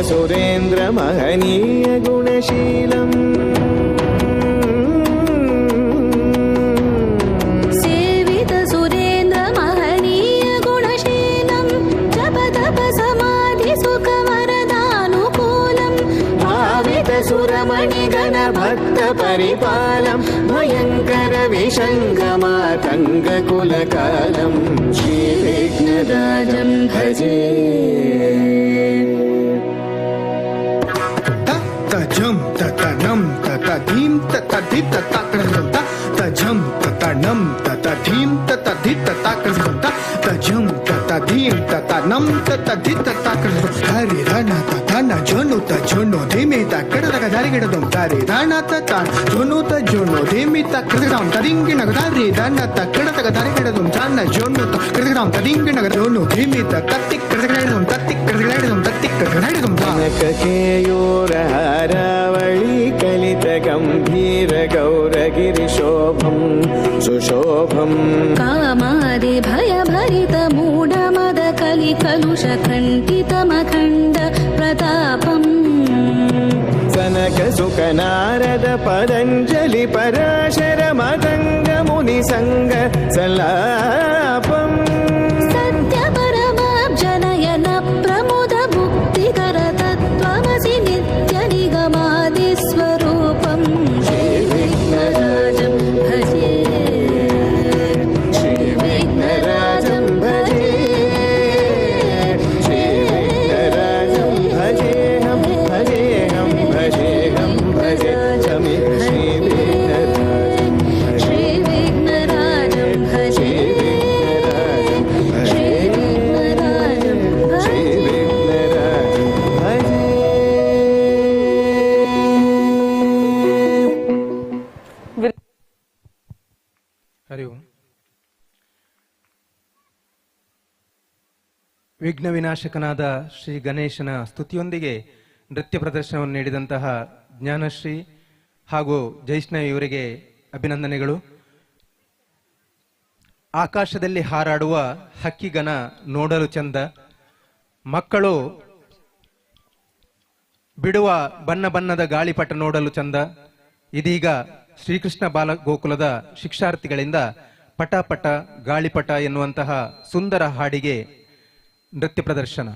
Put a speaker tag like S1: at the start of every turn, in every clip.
S1: सुरेन्द्र महनीय गुणशीलम्।
S2: सेवित सुरेन्द्र महनीय गुणशीलं जप तप समाधि सुख वरदानुकूलं
S1: भावित सुरमणिगण भक्त परिपालं भयङ्कर विशङ्गमातङ्गकुलकालं श्रीविघ्नराजं भजे।
S3: ತ ತ ಝಂ ತ ತ ನಂ ತ ತ ಧೀಂ ತ ತ ಧಿ ತ ತ ಕೃ ತ ತ ಝಂ ತ ತ ನಂ ತ ತ ಧೀಂ ತ ತ ಧಿ ತ ತ ಕೃ ತ ತ ಝಂ ತ ತ ಧೀಂ ತ ತ ನಂ ತ ತ ಧಿ ತ ತ ಕೃ ಹರಿ ಧನ ತ ಧನ ಝನು ತ ಝನು ಧಿಮಿ ತ ಕಡ ತಕ ಧರಿ ಗಿಡ ದುಂ ಧರಿ ಧನ ತ ತ ಝನು ತ ಝನು ಧಿಮಿ ತ ಕೃ ಧಾಮ್ ತದಿಂಗಿಣ ಧರಿ ಧನ ತ ಕಡ ತಕ ಧರಿ ಗಿಡ ದುಂ ಧನ ಝನು ತ ಕೃ ಧಾಮ್ ತದಿಂಗಿಣ ಝನು ಧಿಮಿ ತ ತತ್ತಿ ಕೃ ದುಂ ತತ್ತಿ ಕೃ ದುಂ ತತ್ತಿ ಕೃ ದುಂ ಧಾ.
S1: कनककेयूरहारावळी कलित गम्भीर गौरगिरिशोभं सुशोभम्।
S2: कामादि भयभरित मूढमद कलि कलुष खण्डितमखण्ड प्रतापम्।
S1: सनक सुख नारद पतञ्जलि पराशर मतङ्ग मुनि सङ्ग सल्लापम्।
S2: सत्य परमाब्जनयन प्रमुद मुक्तिकर तत्त्वमसि नित्य निगमादि स्वरूपम् श्रीविघ्नराजं भजे।
S1: श्रीविघ्नराजं भजे। श्रीविघ्नराजं भजेऽहं भजेऽहं भजेऽहं भजे समित श्रीविघ्नराजं।
S2: श्रीविघ्नराजं भजे।
S1: श्रीविघ्नराजं
S2: श्रीविघ्नराजं भजे।
S1: श्रीविघ्नराजं भजे।
S4: ಹರಿ ಓಂ. ವಿಘ್ನ ವಿನಾಶಕನಾದ ಶ್ರೀ ಗಣೇಶನ ಸ್ತುತಿಯೊಂದಿಗೆ ನೃತ್ಯ ಪ್ರದರ್ಶನವನ್ನು ನೀಡಿದಂತಹ ಜ್ಞಾನಶ್ರೀ ಹಾಗೂ ಜೈಷ್ಣವಿ ಇವರಿಗೆ ಅಭಿನಂದನೆಗಳು. ಆಕಾಶದಲ್ಲಿ ಹಾರಾಡುವ ಹಕ್ಕಿಗನ ನೋಡಲು ಚಂದ, ಮಕ್ಕಳು ಬಿಡುವ ಬಣ್ಣ ಬಣ್ಣದ ಗಾಳಿಪಟ ನೋಡಲು ಚಂದ. ಇದೀಗ ಶ್ರೀಕೃಷ್ಣ ಬಾಲಗೋಕುಲದ ಶಿಕ್ಷಾರ್ಥಿಗಳಿಂದ ಪಟ ಪಟ ಗಾಳಿಪಟ ಎನ್ನುವಂತಹ ಸುಂದರ ಹಾಡಿಗೆ ನೃತ್ಯ ಪ್ರದರ್ಶನ.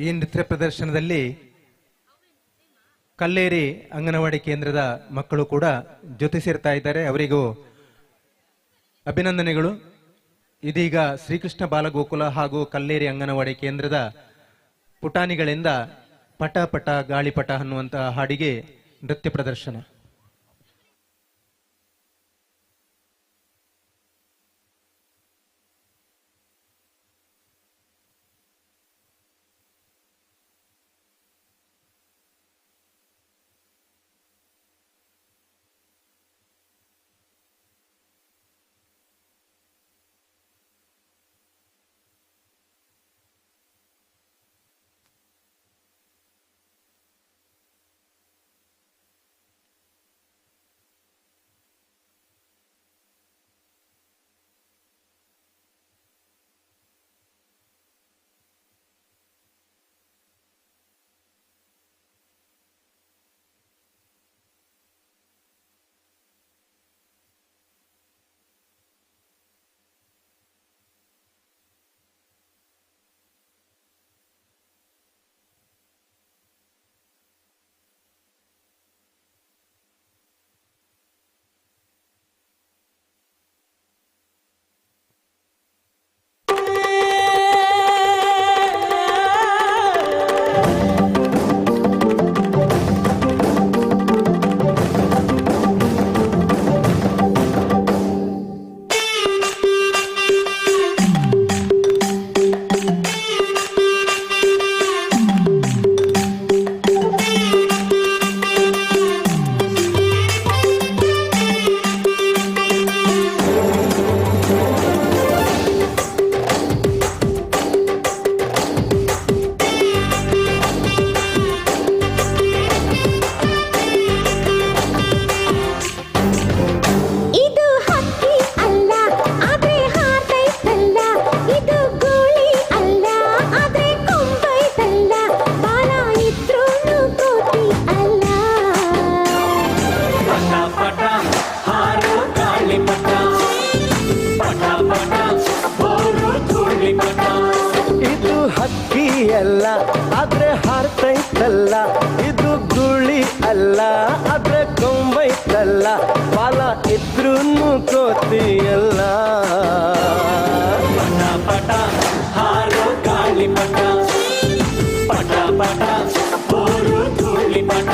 S4: ಈ ನೃತ್ಯ ಪ್ರದರ್ಶನದಲ್ಲಿ ಕಲ್ಲೇರಿ ಅಂಗನವಾಡಿ ಕೇಂದ್ರದ ಮಕ್ಕಳು ಕೂಡ ಜೊತೆ ಸೇರ್ತಾ ಇದ್ದಾರೆ, ಅವರಿಗೂ ಅಭಿನಂದನೆಗಳು. ಇದೀಗ ಶ್ರೀಕೃಷ್ಣ ಬಾಲಗೋಕುಲ ಹಾಗೂ ಕಲ್ಲೇರಿ ಅಂಗನವಾಡಿ ಕೇಂದ್ರದ ಪುಟಾಣಿಗಳಿಂದ ಪಟ ಪಟ ಗಾಳಿಪಟ ಅನ್ನುವಂತಹ ಹಾಡಿಗೆ ನೃತ್ಯ ಪ್ರದರ್ಶನ.
S1: ಅಲ್ಲ ಆದ್ರೆ ಹಾರ್ತೈತಲ್ಲ, ಇದು ಗುಳಿ ಅಲ್ಲ ಆದ್ರೆ ಕೊಂಬೈತಲ್ಲ, ಬಾಲ ಇದ್ರೂನು ಕೋತಿಯಲ್ಲ.
S5: ಪಟ ಪಟ ಹಾರೋ ಗಾಳಿಪಟ, ಪಟ ಪಟ ಬೋರು ಧೂಳಿಪಟ.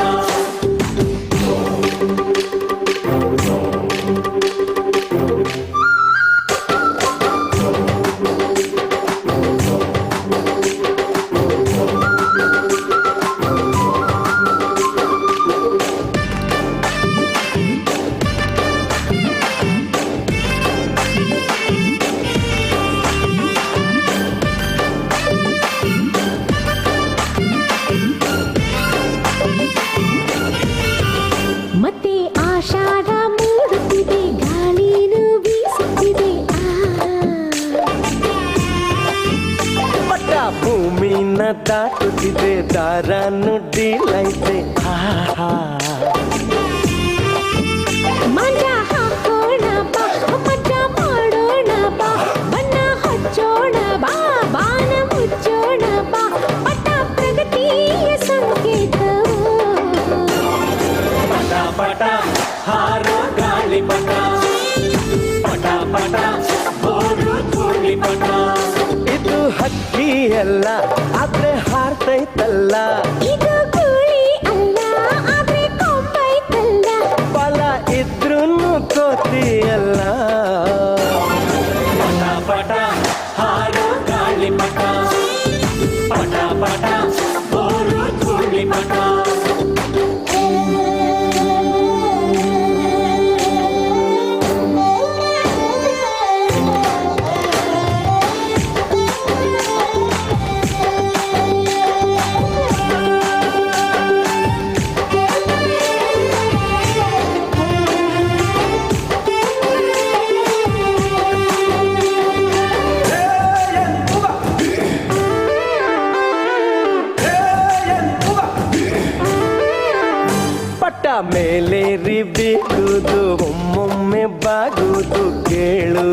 S2: ಮತ್ತೆ ಆಷಾಢ ಮೂಡುತ್ತಿದೆ, ಗಾಳಿನೂ ಬೀಸುತ್ತಿದೆ.
S1: ಪಟ ಭೂಮಿನ ದಾಟುತ್ತಿದೆ, ದಾರನು ಡೀಲೈತೆ. ಆಹಾ
S2: ಮಂಜ ಹಾಕೋಣ ಬಾ, ಮಜಾ ಮಾಡೋಣ ಬಾ, ಬಣ್ಣ ಹಚ್ಚೋಣ ಬಾ, ಬಾನ ಮುಚ್ಚೋಣ ಬಾ, ಪಟ ಪ್ರಗತಿಯ ಸಂಕೇತವು.
S5: ಪಟ ಪಟ ಹಾರೋ ಗಾಳಿಪಟ, ಪಟ ಪಟ ಬೋರು ಧೂಳಿಪಟ.
S1: ಇದು ಹಕ್ಕಿ ಅಲ್ಲ ಆದ್ರೆ ಹಾರ್ತೈತಲ್ಲ,
S2: ಇದು ಗೂಳಿ ಅಲ್ಲ ಆದ್ರೆ ಕೊಂಬೈತಲ್ಲ,
S1: ಬಾಲ ಇದ್ರೂನು ಕೋತಿಯಲ್ಲ.
S5: ಪಟ ಪಟ ಹಾರೋ ಗಾಳಿಪಟ, ಪಟ ಪಟ ಬೋರು ಧೂಳಿಪಟ.
S1: ಪಟ್ಟ ಮೇಲೇರಿ ಬೀಗುದು, ಒಮ್ಮೊಮ್ಮೆ ಬಾಗುದು ಕೇಳು.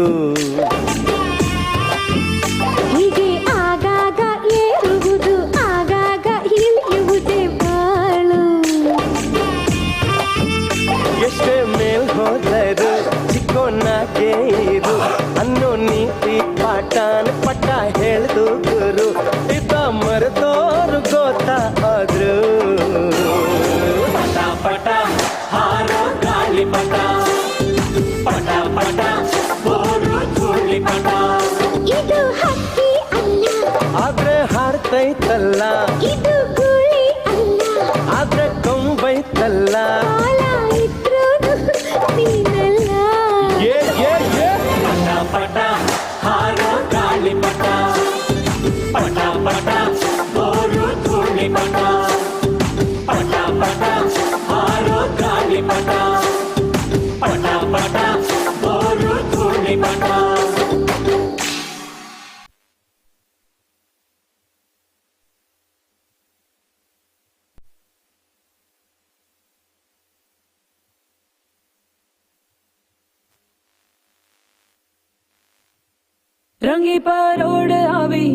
S2: ಹೀಗೆ ಆಗಾಗ ಏರುವುದು, ಆಗಾಗ ಇಳಿಯುವುದೇ ಬಾಳು.
S1: ಎಷ್ಟೇ ಮೇಲ್ ಹೋದರು ಚಿಕ್ಕೋನಾಗೆ ಇರು ಅನ್ನೋ ನೀತಿ ಪಾಠಾನ ಪಟ್ಟ ಹೇಳ್ದು ಗುರು, ಇದ್ದ ಮರೆತೋರು ಗೊತ್ತಾದ್ರು.
S5: ಪಟ ಪಟ ಹಾರೋ ಗಾಳಿಪಟ, ಪಟ ಪಟ ಬೋರು ಧೂಳಿಪಟ.
S2: ಇದು ಹಕ್ಕಿ ಅಲ್ಲ
S1: ಆದ್ರೆ ಹಾರ್ತೈತಲ್ಲ,
S2: ಇದು ಗೂಳಿ ಅಲ್ಲ
S1: ಆದ್ರೆ ಕೊಂಬೈತಲ್ಲ,
S2: ಬಾಲ ಇದ್ರೂನು ನೀನಲ್ಲ.
S1: ಏ ಏ ಏ
S5: ಪಟ ಪಟ ಹಾರೋ ಗಾಳಿಪಟ, ಪಟ ಪಟ ಬೋರು ಧೂಳಿಪಟ. ಪಟ ಪಟ ಹಾರೋ ಗಾಳಿಪಟ, ಪಟ ಪಟ ಬೋರು ಧೂಳಿಪಟ.
S6: रंगी परोड़ आवी,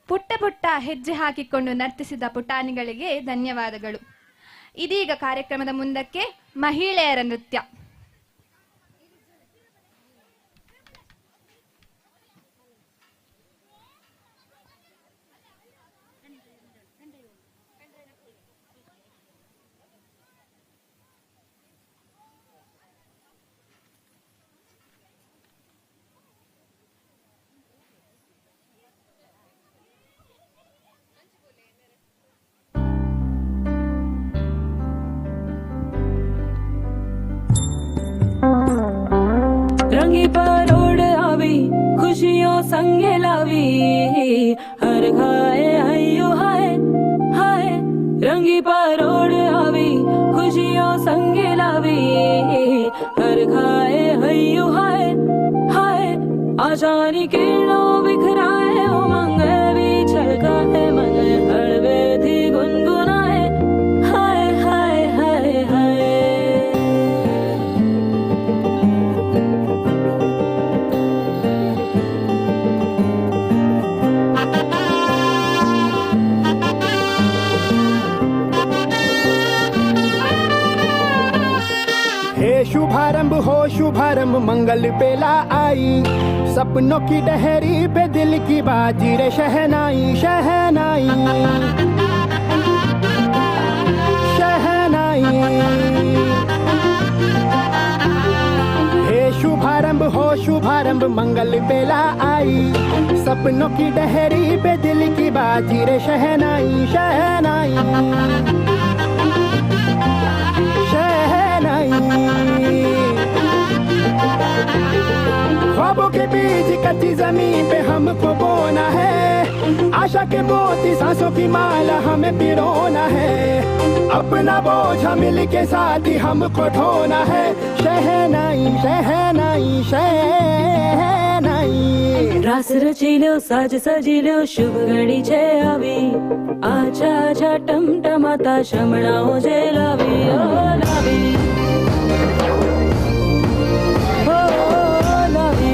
S7: ಪುಟ್ಟ ಪುಟ್ಟ ಹೆಜ್ಜೆ ಹಾಕಿಕೊಂಡು ನರ್ತಿಸಿದ ಪುಟಾಣಿಗಳಿಗೆ ಧನ್ಯವಾದಗಳು. ಇದೀಗ ಕಾರ್ಯಕ್ರಮದ ಮುಂದಕ್ಕೆ ಮಹಿಳೆಯರ ನೃತ್ಯ.
S6: रंगी परोड़ आवी, खुशियों संगे लावी, हर खाए हयो हाय हाय। रंगी परोड़ आवी, खुशियों संगे लावी, हर खाए हयो हाय हाय। आशानी किरणो बिखराए, उमंग भी छलकाए, मन हड़वे थी गुनगुनाए, हाय हाय हाय हाय।
S3: हे शुभारंभ हो शुभारंभ, मंगल बेला आई, सपनों की डहरी पे दिल की बाजी रे शहनाई शहनाई शहनाई। हे शुभारंभ हो शुभारंभ, मंगल बेला आई, सपनों की डहरी पे दिल की बाजी रे शहनाई शहनाई शहनाई। ख्वाबों के बीज कच्ची जमीन पे हमको बोना है, आशा के मोती सांसों की माला हमें पिरोना है, अपना बोझ मिल के साथ ही हमको ढोना है, शहनाई शहनाई शहनाई।
S6: रास रची ल्यो साज सजी ल्यो, शुभ घड़ी छे आवी, आछा आछा टमटमाता शमणाओ जे लावी, ओ लावी ओ लावी।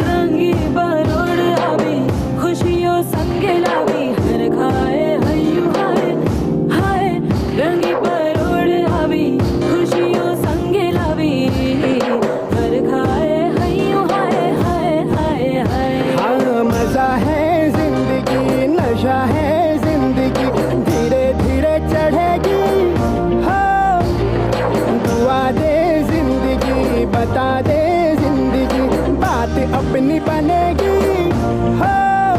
S6: रंगी बरोड़ आवी, खुशियों संगे लावी, हर खाए हयु हाय हाय। रंगी बरोड़ आवी, खुशियों संगे लावी, हर खाए हयु हाय हाय हाय हाय।
S3: हाँ मजा है जिंदगी, नशा है जिंदगी, धीरे धीरे चढ़ेगी, हाँ दुआ दे जिंदगी, बता दे जिंदगी, बात अपनी बनेगी, हाँ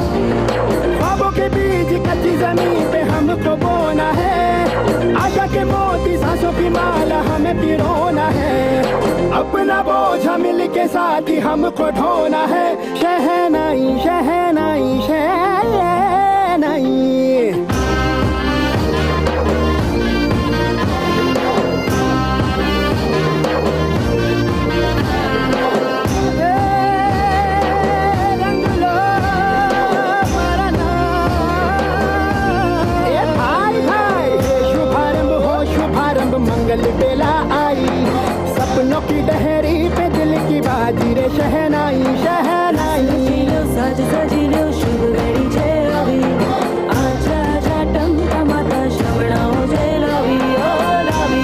S3: ख्वाबों के बीज कच्ची जमीन पे हमको बोना है, आशा के मोती सांसों की माला हमें पिरोना है, अपना बोझ मिल के साथ ही हमको ढोना है, शहनाई शहनाई शहनाई। रंग लो मरना। ए भाई भाई, हे शुभारंभ हो शुभारंभ, मंगल बेला आई, सपनों की डहरी पे दिल की बाजी रे शहनाई शहनाई।
S6: रची ल्यो साज सजी ल्यो, शुभ घड़ी छे आवी, आछा आछा टमटमाता शमणाओ जे लावी, ओ लावी।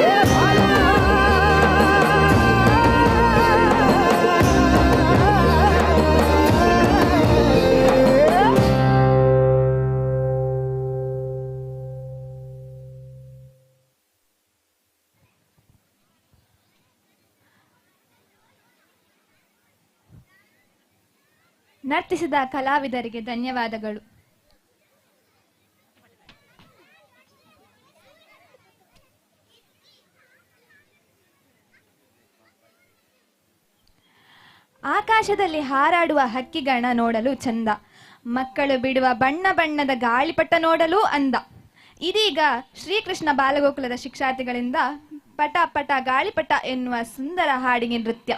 S3: ए भाला।
S7: ನರ್ತಿಸಿದ ಕಲಾವಿದರಿಗೆ ಧನ್ಯವಾದಗಳು. ಆಕಾಶದಲ್ಲಿ ಹಾರಾಡುವ ಹಕ್ಕಿಗಣ ನೋಡಲು ಚಂದ, ಮಕ್ಕಳು ಬಿಡುವ ಬಣ್ಣ ಬಣ್ಣದ ಗಾಳಿಪಟ ನೋಡಲು ಅಂದ. ಇದೀಗ ಶ್ರೀಕೃಷ್ಣ ಬಾಲಗೋಕುಲದ ಶಿಕ್ಷಾರ್ಥಿಗಳಿಂದ ಪಟ ಪಟ ಗಾಳಿಪಟ ಎನ್ನುವ ಸುಂದರ ಹಾಡಿಗೆ ನೃತ್ಯ.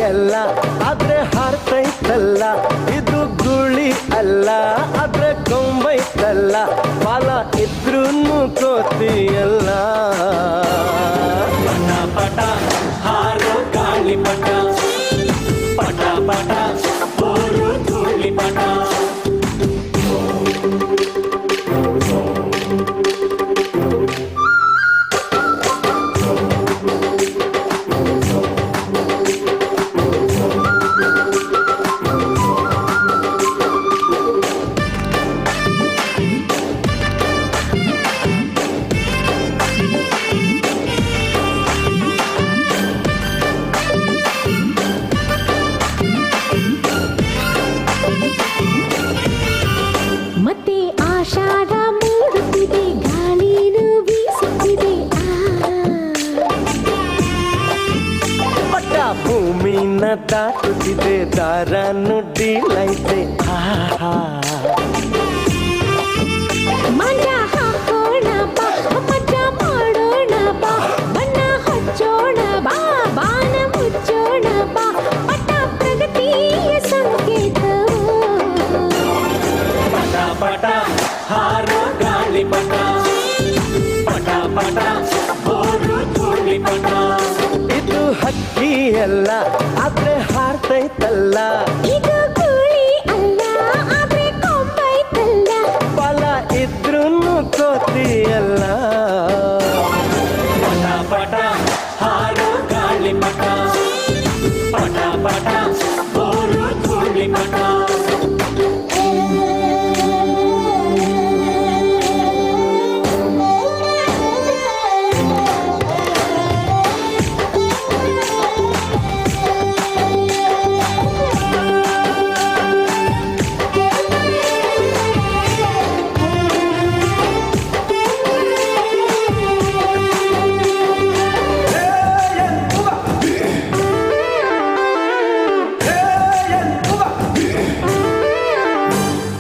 S1: ಅಲ್ಲ, ಆದ್ರೆ ಹಾರ್ತೈತಲ್ಲ. ಇದು ಗುಳಿ ಅಲ್ಲ, ಆದ್ರೆ ಕೊಂಬೈತಲ್ಲ. ಬಾಲ ಇದ್ರೂನು ಕೋತಿಯಲ್ಲ.
S5: ಪಟ ಪಟ ಹಾರೋ ಗಾಳಿಪಟ, ಪಟ ಪಟ ಬೋರು ಧೂಳಿಪಟ.
S2: ಮತ್ತೆ ಆಷಾಢ ಮೂಡುತ್ತಿದೆ, ಗಾಳಿನೂ ಬೀಸುತ್ತಿದೆ.
S1: ಪಟ್ಟ ಭೂಮಿನ ದಾಟುತ್ತಿದೆ, ದಾರನು ಡೀಲೈತೆ. ಆಹಾ.
S2: ಮಂಜ ಹಾಕೋಣ ಬಾ, ಮಜಾ ಮಾಡೋಣ ಬಾ, ಬಣ್ಣ ಹಚ್ಚೋಣ ಬಾ, ಬಾಣ ಮುಚ್ಚೋಣ ಬಾ. ಪಟ ಪ್ರಗತಿಯ ಸಂಕೇತವು.
S5: ಪಟ ಪಟ ಹಾರೋ ಗಾಳಿಪಟ, ಪಟ ಪಟ ಬೋರು ಧೂಳಿಪಟ.
S1: ಇದು ಹಕ್ಕಿ ಅಲ್ಲ, ಆದ್ರೆ ಹಾರ್ತೈತಲ್ಲ.
S2: ಇದು ಕೋಳಿ ಅಲ್ಲ, ಆದ್ರೆ ಕೊಂಬೈತಲ್ಲ.
S1: ಬಾಲ ಇದ್ರೂನು ಕೋತಿಯಲ್ಲ.
S5: ಪಟ ಪಟ ಹಾರೋ ಗಾಳಿಪಟ, ಪಟ ಪಟ ಬೋರು ಧೂಳಿಪಟ.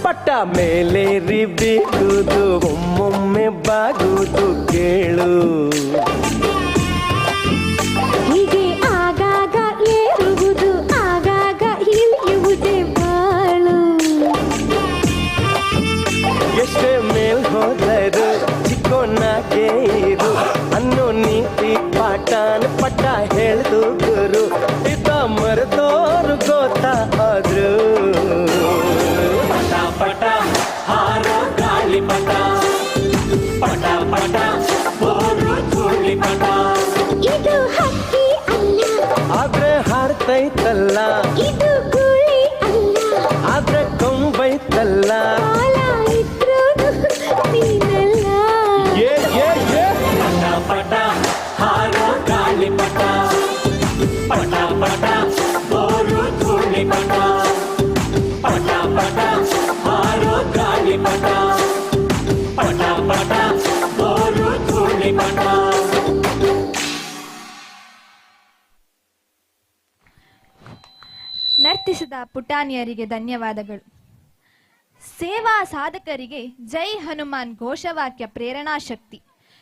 S1: ಪಟ್ಟ ಮೇಲೇರಿ ಬೀಗುದು, ಒಮ್ಮೊಮ್ಮೆ ಬಾಗುದು ಕೇಳು.
S2: ಹೀಗೆ ಆಗಾಗ ಏರುವುದು, ಆಗಾಗ ಇಳಿಯುವುದೇ ಬಾಳು.
S1: ಎಷ್ಟೇ ಮೇಲ್ ಹೋದರು ಚಿಕ್ಕೋನಾಗೆ ಇರು ಅನ್ನೋ ನೀತಿ ಪಾಠಾನ ಪಟ್ಟ ಹೇಳ್ದು ಗುರು. ಇದ್ದ ಮರೆತೋರು ಗೊತ್ತಾ ಆದ್ರು.
S5: ಪಟ ಪಟ ಹಾರೋ ಗಾಳಿಪಟ, ಪಟ ಪಟ ಬೋರು ಧೂಳಿಪಟ.
S2: ಇದು ಹಕ್ಕಿ ಅಲ್ಲ,
S1: ಆದ್ರೆ ಹಾರ್ತೈತಲ್ಲ.
S2: ಇದು ಕೋಳಿ ಅಲ್ಲ,
S1: ಆದ್ರೆ ಕೊಂಬೈತಲ್ಲ.
S2: ಬಾಲ ಇದ್ರೂನು ನೀನಲ್ಲ.
S1: ಏ ಏ ಏ.
S5: ಪಟ ಪಟ ಹಾರೋ ಗಾಳಿಪಟ, ಪಟ ಪಟ ಬೋರು ಧೂಳಿಪಟ. ಪಟ ಪಟ ಹಾರೋ ಗಾಳಿಪಟ, ಪಟ ಪಟ ಬೋರು ಧೂಳಿಪಟ.
S7: ನರ್ತಿಸಿದ ಪುಟಾಣಿಯರಿಗೆ ಧನ್ಯವಾದಗಳು. ಸೇವಾ ಸಾಧಕರಿಗೆ ಜೈ ಹನುಮಾನ್ ಘೋಷವಾಕ್ಯ ಪ್ರೇರಣಾ ಶಕ್ತಿ.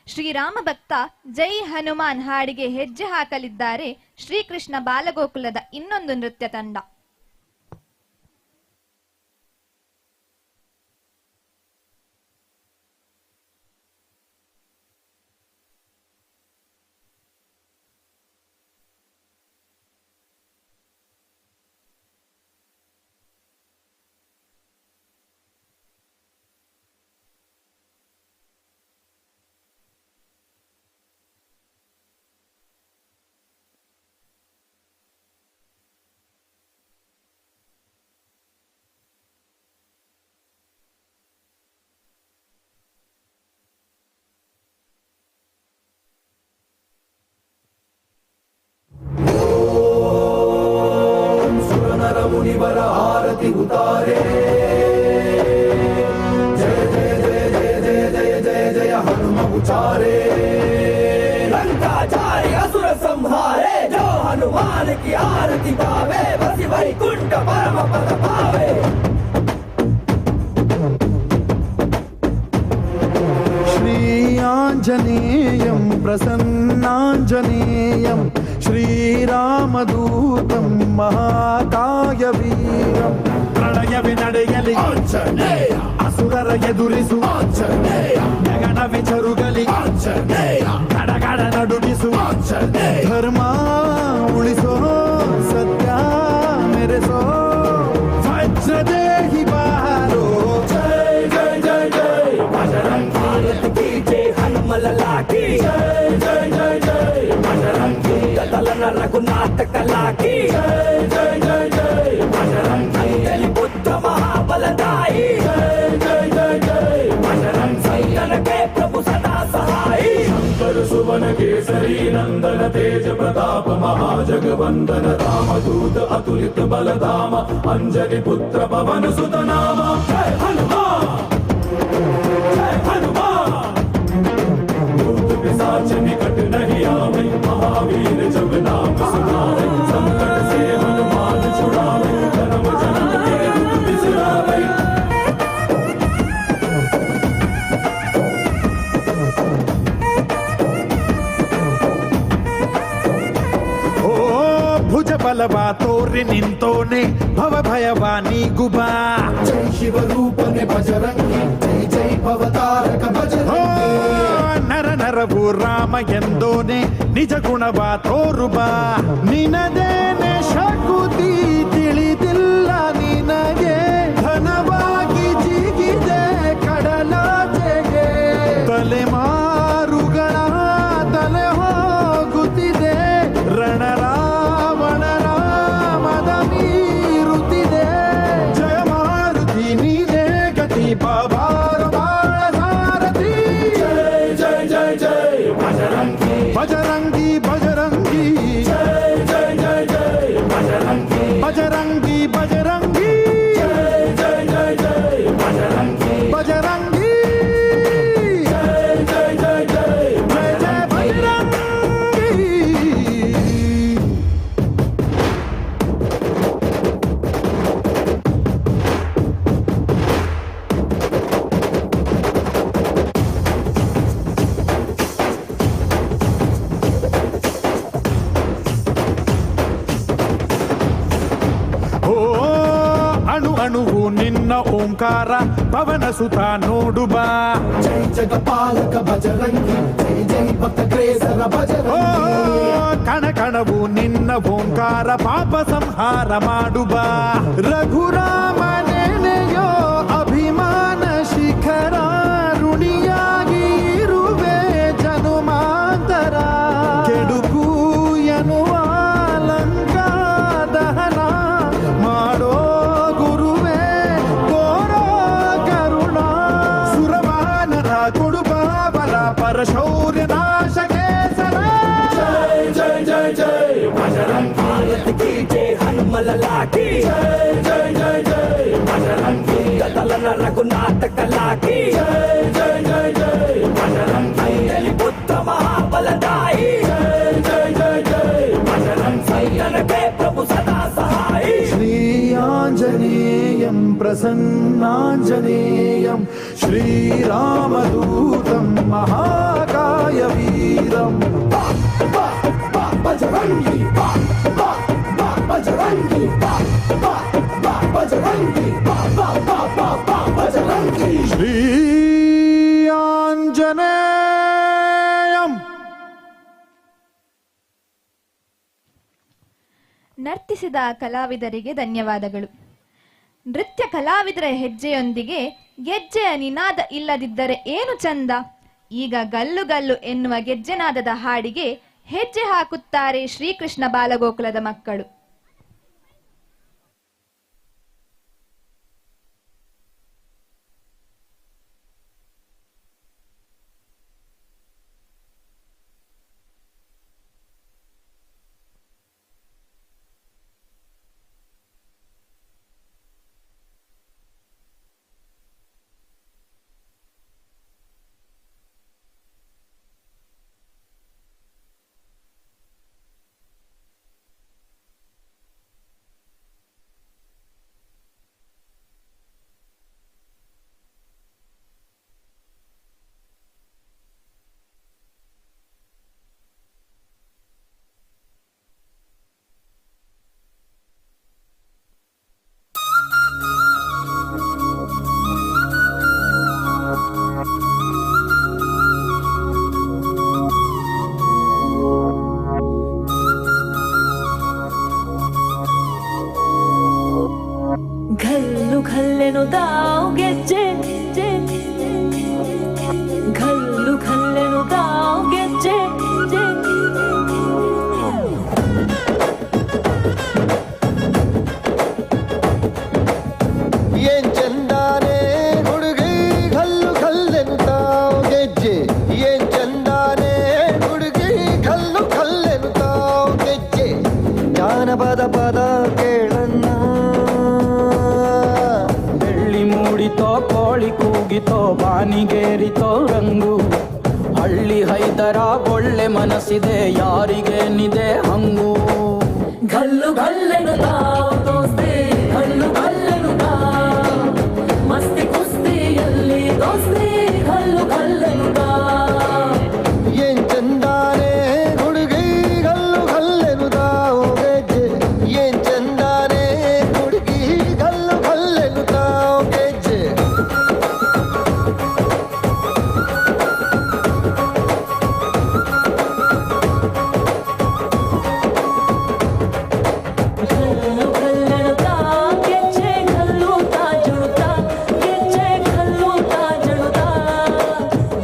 S7: ಶ್ರೀರಾಮ ಭಕ್ತ ಜೈ ಹನುಮಾನ್ ಹಾಡಿಗೆ ಹೆಜ್ಜೆ ಹಾಕಲಿದ್ದಾರೆ ಶ್ರೀಕೃಷ್ಣ ಬಾಲಗೋಕುಲದ ಇನ್ನೊಂದು ನೃತ್ಯ ತಂಡ.
S8: ಮುನಿವರ ಆರತಿ ಉತಾರೆ. ಜಯ ಜಯ ಜಯ ಜಯ ಜಯ ಜಯ ಜಯ ಜಯ ಹನುಮ ಉಚಾರೆ. ಲಂಕಾಚಾರಿ ಅಸುರ ಸಂಹಾರೆ, ಜೋ ಹನುಮಾನ ಕಿ ಆರತಿ ಗಾವೆ, ಬಸಿ ವೈಕುಂಠ ಪರಮ ಪದ ಪಾವೆ.
S3: ಶ್ರೀ ಆಂಜನೇಯಂ ಪ್ರಸನ್ನಾಂಜನೇಯಂ ಶ್ರೀರಾಮದೂತಂ
S9: ಮಹಾಕಾಯ ವೀರಂ. ಪ್ರಳಯವೇ ನಡೆಯಲಿ
S8: ಆಂಜನೇಯ,
S9: ಅಸುರರ ಎದುರಿಸು
S8: ಆಂಜನೇಯ,
S9: ಗಗನವೇ ಚರುಗಲಿ
S8: ಆಂಜನೇಯ,
S9: ಗಡಗಡ ನಡುಗಿಸು
S8: ಆಂಜನೇಯ,
S9: ಧರ್ಮ ಉಳಿಸೋ ಸತ್ಯ ಮೆರೆಸೋ ವಜ್ರದೇಹಿ ಬಾರೋ.
S8: ಜೈ ಜೈ ಜೈ ಜೈ ಬಜರಂಗಿ, ಭಾರತ್ ಕಿ ಜೈ ಹನುಮಲಲಾ ಕಿ ಜೈ ಜೈ ಜೈ ಜೈ ಬಜರಂಗಿ, ದಲನ ರಘುನಾಥ ಕಲಾ ಕಿ ಜೈ ಜೈ ಜೈ ಜೈ ಬಜರಂಗಿ, ಅಂಜಲಿ ಪುತ್ರ ಮಹಾಬಲದಾಯಿ ಜೈ ಜೈ ಜೈ ಜೈ ಬಜರಂಗಿ, ಸಂತನ ಕೆ ಪ್ರಭು ಸದಾ ಸಹಾಯಿ.
S10: ಶಂಕರ ಸುವನ ಕೇಸರಿ ನಂದನ ತೇಜ ಪ್ರತಾಪ ಮಹಾಜಗವಂದನ ರಾಮದೂತ ಅತುಲಿತ ಬಲಧಾಮ ಅಂಜನಿ ಪುತ್ರ ಪವನ ಸುತ ನಾಮ.
S8: ಜೈ ಹನುಮಾನ್, ಜೈ ಹನುಮಾನ್,
S10: ಭೂತ ಪಿಶಾಚ ನಿಕಟ ನಹಿ ಆವೆ, ಮಹಾವೀರ ಜब नाम सुनावे, संकट से हनुमान छुड़ावे, जन्म जन्म के दुख बिसरावे.
S9: ಓ ಭುಜ ಬಲವ ತೋರಿ ನಿಂತೋನೆ ಭವ ಭಯವ ನೀಗುಬಾ.
S3: ಜೈ ಶಿವರೂಪನೆ ಬಜರಂಗಿ, ಜೈ ಜೈ ಭವತಾರಕ
S9: ಓ
S3: ಬಜರಂಗಿ.
S9: ನರ ನರವು ರಾಮ ಎಂದೋನೆ ನಿಜ ಗುಣವ ತೋರುಬಾ. ನಿನದೇನೆ ಶಕುತಿ ತಿಳಿದಿಲ್ಲ ನಿನಗೆ, ಧನವಾಗಿ ಜಿಗಿದೆ ಕಡಲಾಚೆಗೆ. ತಲೆಮಾರುಗಳ ತಲೆ ಹೋಗುತ್ತಿದೆ, ರಣ ರಾವಣ ರಾಮದ ಮೀರುತ್ತಿದೆ. ಜಯ ಮಾರುತಿ ನೀನೇ ಗತಿ ಬಾಬಾರ ಬಾಳ ಸಾರಥಿ.
S8: ಜೈ ಜೈ ಜೈ ಜೈ ಬಜರಂಗಿ,
S9: ಬಜರಂಗಿ ಬಜರಂಗಿ
S8: ಜೈ ಜೈ ಜೈ ಜೈ ಬಜರಂಗಿ,
S9: ಬಜರಂಗಿ ಬಜರಂಗಿ
S8: ಜೈ ಜೈ ಜೈ ಜೈ ಬಜರಂಗಿ,
S9: ಬಜರಂಗಿ
S8: ಜೈ ಜೈ ಜೈ ಜೈ
S9: ಜಯ ಜಯ ಬಜರಂಗಿ. ಓ ಅಣು ಅಣುವು ನಿನ್ನ ಓಂಕಾರ ಪವನ ಸುತ ನೋಡುಬಾ.
S3: ಜೈ ಜಗಪಾಲಕ ಬಜರಂಗಿ, ಜೈ ಜೈ ಭಕ್ತ ಗ್ರೇಸರ
S9: ಓ
S3: ಬಜರಂಗಿ.
S9: ಕಣ ಕಣವು ನಿನ್ನ ಓಂಕಾರ ಪಾಪ ಸಂಹಾರ ಮಾಡುಬಾ. ರಘುರಾಮ ನೆನೆಯೋ ಅಭಿಮಾನ ಶಿಖರ ಋಣಿಯಾಗಿ ಇರುವೆ ಜನುಮಾಂತರ. ಕೆಡುಕು ಎನ್ನುವ ಲಂಕಾ ದಹನ ಮಾಡೋ ಗುರುವೇ ತೋರೋ ಕರುಣ. ಸುರಮಾನರ ಕೊಡುಬಾಬಲ ಪರಶೌರ್ಯ ನಾಶ ಕೇಸರ.
S8: ಜೈ ಜೈ ಜೈ ಜೈ ಬಜರಂಗಿ, ಭಾರತ್ ಕಿ ಜೈ ಹನುಮಲಲಾ ಕಿ ಜೈ ಜೈ ಜೈ ಜೈ ಬಜರಂಗಿ, ದಲನ ರಘುನಾಥ ಕಲಾ ಕಿ ಜೈ ಜೈ ಜೈ ಜೈ ಬಜರಂಗಿ, ಅಂಜಲಿ ಪುತ್ರ ಮಹಾಬಲದಾಯಿ ಜೈ ಜೈ ಜೈ ಜೈ ಬಜರಂಗಿ, ಸಂತನ ಕೆ ಪ್ರಭು ಸದಾ ಸಹಾಯಿ.
S9: ಶ್ರೀ ಆಂಜನೇಯಂ ಪ್ರಸನ್ನಾಂಜನೇಯಂ ಶ್ರೀರಾಮದೂತಂ ಮಹಾಕಾಯ ವೀರಂ.
S8: ಬಾ ಬಾ ಬಾ ಬಜರಂಗಿ, ಬಾ ಬಾ ಬಾ ಬಜರಂಗಿ, ಬಾ ಬಾ ಬಾ ಬಜರಂಗಿ, ಬಾ ಬಾ ಬಾ ಬಾ ಬಾ ಬಜರಂಗಿ.
S9: ಶ್ರೀ ಆಂಜನೇಯಂ.
S7: ನರ್ತಿಸಿದ ಕಲಾವಿದರಿಗೆ ಧನ್ಯವಾದಗಳು. ನೃತ್ಯ ಕಲಾವಿದರ ಹೆಜ್ಜೆಯೊಂದಿಗೆ ಗೆಜ್ಜೆಯ ನಿನಾದ ಇಲ್ಲದಿದ್ದರೆ ಏನು ಚಂದ. ಈಗ ಗಲ್ಲು ಗಲ್ಲು ಎನ್ನುವ ಗೆಜ್ಜೆನಾದದ ಹಾಡಿಗೆ ಹೆಜ್ಜೆ ಹಾಕುತ್ತಾರೆ ಶ್ರೀಕೃಷ್ಣ ಬಾಲಗೋಕುಲದ ಮಕ್ಕಳು.
S6: ಘಲ್ಲೆನ್ನುತ್ತಾವ್ ಗೆಜ್ಜೆ, ಘಲ್ಲು ಘಲ್ಲೆನ್ನುತ್ತಾವ್ ಗೆಜ್ಜೆ.
S1: ಏನ್ ಚಂದಾನೆ ಹುಡುಗಿ ಘಲ್ಲು ಘಲ್ಲೆನ್ನುತ್ತಾವ್ ಗೆಜ್ಜೆ, ಏನ್ ಚಂದಾನೆ ಹುಡುಗಿ ಘಲ್ಲು ಘಲ್ಲೆನ್ನುತ್ತಾವ್ ಗೆಜ್ಜೆ. ಜಾನಪದ ಪದ ಕೇಳನ್ನ.
S8: ಬೆಳ್ಳಿ ಮೂಡಿತೋ ಕೋಳಿ ಕೂಗಿತೋ ಬಾನಿಗೇರಿತೋ ರಂಗು, ಹಳ್ಳಿ ಹೈದರ ಒಳ್ಳೆ ಮನಸ್ಸಿದೆ ಯಾರಿಗೇನಿದೆ ಹಂಗು.
S6: ಘಲ್ಲು ಘಲ್ಲೆನ್ನುತ್ತಾವ್ ದೋಸ್ತಿ, ಘಲ್ಲು ಘಲ್ಲೆನ್ನುತ್ತಾವ್ ಮಸ್ತಿ ಕುಸ್ತಿಯಲ್ಲಿ ದೋಸ್ತಿ, ಘಲ್ಲು ಘಲ್ಲೆನ್ನುತ್ತಾವ್.
S1: ಏನ್ ಚಂದಾನೆ ಹುಡುಗಿ ಘಲ್ಲು ಘಲ್ಲೆನ್ನುತ್ತಾವ್ ಗೆಜ್ಜೆ, ಏನ್ ಚಂದಾನೆ ಹುಡುಗಿ ಘಲ್ಲು ಘಲ್ಲೆನ್ನುತ್ತಾವ್ ಗೆಜ್ಜೆ.
S6: ಘಲ್ಲು ಘಲ್ಲೆನ್ನುತ್ತಾವ್ ಗೆಜ್ಜೆ, ಘಲ್ಲು ತಾಜುಳುತ್ತಾ ಗೆಜ್ಜೆ, ಘಲ್ಲು ತಾಜುಳುತ್ತಾ.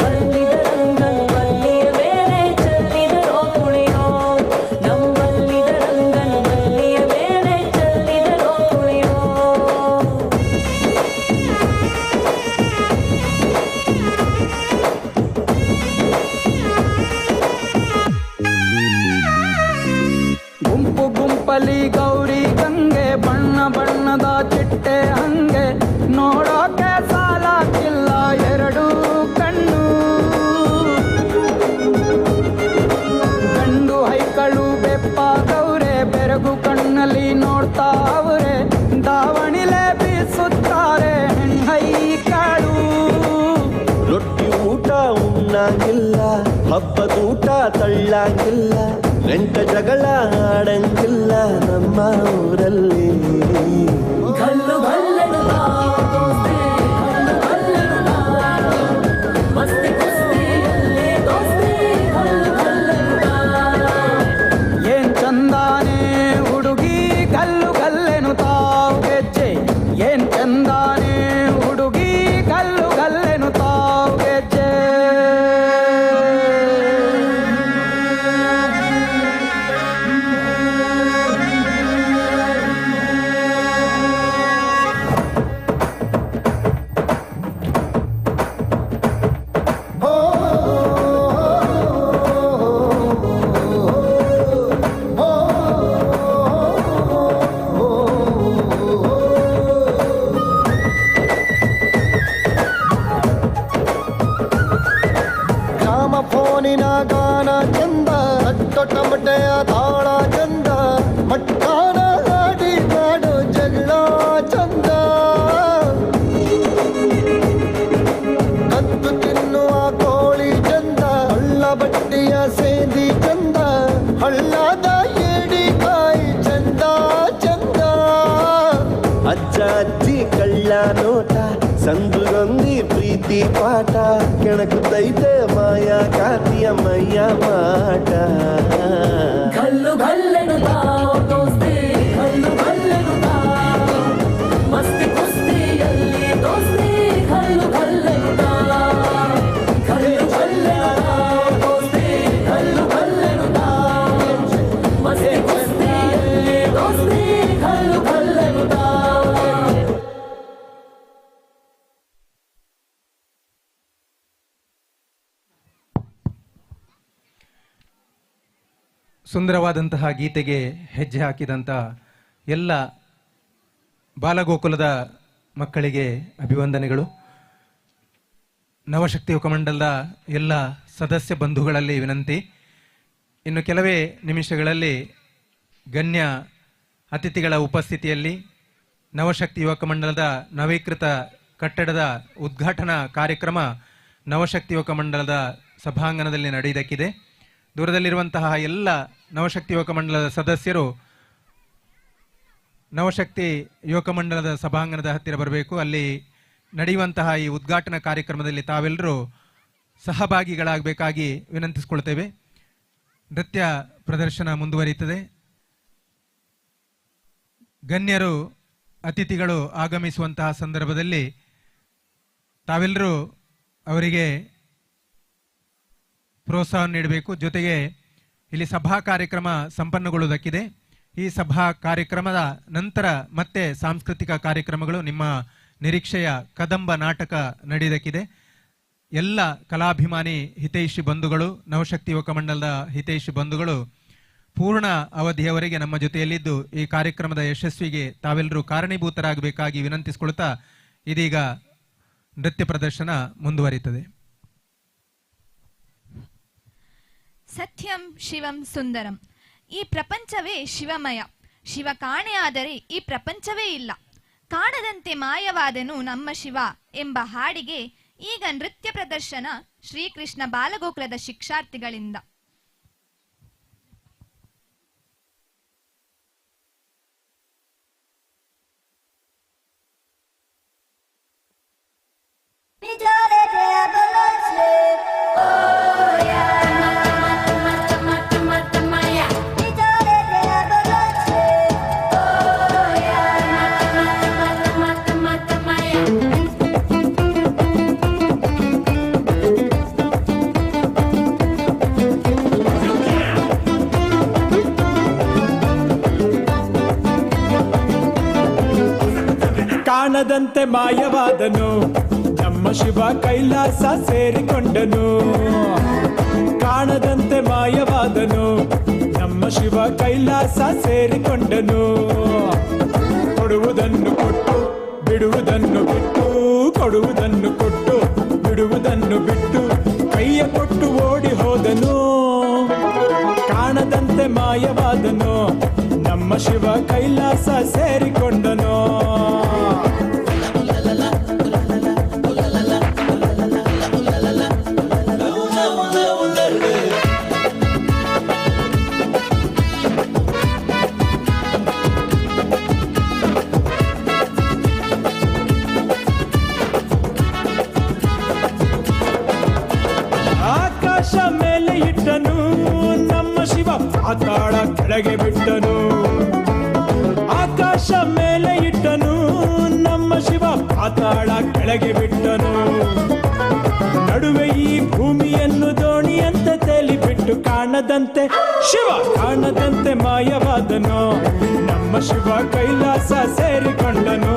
S6: ಬಲ್ಲಿದ ರಂಗನ್ ಬಲ್ಲಿಯ ಮೇಲೆ ಚೆಲ್ಲಿದರೋ ಕುಣಿಯೋ, ನಮ್ಮಲ್ಲಿದ ರಂಗನ್ ಬಲ್ಲಿಯ ಮೇಲೆ ಚೆಲ್ಲಿದರೋ ಕುಣಿಯೋ.
S8: ಗುಂಪು ಗುಂಪಲಿ ಗೌರಿ ಗಂಗೆ, ಬಣ್ಣ ಬಣ್ಣದ ಚಿಟ್ಟೆ ಹಂಗೆ, ನೋಡೋಕೆ ಸಾಲಾಗಿಲ್ಲ ಎರಡು ಕಣ್ಣು. ಗಂಡು ಹೈಕಳು ಬೆಪ್ಪಾದವ್ರೆ, ಬೆರಗು ಕಣ್ಣಲ್ಲಿ ನೋಡ್ತಾವ್ರೆ, ದಾವಣಿಲೆ ಬೀಸುತ್ತಾರೆ ಹೆಣ್ಣೈಕಾಳು.
S1: ರೊಟ್ಟಿ ಊಟ ಉಣ್ಣಾಗಿಲ್ಲ, ಹಬ್ಬದೂಟ ತಳ್ಳಾಗಿಲ್ಲ, ನೆಂಟ ಜಗಳ ಆಡಂಗಿಲ್ಲ ನಮ್ಮ ಊರಲ್ಲಿ.
S6: ಘಲ್ಲು ಘಲ್ಲೆನ್ನುತ್ತಾವ್ ದೋಸ್ತಿ, ಘಲ್ಲು ಘಲ್ಲೆನ್ನುತ್ತಾವ್ ಮಸ್ತಿ ಕುಸ್ತಿಯಲ್ಲಿ ದೋಸ್ತಿ, ಘಲ್ಲು ಘಲ್ಲೆನ್ನುತ್ತಾವ್.
S8: ಏನ್ ಚಂದಾನೆ ಹುಡುಗಿ ಗಲ್ಲು ಗಲ್ಲೆನು ತಾವು ಗೆಜ್ಜೆ, ಏನ್ ಚಂದಾನೆ ಹುಡುಗಿ ಗಲ್ಲು ಗಲ್ಲೆನು ತಾವು ಗೆಜ್ಜೆ.
S1: ಗ್ರಾಮ ಫೋನಿನ ಗಾನ ಚಂದ, ಅಟ್ಟು ಟಮಟೆಯ ತಾಳ ಚಂದ, ಮಟ್ಟಾನ ಹಾಡಿ ಮಾಡೋ ಜಗಳ ಚಂದ. ಕದ್ದು ತಿನ್ನುವ ಕೋಳಿ ಚಂದ, ಹಳ್ಳ ಬಟ್ಟಿಯ ಸೇದಿ ಚಂದ, ಹಳ್ಳದ ಏಡಿಕಾಯಿ ಚಂದ ಚಂದ. ಅಜ್ಜ ಅಜ್ಜಿ ಕಳ್ಳ ನೋಟ, ಸಂದುಗೊಂದಿ ಪ್ರೀತಿ ಪಾಠ, ಕೆಣಕುತ್ತೈತೆ ಮಾಯಾ ಕಾತಿಯ ಮೈಯ ಮಾಟ.
S6: ಘಲ್ಲು ಘಲ್ಲೆನ್ನುತ್ತಾವ್ ದೋಸ್ತಿ, ಘಲ್ಲು ಘಲ್ಲೆನ್ನುತ್ತಾವ್ ಮಸ್ತಿ ಕುಸ್ತಿಯಲ್ಲಿ ದೋಸ್ತಿ, ಘಲ್ಲು ಘಲ್ಲೆನ್ನುತ್ತಾವ್. ಘಲ್ಲು ಘಲ್ಲೆನ್ನುತ್ತಾವ್ ದೋಸ್ತಿ, ಘಲ್ಲು ಘಲ್ಲೆನ್ನುತ್ತಾವ್ ಮಸ್ತಿ ಕುಸ್ತಿಯಲ್ಲಿ ದೋಸ್ತಿ, ಘಲ್ಲು ಘಲ್ಲೆನ್ನುತ್ತಾವ್.
S4: ಸುಂದರವಾದಂತಹ ಗೀತೆಗೆ ಹೆಜ್ಜೆ ಹಾಕಿದಂಥ ಎಲ್ಲ ಬಾಲಗೋಕುಲದ ಮಕ್ಕಳಿಗೆ ಅಭಿವಂದನೆಗಳು. ನವಶಕ್ತಿ ಯುವಕಮಂಡಲದ ಎಲ್ಲ ಸದಸ್ಯ ಬಂಧುಗಳಲ್ಲಿ ವಿನಂತಿ, ಇನ್ನು ಕೆಲವೇ ನಿಮಿಷಗಳಲ್ಲಿ ಗಣ್ಯ ಅತಿಥಿಗಳ ಉಪಸ್ಥಿತಿಯಲ್ಲಿ ನವಶಕ್ತಿ ಯುವಕ ಮಂಡಲದ ನವೀಕೃತ ಕಟ್ಟಡದ ಉದ್ಘಾಟನಾ ಕಾರ್ಯಕ್ರಮ ನವಶಕ್ತಿ ಯುವಕ ಮಂಡಲದ ಸಭಾಂಗಣದಲ್ಲಿ ನಡೆಯುವುದಕ್ಕಿದೆ. ದೂರದಲ್ಲಿರುವಂತಹ ಎಲ್ಲ ನವಶಕ್ತಿ ಯುವಕ ಮಂಡಲದ ಸದಸ್ಯರು ನವಶಕ್ತಿ ಯುವಕ ಮಂಡಲದ ಸಭಾಂಗಣದ ಹತ್ತಿರ ಬರಬೇಕು. ಅಲ್ಲಿ ನಡೆಯುವಂತಹ ಈ ಉದ್ಘಾಟನಾ ಕಾರ್ಯಕ್ರಮದಲ್ಲಿ ತಾವೆಲ್ಲರೂ ಸಹಭಾಗಿಗಳಾಗಬೇಕಾಗಿ ವಿನಂತಿಸಿಕೊಳ್ತೇವೆ. ನೃತ್ಯ ಪ್ರದರ್ಶನ ಮುಂದುವರಿಯುತ್ತದೆ. ಗಣ್ಯರು ಅತಿಥಿಗಳು ಆಗಮಿಸುವಂತಹ ಸಂದರ್ಭದಲ್ಲಿ ತಾವೆಲ್ಲರೂ ಅವರಿಗೆ ಪ್ರೋತ್ಸಾಹ ನೀಡಬೇಕು. ಜೊತೆಗೆ ಇಲ್ಲಿ ಸಭಾ ಕಾರ್ಯಕ್ರಮ ಸಂಪನ್ನಗೊಳ್ಳುವುದಕ್ಕಿದೆ. ಈ ಸಭಾ ಕಾರ್ಯಕ್ರಮದ ನಂತರ ಮತ್ತೆ ಸಾಂಸ್ಕೃತಿಕ ಕಾರ್ಯಕ್ರಮಗಳು, ನಿಮ್ಮ ನಿರೀಕ್ಷೆಯ ಕದಂಬ ನಾಟಕ ನಡೆಯುವುದಕ್ಕಿದೆ. ಎಲ್ಲ ಕಲಾಭಿಮಾನಿ ಹಿತೈಷಿ ಬಂಧುಗಳು, ನವಶಕ್ತಿ ಯುವಕ ಮಂಡಲದ ಹಿತೈಷಿ ಬಂಧುಗಳು ಪೂರ್ಣ ಅವಧಿಯವರೆಗೆ ನಮ್ಮ ಜೊತೆಯಲ್ಲಿದ್ದು ಈ ಕಾರ್ಯಕ್ರಮದ ಯಶಸ್ವಿಗೆ ತಾವೆಲ್ಲರೂ ಕಾರಣೀಭೂತರಾಗಬೇಕಾಗಿ ವಿನಂತಿಸಿಕೊಳ್ಳುತ್ತಾ ಇದೀಗ ನೃತ್ಯ ಪ್ರದರ್ಶನ ಮುಂದುವರಿಯುತ್ತದೆ.
S7: ಸತ್ಯಂ ಶಿವಂ ಸುಂದರಂ. ಈ ಪ್ರಪಂಚವೇ ಶಿವಮಯ. ಶಿವ ಕಾಣೆಯಾದರೆ ಈ ಪ್ರಪಂಚವೇ ಇಲ್ಲ. ಕಾಣದಂತೆ ಮಾಯವಾದನು ನಮ್ಮ ಶಿವ ಎಂಬ ಹಾಡಿಗೆ ಈಗ ನೃತ್ಯ ಪ್ರದರ್ಶನ ಶ್ರೀಕೃಷ್ಣ ಬಾಲಗೋಕುಲದ ಶಿಕ್ಷಾರ್ಥಿಗಳಿಂದ.
S10: ಕಾಣದಂತೆ ಮಾಯವಾದನು ನಮ್ಮ ಶಿವ ಕೈಲಾಸ ಸೇರಿಕೊಂಡನು. ಕಾಣದಂತೆ ಮಾಯವಾದನು ನಮ್ಮ ಶಿವ ಕೈಲಾಸ ಸೇರಿಕೊಂಡನು. ಕೊಡುವುದನ್ನು ಕೊಟ್ಟು ಬಿಡುವುದನ್ನು ಬಿಟ್ಟು, ಕೊಡುವುದನ್ನು ಕೊಟ್ಟು ಬಿಡುವುದನ್ನು ಬಿಟ್ಟು, ಕೈಯ ಕೊಟ್ಟು ಓಡಿ ಹೋದನು. ಕಾಣದಂತೆ ಮಾಯವಾದನು ನಮ್ಮ ಶಿವ ಕೈಲಾಸ ಸೇರಿಕೊಂಡನು. ಆಕಾಶ ಮೇಲೆ ಇಟ್ಟನು ನಮ್ಮ ಶಿವ, ಪಾತಾಳ ಕೆಳಗೆ ಬಿಟ್ಟನು. ಆಕಾಶ ಮೇಲೆ ಇಟ್ಟನು ನಮ್ಮ ಶಿವ, ಪಾತಾಳ ಕೆಳಗೆ ಬಿಟ್ಟನು. ನಡುವೆ ಈ ಭೂಮಿಯನ್ನು ದೋಣಿಯಂತೆ ತೇಲಿಬಿಟ್ಟು ಕಾಣದಂತೆ ಶಿವ ಕಾಣದಂತೆ ಮಾಯವಾದನು ನಮ್ಮ ಶಿವ ಕೈಲಾಸ ಸೇರಿಕೊಂಡನು.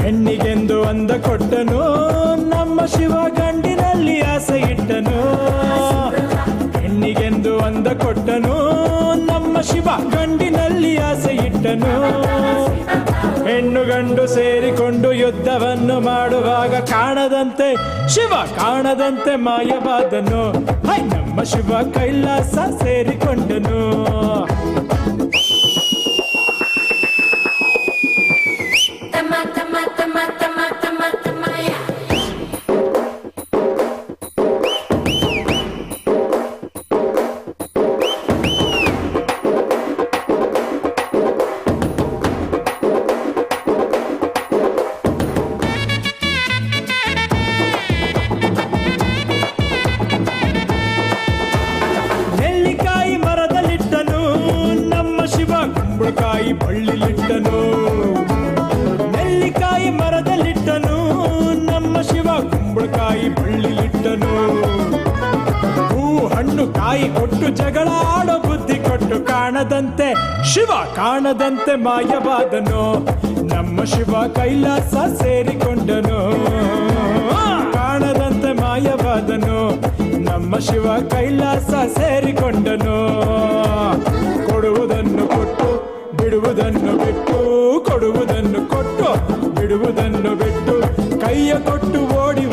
S10: ಹೆಣ್ಣಿಗೆಂದು ಅಂದ ಕೊಟ್ಟನು ನಮ್ಮ ಶಿವ, ಗಂಡಿನಲ್ಲಿ ಆಸೆ ಇಟ್ಟನು. ಹೆಣ್ಣಿಗೆಂದು ಅಂದ ಕೊಟ್ಟನು ನಮ್ಮ ಶಿವ, ಗಂಡಿನಲ್ಲಿ ಆಸೆ ಇಟ್ಟನು. ಹೆಣ್ಣು ಗಂಡು ಸೇರಿಕೊಂಡು ಯುದ್ಧವನ್ನು ಮಾಡುವಾಗ ಕಾಣದಂತೆ ಶಿವ ಕಾಣದಂತೆ ಮಾಯವಾದನು. ಹೈ, ನಮ್ಮ ಶಿವ ಕೈಲಾಸ ಸೇರಿಕೊಂಡನು. ನೆಲ್ಲಿಕಾಯಿ ಮರದಲ್ಲಿಟ್ಟನು ನಮ್ಮ ಶಿವ, ಕುಂಬಳಕಾಯಿ ಬಳ್ಳಿಲಿಟ್ಟನು. ನೆಲ್ಲಿಕಾಯಿ ಮರದಲ್ಲಿಟ್ಟನು ನಮ್ಮ ಶಿವ, ಕುಂಬಳಕಾಯಿ ಬಳ್ಳಿಲಿಟ್ಟನು. ಹೂ ಹಣ್ಣು ಕಾಯಿ ಕೊಟ್ಟು ಜಗಳ ಆಡೋ ಬುದ್ಧಿ ಕೊಟ್ಟು ಕಾಣದಂತೆ ಶಿವ ಕಾಣದಂತೆ ಮಾಯವಾದನು ನಮ್ಮ ಶಿವ ಕೈಲಾಸ ಸೇರಿಕೊಂಡನು. ಕಾಣದಂತೆ ಮಾಯವಾದನು ನಮ್ಮ ಶಿವ ಕೈಲಾಸ ಸೇರಿಕೊಂಡನು. ಕೊಡುವುದನ್ನು ಕೊಟ್ಟು ಬಿಡುವುದನ್ನು ಬಿಟ್ಟು, ಕೊಡುವುದನ್ನು ಕೊಟ್ಟು ಬಿಡುವುದನ್ನು ಬಿಟ್ಟು, ಕೈಯ ಕೊಟ್ಟು ಓಡಿ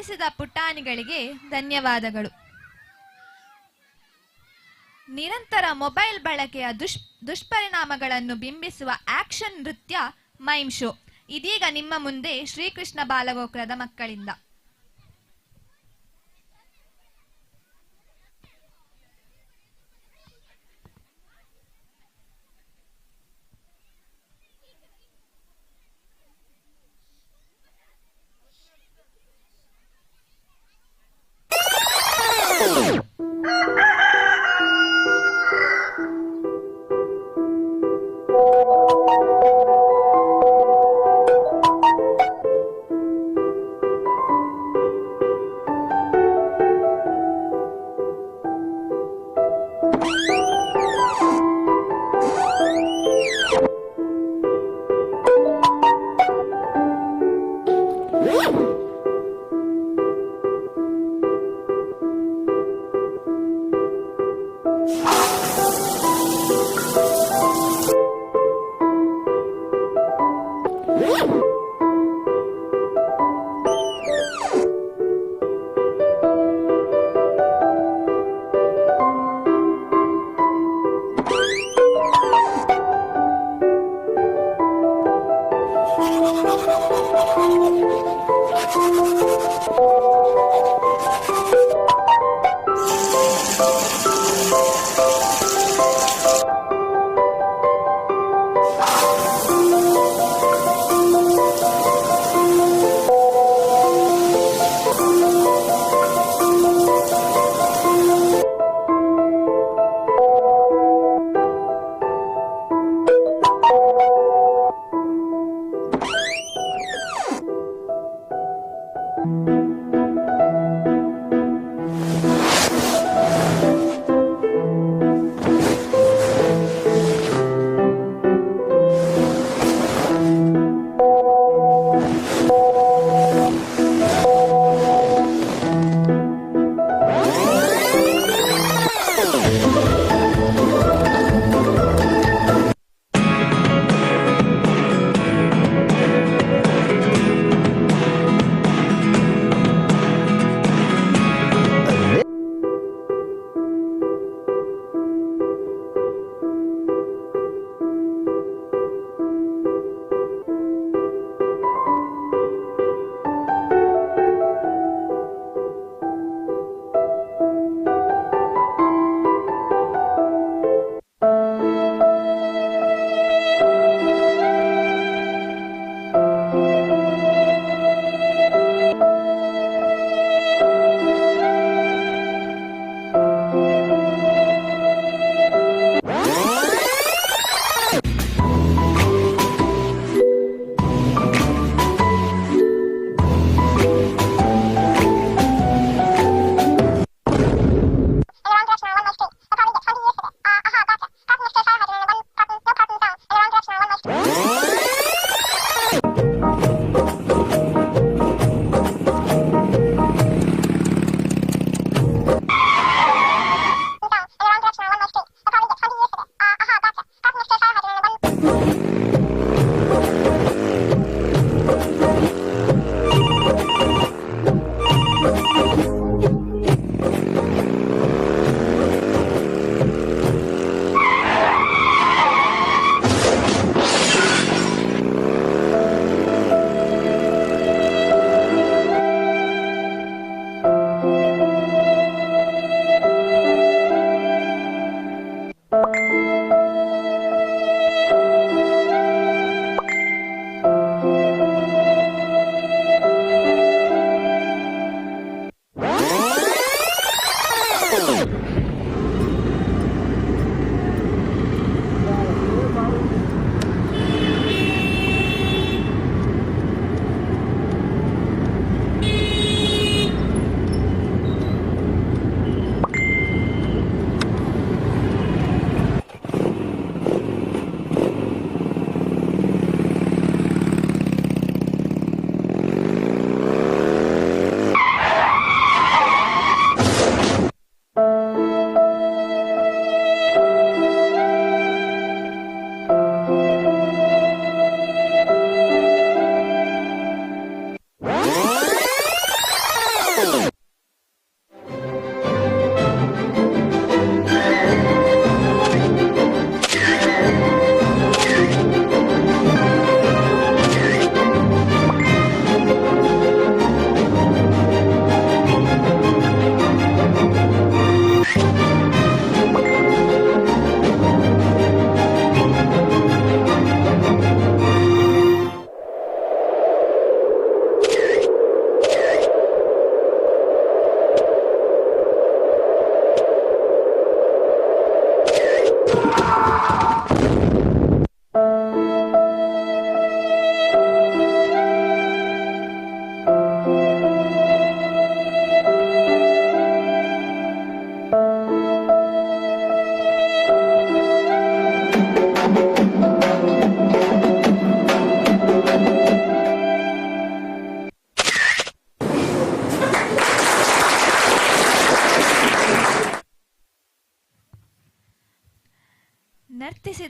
S7: ನರ್ತಿಸಿದ ಪುಟಾಣಿಗಳಿಗೆ ಧನ್ಯವಾದಗಳು. ನಿರಂತರ ಮೊಬೈಲ್ ಬಳಕೆಯ ದುಷ್ಪರಿಣಾಮಗಳನ್ನು ಬಿಂಬಿಸುವ ಆಕ್ಷನ್ ನೃತ್ಯ ಮೈಮ್ ಶೋ ಇದೀಗ ನಿಮ್ಮ ಮುಂದೆ ಶ್ರೀಕೃಷ್ಣ ಬಾಲಗೋಕುಲದ ಮಕ್ಕಳಿಂದ.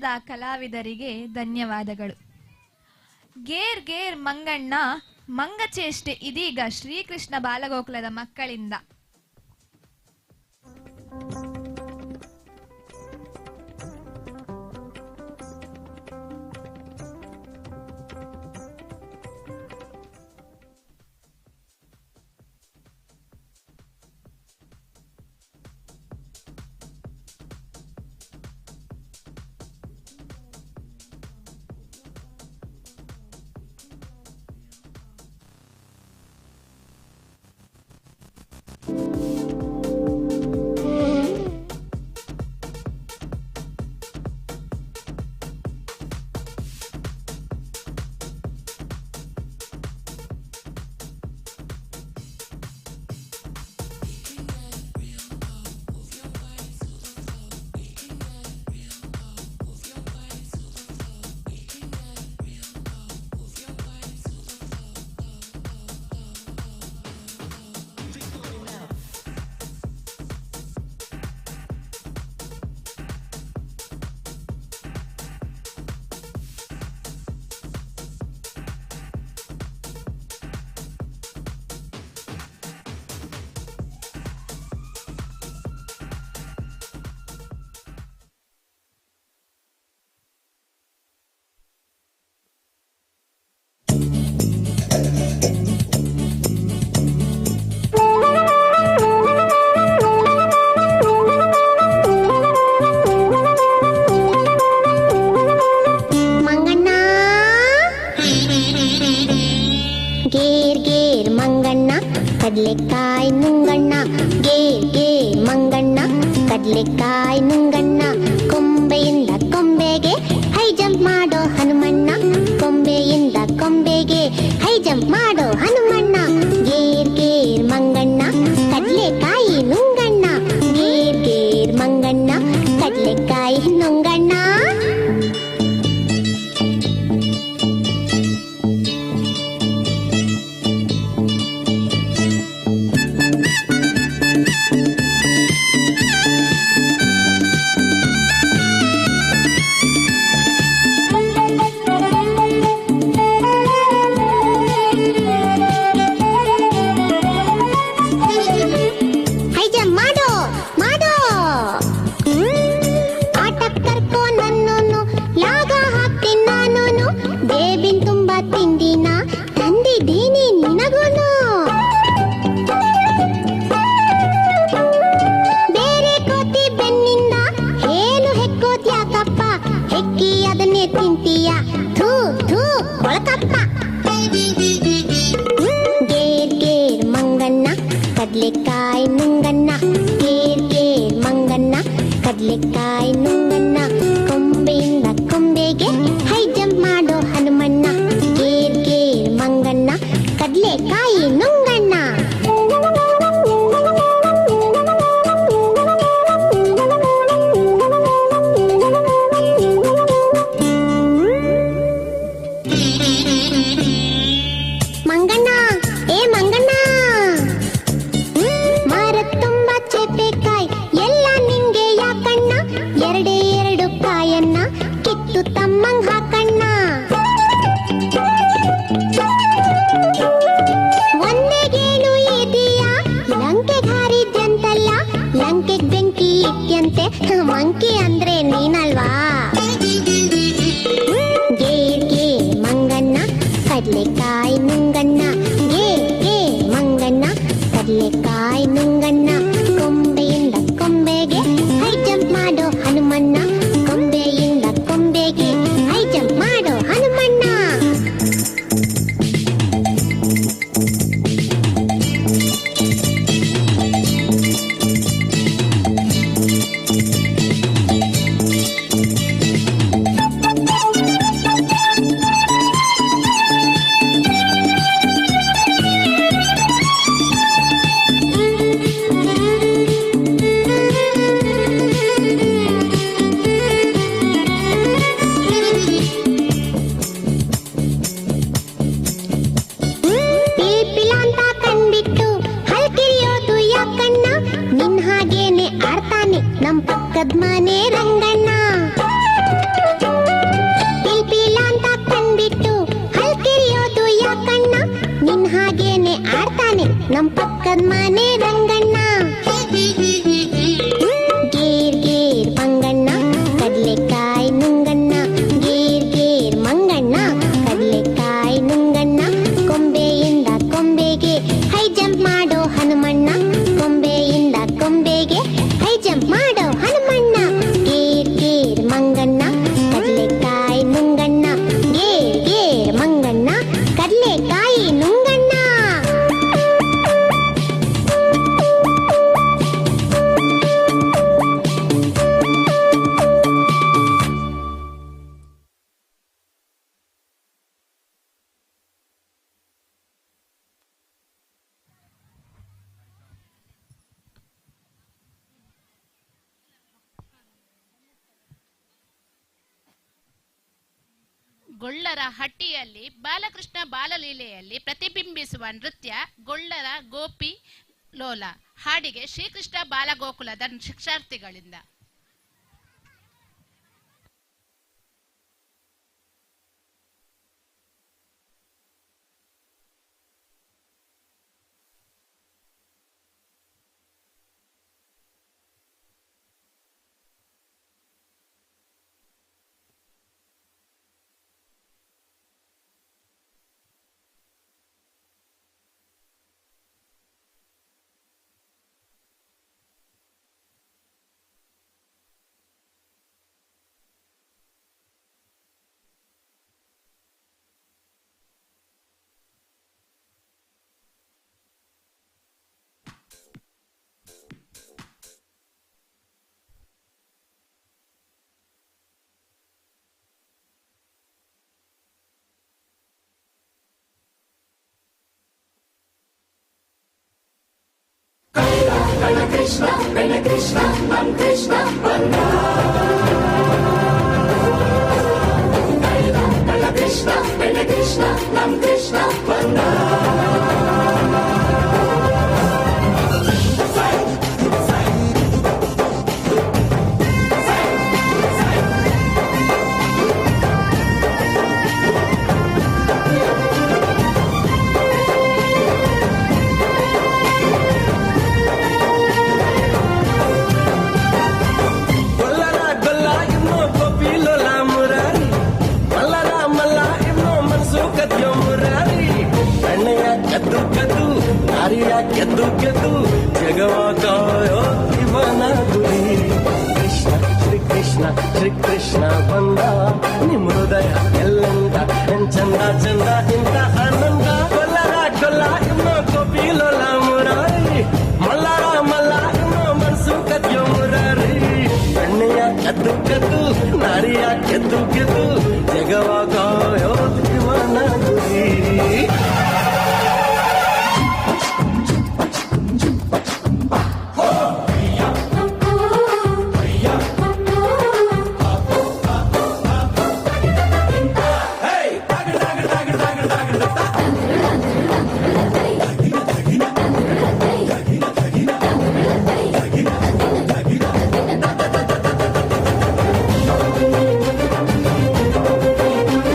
S7: ತಂಡದ ಕಲಾವಿದರಿಗೆ ಧನ್ಯವಾದಗಳು. ಗೇರ್ ಗೇರ್ ಮಂಗಣ್ಣ ಮಂಗಚೇಷ್ಟೆ ಇದೀಗ ಶ್ರೀಕೃಷ್ಣ ಬಾಲಗೋಕುಲದ ಮಕ್ಕಳಿಂದ.
S2: ಮಂಗಣ್ಣ ಗೇರ್ ಗೇರ್ ಮಂಗಣ್ಣ ಕಡ್ಲೆಕಾಯಿ ನುಂಗಣ್ಣ, ಗೇರ್ ಗೇರ್ ಮಂಗಣ್ಣ ಕಡ್ಲೆಕಾಯಿ ನುಂಗಣ್ಣ, ಕೊಂಬೆಯಿಂದ ಕೊಂಬೆಗೆ ಹೈ ಜಂಪ್ ಮಾಡೋ ಹನುಮಣ್ಣ, ಕೊಂಬೆಯಿಂದ ಕೊಂಬೆಗೆ ಹೈ ಜಂಪ್ ಮಾಡೋ ಹನುಮಣ್ಣ, ಗೇರ್ ಗೇರ್ ಮಂಗಣ್ಣ ಕಡ್ಲೆಕಾಯಿ ನುಂಗಣ್ಣ, ಗೇರ್ ಗೇರ್ ಮಂಗಣ್ಣ ಕಡ್ಲೆಕಾಯಿ ನುಂಗಣ್ಣ. ಹೈ ಜಂಪ್ ಮಾಡೋ ಮಾಡೋ, ಆಟ ಕರ್ಕೋ ನನ್ನೂನು, ಲಾಗ ಹಾಕ್ತೀನಿ ನಾನೂನು, ಬೇಬಿನ್ ತುಂಬಾ ತಿಂದಿನ ತಂದಿದ್ದೀನಿ ನಿನಗೂನು. ಬೇರೆ ಕೋತಿ ಬೆನ್ನಿಂದ ಹೇಳು ಹೆಕ್ಕೋದ್ಯಾಕಪ್ಪ, ಹೆಕ್ಕಿ ಅದನ್ನೇ ತಿಂತೀಯ ಥೂ ಥೂ ಕೊಳಕಪ್ಪ. ಗೇರ್ ಗೇರ್ ಮಂಗಣ್ಣ ಕಡ್ಲೆಕಾಯಿ ನುಂಗಣ್ಣ, ಗೇರ್ ಗೇರ್ ಮಂಗಣ್ಣ ಕಡ್ಲೆಕಾಯಿ ನುಂಗಣ್ಣ, ಕೊಂಬೆಯಿಂದ ಕೊಂಬೆಗೆ ಹೈ ಜಂಪ್ ಮಾಡೋ ಹನುಮಣ್ಣ, ಗೇರ್ ಗೇರ್ ಮಂಗಣ್ಣ ಕಡ್ಲೆಕಾಯಿ ನುಂಗಣ್ಣ. ಮಂಗಣ್ಣ ಏ ಮಂಗಣ್ಣ, ಮರದ ತುಂಬ ಚೇಪೆಕಾಯಿ ಎಲ್ಲ ನಿಂಗೆ ಯಾಕಣ್ಣ, ಎರಡೇ ಎರಡು ಕಾಯನ್ನ ಕಿತ್ತು ತಮ್ಮಂಗ್ ಹಾಕಣ್ಣ. ಒಂದೇ ಗೇಣು ಇದೆಯಾ ಲಂಕೆಗ್ ಹಾರಿದ್ಯಂತಲ್ಲ, ಲಂಕೆಗ್ ಬೆಂಕಿ ಇಟ್ಯಂತೆ ಮಂಕಿ ಅಂದ್ರೆ ನೀನಲ್ವಾ. ಗೇರ್ ಗೇರ್ ಮಂಗಣ್ಣ ಕಡ್ಲೆಕಾಯಿ ನುಂಗಣ್ಣ, ಗೇರ್ ಗೇರ್ ಮಂಗಣ್ಣ ಕಡ್ಲೆಕಾಯಿ ನುಂಗಣ್ಣ, ಕೊಂಬೆಯಿಂದ ಕೊಂಬೆಗೆ ಹೈ ಜಂಪ್ ಮಾಡೋ ಹನುಮಣ್ಣ, ಕೊಂಬೆಯಿಂದ ಕೊಂಬೆಗೆ ಹೈ ಜಂಪ್ ಮಾಡೋ ಹನುಮಣ್ಣ. ನಮ್ ಪಕ್ಕದ ಮನೆ ರಂಗಣ್ಣ. ಗೇರ್ ಗೇರ್ ಮಂಗಣ್ಣ ಕಡ್ಲೆಕಾಯಿ ನುಂಗಣ್ಣ, ಗೇರ್ ಗೇರ್ ಮಂಗಣ್ಣ ಕಡ್ಲೆಕಾಯಿ ನುಂಗಣ್ಣ. ಕೊಂಬೆಯಿಂದ ಕೊಂಬೆಗೆ ಹೈ ಜಂಪ್ ಮಾಡೋ ಹನುಮಣ್ಣ, ಕೊಂಬೆಯಿಂದ ಕೊಂಬೆಗೆ ಹೈ ಜಂಪ್ ಮಾಡೋ ಹನುಮಣ್ಣ. ಗೇರ್ ಗೇರ್ ಮಂಗಣ್ಣ ಕಡ್ಲೆಕಾಯಿ ನುಂಗಣ್ಣ, ಗೇರ್ ಗೇರ್ ಮಂಗಣ್ಣ ಕಡ್ಲೆಕಾಯಿ ನುಂಗಣ್ಣ.
S11: ಗೊಳ್ಳರ ಹಟ್ಟಿಯಲ್ಲಿ ಬಾಲಕೃಷ್ಣ ಬಾಲಲೀಲೆಯಲ್ಲಿ ಪ್ರತಿಬಿಂಬಿಸುವ ನೃತ್ಯ ಗೊಳ್ಳರ ಗೋಪಿ ಲೋಲ ಹಾಡಿಗೆ ಶ್ರೀಕೃಷ್ಣ ಬಾಲಗೋಕುಲದ ಶಿಕ್ಷಾರ್ಥಿಗಳಿಂದ.
S5: ಕೃಷ್ಣ ಬೆನ್ನ ಕೃಷ್ಣ ನಮ್ ಕೃಷ್ಣ ಬಂದ, ಕಳ್ಳ ಕೃಷ್ಣ ಬೆನ್ನ ಕೃಷ್ಣ ನಮ್ ಕೃಷ್ಣ ಬಂದ.
S8: ಗೆದ್ದು ಗೆದ್ದು ಜಗವ ಕಾಯೋ ಇವನ ಗುರಿ. ಕೃಷ್ಣ ಶ್ರೀ ಕೃಷ್ಣ ಶ್ರೀ ಕೃಷ್ಣ ಬಂದ, ನಿಮ್ಮ ಹೃದಯ ಎಲ್ಲಂದ ಚಂದ ಚಂದ ಇಂತ ಆನಂದ. ಕೊಲ್ಲರ ಕೊಲ್ಲ ಇನ್ನು ಗೋಪಿ ಲೋಲ ಮುರಾರಿ, ಮಲ್ಲಾರ ಮಲ್ಲ ಇನ್ನು ಮನಸ್ಸು ಕದ್ಯೋ ಮುರಾರಿ. ಕಣ್ಣೆಯ ಕದ್ದು ಕದ್ದು ನಾರಿಯ ಗೆದ್ದು ಗೆದ್ದು ಜಗವ ಕಾಯೋ ಇವನ ಗುರಿ.
S5: Thank you.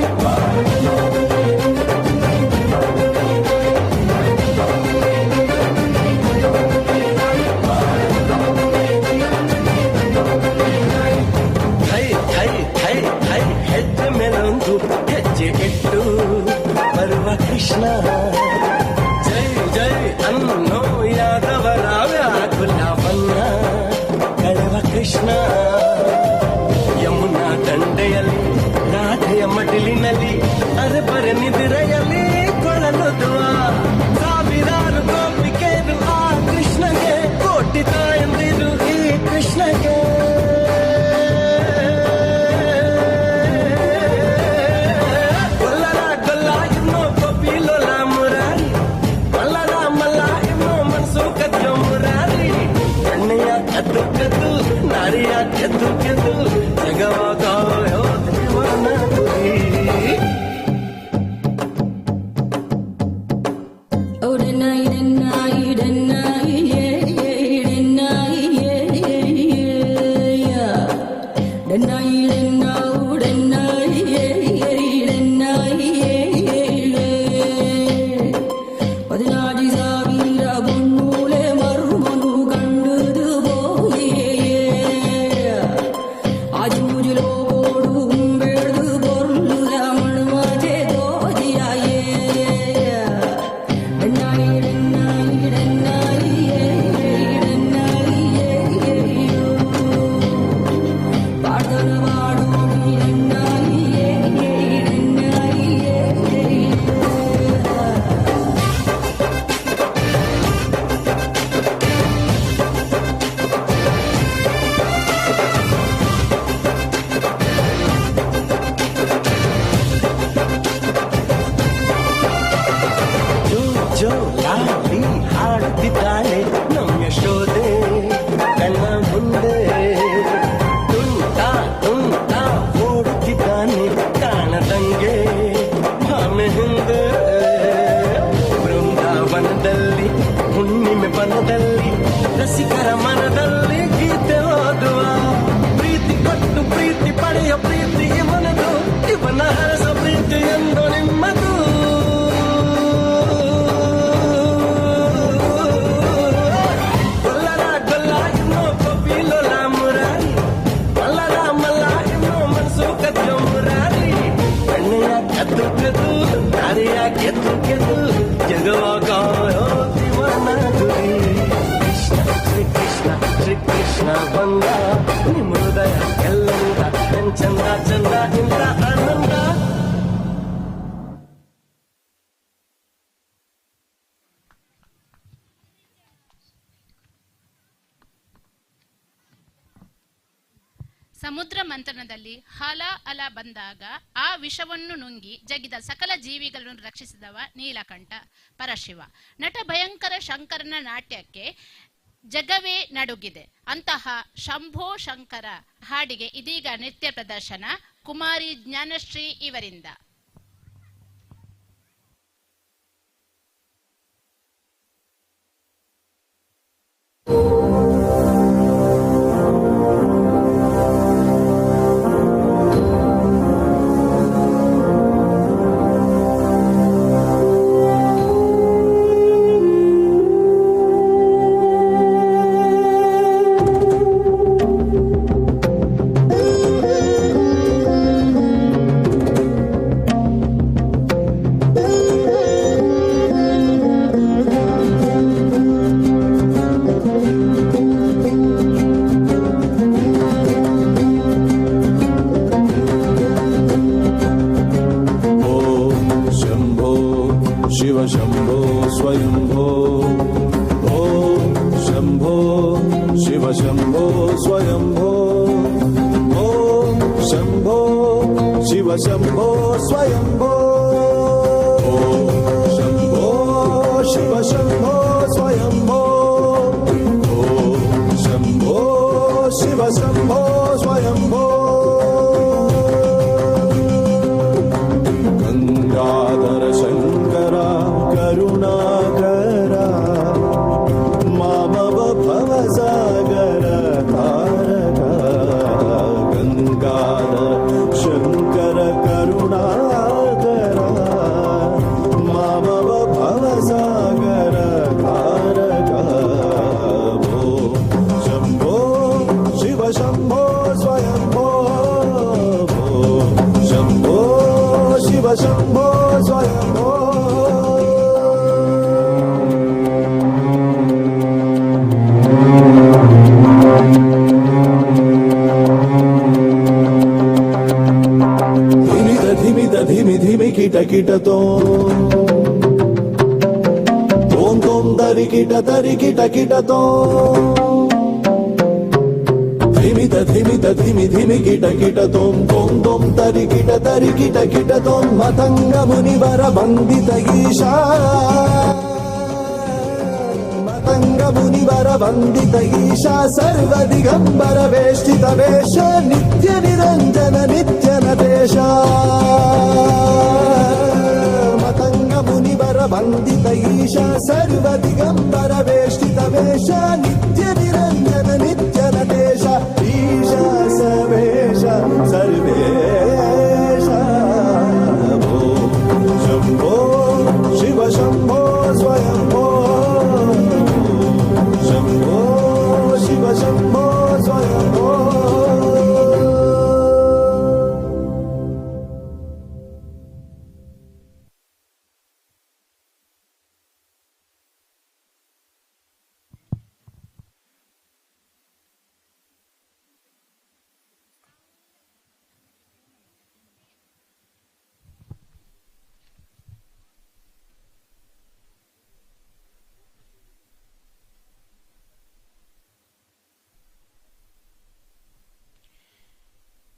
S11: ಸಮುದ್ರ ಮಂಥನದಲ್ಲಿ ಹಲ ಅಲ ಬಂದಾಗ ಆ ವಿಷವನ್ನು ನುಂಗಿ ಜಗಿದ ಸಕಲ ಜೀವಿಗಳನ್ನು ರಕ್ಷಿಸಿದವ ನೀಲಕಂಠ ಪರಶಿವ. ನಟ ಭಯಂಕರ ಶಂಕರನ ನಾಟ್ಯಕ್ಕೆ ಜಗವೇ ನಡುಗಿದೆ. ಅಂತಹ ಶಂಭೋ ಶಂಕರ ಹಾಡಿಗೆ ಇದೀಗ ನೃತ್ಯ ಪ್ರದರ್ಶನ ಕುಮಾರಿ ಜ್ಞಾನಶ್ರೀ ಇವರಿಂದ.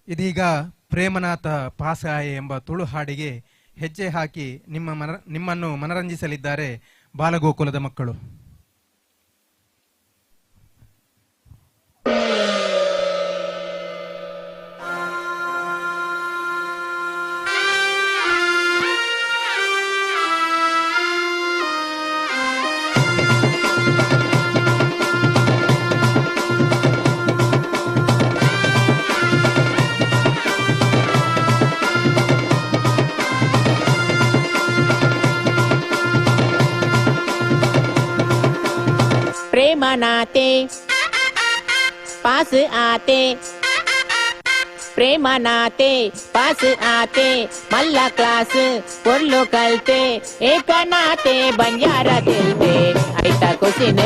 S4: ಇದೀಗ ಪ್ರೇಮನಾಥ ಪಾಸಾಯ ಎಂಬ ತುಳು ಹಾಡಿಗೆ ಹೆಜ್ಜೆ ಹಾಕಿ ನಿಮ್ಮನ್ನು ಮನರಂಜಿಸಲಿದ್ದಾರೆ ಬಾಲಗೋಕುಲದ ಮಕ್ಕಳು.
S12: प्रेमनाते पास आते, प्रेमनाते पास आते, मल्ला क्लास पोर्लो कलते, एकनाते बंजारा दिलते, ऐता कुसिन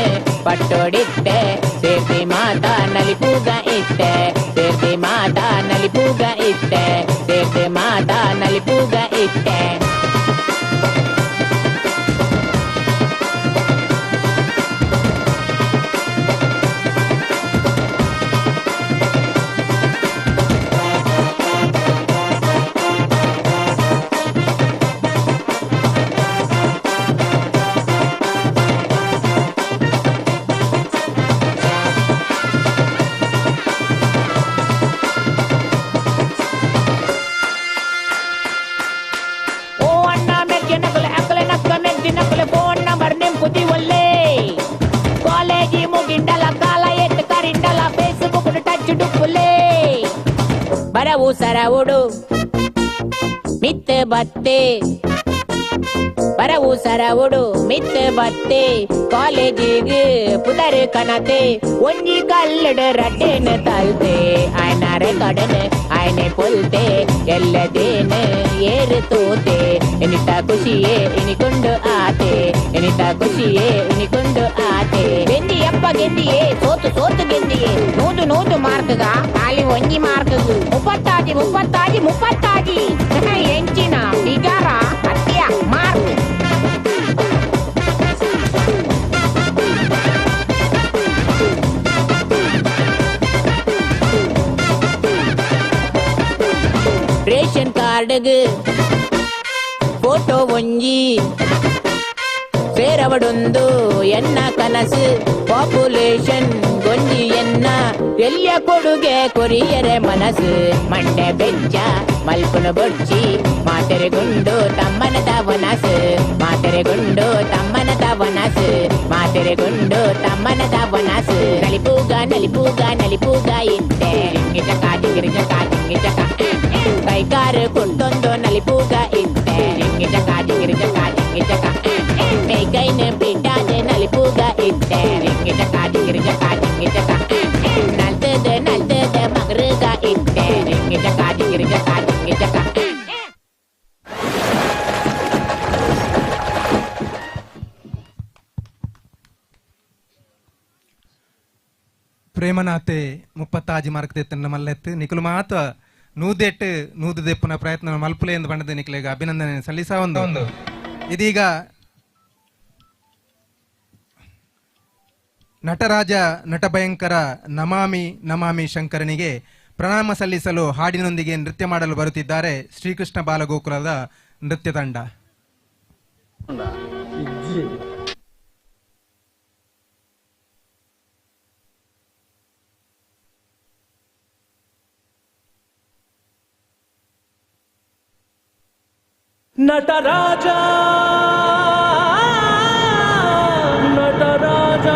S12: पट्टोडित्ते, सेर्ति माता नलिपूग इत्ते, सेर्ति माता नलिपूग इत्ते, सेर्ति माता नलिपूग इत्ते. ದಿನಕ್ಕಲೆ ಫೋನ್ ನಂಬರ್ ನಿಂಪುದಿ ಒಲ್ಲೆ ಕಾಲೇಜಿ ಮುಗಿಂಡಲ ಕಾಲ ಎತ್ತು ಕರಿಂಡಲ ಫೇಸ್ಬುಕ್ ಟಚ್ ಡುಪ್ಪುಲೇ ಬರವು ಸರವುಡು ಮಿತ್ತ ಬತ್ತೆ ಬರವು ಸರವುಡು ಮಿತ್ತ ಬತ್ತೆ ಕಾಲೇಜಿಗೆ ಪುದರ್ ಕನತೆ ಒಂಜಿ ಕಲ್ಲಡ ರಡ್ಡೇನ ತಲ್ತೆ ಆಯ್ನ ರೆಕಾರ್ಡನ್ ಆಯ್ನೆ ಪೊಲ್ತೆ ಎಲ್ಲದೇನ ಏರು ತೂತೆ ಎನಿತ ಖುಷಿಯೇ ಇನಿಕೊಂಡು ಆತೆ ಎನಿತ ಖುಷಿಯೇ ಇನಿಕೊಂಡು ಆತೆ ಗೆಂದಿಯಪ್ಪ ಗೆಂದಿಯೇ ಸೋತು ಸೋತು ಗೆಂದಿಯೇ ನೂದು ನೂದು ಮಾರ್ಕ್ಗ ಖಾಲಿ ಒಂಜಿ ಮಾರ್ಕ್ಗ್ ಮುಪ್ಪತ್ತಾಜಿ ಮುಪ್ಪತ್ತಾಜಿ ಮುಪ್ಪತ್ತಾಜಿ ಎಂಚಿನ ಬಿಗಾರ ಅತ್ಯ ಮಾರ್ಕ್. ರೇಷನ್ ಕಾರ್ಡ್ಗ್ ಫೋಟೋ ಒಂಜಿ ಸೇರವಡೊಂದು ಎನ್ನ ಕನಸು ಪಾಪ್ಯುಲೇಷನ್ ಗೊಂಜಿ ಎನ್ನ ಎಲ್ಲಿಯ ಕೊಡುಗೆ ಕೊರಿಯರೆ ಮನಸ್ಸು ಮಂಡೆ ಬೆಚ್ಚ ಮಲ್ಪುನ ಬೊಡ್ಚಿ ಮಾತೆರೆ ಗುಂಡು ತಮ್ಮನ ತವನಸು ಮಾತೆರೆ ಗುಂಡು ತಮ್ಮನ ತವನಸು ಮಾತೆರೆ ಗುಂಡು ತಮ್ಮನ ತವನಸು ನಲಿಪೂಗ ನಲಿಪೂಗ ನಲಿಪೂಗ ಇತ್ತೆ ಜಿಂಗಿ ಚಕ ಜಿಂಗಿರಿ ಚಕ ಜಿಂಗಿ ಚಕ ಕೈಕಾರು ಕುಂಟೊಂದು ನಲಿಪೂಗ ಇತ್ತೆ ಜಿಂಗಿ ಚಕ ಜಿಂಗಿರಿ ಚಕ ಜಿಂಗಿ ಚಕ ಕೈಕೈನ ಪಿಂಡಾದ ನಲಿಪೂಗ ಇತ್ತೆ ಜಿಂಗಿ ಚಕ ಜಿಂಗಿರಿ ಚಕ ಜಿಂಗಿ ಚಕ ನಲ್ತದ ನಲ್ತದ ಮಗರುಗ ಇತ್ತೆ ಜಿಂಗಿ ಚಕ ಜಿಂಗಿರಿ ಚಕ ಜಿಂಗಿ ಚಕ.
S4: ಪ್ರೇಮನಾಥೆ ಮುಪ್ಪತ್ತಾಜಿ ಮಾರ್ಕ್ ದೆತ್ತನ್ನ ಮಲ್ಲೆತ್ತು ನಿಕುಲು ಮಾತ ನೂದೆಟ್ಟು ನೂದು ದೆಪ್ಪುನ ಪ್ರಯತ್ನ ಮಲ್ಪುಲೆ ಎಂದು ಬಣ್ಣದ ನಿಕಲೆಗ ಅಭಿನಂದನೆ ಸಲ್ಲಿಸ ಒಂದು. ಇದೀಗ ನಟರಾಜ ನಟಭಯಂಕರ ನಮಾಮಿ ನಮಾಮಿ ಶಂಕರನಿಗೆ ಪ್ರಣಾಮ ಸಲ್ಲಿಸಲು ಹಾಡಿನೊಂದಿಗೆ ನೃತ್ಯ ಮಾಡಲು ಬರುತ್ತಿದ್ದಾರೆ ಶ್ರೀಕೃಷ್ಣ ಬಾಲಗೋಕುಲದ ನೃತ್ಯ ತಂಡ.
S8: ನಟರಾಜ ನಟರಾಜ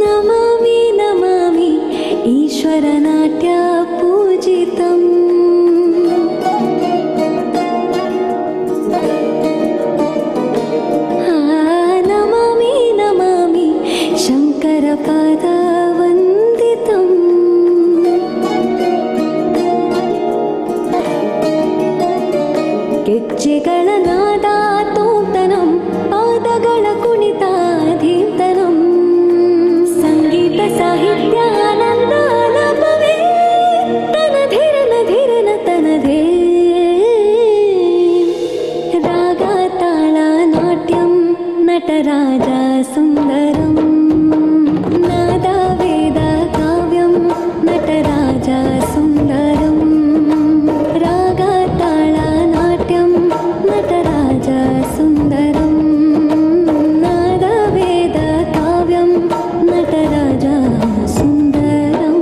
S6: ನಮಾಮಿ ನಮಾಮಿ ಈಶ್ವರನಾಟ್ಯ ಪೂಜಿತಂ ನಮಾಮಿ ನಮಾಮಿ ಶಂಕರ ಪಾದ ವಂದಿತಂ ಗೆಜ್ಜೆಗಳ ನಾದ ತೋಂತನಂ ಪಾದಗಳ ಕುಣಿತ ಧೀಂತನಂ ಸಂಗೀತ ಸಾಹಿತ್ಯ ಆನಂದ ಆಲಾಪವೇ ತನ ಧಿರನ ಧಿರನ ತನದೇ ರಾಗ ತಾಳ ನಾಟ್ಯಂ ನಟರಾಜ ಸುಂದರಂ ನಾದ ವೇದ ಕಾವ್ಯಂ ನಟರಾಜ ಸುಂದರಂ ರಾಗ ತಾಳ ನಾಟ್ಯಂ ನಟರಾಜ ಸುಂದರಂ ನಾದ ವೇದ ಕಾವ್ಯಂ ನಟರಾಜ ಸುಂದರಂ.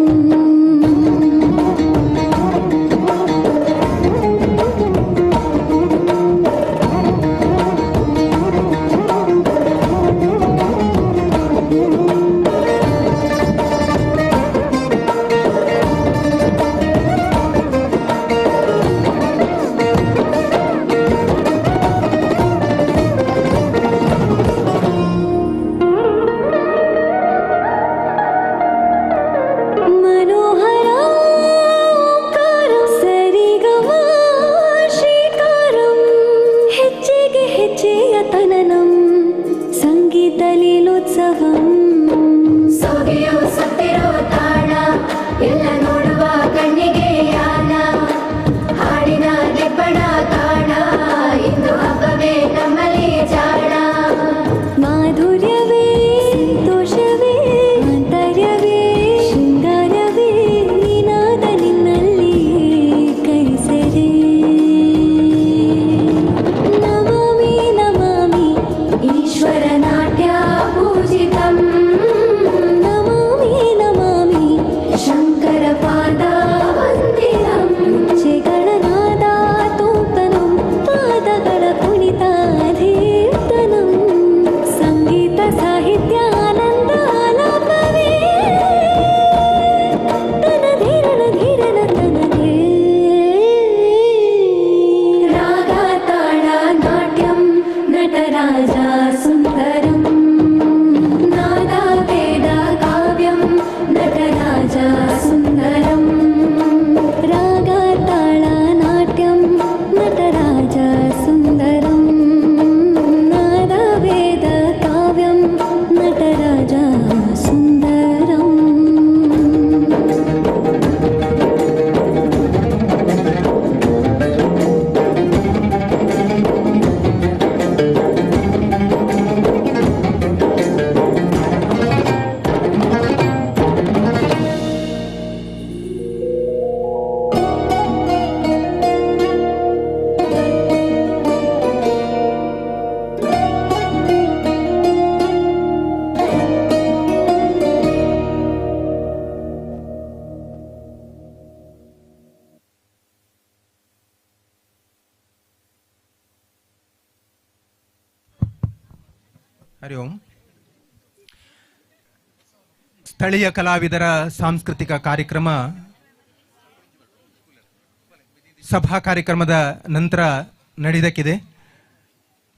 S6: ಮನೋಹರಾಂಕಾರಂ ಸರಿಗಮ ಶ್ರೀಕಾರಂ ಹೆಜ್ಜೆಗೆ ಹೆಜ್ಜೆಯ ತನನಂ ಸಂಗೀತ ಲೀಲೋತ್ಸವಂ
S5: ಸೋಗೆಯೋ ಸತ್ತಿರೋ ತಾಳ
S4: ಹರಿ ಓಂ. ಸ್ಥಳೀಯ ಕಲಾವಿದರ ಸಾಂಸ್ಕೃತಿಕ ಕಾರ್ಯಕ್ರಮ ಸಭಾ ಕಾರ್ಯಕ್ರಮದ ನಂತರ ನಡೆದಕ್ಕಿದೆ.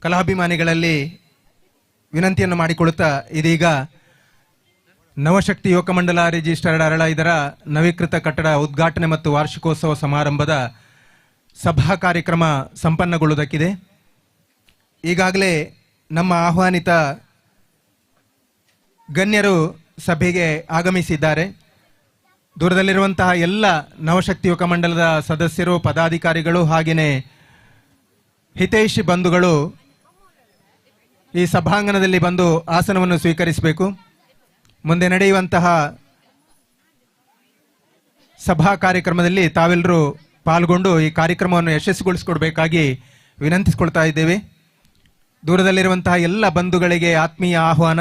S4: ಕಲಾಭಿಮಾನಿಗಳಲ್ಲಿ ವಿನಂತಿಯನ್ನು ಮಾಡಿಕೊಳ್ಳುತ್ತಾ ಇದೀಗ ನವಶಕ್ತಿ ಯುವಕ ಮಂಡಲ ರಿಜಿಸ್ಟರ್ಡ್ ಅರಳ ಇದರ ನವೀಕೃತ ಕಟ್ಟಡ ಉದ್ಘಾಟನೆ ಮತ್ತು ವಾರ್ಷಿಕೋತ್ಸವ ಸಮಾರಂಭದ ಸಭಾ ಕಾರ್ಯಕ್ರಮ ಸಂಪನ್ನಗೊಳ್ಳುವುದಕ್ಕಿದೆ. ಈಗಾಗಲೇ ನಮ್ಮ ಆಹ್ವಾನಿತ ಗಣ್ಯರು ಸಭೆಗೆ ಆಗಮಿಸಿದ್ದಾರೆ. ದೂರದಲ್ಲಿರುವಂತಹ ಎಲ್ಲ ನವಶಕ್ತಿ ಯುವಕ ಮಂಡಲದ ಸದಸ್ಯರು, ಪದಾಧಿಕಾರಿಗಳು ಹಾಗೆಯೇ ಹಿತೈಷಿ ಬಂಧುಗಳು ಈ ಸಭಾಂಗಣದಲ್ಲಿ ಬಂದು ಆಸನವನ್ನು ಸ್ವೀಕರಿಸಬೇಕು. ಮುಂದೆ ನಡೆಯುವಂತಹ ಸಭಾ ಕಾರ್ಯಕ್ರಮದಲ್ಲಿ ತಾವೆಲ್ಲರೂ ಪಾಲ್ಗೊಂಡು ಈ ಕಾರ್ಯಕ್ರಮವನ್ನು ಯಶಸ್ವಿಗೊಳಿಸಿಕೊಡ್ಬೇಕಾಗಿ ವಿನಂತಿಸಿಕೊಳ್ತಾ ಇದ್ದೇವೆ. ದೂರದಲ್ಲಿರುವಂತಹ ಎಲ್ಲ ಬಂಧುಗಳಿಗೆ ಆತ್ಮೀಯ ಆಹ್ವಾನ.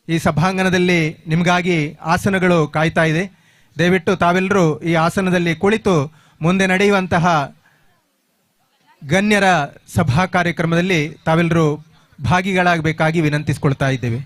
S4: ಈ ಸಭಾಂಗಣದಲ್ಲಿ ನಿಮಗಾಗಿ ಆಸನಗಳು ಕಾಯ್ತಾ ಇದೆ. ದಯವಿಟ್ಟು ತಾವೆಲ್ಲರೂ ಈ ಆಸನದಲ್ಲಿ ಕುಳಿತು ಮುಂದೆ ನಡೆಯುವಂತಹ ಗಣ್ಯರ ಸಭಾ ಕಾರ್ಯಕ್ರಮದಲ್ಲಿ ತಾವೆಲ್ಲರೂ ಭಾಗಿಗಳಾಗಬೇಕಾಗಿ ವಿನಂತಿಸಿಕೊಳ್ತಾ ಇದ್ದೇವೆ.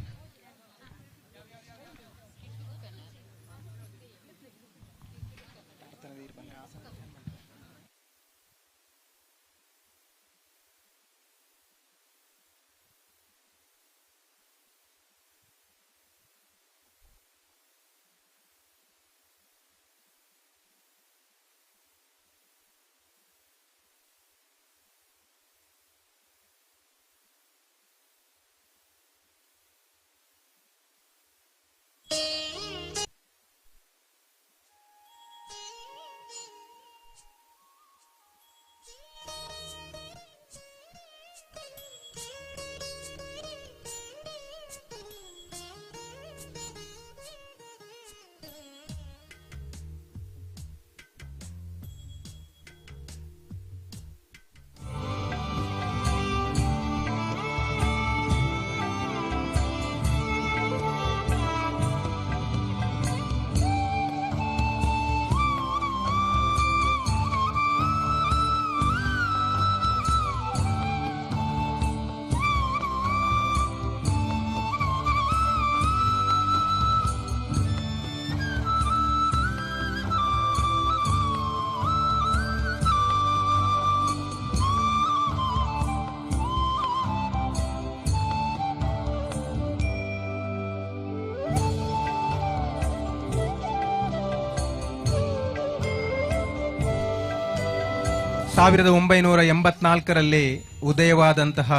S4: ಸಾವಿರದ 1984ರಲ್ಲಿ ಉದಯವಾದಂತಹ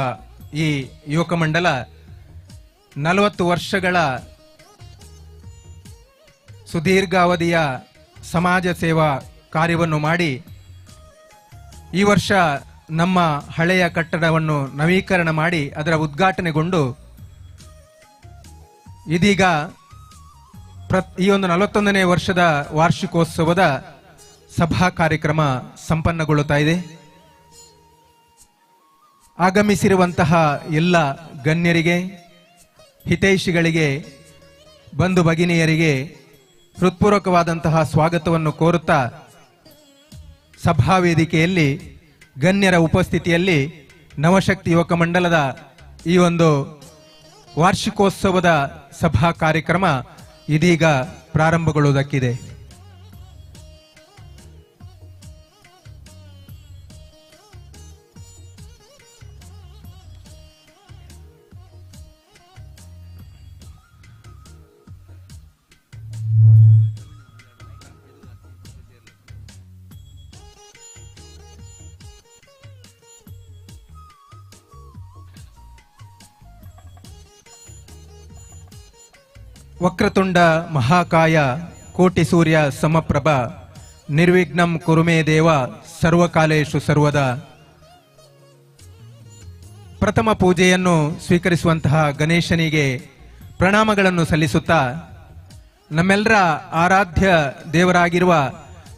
S4: ಈ ಯುವಕ ಮಂಡಲ 40 ವರ್ಷಗಳ ಸುದೀರ್ಘ ಅವಧಿಯ ಸಮಾಜ ಸೇವಾ ಕಾರ್ಯವನ್ನು ಮಾಡಿ ಈ ವರ್ಷ ನಮ್ಮ ಹಳೆಯ ಕಟ್ಟಡವನ್ನು ನವೀಕರಣ ಮಾಡಿ ಅದರ ಉದ್ಘಾಟನೆಗೊಂಡು ಇದೀಗ ಈ ಒಂದು 41ನೇ ವರ್ಷದ ವಾರ್ಷಿಕೋತ್ಸವದ ಸಭಾ ಕಾರ್ಯಕ್ರಮ ಸಂಪನ್ನಗೊಳ್ಳುತ್ತಾ ಇದೆ. ಆಗಮಿಸಿರುವಂತಹ ಎಲ್ಲ ಗಣ್ಯರಿಗೆ, ಹಿತೈಷಿಗಳಿಗೆ, ಬಂಧು ಭಗಿನಿಯರಿಗೆ ಹೃತ್ಪೂರ್ವಕವಾದಂತಹ ಸ್ವಾಗತವನ್ನು ಕೋರುತ್ತಾ ಸಭಾ ವೇದಿಕೆಯಲ್ಲಿ ಗಣ್ಯರ ಉಪಸ್ಥಿತಿಯಲ್ಲಿ ನವಶಕ್ತಿ ಯುವಕ ಮಂಡಲದ ಈ ಒಂದು ವಾರ್ಷಿಕೋತ್ಸವದ ಸಭಾ ಕಾರ್ಯಕ್ರಮ ಇದೀಗ ಪ್ರಾರಂಭಗೊಳ್ಳುವುದಕ್ಕಿದೆ. ವಕ್ರತುಂಡ ಮಹಾಕಾಯ ಕೋಟಿ ಸೂರ್ಯ ಸಮಪ್ರಭ ನಿರ್ವಿಘ್ನಂ ಕುರುಮೇ ದೇವ ಸರ್ವಕಾಲೇಶು ಸರ್ವದಾ. ಪ್ರಥಮ ಪೂಜೆಯನ್ನು ಸ್ವೀಕರಿಸುವಂತಹ ಗಣೇಶನಿಗೆ ಪ್ರಣಾಮಗಳನ್ನು ಸಲ್ಲಿಸುತ್ತಾ ನಮ್ಮೆಲ್ಲರ ಆರಾಧ್ಯ ದೇವರಾಗಿರುವ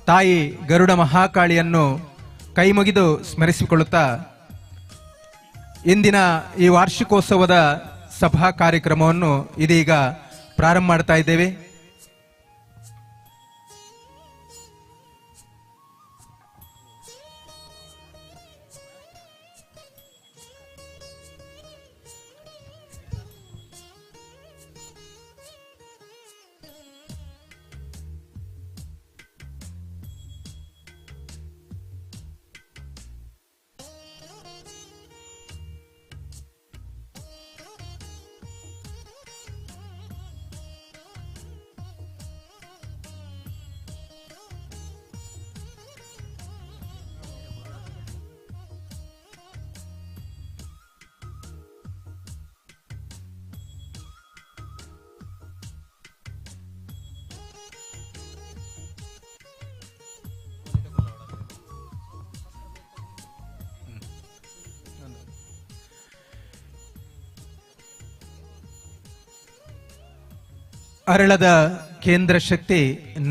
S4: ತಾಯಿ ಗರುಡ ಮಹಾಕಾಳಿಯನ್ನು ಕೈಮುಗಿದು ಸ್ಮರಿಸಿಕೊಳ್ಳುತ್ತಾ ಇಂದಿನ ಈ ವಾರ್ಷಿಕೋತ್ಸವದ ಸಭಾ ಕಾರ್ಯಕ್ರಮವನ್ನು ಇದೀಗ ಪ್ರಾರಂಭ ಮಾಡ್ತಾ ಇದ್ದೇವೆ. ಅರಳದ ಕೇಂದ್ರ ಶಕ್ತಿ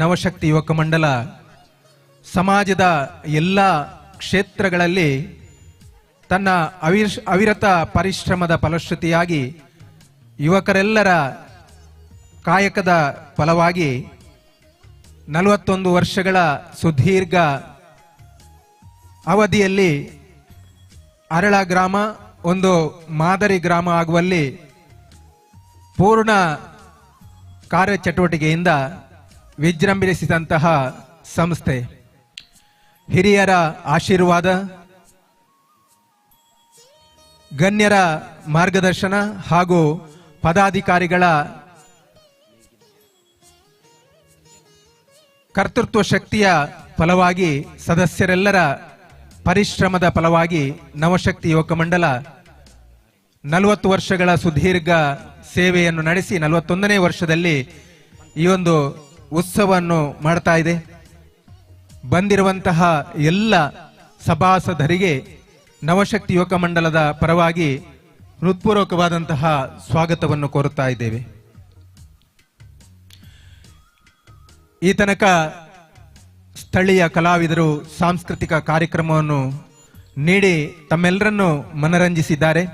S4: ನವಶಕ್ತಿ ಯುವಕ ಮಂಡಲ ಸಮಾಜದ ಎಲ್ಲ ಕ್ಷೇತ್ರಗಳಲ್ಲಿ ತನ್ನ ಅವಿರತ ಪರಿಶ್ರಮದ ಫಲಶ್ರುತಿಯಾಗಿ ಯುವಕರೆಲ್ಲರ ಕಾಯಕದ ಫಲವಾಗಿ 41 ವರ್ಷಗಳ ಸುದೀರ್ಘ ಅವಧಿಯಲ್ಲಿ ಅರಳ ಗ್ರಾಮ ಒಂದು ಮಾದರಿ ಗ್ರಾಮ ಆಗುವಲ್ಲಿ ಪೂರ್ಣ ಕಾರ್ಯಚಟುವಟಿಕೆಯಿಂದ ವಿಜೃಂಭಿಸಿದಂತಹ ಸಂಸ್ಥೆ. ಹಿರಿಯರ ಆಶೀರ್ವಾದ, ಗಣ್ಯರ ಮಾರ್ಗದರ್ಶನ ಹಾಗೂ ಪದಾಧಿಕಾರಿಗಳ ಕರ್ತೃತ್ವ ಶಕ್ತಿಯ ಫಲವಾಗಿ, ಸದಸ್ಯರೆಲ್ಲರ ಪರಿಶ್ರಮದ ಫಲವಾಗಿ ನವಶಕ್ತಿ ಯುವಕ ಮಂಡಲ 40 ವರ್ಷಗಳ ಸುದೀರ್ಘ ಸೇವೆಯನ್ನು ನಡೆಸಿ 41ನೇ ವರ್ಷದಲ್ಲಿ ಈ ಒಂದು ಉತ್ಸವವನ್ನು ಮಾಡ್ತಾ ಇದೆ. ಬಂದಿರುವಂತಹ ಎಲ್ಲ ಸಭಾಸದರಿಗೆ ನವಶಕ್ತಿ ಯುವಕ ಮಂಡಲದ ಪರವಾಗಿ ಹೃತ್ಪೂರ್ವಕವಾದಂತಹ ಸ್ವಾಗತವನ್ನು ಕೋರುತ್ತಾ ಇದ್ದೇವೆ. ಈ ತನಕ ಸ್ಥಳೀಯ ಕಲಾವಿದರು ಸಾಂಸ್ಕೃತಿಕ ಕಾರ್ಯಕ್ರಮವನ್ನು ನೀಡಿ ತಮ್ಮೆಲ್ಲರನ್ನು ಮನರಂಜಿಸಿದ್ದಾರೆ.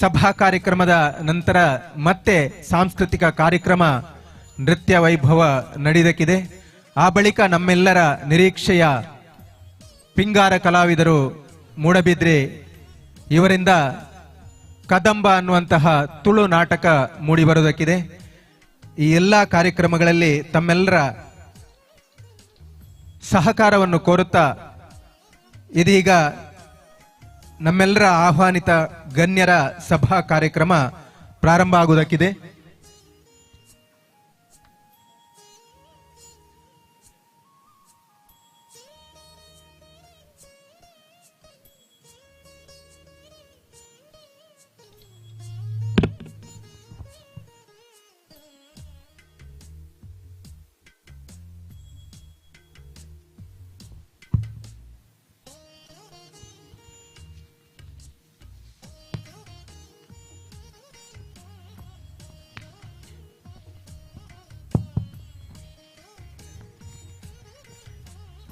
S4: ಸಭಾ ಕಾರ್ಯಕ್ರಮದ ನಂತರ ಮತ್ತೆ ಸಾಂಸ್ಕೃತಿಕ ಕಾರ್ಯಕ್ರಮ, ನೃತ್ಯ ವೈಭವ ನಡೆದಕ್ಕಿದೆ. ಆ ಬಳಿಕ ನಮ್ಮೆಲ್ಲರ ನಿರೀಕ್ಷೆಯ ಪಿಂಗಾರ ಕಲಾವಿದರು ಮೂಡಬಿದ್ರೆ ಇವರಿಂದ ಕದಂಬ ಅನ್ನುವಂತಹ ತುಳು ನಾಟಕ ಮೂಡಿಬರುವುದಕ್ಕಿದೆ. ಈ ಎಲ್ಲ ಕಾರ್ಯಕ್ರಮಗಳಲ್ಲಿ ತಮ್ಮೆಲ್ಲರ ಸಹಕಾರವನ್ನು ಕೋರುತ್ತಾ ಇದೀಗ ನಮ್ಮೆಲ್ಲರ ಆಹ್ವಾನಿತ ಗಣ್ಯರ ಸಭಾ ಕಾರ್ಯಕ್ರಮ ಪ್ರಾರಂಭ ಆಗುವುದಕ್ಕಿದೆ.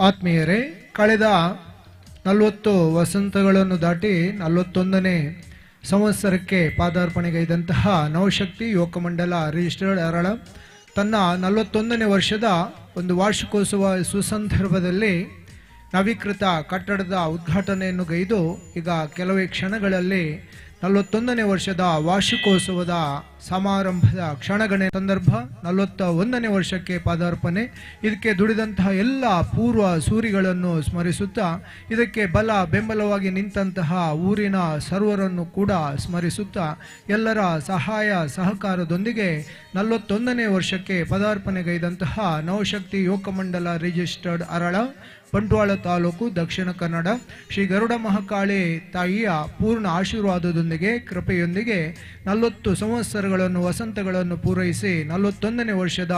S13: ಆತ್ಮೀಯರೇ, ಕಳೆದ 40 ವಸಂತಗಳನ್ನು ದಾಟಿ 41ನೇ ಸಂವತ್ಸರಕ್ಕೆ ಪಾದಾರ್ಪಣೆಗೈದಂತಹ ನವಶಕ್ತಿ ಯುವಕ ಮಂಡಲ ರಿಜಿಸ್ಟರ್ಡ್ ಅರಳ ತನ್ನ 41ನೇ ವರ್ಷದ ಒಂದು ವಾರ್ಷಿಕೋತ್ಸವ ಸುಸಂದರ್ಭದಲ್ಲಿ ನವೀಕೃತ ಕಟ್ಟಡದ ಉದ್ಘಾಟನೆಯನ್ನು ಗೈದು ಈಗ ಕೆಲವೇ ಕ್ಷಣಗಳಲ್ಲಿ 41ನೇ ವರ್ಷದ ವಾರ್ಷಿಕೋತ್ಸವದ ಸಮಾರಂಭದ ಕ್ಷಣಗಣನೆ ಸಂದರ್ಭ 41ನೇ ವರ್ಷಕ್ಕೆ ಪಾದಾರ್ಪಣೆ. ಇದಕ್ಕೆ ದುಡಿದಂತಹ ಎಲ್ಲ ಪೂರ್ವ ಸೂರಿಗಳನ್ನು ಸ್ಮರಿಸುತ್ತಾ, ಇದಕ್ಕೆ ಬಲ ಬೆಂಬಲವಾಗಿ ನಿಂತಹ ಊರಿನ ಸರ್ವರನ್ನು ಕೂಡ ಸ್ಮರಿಸುತ್ತಾ, ಎಲ್ಲರ ಸಹಾಯ ಸಹಕಾರದೊಂದಿಗೆ 41ನೇ ವರ್ಷಕ್ಕೆ ಪದಾರ್ಪಣೆಗೈದಂತಹ ನವಶಕ್ತಿ ಯುವಕ ಮಂಡಲ ರಿಜಿಸ್ಟರ್ಡ್ ಅರಳ, ಬಂಟ್ವಾಳ ತಾಲೂಕು, ದಕ್ಷಿಣ ಕನ್ನಡ, ಶ್ರೀ ಗರುಡ ಮಹಾಕಾಳಿ ತಾಯಿಯ ಪೂರ್ಣ ಆಶೀರ್ವಾದದೊಂದಿಗೆ ಕೃಪೆಯೊಂದಿಗೆ 40 ಸಂವತ್ಸರಗಳನ್ನು ವಸಂತಗಳನ್ನು ಪೂರೈಸಿ 41ನೇ ವರ್ಷದ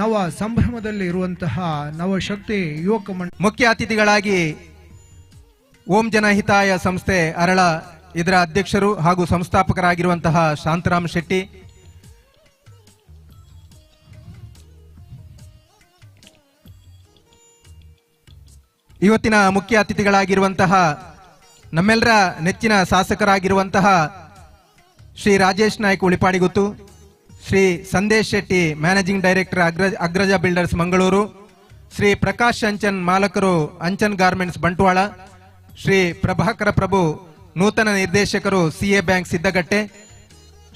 S13: ನವ ಸಂಭ್ರಮದಲ್ಲಿ ಇರುವಂತಹ ನವಶಕ್ತಿ ಯುವಕ ಮಂಡಲ
S4: ಮುಖ್ಯ ಅತಿಥಿಗಳಾಗಿ ಓಂ ಜನಹಿತಾಯ ಸಂಸ್ಥೆ ಅರಳ ಇದರ ಅಧ್ಯಕ್ಷರು ಹಾಗೂ ಸಂಸ್ಥಾಪಕರಾಗಿರುವಂತಹ ಶಾಂತರಾಮ್ ಶೆಟ್ಟಿ, ಇವತ್ತಿನ ಮುಖ್ಯ ಅತಿಥಿಗಳಾಗಿರುವಂತಹ ನಮ್ಮೆಲ್ಲರ ನೆಚ್ಚಿನ ಶಾಸಕರಾಗಿರುವಂತಹ Shri Rajesh Naik Ulipadiguttu, Shri Sandesh Shetty managing director Agraja builders Mangaluru, Shri Prakash Anchan ಮಾಲಕರು ಅಂಚನ್ ಗಾರ್ಮೆಂಟ್ಸ್ ಬಂಟ್ವಾಳ, ಶ್ರೀ ಪ್ರಭಾಕರ ಪ್ರಭು ನೂತನ ನಿರ್ದೇಶಕರು ಸಿಎ ಬ್ಯಾಂಕ್ ಸಿದ್ದಗಟ್ಟೆ,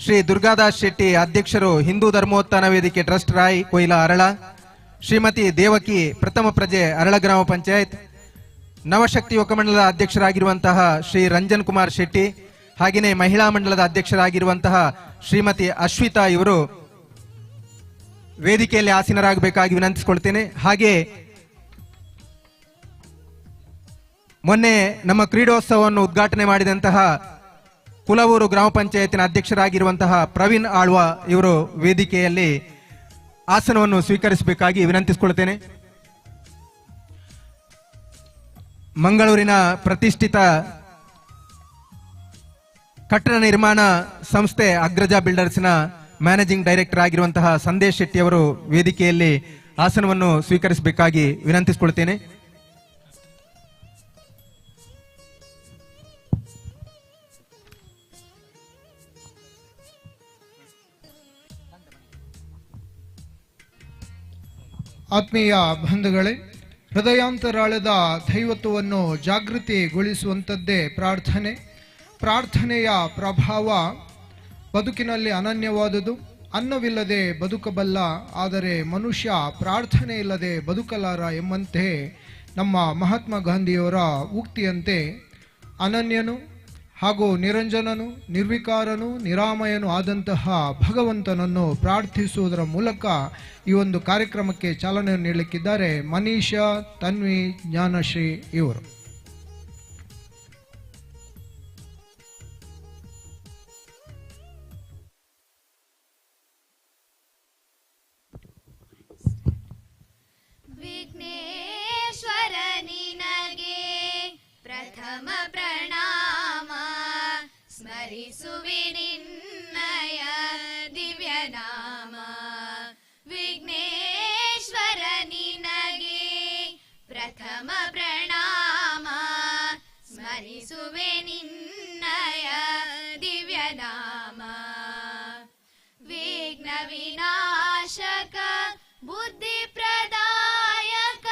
S4: ಶ್ರೀ ದುರ್ಗಾದಾಸ್ ಶೆಟ್ಟಿ ಅಧ್ಯಕ್ಷರು ಹಿಂದೂ ಧರ್ಮೋತ್ಥಾನ ವೇದಿಕೆ ಟ್ರಸ್ಟ್ ರಾಯ್ ಕೊಯ್ಲಾ ಅರಳ, ಶ್ರೀಮತಿ ದೇವಕಿ ಪ್ರಥಮ ಪ್ರಜೆ ಅರಳ ಗ್ರಾಮ ಪಂಚಾಯತ್, ನವಶಕ್ತಿ ಯುವಕ ಮಂಡಲದ ಅಧ್ಯಕ್ಷರಾಗಿರುವಂತಹ ಶ್ರೀ ರಂಜನ್ ಕುಮಾರ್ ಶೆಟ್ಟಿ, ಹಾಗೆಯೇ ಮಹಿಳಾ ಮಂಡಲದ ಅಧ್ಯಕ್ಷರಾಗಿರುವಂತಹ ಶ್ರೀಮತಿ ಅಶ್ವಿತಾ ಇವರು ವೇದಿಕೆಯಲ್ಲಿ ಆಸೀನರಾಗಬೇಕಾಗಿ ವಿನಂತಿಸಿಕೊಳ್ತೇನೆ. ಹಾಗೆ ಮೊನ್ನೆ ನಮ್ಮ ಕ್ರೀಡೋತ್ಸವವನ್ನು ಉದ್ಘಾಟನೆ ಮಾಡಿದಂತಹ ಕುಲವೂರು ಗ್ರಾಮ ಪಂಚಾಯತಿನ ಅಧ್ಯಕ್ಷರಾಗಿರುವಂತಹ ಪ್ರವೀಣ್ ಆಳ್ವ ಇವರು ವೇದಿಕೆಯಲ್ಲಿ ಆಸನವನ್ನು ಸ್ವೀಕರಿಸಬೇಕಾಗಿ ವಿನಂತಿಸಿಕೊಳ್ತೇನೆ. ಮಂಗಳೂರಿನ ಪ್ರತಿಷ್ಠಿತ ಕಟ್ಟಡ ನಿರ್ಮಾಣ ಸಂಸ್ಥೆ ಅಗ್ರಜ ಬಿಲ್ಡರ್ಸ್ನ ಮ್ಯಾನೇಜಿಂಗ್ ಡೈರೆಕ್ಟರ್ ಆಗಿರುವಂತಹ ಸಂದೇಶ್ ಶೆಟ್ಟಿ ಅವರು ವೇದಿಕೆಯಲ್ಲಿ ಆಸನವನ್ನು ಸ್ವೀಕರಿಸಬೇಕಾಗಿ ವಿನಂತಿಸಿಕೊಳ್ತೇನೆ.
S13: ಆತ್ಮೀಯ ಬಂಧುಗಳೇ, ಹೃದಯಾಂತರಾಳದ ದೈವತ್ವವನ್ನು ಜಾಗೃತಿಗೊಳಿಸುವಂಥದ್ದೇ ಪ್ರಾರ್ಥನೆ. ಪ್ರಾರ್ಥನೆಯ ಪ್ರಭಾವ ಬದುಕಿನಲ್ಲಿ ಅನನ್ಯವಾದುದು. ಅನ್ನವಿಲ್ಲದೆ ಬದುಕಬಲ್ಲ, ಆದರೆ ಮನುಷ್ಯ ಪ್ರಾರ್ಥನೆ ಇಲ್ಲದೆ ಬದುಕಲಾರ ಎಂಬಂತೆ ನಮ್ಮ ಮಹಾತ್ಮ ಗಾಂಧಿಯವರ ಉಕ್ತಿಯಂತೆ ಅನನ್ಯನು ಹಾಗೂ ನಿರಂಜನನು, ನಿರ್ವಿಕಾರನು, ನಿರಾಮಯನು ಆದಂತಹ ಭಗವಂತನನ್ನು ಪ್ರಾರ್ಥಿಸುವುದರ ಮೂಲಕ ಈ ಒಂದು ಕಾರ್ಯಕ್ರಮಕ್ಕೆ ಚಾಲನೆ ನೀಡಲಿಕ್ಕಿದ್ದಾರೆ ಮನೀಷಾ, ತನ್ವಿ, ಜ್ಞಾನಶ್ರೀ ಇವರು.
S14: ವಿಘ್ನೇಶ್ವರ ನಿನಗೆ ಪ್ರಥಮ ಪ್ರಣಾಮ, ಸ್ಮರಿಸುವೆ ನಿನ್ನಯ ದಿವ್ಯನಾಮ. ವಿಘ್ನೇಶ್ವರ ನಿನಗೆ ಪ್ರಥಮ ಪ್ರಣಾಮ, ಸ್ಮರಿಸುವೆ ನಿನ್ನಯ ದಿವ್ಯನಾಮ. ವಿಘ್ನ ವಿನಾಶಕ ಬುದ್ಧಿ ಪ್ರದಾಯಕ,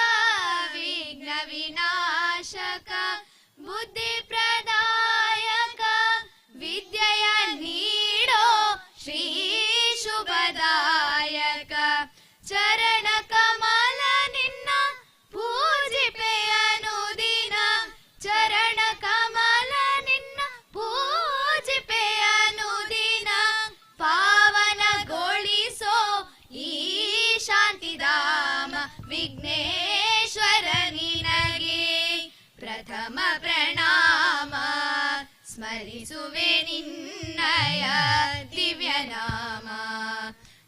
S14: ವಿಘ್ನ ವಿನಾಶಕ ಬುದ್ಧಿ ಪ್ರದಾಯಕ, ವಿದ್ಯೆಯ ನೀಡೋ ಶ್ರೀ ಶುಭದಾಯಕ. ಚರಣ ಕಮಲ ನಿನ್ನ ಪೂಜಿಪೆಯನು ದಿನ, ಚರಣ ಕಮಲ ನಿನ್ನ ಪೂಜಿಪೆಯನು ದಿನ, ಪಾವನಗೊಳಿಸೋ ಈ ಶಾಂತಿಧಾಮ. ವಿಘ್ನೇಶ್ವರ ನಿನಗೆ ಪ್ರಥಮ ಪ್ರಣಾಮ, ಸ್ಮರಿಸುವೆ ನಿನ್ನಯ ದಿವ್ಯನಾಮ.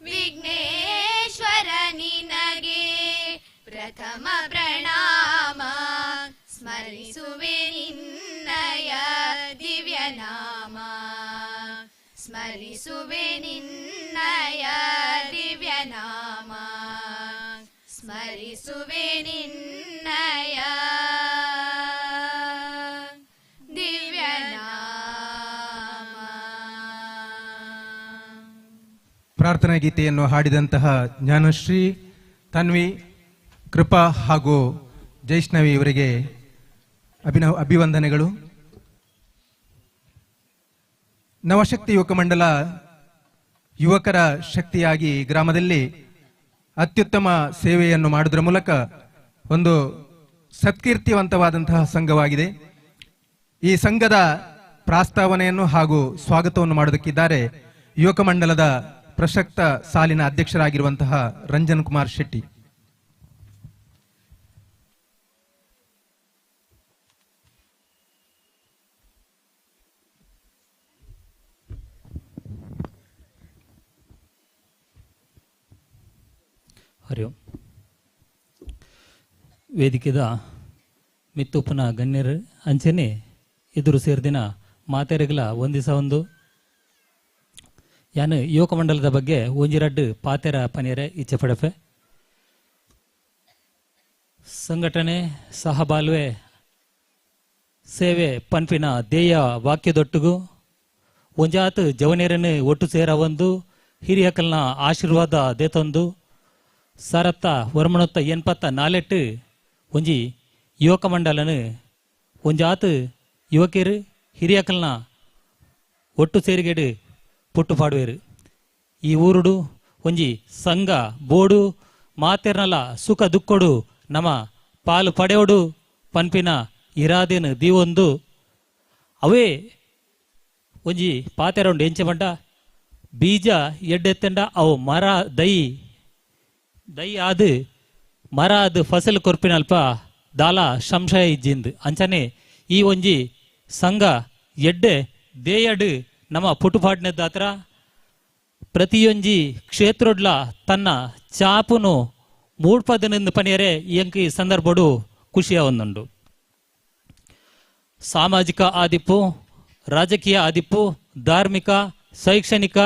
S14: ವಿಘ್ನೇಶ್ವರ ನಿನಗೆ ಪ್ರಥಮ ಪ್ರಣಾಮ, ಸ್ಮರಿಸುವೆ ನಿನ್ನಯ ದಿವ್ಯನಾಮ. ಸ್ಮರಿಸುವೆ ನಿನ್ನಯ ದಿವ್ಯನಾಮ, ಸ್ಮರಿಸುವೆ ನಿನ್ನಯ ದಿವ್ಯನಾಮ.
S4: ಪ್ರಾರ್ಥನಾ ಗೀತೆಯನ್ನು ಹಾಡಿದಂತಹ ಜ್ಞಾನಶ್ರೀ, ತನ್ವಿ, ಕೃಪಾ ಹಾಗೂ ಜೈಷ್ಣವಿ ಇವರಿಗೆ ಅಭಿವಂದನೆಗಳು. ನವಶಕ್ತಿ ಯುವಕ ಮಂಡಲ ಯುವಕರ ಶಕ್ತಿಯಾಗಿ ಗ್ರಾಮದಲ್ಲಿ ಅತ್ಯುತ್ತಮ ಸೇವೆಯನ್ನು ಮಾಡುವುದರ ಮೂಲಕ ಒಂದು ಸತ್ಕೀರ್ತಿವಂತವಾದಂತಹ ಸಂಘವಾಗಿದೆ. ಈ ಸಂಘದ ಪ್ರಾಸ್ತಾವನೆಯನ್ನು ಹಾಗೂ ಸ್ವಾಗತವನ್ನು ಮಾಡೋದಕ್ಕಿದ್ದಾರೆ ಯುವಕ ಮಂಡಲದ ಪ್ರಸಕ್ತ ಸಾಲಿನ ಅಧ್ಯಕ್ಷರಾಗಿರುವಂತಹ ರಂಜನ್ ಕುಮಾರ್ ಶೆಟ್ಟಿ.
S15: ಹರಿ ಓಂ. ವೇದಿಕೆದ ಮಿತ್ತುಪ್ಪನ ಗಣ್ಯರು ಅಂಚನೆ ಎದುರು ಸೇರಿದಿನ ಮಾತೆರೆಗಲ ಒಂದಿಸ ಒಂದು ಯಾನು ಯುವಕ ಮಂಡಲದ ಬಗ್ಗೆ ಒಂಜಿರಡ್ಡು ಪಾತೆರ ಪನಿಯರೆ ಇಚ್ಛೆ ಪಡಪೆ. ಸಂಘಟನೆ ಸಹಬಾಳ್ವೆ ಸೇವೆ ಪನ್ಪಿನ ಧ್ಯೇಯ ವಾಕ್ಯದೊಟ್ಟಿಗೂ ಒಂಜಾತ್ ಜವನೇರನ್ನು ಒಟ್ಟು ಸೇರ ಒಂದು ಹಿರಿಯಕಲ್ನ ಆಶೀರ್ವಾದ ದೇತೊಂದು ಸರತ್ತ ಒರ್ಮಣೊತ್ತ ಎನ್ಪತ್ತ ನಾಲೆಟ್ಟು ಒಂಜಿ ಯುವಕ ಮಂಡಲನು ಒಂಜಾತ್ ಯುವಕಿಯರು ಹಿರಿಯಕಲ್ನ ಒಟ್ಟು ಸೇರಿಗೆಡು ಪುಟ್ಟು ಪಾಡುವೇರು. ಈ ಊರುಡು ಒಂಜಿ ಸಂಘ ಬೋಡು ಮಾತೆರ್ನಲ ಸುಖ ದುಃಖಡು ನಮ ಪಾಲು ಪಡೆಯೋಡು ಪನ್ಪಿನ ಇರಾದೇನು ದೀವೊಂದು ಅವೇ ಒಂಜಿ ಪಾತೆರೊಂಡು ಎಂಚೆ ಬಂಡ ಬೀಜ ಎಡ್ಡೆತ್ತಂಡ ಅವು ಮರ ದೈ ದೈ ಆದು ಮರ ಅದು ಫಸಲು ಕೊರ್ಪಿನಲ್ಪ ದಾಲ ಸಂಶಯ ಇಜ್ಜಿಂದು ಅಂಚನೆ ಈ ಒಂಜಿ ಸಂಘ ಎಡ್ಡೆ ದೇಯಡು ನಮ್ಮ ಪುಟುಪಾಡ್ನದಾತ್ರ ಪ್ರತಿಯೊಂಜಿ ಕ್ಷೇತ್ರಡ್ಲ ತನ್ನ ಚಾಪುನು ಮೂಡ್ಪದನಿಂದ ಪನಿಯರೆ ಎಂಕ್ ಈ ಸಂದರ್ಭಡು ಖುಷಿಯ ಒಂದುಂಡು. ಸಾಮಾಜಿಕ ಆದಿಪ್ಪು, ರಾಜಕೀಯ ಆದಿಪ್ಪು, ಧಾರ್ಮಿಕ, ಶೈಕ್ಷಣಿಕ,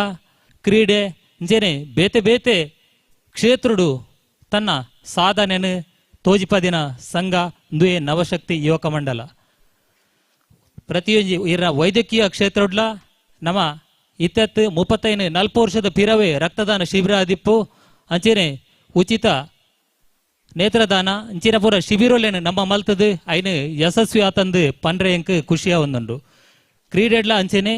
S15: ಕ್ರೀಡೆ ಇಂಚೆನೆ ಬೇತೆ ಬೇತೆ ಕ್ಷೇತ್ರಡು ತನ್ನ ಸಾಧನೆನು ತೋಜಿಪದಿನ ಸಂಘ ದುಯೆ ನವಶಕ್ತಿ ಯುವಕ ಮಂಡಲ. ಪ್ರತಿಯೊಂಜಿ ಇರ ವೈದ್ಯಕೀಯ ಕ್ಷೇತ್ರಡ್ಲ ನಮ್ಮ ಇತ್ತತ್ತು 35 40 ವರ್ಷದ ಪಿರವೇ ರಕ್ತದಾನ ಶಿಬಿರ ಆದಿಪ್ಪು ಅಂಚೆನೆ ಉಚಿತ ನೇತ್ರದಾನ ಅಂಚಿನ ಪೂರ ಶಿಬಿರಲೇನು ನಮ್ಮ ಮಲ್ತದು ಐನು ಯಶಸ್ವಿ ಆತಂದು ಪನ್ರೆ ಎಂಕ್ ಖುಷಿಯ ಒಂದುಂಡು. ಕ್ರೀಡೆಡ್ಲ ಅಂಚೆನೆ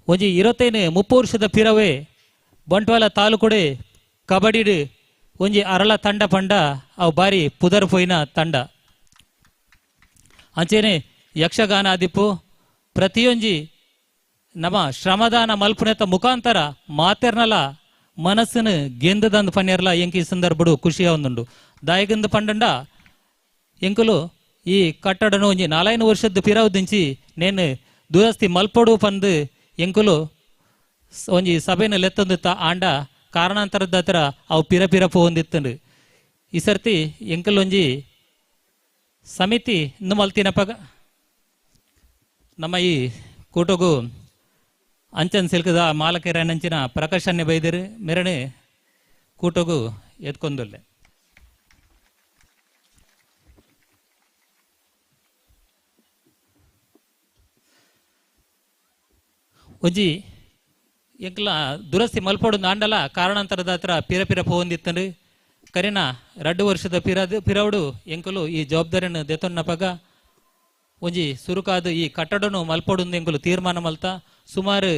S15: ಒಂಜಿ 25 30 ವರ್ಷದ ಪಿರವೇ ಬಂಟ್ವಾಳ ತಾಲೂಕುಡೆ ಕಬಡ್ಡಿಡು ಒಂಜಿ ಅರಳ ತಂಡ ಪಂಡ ಅವು ಬಾರಿ ಪುದರ್ ಪೋಯಿನ ತಂಡ. ಅಂಚೆನೆ ಯಕ್ಷಗಾನ ಆದಿಪ್ಪು ಪ್ರತಿಯೊಂಜಿ ನಮ್ಮ ಶ್ರಮದಾನ ಮಲ್ಪುನೆತ ಮುಖಾಂತರ ಮಾತೆರ್ನಲ ಮನಸ್ಸುನು ಗೆಂದದಂದು ಪನ್ಯರ್ಲ ಎಂಕ್ ಈ ಸಂದರ್ಭಡು ಖುಷಿಯ ಒಂದುಂಡು. ದಾಯಗಂದು ಪಂಡಂಡ ಎಂಕುಲು ಈ ಕಟ್ಟಡನು ಒಂಜಿ 4 ವರ್ಷದ ಪಿರವುದಿಂಚಿ ನೇನು ದುರಸ್ತಿ ಮಲ್ಪೊಡು ಪಂದು ಎಂಕುಲು ಒಂಜಿ ಸಭೆನ ಲೆತ್ತೊಂದು ಆಂಡ ಕಾರಣಾಂತರದ ಹತ್ರ ಅವು ಪಿರ ಪಿರ ಪೋವೊಂದಿತ್ತಂಡು. ಈ ಸರ್ತಿ ಎಂಕುಲೊಂಜಿ ಸಮಿತಿ ಇಂದು ಮಲ್ತಿನಪಗ ನಮ್ಮ ಈ ಕೂಟಗು ಅಂಚನ್ ಸಿಲ್ಕದ ಮಾಲಕರನಂಚಿನ ಪ್ರಕಾಶನ್ನೇ ಬೈದರು ಮೆರಣೆ ಕೂಟಗು ಎತ್ಕೊಂದುಲ್ಲೆ. ಒಂಜಿ ಎಂಕ್ಲ ದುರಸ್ತಿ ಮಲ್ಪೊಡು ಆಂಡಲ ಕಾರಣಾಂತರದ ಹತ್ರ ಪಿರ ಪಿರ ಪೋವೊಂದಿತ್ತಂಡು. ಕರಿನ 2 ವರ್ಷದ ಪಿರವಡು ಎಂಕುಲು ಈ ಜವಾಬ್ದಾರಿಯನ್ನು ದೆತೊನ್ನಪಗ ಒಂಜಿ ಸುರುಕಾದ ಈ ಕಟ್ಟಡನು ಮಲ್ಪೊಡು ಎಂಕುಲು ತೀರ್ಮಾನ ಮಲ್ತ ಸುಮಾರು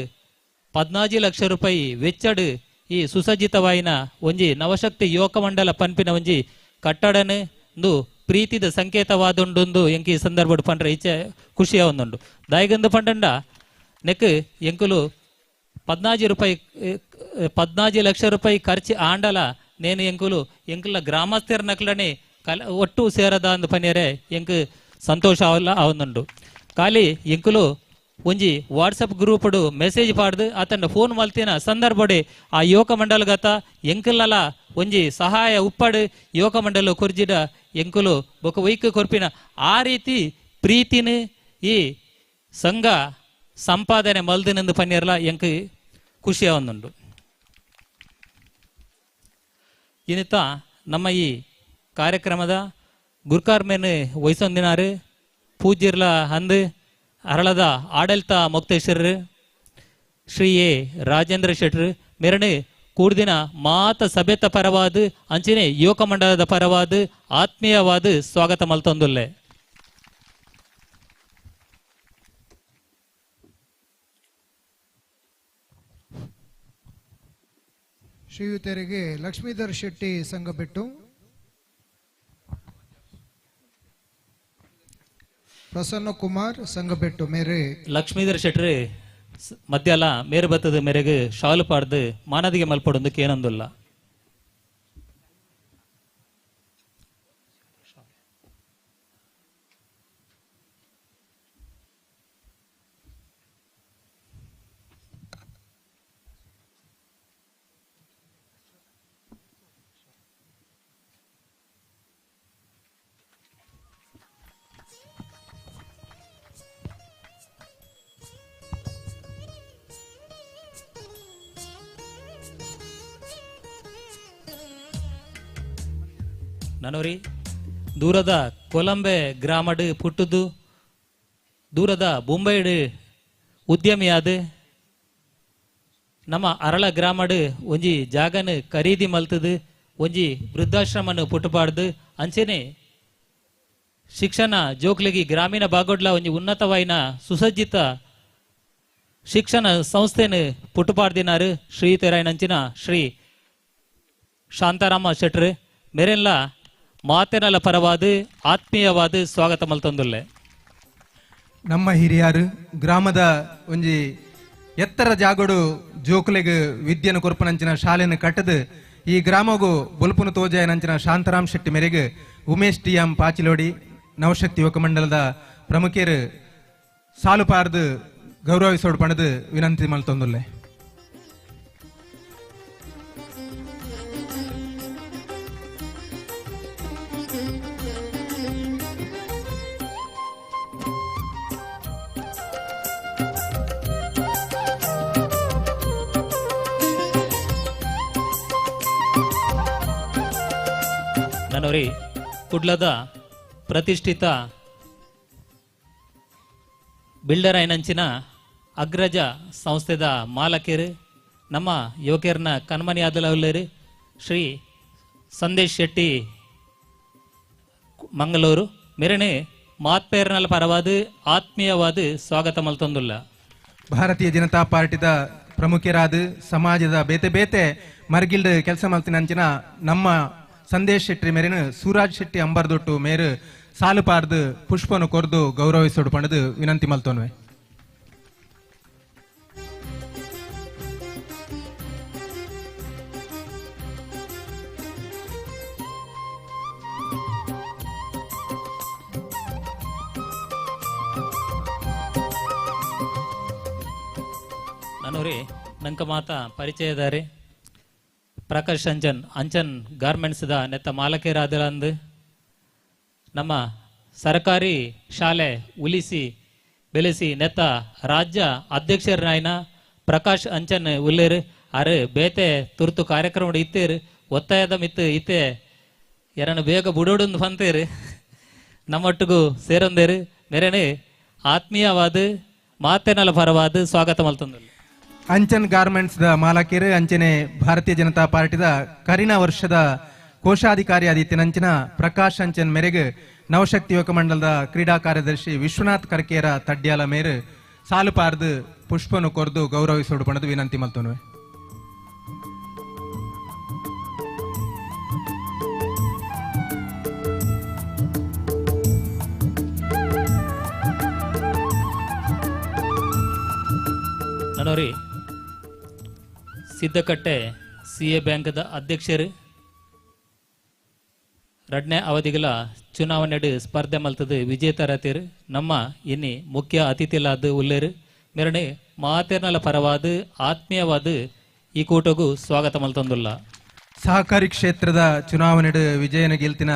S15: 14 ಲಕ್ಷ ರೂಪಾಯಿ ವೆಚ್ಚಡು ಈ ಸುಸಜ್ಜಿತವಾಯಿನ ಒಂಜಿ ನವಶಕ್ತಿ ಯುವಕ ಮಂಡಲ ಪನ್ಪಿನ ಒಂಜಿ ಕಟ್ಟಡನು ಇಂದು ಪ್ರೀತಿದ ಸಂಕೇತವಾದುಂಡು ಎಂಕ್ ಈ ಸಂದರ್ಭಡು ಪಂಡ್ರೆ ಇಚ್ಛೆ ಖುಷಿಯ ಒಂದುಂಡು. ದಾಯಗಂದು ಪಂಡಂಡ ನೆಕ್ ಎಂಕುಲು 14 ಲಕ್ಷ ರೂಪಾಯಿ ಖರ್ಚು ಆಂಡಲ ನೇನು ಎಂಕುಲು ಎಂಕುಲ ಗ್ರಾಮಸ್ಥರ ನಕ್ಲನೆ ಕಲ ಒಟ್ಟು ಸೇರದ ಅಂದು ಪನ್ಯರೆ ಎಂಕ್ ಸಂತೋಷ ಅವಲ್ಲ ಅವನುಂಡು. ಖಾಲಿ ಎಂಕುಲು ಒಂಜಿ ವಾಟ್ಸಪ್ ಗ್ರೂಪ್ಡು ಮೆಸೇಜ್ ಪಾಡ್ದು ಆತನ ಫೋನ್ ಮಲ್ತಿನ ಸಂದರ್ಭಡೆ ಆ ಯುವಕ ಮಂಡಲಗತ ಎಂಕುಲಲ ಒಂಜಿ ಸಹಾಯ ಉಪ್ಪಡು ಯುವಕ ಮಂಡಲ ಕೊರ್ಜಿಡ ಎಂಕುಲು ಬೊಕ ವೈಕ್ ಕೊರ್ಪಿನ ಆ ರೀತಿ ಪ್ರೀತಿನ ಈ ಸಂಘ ಸಂಪಾದನೆ ಮಲ್ದಿನಂದು ಪನ್ಯರ್ಲ ಎಂಕ್ ಖುಷಿಯ ಒಂದುಂಡು. ಇನ್ನಿತ ನಮ್ಮ ಈ ಕಾರ್ಯಕ್ರಮದ ಗುರ್ಕಾರ್ಮೇನ್ ವಹಿಸೊಂದಿನಾರು ಪೂಜ್ಯರ್ಲ ಅಂದು ಅರಳದ ಆಡಳಿತ ಮೊಕ್ತೇಶ್ವರರು ಶ್ರೀ ಎ ರಾಜೇಂದ್ರ ಶೆಟ್ರು ಮೆರಣೆ ಕೂಡ್ದಿನ ಮಾತ ಸಭೆತ ಪರವಾದ ಅಂಚಿನೆ ಯುವಕ ಮಂಡಲದ ಪರವಾದ ಆತ್ಮೀಯವಾದ ಸ್ವಾಗತ ಮಲ್ತೊಂದುಲ್ಲೆ.
S13: ಶ್ರೀಯುತರಿಗೆ ಲಕ್ಷ್ಮೀಧರ್ ಶೆಟ್ಟಿ ಸಂಘ ಬಿಟ್ಟು, ಪ್ರಸನ್ನ ಕುಮಾರ್ ಸಂಘ ಬಿಟ್ಟು ಮೇರೆ
S15: ಲಕ್ಷ್ಮೀಧರ್ ಶೆಟ್ಟಿ ಮಧ್ಯಾಲ ಮೇರೆ ಬತ್ತದ ಮೇರೆಗೆ ಶಾಲು ಪಾಡ್ದು ಮಾನದಿಗೆ ಮಲ್ಪಡೊಂದು ಕೇನೊಂದುಲ್ಲ. ನನೋರಿ ದೂರದ ಕೊಲಂಬೆ ಗ್ರಾಮಡು ಪುಟ್ಟುದು ದೂರದ ಬೊಂಬೈಡು ಉದ್ಯಮಿಯಾದ ನಮ್ಮ ಅರಳ ಗ್ರಾಮಡು ಒಂಜಿ ಜಾಗನು ಖರೀದಿ ಮಲ್ತದು ಒಂಜಿ ವೃದ್ಧಾಶ್ರಮನು ಪುಟ್ಟುಪಾಡ್ದು ಅಂಚೆನೆ ಶಿಕ್ಷಣ ಜೋಕ್ಲಿಗಿ ಗ್ರಾಮೀಣ ಭಾಗೊಡ್ಲ ಒಂಜಿ ಉನ್ನತವಾಯಿನ ಸುಸಜ್ಜಿತ ಶಿಕ್ಷಣ ಸಂಸ್ಥೆನು ಪುಟ್ಟುಪಾಡ್ದಿನಾರು ಶ್ರೀ ಶ್ರೀ ಶಾಂತಾರಾಮ ಶೆಟ್ರು ಮೇರೆಲ್ಲ ಮಾತೆನಲ ಪರವಾದ ಆತ್ಮೀಯವಾದ ಸ್ವಾಗತ ಮಲ್ತೊಂದುಲ್ಲೆ.
S4: ನಮ್ಮ ಹಿರಿಯಾರು ಗ್ರಾಮದ ಒಂಜಿ ಎತ್ತರ ಜಾಗಡು ಜೋಕುಲೆಗ್ ವಿದ್ಯೆನು ಕೊರ್ಪನಂಚಿನ ಶಾಲೆಯನ್ನು ಕಟ್ಟದು ಈ ಗ್ರಾಮಗೂ ಬೊಲ್ಪುನು ತೋಜಾಯನಂಚಿನ ಶಾಂತಾರಾಮ್ ಶೆಟ್ಟಿ ಮೇರೆಗೆ ಉಮೇಶ್ ಟಿ ಎಂ ಪಾಚಿಲೋಡಿ ನವಶಕ್ತಿ ಯುವಕ ಮಂಡಲದ ಪ್ರಮುಖರು ಸಾಲು ಪಾರ್ದು ಗೌರವಿಸೋಡು ಪಣದು ವಿನಂತಿ ಮಲ್ತೊಂದುಲ್ಲೆ.
S15: ನನವರಿ ಕುಡ್ಲದ ಪ್ರತಿಷ್ಠಿತ ಬಿಲ್ಡರ್ ಐನಂಚಿನ ಅಗ್ರಜ ಸಂಸ್ಥೆದ ಮಾಲಕರು ನಮ್ಮ ಯುವಕರನ್ನ ಕಣ್ಮನಿ ಆದಲವಲ್ಲೇರು ಶ್ರೀ ಸಂದೇಶ್ ಶೆಟ್ಟಿ ಮಂಗಳೂರು ಮೆರಣೆ ಮಾತ್ಪೇರ್ನಲ ಪರವಾದ ಆತ್ಮೀಯವಾದ ಸ್ವಾಗತ ಮಲ್ತೊಂದುಲ್ಲ.
S4: ಭಾರತೀಯ ಜನತಾ ಪಾರ್ಟಿದ ಪ್ರಮುಖರಾದ ಸಮಾಜದ ಬೇತೆ ಬೇತೆ ಮರ್ಗಿಲ್ಡ್ ಕೆಲಸ ಮಲ್ತಿನಂಚಿನ ನಮ್ಮ ಸಂದೇಶ್ ಶೆಟ್ಟಿ ಮೇರಿನ ಸೂರಾಜ್ ಶೆಟ್ಟಿ ಅಂಬರ್ದೊಟ್ಟು ಮೇರು ಸಾಲು ಪಾರ್ದು ಪುಷ್ಪನು ಕೊರ್ದು ಗೌರವಿಸೋಡು ಪಣದು ವಿನಂತಿ ಮಲ್ತೋನ್ವೆ.
S15: ನಾನೂರಿ ನಂಕ ಮಾತಾ ಪರಿಚಯದಾರಿ ಪ್ರಕಾಶ್ ಅಂಚನ್ ಅಂಚನ್ ಗಾರ್ಮೆಂಟ್ಸ್ದ ನೆತ್ತ ಮಾಲಕರಾದರಂದು ನಮ್ಮ ಸರ್ಕಾರಿ ಶಾಲೆ ಉಲಿಸಿ ಬೆಳೆಸಿ ನೆತ್ತ ರಾಜ್ಯ ಅಧ್ಯಕ್ಷರನಾಯನ ಪ್ರಕಾಶ್ ಅಂಚನ್ ಉಲ್ಲೇರು ಆರು ಬೇತೆ ತುರ್ತು ಕಾರ್ಯಕ್ರಮ ಇತ್ತೇರು ಒತ್ತಾಯದ ಮಿತ್ತು ಇತ್ತೆ ಎರನು ಬೇಗ ಬುಡೋಡೊಂದು ಬಂತೇರು ನಮ್ಮೊಟ್ಟಿಗೂ ಸೇರೊಂದೇರು ಮೇರೇನೆ ಆತ್ಮೀಯವಾದ ಮಾತೆನಲ ಪರವಾದ ಸ್ವಾಗತ ಮಲ್ತಂದು.
S4: ಅಂಚನ್ ಗಾರ್ಮೆಂಟ್ಸ್ the ಮಾಲಕರು ಅಂಚನೆ ಭಾರತೀಯ ಜನತಾ ಪಾರ್ಟಿದ ಕರಿನ ವರ್ಷದ ಕೋಶಾಧಿಕಾರಿ ಆದಿತ್ಯನಂಚಿನ ಪ್ರಕಾಶ್ ಅಂಚನ್ ಮೇರೆಗೆ ನವಶಕ್ತಿ ಯುವಕ ಮಂಡಲದ ಕ್ರೀಡಾ ಕಾರ್ಯದರ್ಶಿ ವಿಶ್ವನಾಥ್ ಕರ್ಕೇರ ತಡ್ಯಾಲ ಮೇರು ಸಾಲು ಪಾರ್ದು ಪುಷ್ಪನು ಕೊರ್ದು ಗೌರವಿಸೋಡು ಪಣದು ವಿನಂತಿ ಮಲ್ತೋನ್ವೆ.
S15: ನನೋರಿ ಸಿದ್ದಕಟ್ಟೆ ಸಿ ಎ ಬ್ಯಾಂಕ್ದ ಅಧ್ಯಕ್ಷರು ರಡ್ನೇ ಅವಧಿಗಳ ಚುನಾವಣೆಡು ಸ್ಪರ್ಧೆ ಮಲ್ತದು ವಿಜೇತರತಿರು ನಮ್ಮ ಇನ್ನಿ ಮುಖ್ಯ ಅತಿಥಿಲಾದ ಉಲ್ಲೇರು ಮೆರಣೆ ಮಾತೆರ್ನಲ ಪರವಾದ ಆತ್ಮೀಯವಾದ ಈ ಕೂಟಗೂ ಸ್ವಾಗತ ಮಲ್ತೊಂದುಲ್ಲ.
S4: ಸಹಕಾರಿ ಕ್ಷೇತ್ರದ ಚುನಾವಣೆಡು ವಿಜಯನ ಗೆಲ್ತಿನ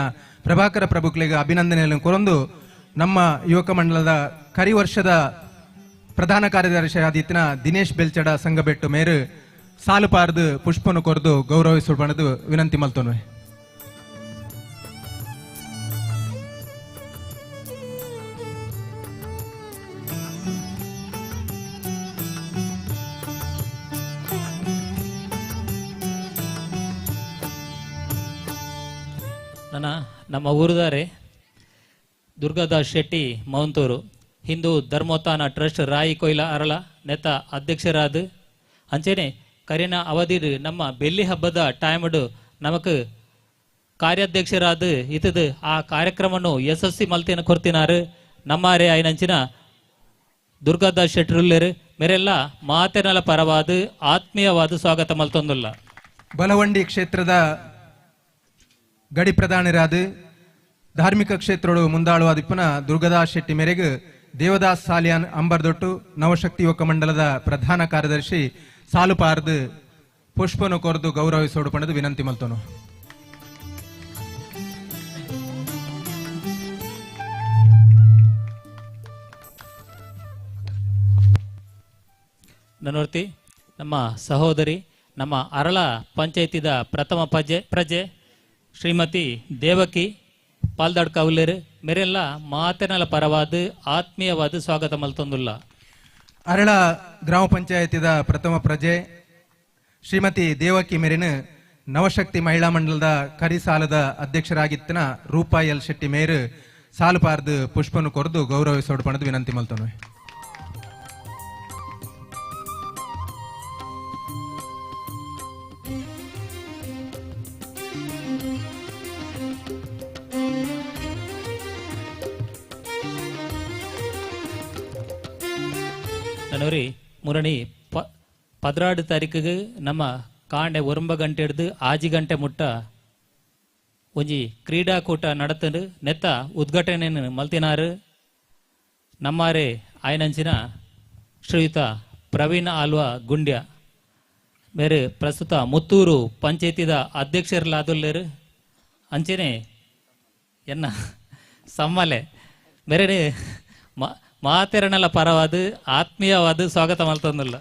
S4: ಪ್ರಭಾಕರ ಪ್ರಭುಕ್ಲಿಗೆ ಅಭಿನಂದನೆಯನ್ನು ಕೊರೊಂದು ನಮ್ಮ ಯುವಕ ಮಂಡಲದ ಕರಿ ವರ್ಷದ ಪ್ರಧಾನ ಕಾರ್ಯದರ್ಶಿ ಆದಿತ್ಯನ ದಿನೇಶ್ ಬೆಲ್ಚಡ ಸಂಘಬೆಟ್ಟು ಮೇರು ಸಾಲು ಪಾರ್ದು ಪುಷ್ಪನು ಕೊರ್ದು ಗೌರವಿಸುವುದು ವಿನಂತಿ ಮಲ್ತೋನ್ವೆ.
S15: ನನ್ನ ನಮ್ಮ ಊರುದಾರೆ ದುರ್ಗಾದಾಸ್ ಶೆಟ್ಟಿ ಮೌಂತೂರು ಹಿಂದೂ ಧರ್ಮೋತ್ಥಾನ ಟ್ರಸ್ಟ್ ರಾಯಿ ಕೊಯ್ಲ ಅರಳ ನೆತ್ತ ಅಧ್ಯಕ್ಷರಾದ ಅಂಚೆನೆ ಕರಿನ ಅವಧಿ ನಮ್ಮ ಬೆಳ್ಳಿ ಹಬ್ಬದ ಟೈಮ್ಡು ನಮಕ್ ಕಾರ್ಯಾಧ್ಯಕ್ಷರಾದ ಇತದು ಆ ಕಾರ್ಯಕ್ರಮವನ್ನು ಯಶಸ್ವಿ ಮಲ್ತಿನ ಕೊರ್ತಿನಾರು ನಮ್ಮಾರೆ ಐನಂಚಿನ ದುರ್ಗಾದಾಸ್ ಶೆಟ್ಟರುಲ್ಲೇರು ಮೇರೆಲ್ಲ ಮಾತೆನಲ ಪರವಾದ ಆತ್ಮೀಯವಾದ ಸ್ವಾಗತ ಮಲ್ತೊಂದುಲ್ಲ.
S4: ಬಲವಂಡಿ ಕ್ಷೇತ್ರದ ಗಡಿ ಪ್ರಧಾನರಾದ ಧಾರ್ಮಿಕ ಕ್ಷೇತ್ರಗಳು ಮುಂದಾಳುವಾದಿಪ್ಪನ ದುರ್ಗದಾಸ್ ಶೆಟ್ಟಿ ಮೇರೆಗೆ ದೇವದಾಸ್ ಸಾಲಿಯಾನ್ ಅಂಬರ್ದೊಟ್ಟು ನವಶಕ್ತಿ ಯುವಕ ಮಂಡಲದ ಪ್ರಧಾನ ಕಾರ್ಯದರ್ಶಿ ಸಾಲು ಪಾರ್ದು ಪುಷ್ಪನು ಕೊರ್ದು ಗೌರವಿಸೋಡು ಪಣದು ವಿನಂತಿ ಮಲ್ತೋನು.
S15: ನನ್ನೊರ್ತಿ ನಮ್ಮ ಸಹೋದರಿ ನಮ್ಮ ಅರಳ ಪಂಚಾಯತಿದ ಪ್ರಥಮ ಪ್ರಜೆ ಶ್ರೀಮತಿ ದೇವಕಿ ಪಾಲ್ದಾಡ್ ಕೌಲೇರು ಮೇರೆಲ್ಲ ಮಾತೆನಲ ಪರವಾದ ಆತ್ಮೀಯವಾದ ಸ್ವಾಗತ ಮಲ್ತೊಂದುಲ್ಲ.
S4: ಅರಳ ಗ್ರಾಮ ಪಂಚಾಯತಿದ ಪ್ರಥಮ ಪ್ರಜೆ ಶ್ರೀಮತಿ ದೇವಕಿ ಮೇರಿನ ನವಶಕ್ತಿ ಮಹಿಳಾ ಮಂಡಲದ ಕರಿಸಾಲದ ಅಧ್ಯಕ್ಷರಾಗಿತ್ತನ ರೂಪಾ ಎಲ್ ಶೆಟ್ಟಿ ಮೇರು ಸಾಲು ಪಾರ್ದು ಪುಷ್ಪನು ಕೊರ್ದು ಗೌರವಿಸೋಡು ಪಣದು ವಿನಂತಿ ಮಲ್ತೊನ್ವೆ.
S15: ನನೋರಿ ಮುರಣಿ 16 ತಾರೀಕಿಗೆ ನಮ್ಮ ಕಾಂಡೆ 9 ಗಂಟೆ ಹಿಡಿದು 6 ಗಂಟೆ ಮುಟ್ಟ ಒಂಜಿ ಕ್ರೀಡಾಕೂಟ ನಡತನು ನೆತ್ತ ಉದ್ಘಾಟನೆಯನ್ನು ಮಲ್ತಿನಾರು ನಮ್ಮಾರೆ ಆಯನಂಚಿನ ಶ್ರೀಯುತ ಪ್ರವೀಣ್ ಆಲ್ವಾ ಗುಂಡ್ಯ ಮೇರೆ ಪ್ರಸ್ತುತ ಮುತ್ತೂರು ಪಂಚಾಯತಿದ ಅಧ್ಯಕ್ಷರಲಾದುಲ್ಲೇರು ಅಂಚನೆ ಎನ್ನ ಸಮ್ಮಲೆ ಮೇರೆ ಮಾತೆರನಲ ಪರವಾದ ಆತ್ಮೀಯವಾದ ಸ್ವಾಗತ ಮಲ್ತೊಂದುಲ್ಲ.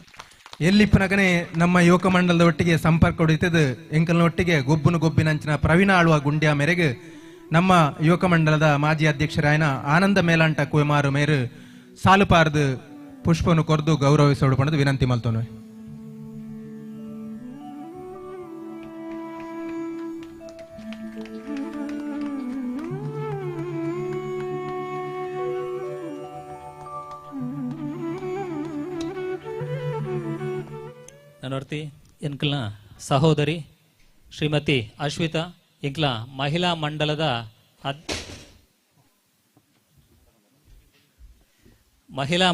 S4: ಎಲ್ಲಿಪ್ಪನಗನೆ ನಮ್ಮ ಯುವಕ ಮಂಡಲದ ಒಟ್ಟಿಗೆ ಸಂಪರ್ಕ ಹೊಡಿತದ ಎಂಕಲ್ನ ಒಟ್ಟಿಗೆ ಗೊಬ್ಬುನು ಗೊಬ್ಬಿನಂಚಿನ ಪ್ರವೀಣ ಆಳ್ವ ಗುಂಡ್ಯ ಮೇರೆಗೆ ನಮ್ಮ ಯುವಕ ಮಂಡಲದ ಮಾಜಿ ಅಧ್ಯಕ್ಷರಾಯನ ಆನಂದ ಮೇಲಾಂಟ ಕುಮಾರು ಮೇರು ಸಾಲುಪಾರ್ದು ಪುಷ್ಪನು ಕೊರ್ದು ಗೌರವಿಸೋಡು ಪಣದು ವಿನಂತಿ ಮಲ್ತೋನು.
S15: ನನ್ನೊರ್ತಿ ಎಂಕ್ಲ ಸಹೋದರಿ ಶ್ರೀಮತಿ ಅಶ್ವಿತಾ ಎಂಕ್ಲ ಮಹಿಳಾ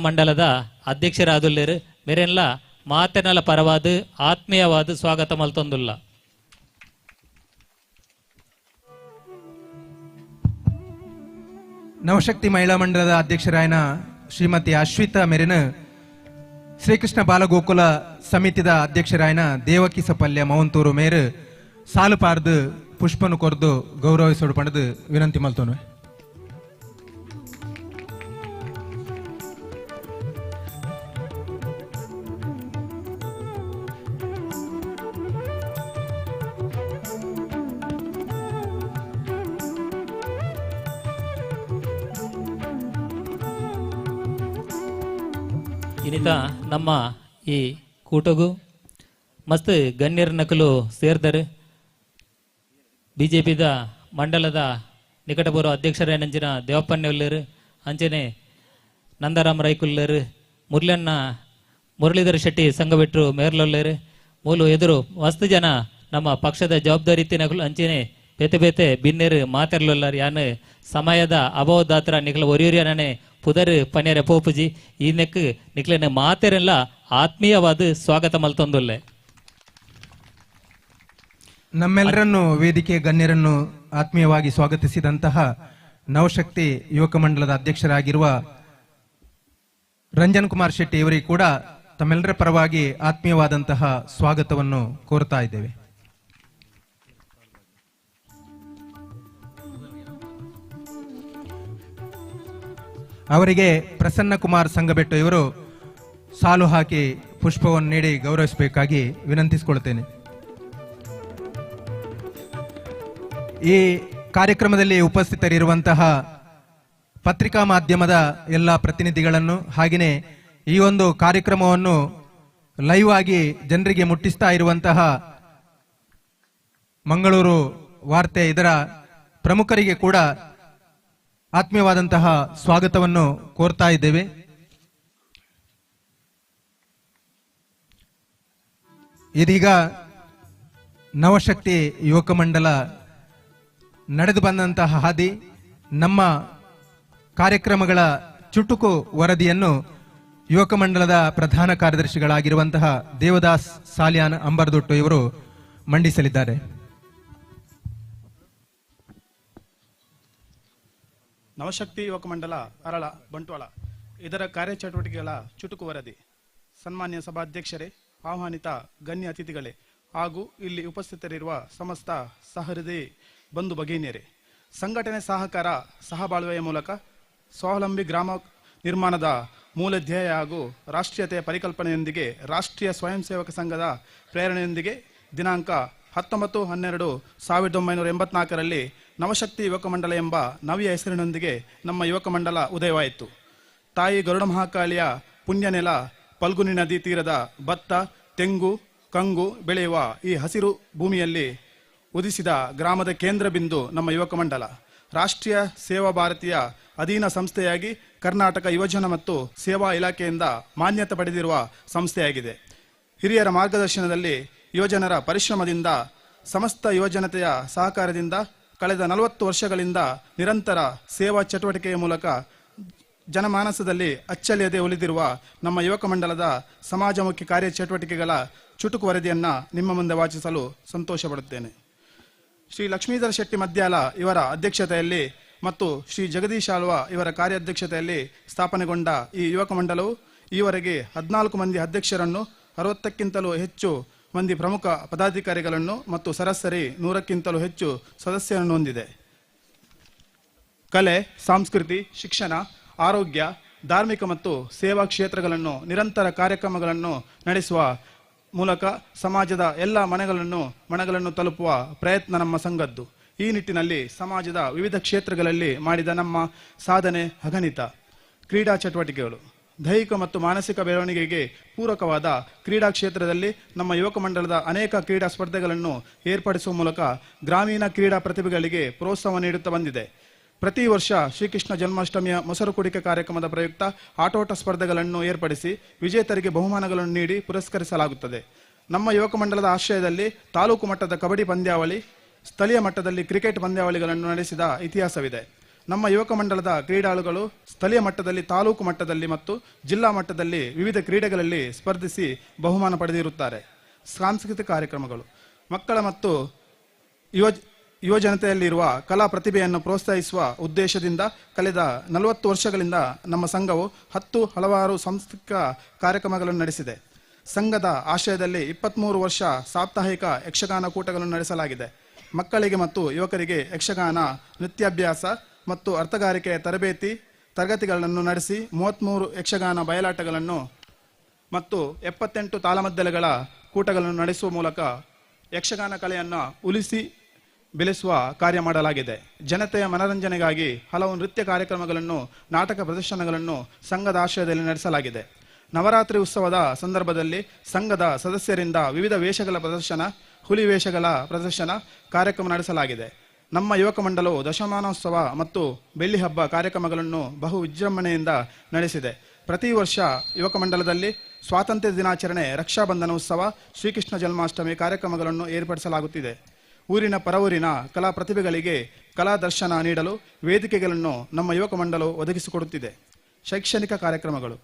S15: ಮಂಡಲದ ಅಧ್ಯಕ್ಷರಾದುಲ್ಲೇರು ಮೇರೆಲ್ಲ ಮಾತೆನಲ ಪರವಾದ ಆತ್ಮೀಯವಾದ ಸ್ವಾಗತ ಮಲ್ತೊಂದುಲ್ಲ.
S4: ನವಶಕ್ತಿ ಮಹಿಳಾ ಮಂಡಲದ ಅಧ್ಯಕ್ಷರಾಯನ ಶ್ರೀಮತಿ ಅಶ್ವಿತಾ ಮೇರಿನ ಶ್ರೀಕೃಷ್ಣ ಬಾಲಗೋಕುಲ ಸಮಿತಿದ ಅಧ್ಯಕ್ಷರಾಯನ ದೇವಕಿ ಸಪಲ್ಯ ಮೌಂತೂರು ಮೇರು ಸಾಲುಪಾರ್ದು ಪುಷ್ಪನು ಕೊರ್ದು ಗೌರವಿಸೋಡು ಪಣದು ವಿನಂತಿ ಮಲ್ತೋನು.
S15: ಇನ್ನಿತ ನಮ್ಮ ಈ ಕೂಟಗು ಮಸ್ತ್ ಗಣ್ಯರ ನಕಲು ಸೇರ್ದರು. ಬಿಜೆಪಿದ ಮಂಡಲದ ನಿಕಟಪೂರ್ವ ಅಧ್ಯಕ್ಷರೇನಂಚಿನ ದೇವಪ್ಪಣ್ಣೆಲ್ಲರು, ಅಂಚನೆ ನಂದರಾಮ ರೈಕುಲ್ಲರು, ಮುರ್ಲಣ್ಣ ಮುರಳೀಧರ ಶೆಟ್ಟಿ ಸಂಘಬಿಟ್ರು ಮೇರ್ಲೊಲ್ಲೇರು, ಮೂಲು ಎದುರು ಮಸ್ತ್ ಜನ ನಮ್ಮ ಪಕ್ಷದ ಜವಾಬ್ದಾರಿ ನಕಲು ಅಂಚನೆ ಬೇತೆ ಬೇತೆ ಬಿನ್ನೇರು ಮಾತೆರ್ಲೊಲ್ಲರು. ಯಾನು ಸಮಯದ ಅಭಾವದಾತ್ರ ನಿಖಲ ಒರಿಯುರಿಯನೇ ಪುದರ್ ಪನೇರ ಪೋಪುಜಿ ಈ ನೆಕ್ ನಿಕ್ಲೆನ ಮಾತೆರೆಲ್ಲ ಆತ್ಮೀಯವಾದ ಸ್ವಾಗತ ಮಲ್ತೊಂದುಲ್ಲೆ.
S4: ನಮ್ಮೆಲ್ಲರನ್ನು ವೇದಿಕೆ ಗಣ್ಯರನ್ನು ಆತ್ಮೀಯವಾಗಿ ಸ್ವಾಗತಿಸಿದಂತಹ ನವಶಕ್ತಿ ಯುವಕ ಮಂಡಲದ ಅಧ್ಯಕ್ಷರಾಗಿರುವ ರಂಜನ್ ಕುಮಾರ್ ಶೆಟ್ಟಿ ಇವರಿಗೆ ಕೂಡ ತಮ್ಮೆಲ್ಲರ ಪರವಾಗಿ ಆತ್ಮೀಯವಾದಂತಹ ಸ್ವಾಗತವನ್ನು ಕೋರ್ತಾ ಇದ್ದೇವೆ. ಅವರಿಗೆ ಪ್ರಸನ್ನ ಕುಮಾರ್ ಸಂಘಬೆಟ್ಟು ಇವರು ಸಾಲು ಹಾಕಿ ಪುಷ್ಪವನ್ನು ನೀಡಿ ಗೌರವಿಸಬೇಕಾಗಿ ವಿನಂತಿಸಿಕೊಳ್ಳುತ್ತೇನೆ. ಈ ಕಾರ್ಯಕ್ರಮದಲ್ಲಿ ಉಪಸ್ಥಿತರಿರುವಂತಹ ಪತ್ರಿಕಾ ಮಾಧ್ಯಮದ ಎಲ್ಲ ಪ್ರತಿನಿಧಿಗಳನ್ನು ಹಾಗೆಯೇ ಈ ಒಂದು ಕಾರ್ಯಕ್ರಮವನ್ನು ಲೈವ್ ಆಗಿ ಜನರಿಗೆ ಮುಟ್ಟಿಸ್ತಾ ಇರುವಂತಹ ಮಂಗಳೂರು ವಾರ್ತೆ ಇದರ ಪ್ರಮುಖರಿಗೆ ಕೂಡ ಆತ್ಮೀಯವಾದಂತಹ ಸ್ವಾಗತವನ್ನು ಕೋರ್ತಾ ಇದ್ದೇವೆ. ಇದೀಗ ನವಶಕ್ತಿ ಯುವಕ ಮಂಡಲ ನಡೆದು ಬಂದಂತಹ ಹಾದಿ, ನಮ್ಮ ಕಾರ್ಯಕ್ರಮಗಳ ಚುಟುಕು ವರದಿಯನ್ನು ಯುವಕ ಮಂಡಲದ ಪ್ರಧಾನ ಕಾರ್ಯದರ್ಶಿಗಳಾಗಿರುವಂತಹ ದೇವದಾಸ್ ಸಾಲಿಯಾನ್ ಅಂಬರ್ದೊಟ್ಟು ಇವರು ಮಂಡಿಸಲಿದ್ದಾರೆ.
S16: ನವಶಕ್ತಿ ಯುವಕ ಮಂಡಲ ಅರಳ ಬಂಟ್ವಾಳ ಇದರ ಕಾರ್ಯಚಟುವಟಿಕೆಗಳ ಚುಟುಕು ವರದಿ. ಸನ್ಮಾನ್ಯ ಸಭಾಧ್ಯಕ್ಷರೇ, ಆಹ್ವಾನಿತ ಗಣ್ಯ ಅತಿಥಿಗಳೇ ಹಾಗೂ ಇಲ್ಲಿ ಉಪಸ್ಥಿತರಿರುವ ಸಮಸ್ತ ಸಹೃದಯಿ ಬಂಧು ಭಗಿನಿಯರೇ, ಸಂಘಟನೆ ಸಹಕಾರ ಸಹಬಾಳ್ವೆಯ ಮೂಲಕ ಸ್ವಾವಲಂಬಿ ಗ್ರಾಮ ನಿರ್ಮಾಣದ ಮೂಲ ಧ್ಯೇಯ ಹಾಗೂ ರಾಷ್ಟ್ರೀಯತೆಯ ಪರಿಕಲ್ಪನೆಯೊಂದಿಗೆ ರಾಷ್ಟ್ರೀಯ ಸ್ವಯಂ ಸೇವಕ ಸಂಘದ ಪ್ರೇರಣೆಯೊಂದಿಗೆ ದಿನಾಂಕ 19/12/1984ರಲ್ಲಿ ನವಶಕ್ತಿ ಯುವಕ ಮಂಡಲ ಎಂಬ ನವ್ಯ ಹೆಸರಿನೊಂದಿಗೆ ನಮ್ಮ ಯುವಕ ಮಂಡಲ ಉದಯವಾಯಿತು. ತಾಯಿ ಗರುಡ ಮಹಾಕಾಳಿಯ ಪುಣ್ಯ ನೆಲ ಪಲ್ಗುನಿ ನದಿ ತೀರದ ಭತ್ತ, ತೆಂಗು, ಕಂಗು ಬೆಳೆಯುವ ಈ ಹಸಿರು ಭೂಮಿಯಲ್ಲಿ ಉದಿಸಿದ ಗ್ರಾಮದ ಕೇಂದ್ರ ಬಿಂದು ನಮ್ಮ ಯುವಕ ಮಂಡಲ. ರಾಷ್ಟ್ರೀಯ ಸೇವಾ ಭಾರತೀಯ ಅಧೀನ ಸಂಸ್ಥೆಯಾಗಿ ಕರ್ನಾಟಕ ಯುವಜನ ಮತ್ತು ಸೇವಾ ಇಲಾಖೆಯಿಂದ ಮಾನ್ಯತೆ ಪಡೆದಿರುವ ಸಂಸ್ಥೆಯಾಗಿದೆ. ಹಿರಿಯರ ಮಾರ್ಗದರ್ಶನದಲ್ಲಿ ಯುವಜನರ ಪರಿಶ್ರಮದಿಂದ ಸಮಸ್ತ ಯುವಜನತೆಯ ಸಹಕಾರದಿಂದ ಕಳೆದ 40 ವರ್ಷಗಳಿಂದ ನಿರಂತರ ಸೇವಾ ಚಟುವಟಿಕೆಯ ಮೂಲಕ ಜನಮಾನಸದಲ್ಲಿ ಅಚ್ಚಳಿಯದೆ ಉಳಿದಿರುವ ನಮ್ಮ ಯುವಕ ಮಂಡಲದ ಸಮಾಜಮುಖಿ ಕಾರ್ಯಚಟುವಟಿಕೆಗಳ ಚುಟುಕು ವರದಿಯನ್ನು ನಿಮ್ಮ ಮುಂದೆ ವಾಚಿಸಲು ಸಂತೋಷಪಡುತ್ತೇನೆ. ಶ್ರೀ ಲಕ್ಷ್ಮೀಧರ ಶೆಟ್ಟಿ ಮದ್ಯಾಲ ಇವರ ಅಧ್ಯಕ್ಷತೆಯಲ್ಲಿ ಮತ್ತು ಶ್ರೀ ಜಗದೀಶ್ ಆಳ್ವ ಇವರ ಕಾರ್ಯಾಧ್ಯಕ್ಷತೆಯಲ್ಲಿ ಸ್ಥಾಪನೆಗೊಂಡ ಈ ಯುವಕ ಮಂಡಲವು ಈವರೆಗೆ 14 ಮಂದಿ ಅಧ್ಯಕ್ಷರನ್ನು, 60ಕ್ಕಿಂತಲೂ ಹೆಚ್ಚು ಮಂದಿ ಪ್ರಮುಖ ಪದಾಧಿಕಾರಿಗಳನ್ನು ಮತ್ತು ಸರಾಸರಿ 100ಕ್ಕಿಂತಲೂ ಹೆಚ್ಚು ಸದಸ್ಯರನ್ನು ಹೊಂದಿದೆ. ಕಲೆ, ಸಂಸ್ಕೃತಿ, ಶಿಕ್ಷಣ, ಆರೋಗ್ಯ, ಧಾರ್ಮಿಕ ಮತ್ತು ಸೇವಾ ಕ್ಷೇತ್ರಗಳನ್ನು ನಿರಂತರ ಕಾರ್ಯಕ್ರಮಗಳನ್ನು ನಡೆಸುವ ಮೂಲಕ ಸಮಾಜದ ಎಲ್ಲ ಮನಗಳನ್ನು ತಲುಪುವ ಪ್ರಯತ್ನ ನಮ್ಮ ಸಂಘದ್ದು. ಈ ನಿಟ್ಟಿನಲ್ಲಿ ಸಮಾಜದ ವಿವಿಧ ಕ್ಷೇತ್ರಗಳಲ್ಲಿ ಮಾಡಿದ ನಮ್ಮ ಸಾಧನೆ ಅಗಣಿತ. ಕ್ರೀಡಾ ಚಟುವಟಿಕೆಗಳು ದೈಹಿಕ ಮತ್ತು ಮಾನಸಿಕ ಬೆಳವಣಿಗೆಗೆ ಪೂರಕವಾದ ಕ್ರೀಡಾ ಕ್ಷೇತ್ರದಲ್ಲಿ ನಮ್ಮ ಯುವಕ ಮಂಡಲದ ಅನೇಕ ಕ್ರೀಡಾ ಸ್ಪರ್ಧೆಗಳನ್ನು ಏರ್ಪಡಿಸುವ ಮೂಲಕ ಗ್ರಾಮೀಣ ಕ್ರೀಡಾ ಪ್ರತಿಭೆಗಳಿಗೆ ಪ್ರೋತ್ಸಾಹ ನೀಡುತ್ತಾ ಬಂದಿದೆ. ಪ್ರತಿ ವರ್ಷ ಶ್ರೀಕೃಷ್ಣ ಜನ್ಮಾಷ್ಟಮಿಯ ಮೊಸರು ಕುಡಿಕೆ ಕಾರ್ಯಕ್ರಮದ ಪ್ರಯುಕ್ತ ಆಟೋಟ ಸ್ಪರ್ಧೆಗಳನ್ನು ಏರ್ಪಡಿಸಿ ವಿಜೇತರಿಗೆ ಬಹುಮಾನಗಳನ್ನು ನೀಡಿ ಪುರಸ್ಕರಿಸಲಾಗುತ್ತದೆ. ನಮ್ಮ ಯುವಕ ಮಂಡಲದ ಆಶ್ರಯದಲ್ಲಿ ತಾಲೂಕು ಮಟ್ಟದ ಕಬಡ್ಡಿ ಪಂದ್ಯಾವಳಿ, ಸ್ಥಳೀಯ ಮಟ್ಟದಲ್ಲಿ ಕ್ರಿಕೆಟ್ ಪಂದ್ಯಾವಳಿಗಳನ್ನು ನಡೆಸಿದ ಇತಿಹಾಸವಿದೆ. ನಮ್ಮ ಯುವಕ ಮಂಡಲದ ಕ್ರೀಡಾಳುಗಳು ಸ್ಥಳೀಯ ಮಟ್ಟದಲ್ಲಿ, ತಾಲೂಕು ಮಟ್ಟದಲ್ಲಿ ಮತ್ತು ಜಿಲ್ಲಾ ಮಟ್ಟದಲ್ಲಿ ವಿವಿಧ ಕ್ರೀಡೆಗಳಲ್ಲಿ ಸ್ಪರ್ಧಿಸಿ ಬಹುಮಾನ ಪಡೆದಿರುತ್ತಾರೆ. ಸಾಂಸ್ಕೃತಿಕ ಕಾರ್ಯಕ್ರಮಗಳು ಮಕ್ಕಳ ಮತ್ತು ಯುವಜನತೆಯಲ್ಲಿರುವ ಕಲಾ ಪ್ರತಿಭೆಯನ್ನು ಪ್ರೋತ್ಸಾಹಿಸುವ ಉದ್ದೇಶದಿಂದ ಕಳೆದ 40 ವರ್ಷಗಳಿಂದ ನಮ್ಮ ಸಂಘವು 10 ಹಲವಾರು ಸಾಂಸ್ಕೃತಿಕ ಕಾರ್ಯಕ್ರಮಗಳನ್ನು ನಡೆಸಿದೆ. ಸಂಘದ ಆಶ್ರಯದಲ್ಲಿ 23 ವರ್ಷ ಸಾಪ್ತಾಹಿಕ ಯಕ್ಷಗಾನ ಕೂಟಗಳನ್ನು ನಡೆಸಲಾಗಿದೆ. ಮಕ್ಕಳಿಗೆ ಮತ್ತು ಯುವಕರಿಗೆ ಯಕ್ಷಗಾನ ನೃತ್ಯಾಭ್ಯಾಸ ಮತ್ತು ಅರ್ಥಗಾರಿಕೆಯ ತರಬೇತಿ ತರಗತಿಗಳನ್ನು ನಡೆಸಿ 33 ಯಕ್ಷಗಾನ ಬಯಲಾಟಗಳನ್ನು ಮತ್ತು 78 ತಾಳಮದ್ದಲೆಗಳ ಕೂಟಗಳನ್ನು ನಡೆಸುವ ಮೂಲಕ ಯಕ್ಷಗಾನ ಕಲೆಯನ್ನು ಉಳಿಸಿ ಬೆಳೆಸುವ ಕಾರ್ಯ ಮಾಡಲಾಗಿದೆ. ಜನತೆಯ ಮನರಂಜನೆಗಾಗಿ ಹಲವು ನೃತ್ಯ ಕಾರ್ಯಕ್ರಮಗಳನ್ನು, ನಾಟಕ ಪ್ರದರ್ಶನಗಳನ್ನು ಸಂಘದ ಆಶ್ರಯದಲ್ಲಿ ನಡೆಸಲಾಗಿದೆ. ನವರಾತ್ರಿ ಉತ್ಸವದ ಸಂದರ್ಭದಲ್ಲಿ ಸಂಘದ ಸದಸ್ಯರಿಂದ ವಿವಿಧ ವೇಷಗಳ ಪ್ರದರ್ಶನ, ಹುಲಿ ವೇಷಗಳ ಪ್ರದರ್ಶನ ಕಾರ್ಯಕ್ರಮ ನಡೆಸಲಾಗಿದೆ. ನಮ್ಮ ಯುವಕ ಮಂಡಲವು ದಶಮಾನೋತ್ಸವ ಮತ್ತು ಬೆಳ್ಳಿ ಹಬ್ಬ ಕಾರ್ಯಕ್ರಮಗಳನ್ನು ಬಹು ವಿಜೃಂಭಣೆಯಿಂದ ನಡೆಸಿದೆ. ಪ್ರತಿ ವರ್ಷ ಯುವಕ ಮಂಡಲದಲ್ಲಿ ಸ್ವಾತಂತ್ರ್ಯ ದಿನಾಚರಣೆ, ರಕ್ಷಾಬಂಧನ ಉತ್ಸವ, ಶ್ರೀಕೃಷ್ಣ ಜನ್ಮಾಷ್ಟಮಿ ಕಾರ್ಯಕ್ರಮಗಳನ್ನು ಏರ್ಪಡಿಸಲಾಗುತ್ತಿದೆ. ಊರಿನ ಪರವೂರಿನ ಕಲಾ ಪ್ರತಿಭೆಗಳಿಗೆ ಕಲಾ ದರ್ಶನ ನೀಡಲು ವೇದಿಕೆಗಳನ್ನು ನಮ್ಮ ಯುವಕ ಮಂಡಲವು ಒದಗಿಸಿಕೊಡುತ್ತಿದೆ. ಶೈಕ್ಷಣಿಕ ಕಾರ್ಯಕ್ರಮಗಳು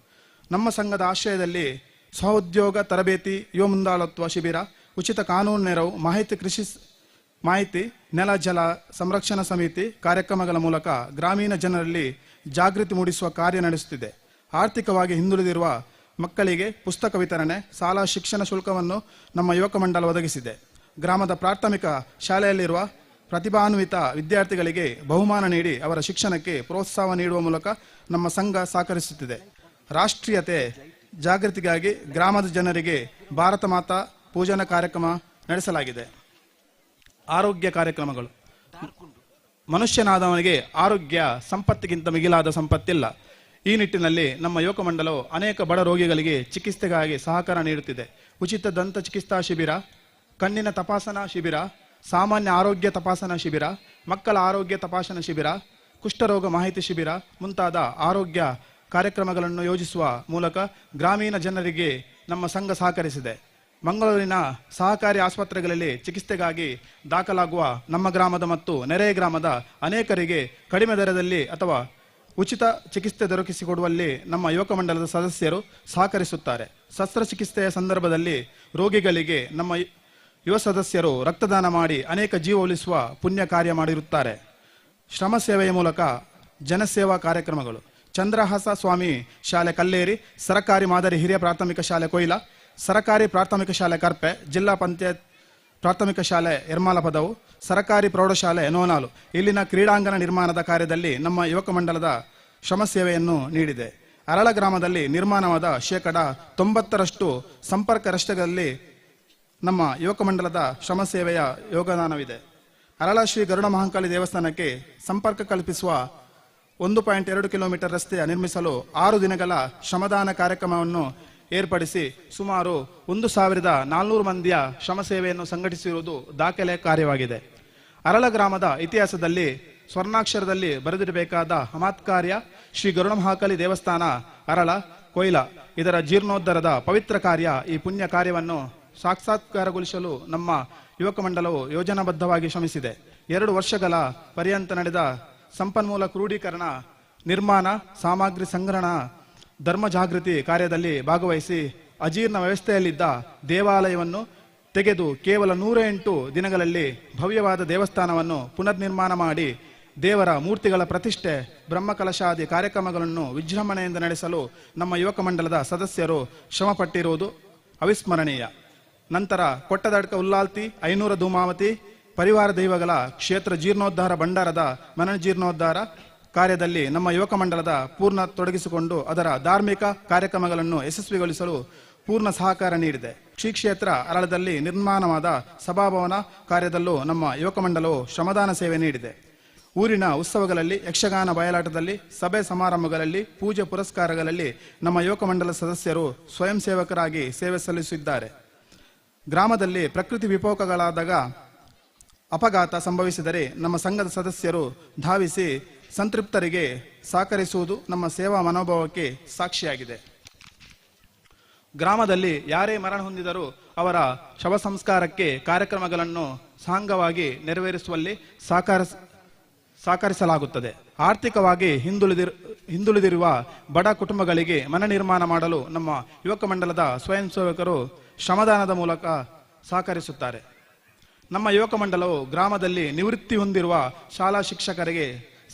S16: ನಮ್ಮ ಸಂಘದ ಆಶ್ರಯದಲ್ಲಿ ಸ್ವಉದ್ಯೋಗ ತರಬೇತಿ, ಯುವ ಮುಂದಾಳತ್ವ ಶಿಬಿರ, ಉಚಿತ ಕಾನೂನು ನೆರವು, ಮಾಹಿತಿ, ಕೃಷಿ ಮಾಹಿತಿ, ನೆಲ ಜಲ ಸಂರಕ್ಷಣಾ ಸಮಿತಿ ಕಾರ್ಯಕ್ರಮಗಳ ಮೂಲಕ ಗ್ರಾಮೀಣ ಜನರಲ್ಲಿ ಜಾಗೃತಿ ಮೂಡಿಸುವ ಕಾರ್ಯ ನಡೆಸುತ್ತಿದೆ. ಆರ್ಥಿಕವಾಗಿ ಹಿಂದುಳಿದಿರುವ ಮಕ್ಕಳಿಗೆ ಪುಸ್ತಕ ವಿತರಣೆ, ಶಾಲಾ ಶಿಕ್ಷಣ ಶುಲ್ಕವನ್ನು ನಮ್ಮ ಯುವಕ ಮಂಡಲ ಒದಗಿಸಿದೆ. ಗ್ರಾಮದ ಪ್ರಾಥಮಿಕ ಶಾಲೆಯಲ್ಲಿರುವ ಪ್ರತಿಭಾನ್ವಿತ ವಿದ್ಯಾರ್ಥಿಗಳಿಗೆ ಬಹುಮಾನ ನೀಡಿ ಅವರ ಶಿಕ್ಷಣಕ್ಕೆ ಪ್ರೋತ್ಸಾಹ ನೀಡುವ ಮೂಲಕ ನಮ್ಮ ಸಂಘ ಸಹಕರಿಸುತ್ತಿದೆ. ರಾಷ್ಟ್ರೀಯತೆ ಜಾಗೃತಿಗಾಗಿ ಗ್ರಾಮದ ಜನರಿಗೆ ಭಾರತ ಮಾತಾ ಪೂಜನ ಕಾರ್ಯಕ್ರಮ ನಡೆಸಲಾಗಿದೆ. ಆರೋಗ್ಯ ಕಾರ್ಯಕ್ರಮಗಳು ಮನುಷ್ಯನಾದವನಿಗೆ ಆರೋಗ್ಯ ಸಂಪತ್ತಿಗಿಂತ ಮಿಗಿಲಾದ ಸಂಪತ್ತಿಲ್ಲ. ಈ ನಿಟ್ಟಿನಲ್ಲಿ ನಮ್ಮ ಯುವಕ ಮಂಡಲವು ಅನೇಕ ಬಡ ರೋಗಿಗಳಿಗೆ ಚಿಕಿತ್ಸೆಗಾಗಿ ಸಹಕಾರ ನೀಡುತ್ತಿದೆ. ಉಚಿತ ದಂತ ಚಿಕಿತ್ಸಾ ಶಿಬಿರ, ಕಣ್ಣಿನ ತಪಾಸಣಾ ಶಿಬಿರ, ಸಾಮಾನ್ಯ ಆರೋಗ್ಯ ತಪಾಸಣಾ ಶಿಬಿರ, ಮಕ್ಕಳ ಆರೋಗ್ಯ ತಪಾಸಣಾ ಶಿಬಿರ, ಕುಷ್ಠರೋಗ ಮಾಹಿತಿ ಶಿಬಿರ ಮುಂತಾದ ಆರೋಗ್ಯ ಕಾರ್ಯಕ್ರಮಗಳನ್ನು ಯೋಜಿಸುವ ಮೂಲಕ ಗ್ರಾಮೀಣ ಜನರಿಗೆ ನಮ್ಮ ಸಂಘ ಸಹಕರಿಸಿದೆ. ಮಂಗಳೂರಿನ ಸಹಕಾರಿ ಆಸ್ಪತ್ರೆಗಳಲ್ಲಿ ಚಿಕಿತ್ಸೆಗಾಗಿ ದಾಖಲಾಗುವ ನಮ್ಮ ಗ್ರಾಮದ ಮತ್ತು ನೆರೆಯ ಗ್ರಾಮದ ಅನೇಕರಿಗೆ ಕಡಿಮೆ ದರದಲ್ಲಿ ಅಥವಾ ಉಚಿತ ಚಿಕಿತ್ಸೆ ದೊರಕಿಸಿಕೊಡುವಲ್ಲಿ ನಮ್ಮ ಯುವಕ ಮಂಡಲದ ಸದಸ್ಯರು ಸಹಕರಿಸುತ್ತಾರೆ. ಶಸ್ತ್ರಚಿಕಿತ್ಸೆಯ ಸಂದರ್ಭದಲ್ಲಿ ರೋಗಿಗಳಿಗೆ ನಮ್ಮ ಯುವ ಸದಸ್ಯರು ರಕ್ತದಾನ ಮಾಡಿ ಅನೇಕ ಜೀವ ಉಳಿಸುವ ಪುಣ್ಯ ಕಾರ್ಯ ಮಾಡಿರುತ್ತಾರೆ. ಶ್ರಮ ಸೇವೆಯ ಮೂಲಕ ಜನಸೇವಾ ಕಾರ್ಯಕ್ರಮಗಳು ಚಂದ್ರಹಾಸ ಸ್ವಾಮಿ ಶಾಲೆ ಕಲ್ಲೇರಿ, ಸರಕಾರಿ ಮಾದರಿ ಹಿರಿಯ ಪ್ರಾಥಮಿಕ ಶಾಲೆ ಕೊಯ್ಲಾ, ಸರಕಾರಿ ಪ್ರಾಥಮಿಕ ಶಾಲೆ ಕರ್ಪೆ, ಜಿಲ್ಲಾ ಪಂಚಾಯತ್ ಪ್ರಾಥಮಿಕ ಶಾಲೆ ಎರ್ಮಾಲಪದವು, ಸರಕಾರಿ ಪ್ರೌಢಶಾಲೆ ನೋನಾಲು ಇಲ್ಲಿನ ಕ್ರೀಡಾಂಗಣ ನಿರ್ಮಾಣದ ಕಾರ್ಯದಲ್ಲಿ ನಮ್ಮ ಯುವಕ ಮಂಡಲದ ಶ್ರಮ ಸೇವೆಯನ್ನು ನೀಡಿದೆ. ಅರಳ ಗ್ರಾಮದಲ್ಲಿ ನಿರ್ಮಾಣವಾದ 90% ಸಂಪರ್ಕ ರಸ್ತೆಗಳಲ್ಲಿ ನಮ್ಮ ಯುವಕ ಮಂಡಲದ ಶ್ರಮ ಸೇವೆಯ ಯೋಗದಾನವಿದೆ. ಅರಳ ಶ್ರೀ ಗರುಡ ಮಹಾಂಕಾಳಿ ದೇವಸ್ಥಾನಕ್ಕೆ ಸಂಪರ್ಕ ಕಲ್ಪಿಸುವ 1.2 ಕಿಲೋಮೀಟರ್ ರಸ್ತೆಯ ನಿರ್ಮಿಸಲು 6 ದಿನಗಳ ಶ್ರಮದಾನ ಕಾರ್ಯಕ್ರಮವನ್ನು ಏರ್ಪಡಿಸಿ ಸುಮಾರು 1400 ಮಂದಿಯ ಶ್ರಮ ಸೇವೆಯನ್ನು ಸಂಘಟಿಸಿರುವುದು ದಾಖಲೆ ಕಾರ್ಯವಾಗಿದೆ. ಅರಳ ಗ್ರಾಮದ ಇತಿಹಾಸದಲ್ಲಿ ಸ್ವರ್ಣಾಕ್ಷರದಲ್ಲಿ ಬರೆದಿಡಬೇಕಾದ ಹಮಾತ್ಕಾರ್ಯ ಶ್ರೀ ಗರುಡ ಮಹಾಕಾಳಿ ದೇವಸ್ಥಾನ ಅರಳ ಕೊಯ್ಲಾ ಇದರ ಜೀರ್ಣೋದ್ಧಾರದ ಪವಿತ್ರ ಕಾರ್ಯ. ಈ ಪುಣ್ಯ ಕಾರ್ಯವನ್ನು ಸಾಕ್ಷಾತ್ಕಾರಗೊಳಿಸಲು ನಮ್ಮ ಯುವಕ ಮಂಡಲವು ಯೋಜನಾಬದ್ಧವಾಗಿ ಶ್ರಮಿಸಿದೆ. 2 ವರ್ಷಗಳ ಪರ್ಯಂತ ನಡೆದ ಸಂಪನ್ಮೂಲ ಕ್ರೋಢೀಕರಣ, ನಿರ್ಮಾಣ, ಸಾಮಗ್ರಿ ಸಂಗ್ರಹಣ, ಧರ್ಮ ಜಾಗೃತಿ ಕಾರ್ಯದಲ್ಲಿ ಭಾಗವಹಿಸಿ ಅಜೀರ್ಣ ವ್ಯವಸ್ಥೆಯಲ್ಲಿದ್ದ ದೇವಾಲಯವನ್ನು ತೆಗೆದು ಕೇವಲ 108 ದಿನಗಳಲ್ಲಿ ಭವ್ಯವಾದ ದೇವಸ್ಥಾನವನ್ನು ಪುನರ್ನಿರ್ಮಾಣ ಮಾಡಿ ದೇವರ ಮೂರ್ತಿಗಳ ಪ್ರತಿಷ್ಠೆ, ಬ್ರಹ್ಮಕಲಶಾದಿ ಕಾರ್ಯಕ್ರಮಗಳನ್ನು ವಿಜೃಂಭಣೆಯಿಂದ ನಡೆಸಲು ನಮ್ಮ ಯುವಕ ಮಂಡಲದ ಸದಸ್ಯರು ಶ್ರಮಪಟ್ಟಿರುವುದು ಅವಿಸ್ಮರಣೀಯ. ನಂತರ ಕೊಟ್ಟದಡ್ಕ ಉಲ್ಲಾಲ್ತಿ, 500 ಧೂಮಾವತಿ ಪರಿವಾರ ದೈವಗಳ ಕ್ಷೇತ್ರ ಜೀರ್ಣೋದ್ಧಾರ ಭಂಡಾರದ ಮನ ಜೀರ್ಣೋದ್ಧಾರ ಕಾರ್ಯದಲ್ಲಿ ನಮ್ಮ ಯುವಕ ಮಂಡಲದ ಪೂರ್ಣ ತೊಡಗಿಸಿಕೊಂಡು ಅದರ ಧಾರ್ಮಿಕ ಕಾರ್ಯಕ್ರಮಗಳನ್ನು ಯಶಸ್ವಿಗೊಳಿಸಲು ಪೂರ್ಣ ಸಹಕಾರ ನೀಡಿದೆ. ಶ್ರೀ ಕ್ಷೇತ್ರ ಅರಳದಲ್ಲಿ ನಿರ್ಮಾಣವಾದ ಸಭಾಭವನ ಕಾರ್ಯದಲ್ಲೂ ನಮ್ಮ ಯುವಕ ಮಂಡಲವು ಶ್ರಮದಾನ ಸೇವೆ ನೀಡಿದೆ. ಊರಿನ ಉತ್ಸವಗಳಲ್ಲಿ, ಯಕ್ಷಗಾನ ಬಯಲಾಟದಲ್ಲಿ, ಸಭೆ ಸಮಾರಂಭಗಳಲ್ಲಿ, ಪೂಜೆ ಪುರಸ್ಕಾರಗಳಲ್ಲಿ ನಮ್ಮ ಯುವಕ ಮಂಡಲ ಸದಸ್ಯರು ಸ್ವಯಂ ಸೇವಕರಾಗಿ ಸೇವೆ ಸಲ್ಲಿಸಿದ್ದಾರೆ. ಗ್ರಾಮದಲ್ಲಿ ಪ್ರಕೃತಿ ವಿಕೋಪಗಳಾದಾಗ ಅಪಘಾತ ಸಂಭವಿಸಿದರೆ ನಮ್ಮ ಸಂಘದ ಸದಸ್ಯರು ಧಾವಿಸಿ ಸಂತೃಪ್ತರಿಗೆ ಸಹಕರಿಸುವುದು ನಮ್ಮ ಸೇವಾ ಮನೋಭಾವಕ್ಕೆ ಸಾಕ್ಷಿಯಾಗಿದೆ. ಗ್ರಾಮದಲ್ಲಿ ಯಾರೇ ಮರಣ ಹೊಂದಿದರೂ ಅವರ ಶವ ಸಂಸ್ಕಾರಕ್ಕೆ ಕಾರ್ಯಕ್ರಮಗಳನ್ನು ಸಾಂಗವಾಗಿ ನೆರವೇರಿಸುವಲ್ಲಿ ಸಹಕರಿಸಲಾಗುತ್ತದೆ. ಆರ್ಥಿಕವಾಗಿ ಹಿಂದುಳಿದಿರುವ ಬಡ ಕುಟುಂಬಗಳಿಗೆ ಮನೆ ನಿರ್ಮಾಣ ಮಾಡಲು ನಮ್ಮ ಯುವಕ ಮಂಡಲದ ಸ್ವಯಂ ಸೇವಕರು ಶ್ರಮದಾನದ ಮೂಲಕ ಸಹಕರಿಸುತ್ತಾರೆ. ನಮ್ಮ ಯುವಕ ಮಂಡಲವು ಗ್ರಾಮದಲ್ಲಿ ನಿವೃತ್ತಿ ಹೊಂದಿರುವ ಶಾಲಾ ಶಿಕ್ಷಕರಿಗೆ,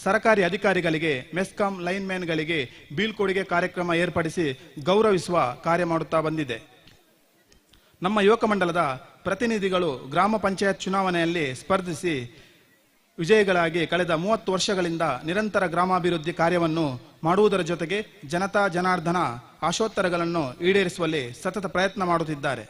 S16: ಸರ್ಕಾರಿ ಅಧಿಕಾರಿಗಳಿಗೆ, ಮೆಸ್ಕಾಂ ಲೈನ್ಮ್ಯಾನ್ಗಳಿಗೆ ಬೀಳ್ಕೊಡುಗೆ ಕಾರ್ಯಕ್ರಮ ಏರ್ಪಡಿಸಿ ಗೌರವಿಸುವ ಕಾರ್ಯ ಮಾಡುತ್ತಾ ಬಂದಿದೆ. ನಮ್ಮ ಯುವಕ ಮಂಡಲದ ಪ್ರತಿನಿಧಿಗಳು ಗ್ರಾಮ ಪಂಚಾಯತ್ ಚುನಾವಣೆಯಲ್ಲಿ ಸ್ಪರ್ಧಿಸಿ ವಿಜಯಿಗಳಾಗಿ ಕಳೆದ 30 ವರ್ಷಗಳಿಂದ ನಿರಂತರ ಗ್ರಾಮಾಭಿವೃದ್ಧಿ ಕಾರ್ಯವನ್ನು ಮಾಡುವುದರ ಜೊತೆಗೆ ಜನತಾ ಜನಾರ್ದನ ಆಶೋತ್ತರಗಳನ್ನು ಈಡೇರಿಸುವಲ್ಲಿ ಸತತ ಪ್ರಯತ್ನ ಮಾಡುತ್ತಿದ್ದಾರೆ.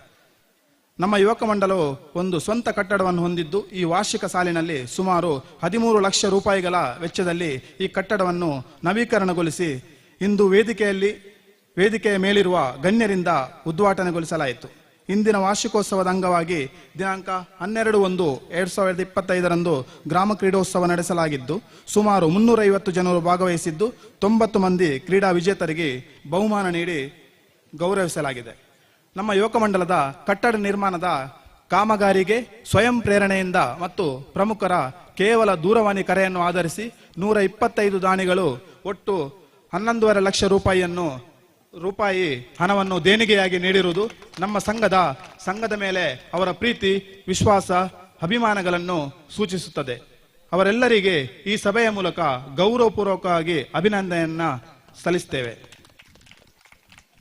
S16: ನಮ್ಮ ಯುವಕ ಮಂಡಲವು ಒಂದು ಸ್ವಂತ ಕಟ್ಟಡವನ್ನು ಹೊಂದಿದ್ದು, ಈ ವಾರ್ಷಿಕ ಸಾಲಿನಲ್ಲಿ ಸುಮಾರು 13 ಲಕ್ಷ ರೂಪಾಯಿಗಳ ವೆಚ್ಚದಲ್ಲಿ ಈ ಕಟ್ಟಡವನ್ನು ನವೀಕರಣಗೊಳಿಸಿ ಇಂದು ವೇದಿಕೆಯ ಮೇಲಿರುವ ಗಣ್ಯರಿಂದ ಉದ್ಘಾಟನೆಗೊಳಿಸಲಾಯಿತು. ಇಂದಿನ ವಾರ್ಷಿಕೋತ್ಸವದ ಅಂಗವಾಗಿ ದಿನಾಂಕ 12/1/2025 ಗ್ರಾಮ ಕ್ರೀಡೋತ್ಸವ ನಡೆಸಲಾಗಿದ್ದು, ಸುಮಾರು 350 ಜನರು ಭಾಗವಹಿಸಿದ್ದು, 90 ಮಂದಿ ಕ್ರೀಡಾ ವಿಜೇತರಿಗೆ ಬಹುಮಾನ ನೀಡಿ ಗೌರವಿಸಲಾಗಿದೆ. ನಮ್ಮ ಯುವಕ ಮಂಡಲದ ಕಟ್ಟಡ ನಿರ್ಮಾಣದ ಕಾಮಗಾರಿಗೆ ಸ್ವಯಂ ಪ್ರೇರಣೆಯಿಂದ ಮತ್ತು ಪ್ರಮುಖರ ಕೇವಲ ದೂರವಾಣಿ ಕರೆಯನ್ನು ಆಧರಿಸಿ 125 ದಾನಿಗಳು ಒಟ್ಟು 11.5 ಲಕ್ಷ ರೂಪಾಯಿ ಹಣವನ್ನು ದೇಣಿಗೆಯಾಗಿ ನೀಡಿರುವುದು ನಮ್ಮ ಸಂಘದ ಮೇಲೆ ಅವರ ಪ್ರೀತಿ, ವಿಶ್ವಾಸ, ಅಭಿಮಾನಗಳನ್ನು ಸೂಚಿಸುತ್ತದೆ. ಅವರೆಲ್ಲರಿಗೆ ಈ ಸಭೆಯ ಮೂಲಕ ಗೌರವಪೂರ್ವಕವಾಗಿ ಅಭಿನಂದನೆಯನ್ನು ಸಲ್ಲಿಸ್ತೇವೆ.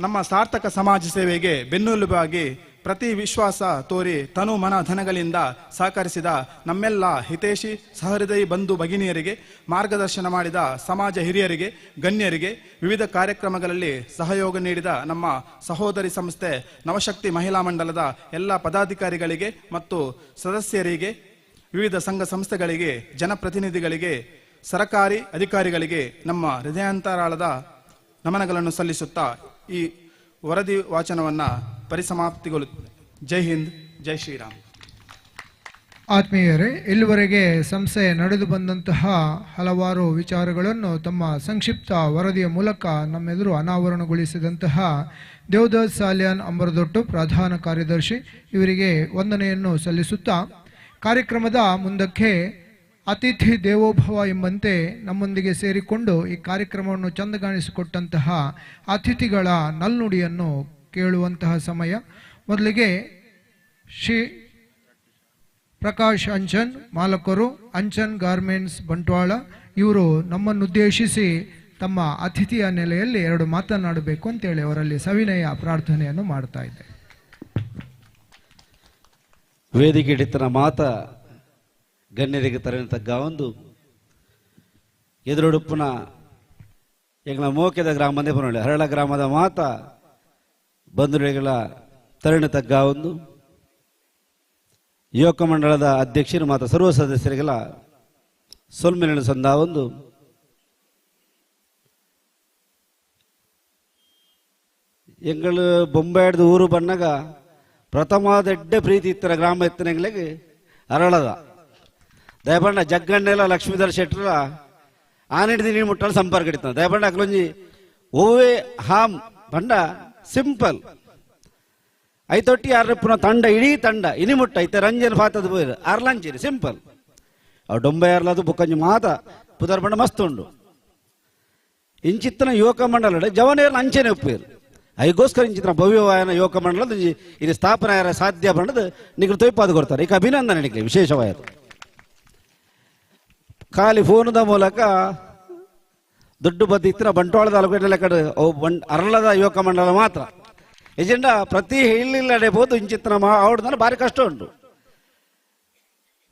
S16: ನಮ್ಮ ಸಾರ್ಥಕ ಸಮಾಜ ಸೇವೆಗೆ ಬೆನ್ನೆಲುಬಾಗಿ ಪ್ರತಿ ವಿಶ್ವಾಸ ತೋರಿ ತನು ಮನ ಧನಗಳಿಂದ ಸಹಕರಿಸಿದ ನಮ್ಮೆಲ್ಲ ಹಿತೈಷಿ ಸಹೃದಯಿ ಬಂಧು ಭಗಿನಿಯರಿಗೆ, ಮಾರ್ಗದರ್ಶನ ಮಾಡಿದ ಸಮಾಜ ಹಿರಿಯರಿಗೆ, ಗಣ್ಯರಿಗೆ, ವಿವಿಧ ಕಾರ್ಯಕ್ರಮಗಳಲ್ಲಿ ಸಹಯೋಗ ನೀಡಿದ ನಮ್ಮ ಸಹೋದರಿ ಸಂಸ್ಥೆ ನವಶಕ್ತಿ ಮಹಿಳಾ ಮಂಡಲದ ಎಲ್ಲ ಪದಾಧಿಕಾರಿಗಳಿಗೆ ಮತ್ತು ಸದಸ್ಯರಿಗೆ, ವಿವಿಧ ಸಂಘ ಸಂಸ್ಥೆಗಳಿಗೆ, ಜನಪ್ರತಿನಿಧಿಗಳಿಗೆ, ಸರಕಾರಿ ಅಧಿಕಾರಿಗಳಿಗೆ ನಮ್ಮ ಹೃದಯಾಂತರಾಳದ ನಮನಗಳನ್ನು ಸಲ್ಲಿಸುತ್ತಾ ಈ ವರದಿ ವಾಚನವನ್ನು ಪರಿಸಮಾಪ್ತಿಗೊಳ್ಳುತ್ತದೆ. ಜೈ ಹಿಂದ್, ಜೈ ಶ್ರೀರಾಮ್.
S13: ಆತ್ಮೀಯರೇ, ಇಲ್ಲಿವರೆಗೆ ಸಂಸ್ಥೆ ನಡೆದು ಬಂದಂತಹ ಹಲವಾರು ವಿಚಾರಗಳನ್ನು ತಮ್ಮ ಸಂಕ್ಷಿಪ್ತ ವರದಿಯ ಮೂಲಕ ನಮ್ಮೆದುರು ಅನಾವರಣಗೊಳಿಸಿದಂತಹ ದೇವದಾಸ್ ಸಾಲಿಯಾನ್ ಅಂಬರದೊಟ್ಟು ಪ್ರಧಾನ ಕಾರ್ಯದರ್ಶಿ ಇವರಿಗೆ ವಂದನೆಯನ್ನು ಸಲ್ಲಿಸುತ್ತಾ, ಕಾರ್ಯಕ್ರಮದ ಮುಂದಕ್ಕೆ ಅತಿಥಿ ದೇವೋಭವ ಎಂಬಂತೆ ನಮ್ಮೊಂದಿಗೆ ಸೇರಿಕೊಂಡು ಈ ಕಾರ್ಯಕ್ರಮವನ್ನು ಚಂದಗಾಣಿಸಿಕೊಟ್ಟಂತಹ ಅತಿಥಿಗಳ ನಲ್ನುಡಿಯನ್ನು ಕೇಳುವಂತಹ ಸಮಯ. ಮೊದಲಿಗೆ ಶ್ರೀ ಪ್ರಕಾಶ್ ಅಂಚನ್, ಮಾಲಕರು ಅಂಚನ್ ಗಾರ್ಮೆಂಟ್ಸ್ ಬಂಟ್ವಾಳ, ಇವರು ನಮ್ಮನ್ನುದ್ದೇಶಿಸಿ ತಮ್ಮ ಅತಿಥಿಯ ನೆಲೆಯಲ್ಲಿ ಎರಡು ಮಾತನಾಡಬೇಕು ಅಂತೇಳಿ ಅವರಲ್ಲಿ ಸವಿನಯ ಪ್ರಾರ್ಥನೆಯನ್ನು ಮಾಡ್ತಾ ಇದ್ದೆ.
S17: ವೇದಿಕೆ ಹಿಡಿತನ ಮಾತ ಗಣ್ಯರಿಗೆ ತರನ ತಗ್ಗ ಒಂದು ಎದುರುಡುಪ್ಪುನ ಎಂಗಳ ಮೋಕೆದ ಗ್ರಾಮದೇ ಪನೊಳ್ಳಿ ಹರಳ ಗ್ರಾಮದ ಮಾತ ಬಂಧುಗಳ ತರಣ ತಗ್ಗ ಒಂದು ಯುವಕ ಮಂಡಳದ ಅಧ್ಯಕ್ಷರು ಮಾತ ಸರ್ವ ಸದಸ್ಯರಿಗೆಲ್ಲ ಸೊಲ್ಮೆನ ಸಂದ ಒಂದು ಎಂಗಳು ಬೊಂಬಾಯ್ದು ಊರು ಬಣ್ಣಗ ಪ್ರಥಮವಾದ ಎಡ್ಡೆ ಪ್ರೀತಿ ಇತ್ತರ ಗ್ರಾಮ ಎತ್ತನೆಗಳಿಗೆ ಅರಳದ ದಯಬಣ್ಣ ಜಗ್ಗಣ್ಣೆಲ್ಲ ಲಕ್ಷ್ಮೀಧರ್ ಶೆಟ್ಟರ ಆನಿಡ್ದು ನೀರು ಮುಟ್ಟಲು ಸಂಪರ್ಕ ಇಡ್ತಾನೆ. ದಯಬಣ್ಣ ಅಕ್ಲೊಂಜಿ ಓವೇ ಹಾಮ್ ಬಂಡ ಸಿಂಪಲ್ ಐತೊಟ್ಟಿ ಆರ್ರಪ್ಪನ ತಂಡ ಇಡೀ ತಂಡ ಇನಿ ಮುಟ್ಟ ಐತೆ ರಂಜನ್ ಫಾತದ ಬೋಯ್ರು ಅರ್ಲಂಚಿರಿ ಸಿಂಪಲ್ ಅವು ಡೊಂಬೆ ಅರ್ಲದು ಬುಕ್ಕಂಜಿ ಮಾತ ಪುದರ್ ಬಂಡ ಮಸ್ತ್ ಉಂಡು ಇಂಚಿತ್ತನ ಯುವಕ ಮಂಡಲ ಜವನೇರ್ನ ಅಂಚೆನೆ ಒಪ್ಪೇರು ಐಗೋಸ್ಕರ ಇಂಚಿತನ ಭವ್ಯವಾಯನ ಯುವಕ ಮಂಡಲದ ಇದು ಸ್ಥಾಪನೆ ಸಾಧ್ಯ ಬಂಡದ ನಿಗರು ತೊಯ್ಪಾದ ಕೊಡ್ತಾರೆ. ಈಗ ಅಭಿನಂದನೆ ನಿಗಲಿ ವಿಶೇಷವಾದ ಖಾಲಿ ಫೋನದ ಮೂಲಕ ದುಡ್ಡು ಬದ್ದಿತ್ತಿನ ಬಂಟ್ವಾಳ ತಾಲೂಕಿನ ಕಡೆ ಅವು ಅರಳದ ಯುವಕ ಮಂಡಲ ಮಾತ್ರ ಎಜೆಂಡಾ ಪ್ರತಿ ಹೇಳಿಲ್ಲಡೆ ಬೋದು ಇಂಚಿತ್ತನ ಅವಡ್ದಾನ ಭಾರಿ ಕಷ್ಟ ಉಂಟು.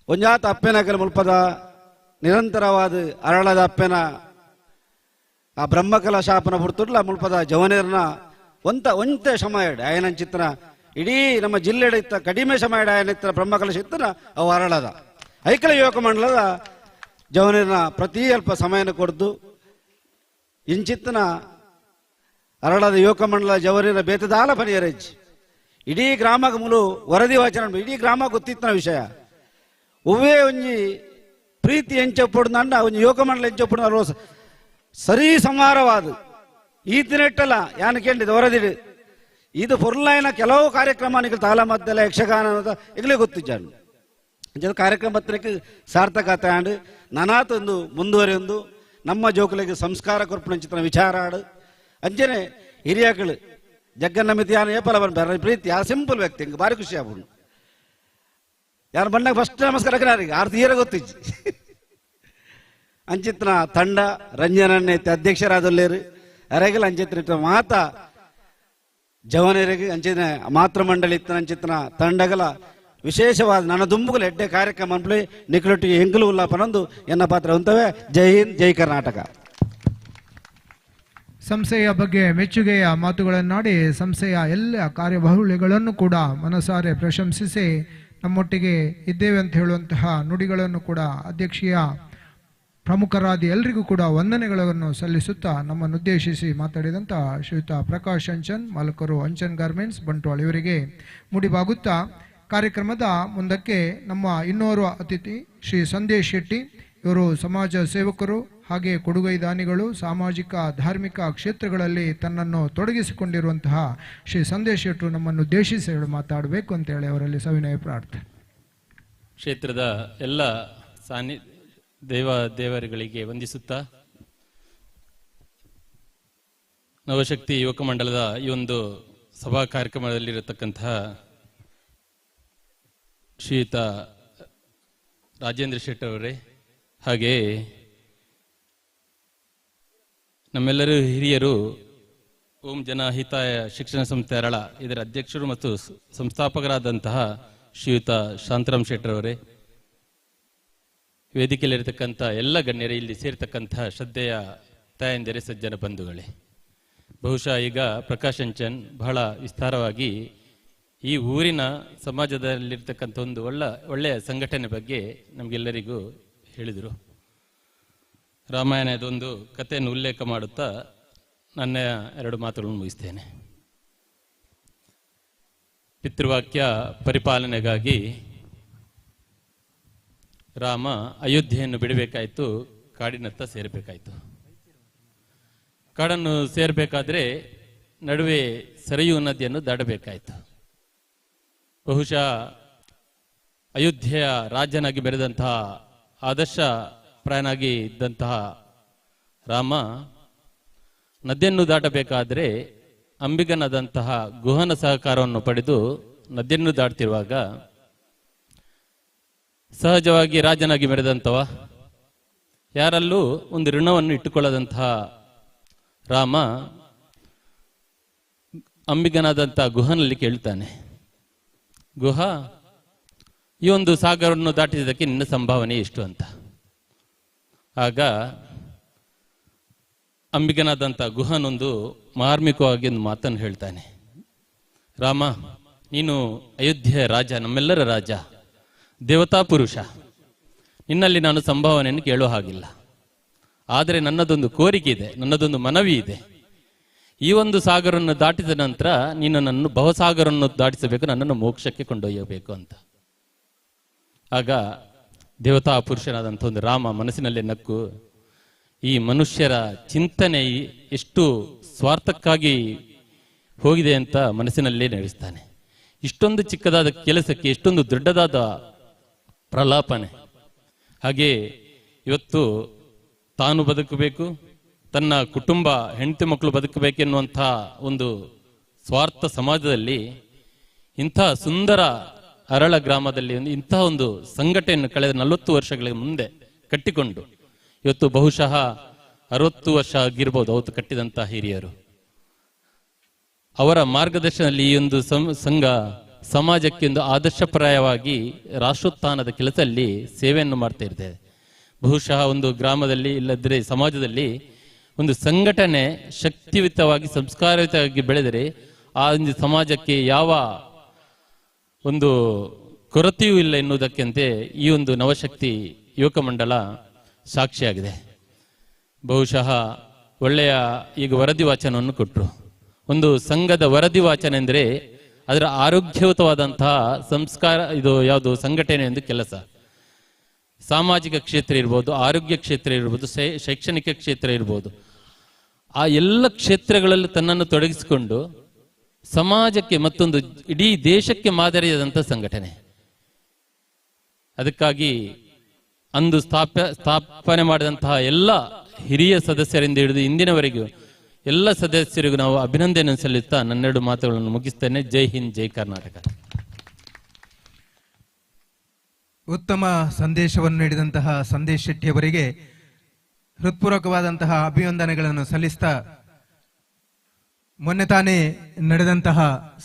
S17: ಒಂಜಾತ ಅಪ್ಪೆನ ಮುಲ್ಪದ ನಿರಂತರವಾದ ಅರಳದ ಅಪ್ಪೆನ ಆ ಬ್ರಹ್ಮಕಲಾ ಶಾಪನ ಪುರ್ತುಡ್ಲ ಮುಲ್ಪದ ಜವನೇರ್ನ ಒಂತ ಒಂತೆ ಸಮಯ ಆಯನಂಚಿತ್ರ ಇಡೀ ನಮ್ಮ ಜಿಲ್ಲೆಡ ಇತ್ತ ಕಡಿಮೆ ಸಮಯ ಆಯನಿತ್ರ ಬ್ರಹ್ಮಕಲಶ ಇತ್ತನ ಅವು ಅರಳದ ಐಕಲ ಯುವಕ ಮಂಡಲದ ಜವನೇರ್ನ ಪ್ರತಿ ಅಲ್ಪ ಸಮಯನ ಕೊಡ್ದು ಇಂಚಿತ್ತನ ಅರಳದ ಯುವಕ ಮಂಡಲ ಜವನೇರ ಬೇತದಾಲ ಪನಿಯರೆಜ್ ಇಡೀ ಗ್ರಾಮಕ್ಕೆ ಮುಲು ವರದಿ ವಾಚನ ಇಡೀ ಗ್ರಾಮ ಗೊತ್ತಿತ್ತನ ವಿಷಯ ಒವ್ವೇ ಒಂಜಿ ಪ್ರೀತಿ ಎಂಚೊಪ್ಪುಡು ಅಂಡ ಒಂಜಿ ಯುವಕ ಮಂಡಲ ಎಂಚೊಪ್ಪುಡು ಸರಿ ಸಮಾರವಾದ ಈತಿನೆಟ್ಟಲ್ಲ ಯಾನು ಕೇಳಿದ ವರದಿಡು ಇದು ಪೊರ್ಲಾಯಿನ ಕೆಲವು ಕಾರ್ಯಕ್ರಮ ತಾಲ ಮದ್ದಲ ಯಕ್ಷಗಾನ ಇಗಲೇ ಗೊತ್ತಿದ್ದಾನು ಅಂಚ ಕಾರ್ಯಕ್ರಮ ಹತ್ರಕ್ಕೆ ಸಾರ್ಥಕ ಆಂಡ್ ನನಾತೊಂದು ಮುಂದುವರಿಯೊಂದು ನಮ್ಮ ಜೋಕುಲಿಗೆ ಸಂಸ್ಕಾರ ಕೊರ್ಪುನಂಚಿತನ ವಿಚಾರ ಆಡು ಅಂಚನೆ ಹಿರಿಯಾಕಳು ಜಗ್ಗನ್ನ ಮಿತಿ ಯಾನು ಏಪಲ ಬನ್ ಪ್ರೀತಿ ಯಾ ಸಿಂಪಲ್ ವ್ಯಕ್ತಿ ಹಿಂಗೆ ಭಾರಿ ಖುಷಿ ಆಗ್ಬಿಡು ಯಾರು ಬಂದಾಗ ಫಸ್ಟ್ ನಮಸ್ಕಾರ ಯಾರಿಗೆ ಆರ್ತಿ ಏರ ಗೊತ್ತಿಜ್ಜಿ ಅಂಚಿತ್ನ ತಂಡ ರಂಜನನ್ನೇ ಅಧ್ಯಕ್ಷರಾದಲ್ಲೇರು ಅರೆಗಲ ಅಂಚಿತ್ರ ಮಾತ ಜವನರಿಗೆ ಅಂಚಿನ ಮಾತೃಮಂಡಳಿ ಇತ್ತನ ಅಂಚಿತ್ನ ತಂಡಗಲ ವಿಶೇಷವಾದ ನನ್ನ ದುಂಬುಗಲ ಎಡ್ಡೆ ಕಾರ್ಯಕ್ರಮ ಅನ್ಪ್ಲಿ ನಿಖಲೊಟ್ಟಿಗೆ ಎಂಕಲು ಉಲ್ಲಾಪನೊಂದು ಎನ್ನ ಪಾತ್ರ ಹೊಂತವೆ. ಜೈ ಹಿಂದ್, ಜೈ ಕರ್ನಾಟಕ.
S13: ಸಂಸ್ಥೆಯ ಬಗ್ಗೆ ಮೆಚ್ಚುಗೆಯ ಮಾತುಗಳನ್ನಾಡಿ ಸಂಸ್ಥೆಯ ಎಲ್ಲ ಕಾರ್ಯಬಾಹುಳ್ಯಗಳನ್ನು ಕೂಡ ಮನಸಾರೆ ಪ್ರಶಂಸಿಸಿ ನಮ್ಮೊಟ್ಟಿಗೆ ಇದ್ದೇವೆ ಅಂತ ಹೇಳುವಂತಹ ನುಡಿಗಳನ್ನು ಕೂಡ ಅಧ್ಯಕ್ಷೀಯ ಪ್ರಮುಖರಾದ ಎಲ್ಲರಿಗೂ ಕೂಡ ವಂದನೆಗಳನ್ನು ಸಲ್ಲಿಸುತ್ತಾ ನಮ್ಮನ್ನುದ್ದೇಶಿಸಿ ಮಾತಾಡಿದಂಥ ಶ್ರೀಯುತ ಪ್ರಕಾಶ್ ಅಂಚನ್, ಮಾಲಕರು ಅಂಚನ್ ಗಾರ್ಮೆಂಟ್ಸ್ ಬಂಟ್ವಾಳ ಇವರಿಗೆ ಮುಡಿಬಾಗುತ್ತಾ ಕಾರ್ಯಕ್ರಮದ ಮುಂದಕ್ಕೆ ನಮ್ಮ ಇನ್ನೋರ್ವ ಅತಿಥಿ ಶ್ರೀ ಸಂದೇಶ್ ಶೆಟ್ಟಿ ಇವರು ಸಮಾಜ ಸೇವಕರು ಹಾಗೆ ಕೊಡುಗೈ ದಾನಿಗಳು, ಸಾಮಾಜಿಕ ಧಾರ್ಮಿಕ ಕ್ಷೇತ್ರಗಳಲ್ಲಿ ತನ್ನನ್ನು ತೊಡಗಿಸಿಕೊಂಡಿರುವಂತಹ ಶ್ರೀ ಸಂದೇಶ್ ಶೆಟ್ಟರು ನಮ್ಮನ್ನು ಉದ್ದೇಶಿಸಿ ಮಾತಾಡಬೇಕು ಅಂತೇಳಿ ಅವರಲ್ಲಿ ಸವಿನಯ ಪ್ರಾರ್ಥನೆ.
S18: ಕ್ಷೇತ್ರದ ಎಲ್ಲ ಸಾನಿ ದೇವ ದೇವರುಗಳಿಗೆ ವಂದಿಸುತ್ತಾ ನವಶಕ್ತಿ ಯುವಕ ಮಂಡಲದ ಈ ಒಂದು ಸಭಾ ಕಾರ್ಯಕ್ರಮದಲ್ಲಿರತಕ್ಕಂತಹ ಶ್ರೀಯುತ ರಾಜೇಂದ್ರ ಶೆಟ್ಟರ್ ಅವರೇ, ಹಾಗೆಯೇ ನಮ್ಮೆಲ್ಲರೂ ಹಿರಿಯರು ಓಂ ಜನ ಹಿತಾಯ ಶಿಕ್ಷಣ ಸಂಸ್ಥೆ ಅರಳ ಇದರ ಅಧ್ಯಕ್ಷರು ಮತ್ತು ಸಂಸ್ಥಾಪಕರಾದಂತಹ ಶ್ರೀಯುತ ಶಾಂತರಾಮ್ ಶೆಟ್ಟರ್ ಅವರೇ, ವೇದಿಕೆಯಲ್ಲಿರತಕ್ಕಂಥ ಎಲ್ಲ ಗಣ್ಯರೇ, ಇಲ್ಲಿ ಸೇರ್ತಕ್ಕಂತಹ ಶ್ರದ್ಧೆಯ ತಾಯಂದಿರೇ, ಸಜ್ಜನ ಬಂಧುಗಳೇ, ಬಹುಶಃ ಈಗ ಪ್ರಕಾಶ್ ಅಂಚನ್ ಬಹಳ ವಿಸ್ತಾರವಾಗಿ ಈ ಊರಿನ ಸಮಾಜದಲ್ಲಿರ್ತಕ್ಕಂಥ ಒಂದು ಒಳ್ಳೆಯ ಸಂಘಟನೆ ಬಗ್ಗೆ ನಮಗೆಲ್ಲರಿಗೂ ಹೇಳಿದರು. ರಾಮಾಯಣದ ಒಂದು ಕಥೆಯನ್ನು ಉಲ್ಲೇಖ ಮಾಡುತ್ತಾ ನನ್ನ ಎರಡು ಮಾತುಗಳನ್ನು ಮುಗಿಸ್ತೇನೆ. ಪಿತೃವಾಕ್ಯ ಪರಿಪಾಲನೆಗಾಗಿ ರಾಮ ಅಯೋಧ್ಯೆಯನ್ನು ಬಿಡಬೇಕಾಯಿತು, ಕಾಡಿನತ್ತ ಸೇರಬೇಕಾಯಿತು. ಕಾಡನ್ನು ಸೇರಬೇಕಾದ್ರೆ ನಡುವೆ ಸರಯೂ ನದಿಯನ್ನು ದಾಟಬೇಕಾಯಿತು. ಬಹುಶಃ ಅಯೋಧ್ಯೆಯ ರಾಜನಾಗಿ ಬೆರೆದಂತಹ ಆದರ್ಶ ಪ್ರಾಯನಾಗಿ ಇದ್ದಂತಹ ರಾಮ ನದಿಯನ್ನು ದಾಟಬೇಕಾದರೆ ಅಂಬಿಗನಾದಂತಹ ಗುಹನ ಸಹಕಾರವನ್ನು ಪಡೆದು ನದಿಯನ್ನು ದಾಟ್ತಿರುವಾಗ ಸಹಜವಾಗಿ ರಾಜನಾಗಿ ಮೆರೆದಂಥವ ಯಾರಲ್ಲೂ ಒಂದು ಋಣವನ್ನು ಇಟ್ಟುಕೊಳ್ಳದಂತಹ ರಾಮ ಅಂಬಿಗನಾದಂಥ ಗುಹನಲ್ಲಿ ಕೇಳ್ತಾನೆ, ಗುಹ, ಈ ಒಂದು ಸಾಗರವನ್ನು ದಾಟಿದ್ದಕ್ಕೆ ನಿನ್ನ ಸಂಭಾವನೆ ಎಷ್ಟು ಅಂತ. ಆಗ ಅಂಬಿಗನಾದಂಥ ಗುಹನೊಂದು ಮಾರ್ಮಿಕವಾಗಿ ಒಂದು ಮಾತನ್ನು ಹೇಳ್ತಾನೆ. ರಾಮ, ನೀನು ಅಯೋಧ್ಯೆಯ ರಾಜ, ನಮ್ಮೆಲ್ಲರ ರಾಜ, ದೇವತಾ ಪುರುಷ, ನಿನ್ನಲ್ಲಿ ನಾನು ಸಂಭಾವನೆಯನ್ನು ಕೇಳೋ ಹಾಗಿಲ್ಲ. ಆದರೆ ನನ್ನದೊಂದು ಕೋರಿಕೆ ಇದೆ, ನನ್ನದೊಂದು ಮನವಿ ಇದೆ. ಈ ಒಂದು ಸಾಗರವನ್ನು ದಾಟಿದ ನಂತರ ನೀನು ನನ್ನನ್ನು ಭವಸಾಗರವನ್ನು ದಾಟಿಸಬೇಕು, ನನ್ನನ್ನು ಮೋಕ್ಷಕ್ಕೆ ಕೊಂಡೊಯ್ಯಬೇಕು ಅಂತ. ಆಗ ದೇವತಾ ಪುರುಷನಾದಂಥ ಒಂದು ರಾಮ ಮನಸ್ಸಿನಲ್ಲೇ ನಕ್ಕು, ಈ ಮನುಷ್ಯರ ಚಿಂತನೆ ಎಷ್ಟು ಸ್ವಾರ್ಥಕ್ಕಾಗಿ ಹೋಗಿದೆ ಅಂತ ಮನಸ್ಸಿನಲ್ಲೇ ನಡೆಸ್ತಾನೆ. ಇಷ್ಟೊಂದು ಚಿಕ್ಕದಾದ ಕೆಲಸಕ್ಕೆ ಇಷ್ಟೊಂದು ದೊಡ್ಡದಾದ ಪ್ರಲಾಪನೆ. ಹಾಗೆ ಇವತ್ತು ತಾನು ಬದುಕಬೇಕು, ತನ್ನ ಕುಟುಂಬ, ಹೆಂಡತಿ ಮಕ್ಕಳು ಬದುಕಬೇಕೆನ್ನುವಂಥ ಒಂದು ಸ್ವಾರ್ಥ ಸಮಾಜದಲ್ಲಿ ಇಂಥ ಸುಂದರ ಅರಳ ಗ್ರಾಮದಲ್ಲಿ ಇಂಥ ಒಂದು ಸಂಘಟನೆಯನ್ನು ಕಳೆದ 40 ವರ್ಷಗಳ ಮುಂದೆ ಕಟ್ಟಿಕೊಂಡು ಇವತ್ತು ಬಹುಶಃ 60 ವರ್ಷ ಆಗಿರ್ಬೋದು ಅವತ್ತು ಕಟ್ಟಿದಂಥ ಹಿರಿಯರು, ಅವರ ಮಾರ್ಗದರ್ಶನದಲ್ಲಿ ಈ ಒಂದು ಸಂಘ ಸಮಾಜಕ್ಕೆ ಒಂದು ಆದರ್ಶಪ್ರಾಯವಾಗಿ ರಾಷ್ಟ್ರೋತ್ಥಾನದ ಕೆಲಸದಲ್ಲಿ ಸೇವೆಯನ್ನು ಮಾಡ್ತಾ ಇರ್ತೇವೆ. ಬಹುಶಃ ಒಂದು ಗ್ರಾಮದಲ್ಲಿ ಇಲ್ಲದ್ರೆ ಸಮಾಜದಲ್ಲಿ ಒಂದು ಸಂಘಟನೆ ಶಕ್ತಿಯುತವಾಗಿ ಸಂಸ್ಕಾರಯುತವಾಗಿ ಬೆಳೆದರೆ ಆ ಒಂದು ಸಮಾಜಕ್ಕೆ ಯಾವ ಒಂದು ಕೊರತೆಯೂ ಇಲ್ಲ ಎನ್ನುವುದಕ್ಕಂತೆ ಈ ಒಂದು ನವಶಕ್ತಿ ಯುವಕ ಮಂಡಲ ಸಾಕ್ಷಿಯಾಗಿದೆ. ಬಹುಶಃ ಒಳ್ಳೆಯ ಈಗ ವರದಿ ವಾಚನವನ್ನು ಕೊಟ್ಟರು. ಒಂದು ಸಂಘದ ವರದಿ ವಾಚನ ಎಂದರೆ ಅದರ ಆರೋಗ್ಯಯುತವಾದಂತಹ ಸಂಸ್ಕಾರ, ಇದು ಯಾವುದು ಸಂಘಟನೆ ಎಂದು ಕೆಲಸ. ಸಾಮಾಜಿಕ ಕ್ಷೇತ್ರ ಇರ್ಬೋದು, ಆರೋಗ್ಯ ಕ್ಷೇತ್ರ ಇರ್ಬೋದು, ಶೈಕ್ಷಣಿಕ ಕ್ಷೇತ್ರ ಇರ್ಬೋದು, ಆ ಎಲ್ಲ ಕ್ಷೇತ್ರಗಳಲ್ಲಿ ತನ್ನನ್ನು ತೊಡಗಿಸಿಕೊಂಡು ಸಮಾಜಕ್ಕೆ ಮತ್ತೊಂದು ಇಡೀ ದೇಶಕ್ಕೆ ಮಾದರಿಯಾದಂಥ ಸಂಘಟನೆ. ಅದಕ್ಕಾಗಿ ಅಂದು ಸ್ಥಾಪನೆ ಮಾಡಿದಂತಹ ಎಲ್ಲ ಹಿರಿಯ ಸದಸ್ಯರಿಂದ ಹಿಡಿದು ಇಂದಿನವರೆಗೂ ಎಲ್ಲ ಸದಸ್ಯರಿಗೂ ನಾವು ಅಭಿನಂದನೆ ಸಲ್ಲಿಸುತ್ತಾ ನನ್ನೆರಡು ಮಾತುಗಳನ್ನು ಮುಗಿಸ್ತೇನೆ. ಜೈ ಹಿಂದ್, ಜೈ ಕರ್ನಾಟಕ.
S4: ಉತ್ತಮ ಸಂದೇಶವನ್ನು ನೀಡಿದಂತಹ ಸಂದೇಶ್ ಶೆಟ್ಟಿಯವರಿಗೆ ಹೃತ್ಪೂರ್ವಕವಾದಂತಹ ಅಭಿವಂದನೆಗಳನ್ನು ಸಲ್ಲಿಸ್ತಾ, ಮೊನ್ನೆ ತಾನೇ ನಡೆದಂತಹ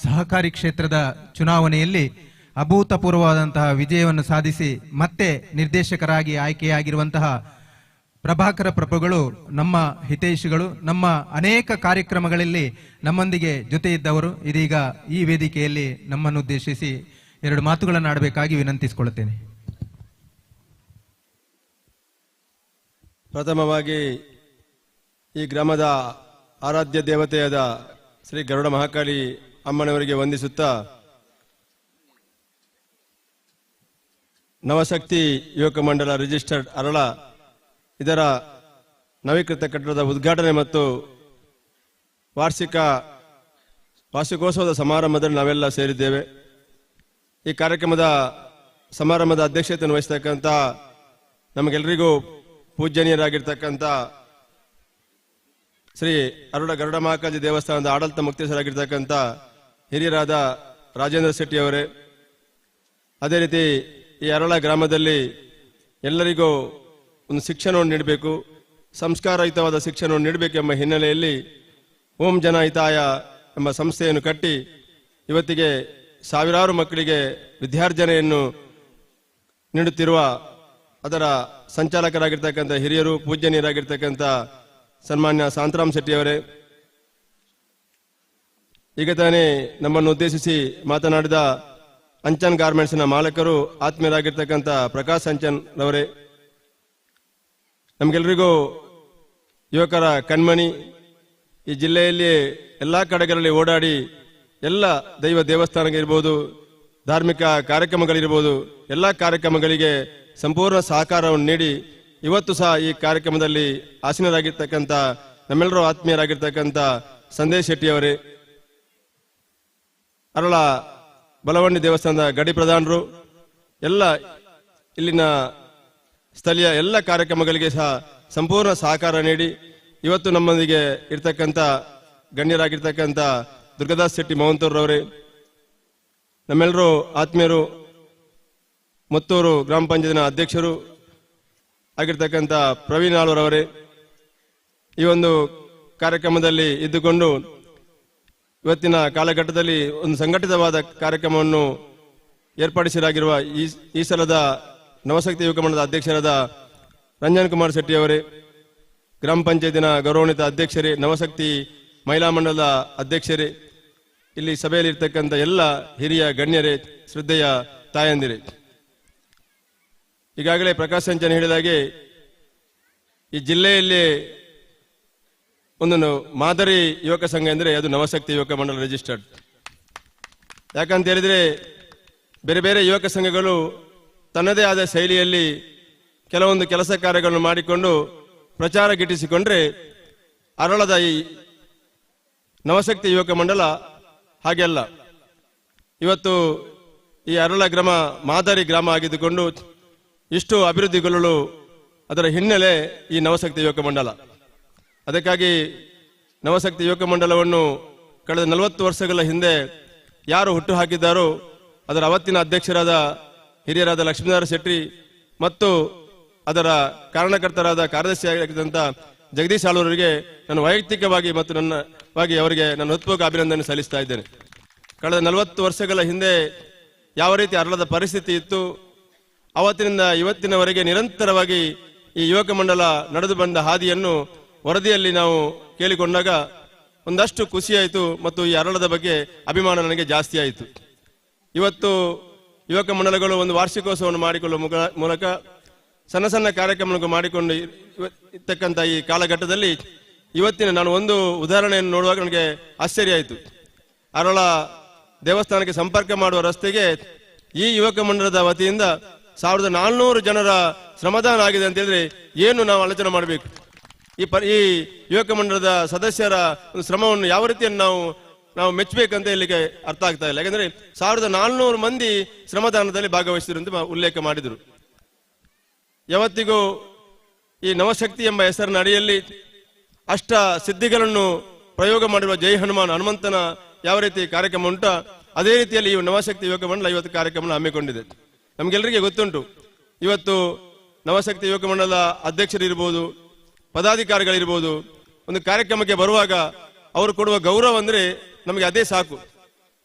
S4: ಸಹಕಾರಿ ಕ್ಷೇತ್ರದ ಚುನಾವಣೆಯಲ್ಲಿ ಅಭೂತಪೂರ್ವವಾದಂತಹ ವಿಜಯವನ್ನು ಸಾಧಿಸಿ ಮತ್ತೆ ನಿರ್ದೇಶಕರಾಗಿ ಆಯ್ಕೆಯಾಗಿರುವಂತಹ ಪ್ರಭಾಕರ ಪ್ರಭುಗಳು ನಮ್ಮ ಹಿತೈಷಿಗಳು, ನಮ್ಮ ಅನೇಕ ಕಾರ್ಯಕ್ರಮಗಳಲ್ಲಿ ನಮ್ಮೊಂದಿಗೆ ಜೊತೆ ಇದ್ದವರು. ಇದೀಗ ಈ ವೇದಿಕೆಯಲ್ಲಿ ನಮ್ಮನ್ನು ಉದ್ದೇಶಿಸಿ ಎರಡು ಮಾತುಗಳನ್ನು ಆಡಬೇಕಾಗಿ ವಿನಂತಿಸಿಕೊಳ್ಳುತ್ತೇನೆ.
S19: ಪ್ರಥಮವಾಗಿ ಈ ಗ್ರಾಮದ ಆರಾಧ್ಯ ದೇವತೆಯಾದ ಶ್ರೀ ಗರುಡ ಮಹಾಕಾಳಿ ಅಮ್ಮನವರಿಗೆ ವಂದಿಸುತ್ತಾ, ನವಶಕ್ತಿ ಯುವಕ ಮಂಡಲ ರಿಜಿಸ್ಟರ್ಡ್ ಅರಳ ಇದರ ನವೀಕೃತ ಕಟ್ಟಡದ ಉದ್ಘಾಟನೆ ಮತ್ತು ವಾರ್ಷಿಕೋತ್ಸವದ ಸಮಾರಂಭದಲ್ಲಿ ನಾವೆಲ್ಲ ಸೇರಿದ್ದೇವೆ. ಈ ಕಾರ್ಯಕ್ರಮದ ಸಮಾರಂಭದ ಅಧ್ಯಕ್ಷತೆಯನ್ನು ವಹಿಸ್ತಕ್ಕಂಥ ನಮಗೆಲ್ಲರಿಗೂ ಪೂಜ್ಯನೀಯರಾಗಿರ್ತಕ್ಕಂಥ ಶ್ರೀ ಅರುಡ ಗರುಡ ಮಹಾಕಾಳಿ ದೇವಸ್ಥಾನದ ಆಡಳಿತ ಮುಕ್ತೇಶ್ವರಾಗಿರ್ತಕ್ಕಂಥ ಹಿರಿಯರಾದ ರಾಜೇಂದ್ರ ಶೆಟ್ಟಿ ಅವರೇ, ಅದೇ ರೀತಿ ಈ ಅರಳ ಗ್ರಾಮದಲ್ಲಿ ಎಲ್ಲರಿಗೂ ಒಂದು ಶಿಕ್ಷಣವನ್ನು ನೀಡಬೇಕು, ಸಂಸ್ಕಾರಯುತವಾದ ಶಿಕ್ಷಣವನ್ನು ನೀಡಬೇಕೆಂಬ ಹಿನ್ನೆಲೆಯಲ್ಲಿ ಓಂ ಜನ ಹಿತಾಯ ಎಂಬ ಸಂಸ್ಥೆಯನ್ನು ಕಟ್ಟಿ ಇವತ್ತಿಗೆ ಸಾವಿರಾರು ಮಕ್ಕಳಿಗೆ ವಿದ್ಯಾರ್ಜನೆಯನ್ನು ನೀಡುತ್ತಿರುವ ಅದರ ಸಂಚಾಲಕರಾಗಿರ್ತಕ್ಕಂಥ ಹಿರಿಯರು ಪೂಜ್ಯನೀಯರಾಗಿರ್ತಕ್ಕಂಥ ಸನ್ಮಾನ್ಯ ಶಾಂತರಾಮ್ ಶೆಟ್ಟಿಯವರೇ, ಈಗ ತಾನೇ ನಮ್ಮನ್ನು ಉದ್ದೇಶಿಸಿ ಮಾತನಾಡಿದ ಅಂಚನ್ ಗಾರ್ಮೆಂಟ್ಸ್ನ ಮಾಲಕರು ಆತ್ಮೀಯರಾಗಿರ್ತಕ್ಕಂಥ ಪ್ರಕಾಶ್ ಅಂಚನ್ ರವರೇ, ನಮಗೆಲ್ಲರಿಗೂ ಯುವಕರ ಕಣ್ಮಣಿ, ಈ ಜಿಲ್ಲೆಯಲ್ಲಿ ಎಲ್ಲ ಕಡೆಗಳಲ್ಲಿ ಓಡಾಡಿ ಎಲ್ಲ ದೈವ ದೇವಸ್ಥಾನಗಳಿರ್ಬೋದು, ಧಾರ್ಮಿಕ ಕಾರ್ಯಕ್ರಮಗಳಿರ್ಬೋದು, ಎಲ್ಲ ಕಾರ್ಯಕ್ರಮಗಳಿಗೆ ಸಂಪೂರ್ಣ ಸಹಕಾರವನ್ನು ನೀಡಿ ಇವತ್ತು ಸಹ ಈ ಕಾರ್ಯಕ್ರಮದಲ್ಲಿ ಆಸೀನರಾಗಿರ್ತಕ್ಕಂಥ ನಮ್ಮೆಲ್ಲರೂ ಆತ್ಮೀಯರಾಗಿರ್ತಕ್ಕಂಥ ಸಂದೇಶ್ ಶೆಟ್ಟಿಯವರೇ, ಅರಳ ಬಲವಂಡಿ ದೇವಸ್ಥಾನದ ಗಡಿ ಪ್ರಧಾನರು, ಎಲ್ಲ ಇಲ್ಲಿನ ಸ್ಥಳೀಯ ಎಲ್ಲ ಕಾರ್ಯಕ್ರಮಗಳಿಗೆ ಸಹ ಸಂಪೂರ್ಣ ಸಹಕಾರ ನೀಡಿ ಇವತ್ತು ನಮ್ಮೊಂದಿಗೆ ಇರ್ತಕ್ಕಂಥ ಗಣ್ಯರಾಗಿರ್ತಕ್ಕಂಥ ದುರ್ಗದಾಸ್ ಶೆಟ್ಟಿ ಮವಂತೂರ್ರವರೇ, ನಮ್ಮೆಲ್ಲರೂ ಆತ್ಮೀಯರು ಮತ್ತೂರು ಗ್ರಾಮ ಪಂಚಾಯತ್ನ ಅಧ್ಯಕ್ಷರು ಆಗಿರ್ತಕ್ಕಂಥ ಪ್ರವೀಣ್ ಆಳ್ವರವರೇ, ಈ ಒಂದು ಕಾರ್ಯಕ್ರಮದಲ್ಲಿ ಇದ್ದುಕೊಂಡು ಇವತ್ತಿನ ಕಾಲಘಟ್ಟದಲ್ಲಿ ಒಂದು ಸಂಘಟಿತವಾದ ಕಾರ್ಯಕ್ರಮವನ್ನು ಏರ್ಪಡಿಸಲಾಗಿರುವ ಈ ಸಲದ ನವಶಕ್ತಿ ಯುವಕ ಮಂಡಲದ ಅಧ್ಯಕ್ಷರಾದ ರಂಜನ್ ಕುಮಾರ್ ಶೆಟ್ಟಿಯವರೇ, ಗ್ರಾಮ ಪಂಚಾಯತಿನ ಗೌರವಾನ್ವಿತ ಅಧ್ಯಕ್ಷರೇ, ನವಶಕ್ತಿ ಮಹಿಳಾ ಮಂಡಲದ ಅಧ್ಯಕ್ಷರೇ, ಇಲ್ಲಿ ಸಭೆಯಲ್ಲಿರ್ತಕ್ಕಂಥ ಎಲ್ಲ ಹಿರಿಯ ಗಣ್ಯರೇ, ಶ್ರದ್ಧೆಯ ತಾಯಂದಿರೇ, ಈಗಾಗಲೇ ಪ್ರಕಾಶ್ ಅಂಚನ್ ಹೇಳಿದಾಗೆ ಈ ಜಿಲ್ಲೆಯಲ್ಲಿ ಒಂದೊಂದು ಮಾದರಿ ಯುವಕ ಸಂಘ ಎಂದರೆ ಅದು ನವಶಕ್ತಿ ಯುವಕ ಮಂಡಲ ರಿಜಿಸ್ಟರ್ಡ್. ಯಾಕಂತ ಹೇಳಿದರೆ ಬೇರೆ ಬೇರೆ ಯುವಕ ಸಂಘಗಳು ತನ್ನದೇ ಆದ ಶೈಲಿಯಲ್ಲಿ ಕೆಲವೊಂದು ಕೆಲಸ ಕಾರ್ಯಗಳನ್ನು ಮಾಡಿಕೊಂಡು ಪ್ರಚಾರ ಗಿಟ್ಟಿಸಿಕೊಂಡ್ರೆ ಅರಳದ ಈ ನವಶಕ್ತಿ ಯುವಕ ಮಂಡಲ ಹಾಗೆ ಅಲ್ಲ. ಇವತ್ತು ಈ ಅರಳ ಗ್ರಾಮ ಮಾದರಿ ಗ್ರಾಮ ಆಗಿದ್ದುಕೊಂಡು ಇಷ್ಟು ಅಭಿವೃದ್ಧಿಗೊಳ್ಳಲು ಅದರ ಹಿನ್ನೆಲೆ ಈ ನವಶಕ್ತಿ ಯುವಕ ಮಂಡಲ. ಅದಕ್ಕಾಗಿ ನವಶಕ್ತಿ ಯುವಕ ಮಂಡಲವನ್ನು ಕಳೆದ 40 ವರ್ಷಗಳ ಹಿಂದೆ ಯಾರು ಹುಟ್ಟು ಹಾಕಿದ್ದಾರೋ ಅದರ ಅವತ್ತಿನ ಅಧ್ಯಕ್ಷರಾದ ಹಿರಿಯರಾದ ಲಕ್ಷ್ಮೀನಾರಾಯಣ ಶೆಟ್ಟಿ ಮತ್ತು ಅದರ ಕಾರಣಕರ್ತರಾದ ಕಾರ್ಯದರ್ಶಿಯಾಗಿದ್ದಂಥ ಜಗದೀಶ್ ಆಳೂರವರಿಗೆ ನಾನು ವೈಯಕ್ತಿಕವಾಗಿ ಮತ್ತು ನನ್ನವಾಗಿ ಅವರಿಗೆ ನಾನು ಹೃತ್ಪೂರ್ವಕ ಅಭಿನಂದನೆ ಸಲ್ಲಿಸ್ತಾ ಇದ್ದೇನೆ. ಕಳೆದ 40 ವರ್ಷಗಳ ಹಿಂದೆ ಯಾವ ರೀತಿ ಅರಳದ ಪರಿಸ್ಥಿತಿ ಇತ್ತು, ಅವತ್ತಿನಿಂದ ಇವತ್ತಿನವರೆಗೆ ನಿರಂತರವಾಗಿ ಈ ಯುವಕ ಮಂಡಲ ನಡೆದು ಬಂದ ಹಾದಿಯನ್ನು ವರದಿಯಲ್ಲಿ ನಾವು ಕೇಳಿಕೊಂಡಾಗ ಒಂದಷ್ಟು ಖುಷಿಯಾಯಿತು ಮತ್ತು ಈ ಅರಳದ ಬಗ್ಗೆ ಅಭಿಮಾನ ನನಗೆ ಜಾಸ್ತಿ ಆಯಿತು. ಇವತ್ತು ಯುವಕ ಮಂಡಲಗಳು ಒಂದು ವಾರ್ಷಿಕೋತ್ಸವವನ್ನು ಮಾಡಿಕೊಳ್ಳುವ ಮೂಲಕ ಸಣ್ಣ ಸಣ್ಣ ಕಾರ್ಯಕ್ರಮಗಳನ್ನು ಮಾಡಿಕೊಂಡು ಇರ್ತಕ್ಕಂಥ ಈ ಕಾಲಘಟ್ಟದಲ್ಲಿ ಇವತ್ತಿನ ನಾನು ಒಂದು ಉದಾಹರಣೆಯನ್ನು ನೋಡುವಾಗ ನನಗೆ ಆಶ್ಚರ್ಯ ಆಯಿತು. ಅರಳ ದೇವಸ್ಥಾನಕ್ಕೆ ಸಂಪರ್ಕ ಮಾಡುವ ರಸ್ತೆಗೆ ಈ ಯುವಕ ಮಂಡಲದ ವತಿಯಿಂದ 1400 ಜನರ ಶ್ರಮದಾನ ಆಗಿದೆ ಅಂತ ಹೇಳಿದ್ರೆ ಏನು ನಾವು ಆಲೋಚನೆ ಮಾಡಬೇಕು. ಈ ಯುವಕ ಮಂಡಲದ ಸದಸ್ಯರ ಒಂದು ಶ್ರಮವನ್ನು ಯಾವ ರೀತಿಯನ್ನು ನಾವು ಮೆಚ್ಚಬೇಕಂತ ಇಲ್ಲಿಗೆ ಅರ್ಥ ಆಗ್ತಾ ಇಲ್ಲ. ಯಾಕಂದ್ರೆ 1400 ಮಂದಿ ಶ್ರಮದಾನದಲ್ಲಿ ಭಾಗವಹಿಸಿದ್ರು ಅಂತ ಉಲ್ಲೇಖ ಮಾಡಿದರು. ಯಾವತ್ತಿಗೂ ಈ ನವಶಕ್ತಿ ಎಂಬ ಹೆಸರಿನ ಅಡಿಯಲ್ಲಿ ಅಷ್ಟ ಸಿದ್ಧಿಗಳನ್ನು ಪ್ರಯೋಗ ಮಾಡಿರುವ ಜೈ ಹನುಮಾನ್ ಹನುಮಂತನ ಯಾವ ರೀತಿ ಕಾರ್ಯಕ್ರಮ ಉಂಟೋ ಅದೇ ರೀತಿಯಲ್ಲಿ ಈ ನವಶಕ್ತಿ ಯುವಕ ಮಂಡಲ ಇವತ್ತು ಕಾರ್ಯಕ್ರಮವನ್ನು ಹಮ್ಮಿಕೊಂಡಿದೆ. ನಮಗೆಲ್ಲರಿಗೆ ಗೊತ್ತುಂಟು, ಇವತ್ತು ನವಶಕ್ತಿ ಯುವಕ ಮಂಡಲದ ಅಧ್ಯಕ್ಷರಿರ್ಬೋದು, ಪದಾಧಿಕಾರಿಗಳಿರ್ಬೋದು, ಒಂದು ಕಾರ್ಯಕ್ರಮಕ್ಕೆ ಬರುವಾಗ ಅವರು ಕೊಡುವ ಗೌರವ ಅಂದರೆ ನಮಗೆ ಅದೇ ಸಾಕು.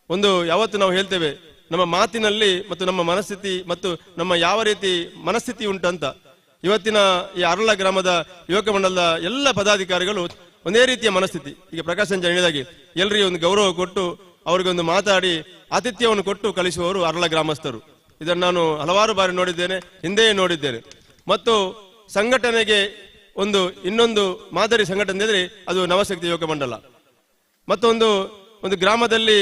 S19: ಒಂದು ಯಾವತ್ತು ನಾವು ಹೇಳ್ತೇವೆ, ನಮ್ಮ ಮಾತಿನಲ್ಲಿ ಮತ್ತು ನಮ್ಮ ಮನಸ್ಥಿತಿ ಮತ್ತು ನಮ್ಮ ಯಾವ ರೀತಿ ಮನಸ್ಥಿತಿ ಉಂಟಂತ. ಇವತ್ತಿನ ಈ ಅರಳ ಗ್ರಾಮದ ಯುವಕ ಮಂಡಲದ ಎಲ್ಲ ಪದಾಧಿಕಾರಿಗಳು ಒಂದೇ ರೀತಿಯ ಮನಸ್ಥಿತಿ. ಈಗ ಪ್ರಕಾಶ್ ಅಂಜನ್ ಹೇಳಿದಾಗೆ ಎಲ್ಲರಿಗೂ ಒಂದು ಗೌರವ ಕೊಟ್ಟು ಅವರಿಗೊಂದು ಮಾತಾಡಿ ಆತಿಥ್ಯವನ್ನು ಕೊಟ್ಟು ಕಳಿಸುವವರು ಅರಳ ಗ್ರಾಮಸ್ಥರು. ಇದನ್ನು ನಾನು ಹಲವಾರು ಬಾರಿ ನೋಡಿದ್ದೇನೆ, ಹಿಂದೆಯೇ ನೋಡಿದ್ದೇನೆ. ಮತ್ತು ಸಂಘಟನೆಗೆ ಒಂದು ಇನ್ನೊಂದು ಮಾದರಿ ಸಂಘಟನೆ ಅಂದರೆ ಅದು ನವಶಕ್ತಿ ಯುವಕ ಮಂಡಲ. ಮತ್ತೊಂದು ಒಂದು ಗ್ರಾಮದಲ್ಲಿ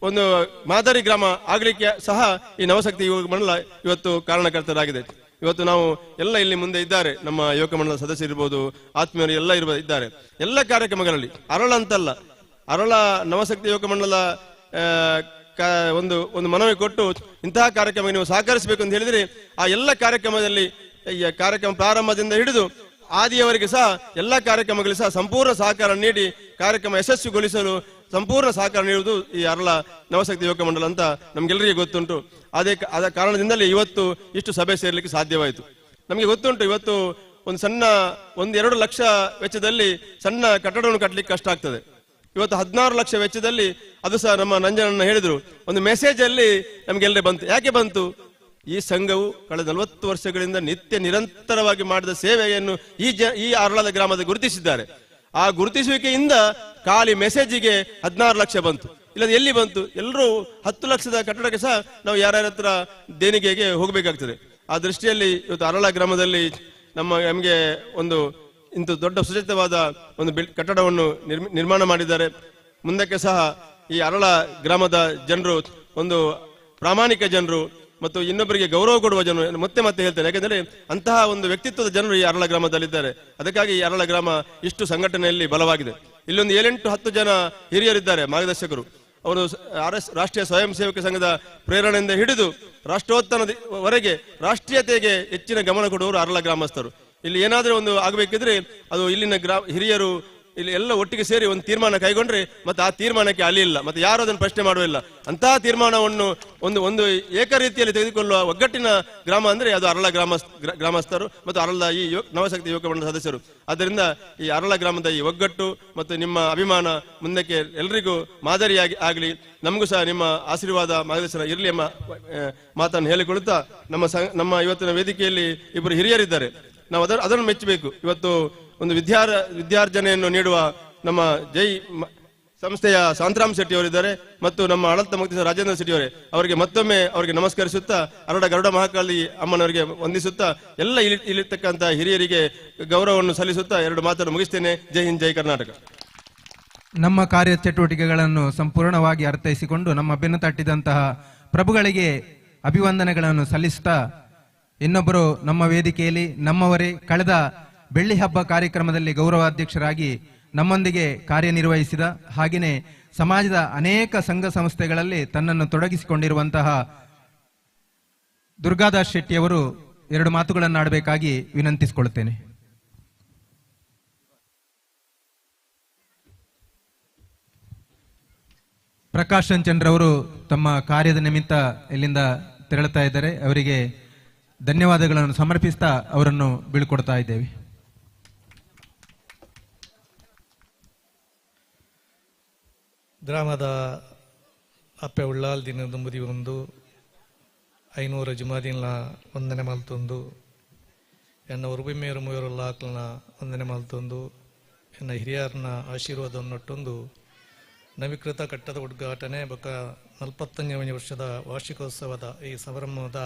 S19: ಒಂದು ಮಾದರಿ ಗ್ರಾಮ ಆಗಲಿಕ್ಕೆ ಸಹ ಈ ನವಶಕ್ತಿ ಯುವಕ ಮಂಡಲ ಇವತ್ತು ಕಾರಣಕರ್ತರಾಗಿದೆ. ಇವತ್ತು ನಾವು ಎಲ್ಲ ಇಲ್ಲಿ ಮುಂದೆ ಇದ್ದಾರೆ, ನಮ್ಮ ಯುವಕ ಮಂಡಲದ ಸದಸ್ಯರಿರ್ಬೋದು, ಆತ್ಮೀಯರು ಎಲ್ಲ ಇದ್ದಾರೆ. ಎಲ್ಲ ಕಾರ್ಯಕ್ರಮಗಳಲ್ಲಿ ಅರಳ ಅಂತಲ್ಲ, ಅರಳ ನವಶಕ್ತಿ ಯುವಕ ಮಂಡಲ ಒಂದು ಒಂದು ಮನವಿ ಕೊಟ್ಟು ಇಂತಹ ಕಾರ್ಯಕ್ರಮಕ್ಕೆ ನೀವು ಸಹಕರಿಸಬೇಕು ಅಂತ ಹೇಳಿದರೆ ಆ ಎಲ್ಲ ಕಾರ್ಯಕ್ರಮದಲ್ಲಿ ಈ ಕಾರ್ಯಕ್ರಮ ಪ್ರಾರಂಭದಿಂದ ಹಿಡಿದು ಆದಿಯವರೆಗೆ ಸಹ ಎಲ್ಲ ಕಾರ್ಯಕ್ರಮಗಳಿಗೆ ಸಹ ಸಂಪೂರ್ಣ ಸಹಕಾರ ನೀಡಿ ಕಾರ್ಯಕ್ರಮ ಯಶಸ್ವಿಗೊಳಿಸಲು ಸಂಪೂರ್ಣ ಸಹಕಾರ ನೀಡುವುದು ಈ ಅರಳ ನವಶಕ್ತಿ ಯುವಕ ಮಂಡಲ ಅಂತ ನಮಗೆಲ್ಲರಿಗೆ ಗೊತ್ತುಂಟು. ಅದೇ ಆದ ಕಾರಣದಿಂದಲೇ ಇವತ್ತು ಇಷ್ಟು ಸಭೆ ಸೇರಲಿಕ್ಕೆ ಸಾಧ್ಯವಾಯಿತು. ನಮಗೆ ಗೊತ್ತುಂಟು, ಇವತ್ತು ಒಂದು ಸಣ್ಣ 1-2 ಲಕ್ಷ ವೆಚ್ಚದಲ್ಲಿ ಸಣ್ಣ ಕಟ್ಟಡವನ್ನು ಕಟ್ಟಲಿಕ್ಕೆ ಕಷ್ಟ ಆಗ್ತದೆ. ಇವತ್ತು 16 ಲಕ್ಷ ವೆಚ್ಚದಲ್ಲಿ, ಅದು ಸಹ ನಮ್ಮ ನಂಜನನ್ನ ಹೇಳಿದ್ರು, ಒಂದು ಮೆಸೇಜ್ ಅಲ್ಲಿ ನಮಗೆಲ್ಲರೇ ಬಂತು. ಯಾಕೆ ಬಂತು? ಈ ಸಂಘವು ಕಳೆದ 40 ವರ್ಷಗಳಿಂದ ನಿತ್ಯ ನಿರಂತರವಾಗಿ ಮಾಡಿದ ಸೇವೆಯನ್ನು ಈ ಅರಳದ ಗ್ರಾಮದ ಗುರುತಿಸಿದ್ದಾರೆ. ಆ ಗುರುತಿಸುವಿಕೆಯಿಂದ ಖಾಲಿ ಮೆಸೇಜಿಗೆ 16 ಲಕ್ಷ ಬಂತು. ಇಲ್ಲದ ಎಲ್ಲಿ ಬಂತು? ಎಲ್ಲರೂ 10 ಲಕ್ಷದ ಕಟ್ಟಡಕ್ಕೆ ಸಹ ನಾವು ಯಾರ್ಯಾರ ಹತ್ರ ದೇಣಿಗೆಗೆ ಹೋಗಬೇಕಾಗ್ತದೆ. ಆ ದೃಷ್ಟಿಯಲ್ಲಿ ಇವತ್ತು ಅರಳ ಗ್ರಾಮದಲ್ಲಿ ನಮಗೆ ಒಂದು ಇಂಥ ದೊಡ್ಡ ಸುಸಜ್ಜಿತವಾದ ಒಂದು ಕಟ್ಟಡವನ್ನು ನಿರ್ಮಾಣ ಮಾಡಿದ್ದಾರೆ. ಮುಂದಕ್ಕೆ ಸಹ ಈ ಅರಳ ಗ್ರಾಮದ ಜನರು ಒಂದು ಪ್ರಾಮಾಣಿಕ ಜನರು ಮತ್ತು ಇನ್ನೊಬ್ಬರಿಗೆ ಗೌರವ ಕೊಡುವ ಜನರು, ಮತ್ತೆ ಮತ್ತೆ ಹೇಳ್ತೇನೆ, ಯಾಕೆಂದರೆ ಅಂತಹ ಒಂದು ವ್ಯಕ್ತಿತ್ವದ ಜನರು ಈ ಅರಳ ಗ್ರಾಮದಲ್ಲಿದ್ದಾರೆ. ಅದಕ್ಕಾಗಿ ಈ ಅರಳ ಗ್ರಾಮ ಇಷ್ಟು ಸಂಘಟನೆಯಲ್ಲಿ ಬಲವಾಗಿದೆ. ಇಲ್ಲೊಂದು 7-8-10 ಜನ ಹಿರಿಯರಿದ್ದಾರೆ ಮಾರ್ಗದರ್ಶಕರು. ಅವರು ರಾಷ್ಟ್ರೀಯ ಸ್ವಯಂ ಸೇವಕ ಸಂಘದ ಪ್ರೇರಣೆಯಿಂದ ಹಿಡಿದು ರಾಷ್ಟ್ರೋತ್ಥಾನದವರೆಗೆ ರಾಷ್ಟ್ರೀಯತೆಗೆ ಹೆಚ್ಚಿನ ಗಮನ ಕೊಡುವವರು ಅರಳ ಗ್ರಾಮಸ್ಥರು. ಇಲ್ಲಿ ಏನಾದರೂ ಒಂದು ಆಗಬೇಕಿದ್ರೆ ಅದು ಇಲ್ಲಿನ ಹಿರಿಯರು ಇಲ್ಲಿ ಎಲ್ಲ ಒಟ್ಟಿಗೆ ಸೇರಿ ಒಂದು ತೀರ್ಮಾನ ಕೈಗೊಂಡ್ರೆ ಮತ್ತೆ ಆ ತೀರ್ಮಾನಕ್ಕೆ ಅಲ್ಲಿ ಇಲ್ಲ, ಮತ್ತೆ ಯಾರು ಅದನ್ನು ಪ್ರಶ್ನೆ ಮಾಡುವಿಲ್ಲ. ಅಂತಹ ತೀರ್ಮಾನವನ್ನು ಒಂದು ಒಂದು ಏಕರೀತಿಯಲ್ಲಿ ತೆಗೆದುಕೊಳ್ಳುವ ಒಗ್ಗಟ್ಟಿನ ಗ್ರಾಮ ಅಂದರೆ ಅದು ಅರಳ ಗ್ರಾಮಸ್ಥರು ಮತ್ತು ಅರಳದ ಈ ನವಶಕ್ತಿ ಯುವಕ ಮಂಡಲದ ಸದಸ್ಯರು. ಆದ್ದರಿಂದ ಈ ಅರಳ ಗ್ರಾಮದ ಈ ಒಗ್ಗಟ್ಟು ಮತ್ತು ನಿಮ್ಮ ಅಭಿಮಾನ ಮುಂದಕ್ಕೆ ಎಲ್ರಿಗೂ ಮಾದರಿಯಾಗಿ ಆಗಲಿ. ನಮಗೂ ಸಹ ನಿಮ್ಮ ಆಶೀರ್ವಾದ ಮಾರ್ಗದರ್ಶನ ಇರಲಿ ಎಂಬ ಮಾತನ್ನು ಹೇಳಿಕೊಳ್ಳುತ್ತಾ ನಮ್ಮ ಇವತ್ತಿನ ವೇದಿಕೆಯಲ್ಲಿ ಇಬ್ಬರು ಹಿರಿಯರಿದ್ದಾರೆ, ನಾವು ಅದನ್ನು ಮೆಚ್ಚಬೇಕು. ಇವತ್ತು ಒಂದು ವಿದ್ಯಾರ್ಜನೆಯನ್ನು ನೀಡುವ ನಮ್ಮ ಜೈ ಸಂಸ್ಥೆಯ ಶಾಂತರಾಮ್ ಶೆಟ್ಟಿ ಅವರಿದ್ದಾರೆ ಮತ್ತು ನಮ್ಮ ಆಡಳಿತ ಮುಕ್ತ ರಾಜೇಂದ್ರ ಶೆಟ್ಟಿ ಅವರೇ. ಅವರಿಗೆ ಮತ್ತೊಮ್ಮೆ ಅವರಿಗೆ ನಮಸ್ಕರಿಸುತ್ತಾ ಅರಡ ಗರುಡ ಮಹಾಕಾಳಿ ಅಮ್ಮನವರಿಗೆ ವಂದಿಸುತ್ತಾ ಎಲ್ಲ ಇಲ್ಲಿರ್ತಕ್ಕಂಥ ಹಿರಿಯರಿಗೆ ಗೌರವವನ್ನು ಸಲ್ಲಿಸುತ್ತಾ ಎರಡು ಮಾತನ್ನು ಮುಗಿಸ್ತೇನೆ. ಜೈ ಹಿಂದ್, ಜೈ ಕರ್ನಾಟಕ.
S4: ನಮ್ಮ ಕಾರ್ಯಚಟುವಟಿಕೆಗಳನ್ನು ಸಂಪೂರ್ಣವಾಗಿ ಅರ್ಥೈಸಿಕೊಂಡು ನಮ್ಮ ಬೆನ್ನು ತಟ್ಟಿದಂತಹ ಪ್ರಭುಗಳಿಗೆ ಅಭಿವಂದನೆಗಳನ್ನು ಸಲ್ಲಿಸುತ್ತಾ, ಇನ್ನೊಬ್ಬರು ನಮ್ಮ ವೇದಿಕೆಯಲ್ಲಿ ನಮ್ಮವರೇ ಕಳೆದ ಬೆಳ್ಳಿ ಹಬ್ಬ ಕಾರ್ಯಕ್ರಮದಲ್ಲಿ ಗೌರವಾಧ್ಯಕ್ಷರಾಗಿ ನಮ್ಮೊಂದಿಗೆ ಕಾರ್ಯನಿರ್ವಹಿಸಿದ ಹಾಗೆಯೇ ಸಮಾಜದ ಅನೇಕ ಸಂಘ ಸಂಸ್ಥೆಗಳಲ್ಲಿ ತನ್ನನ್ನು ತೊಡಗಿಸಿಕೊಂಡಿರುವಂತಹ ದುರ್ಗಾದಾಸ್ ಶೆಟ್ಟಿಯವರು ಎರಡು ಮಾತುಗಳನ್ನಾಡಬೇಕಾಗಿ ವಿನಂತಿಸಿಕೊಳ್ಳುತ್ತೇನೆ. ಪ್ರಕಾಶ್ ಚಂದ್ರವರು ತಮ್ಮ ಕಾರ್ಯದ ನಿಮಿತ್ತ ಇಲ್ಲಿಂದ ತೆರಳುತ್ತಾ ಇದ್ದಾರೆ. ಅವರಿಗೆ ಧನ್ಯವಾದಗಳನ್ನು ಸಮರ್ಪಿಸ್ತಾ ಅವರನ್ನು ಬೀಳ್ಕೊಡ್ತಾ ಇದ್ದೇವೆ.
S20: ಗ್ರಾಮದ ಅಪ್ಪೆ ಉಳ್ಳಾಲ್ ದಿನ ದುಂಬುದಿ ಒಂದು 500 ಜುಮಾದಿನ ವಂದನೆ ಮಲ್ತೊಂದು ಎನ್ನ ಉರುಬಿಮೇರು ಮುಯರುಲ್ಲ ಆಕ್ಲನ ವಂದನೆ ಮಲ್ತೊಂದು ಎನ್ನ ಹಿರಿಯರನ ಆಶೀರ್ವಾದವನ್ನೊಟ್ಟೊಂದು ನವೀಕೃತ ಕಟ್ಟದ ಉದ್ಘಾಟನೆ ಬೊಕ್ಕ 45ನೇ ವರ್ಷದ ವಾರ್ಷಿಕೋತ್ಸವದ ಈ ಸಮಾರಂಭದ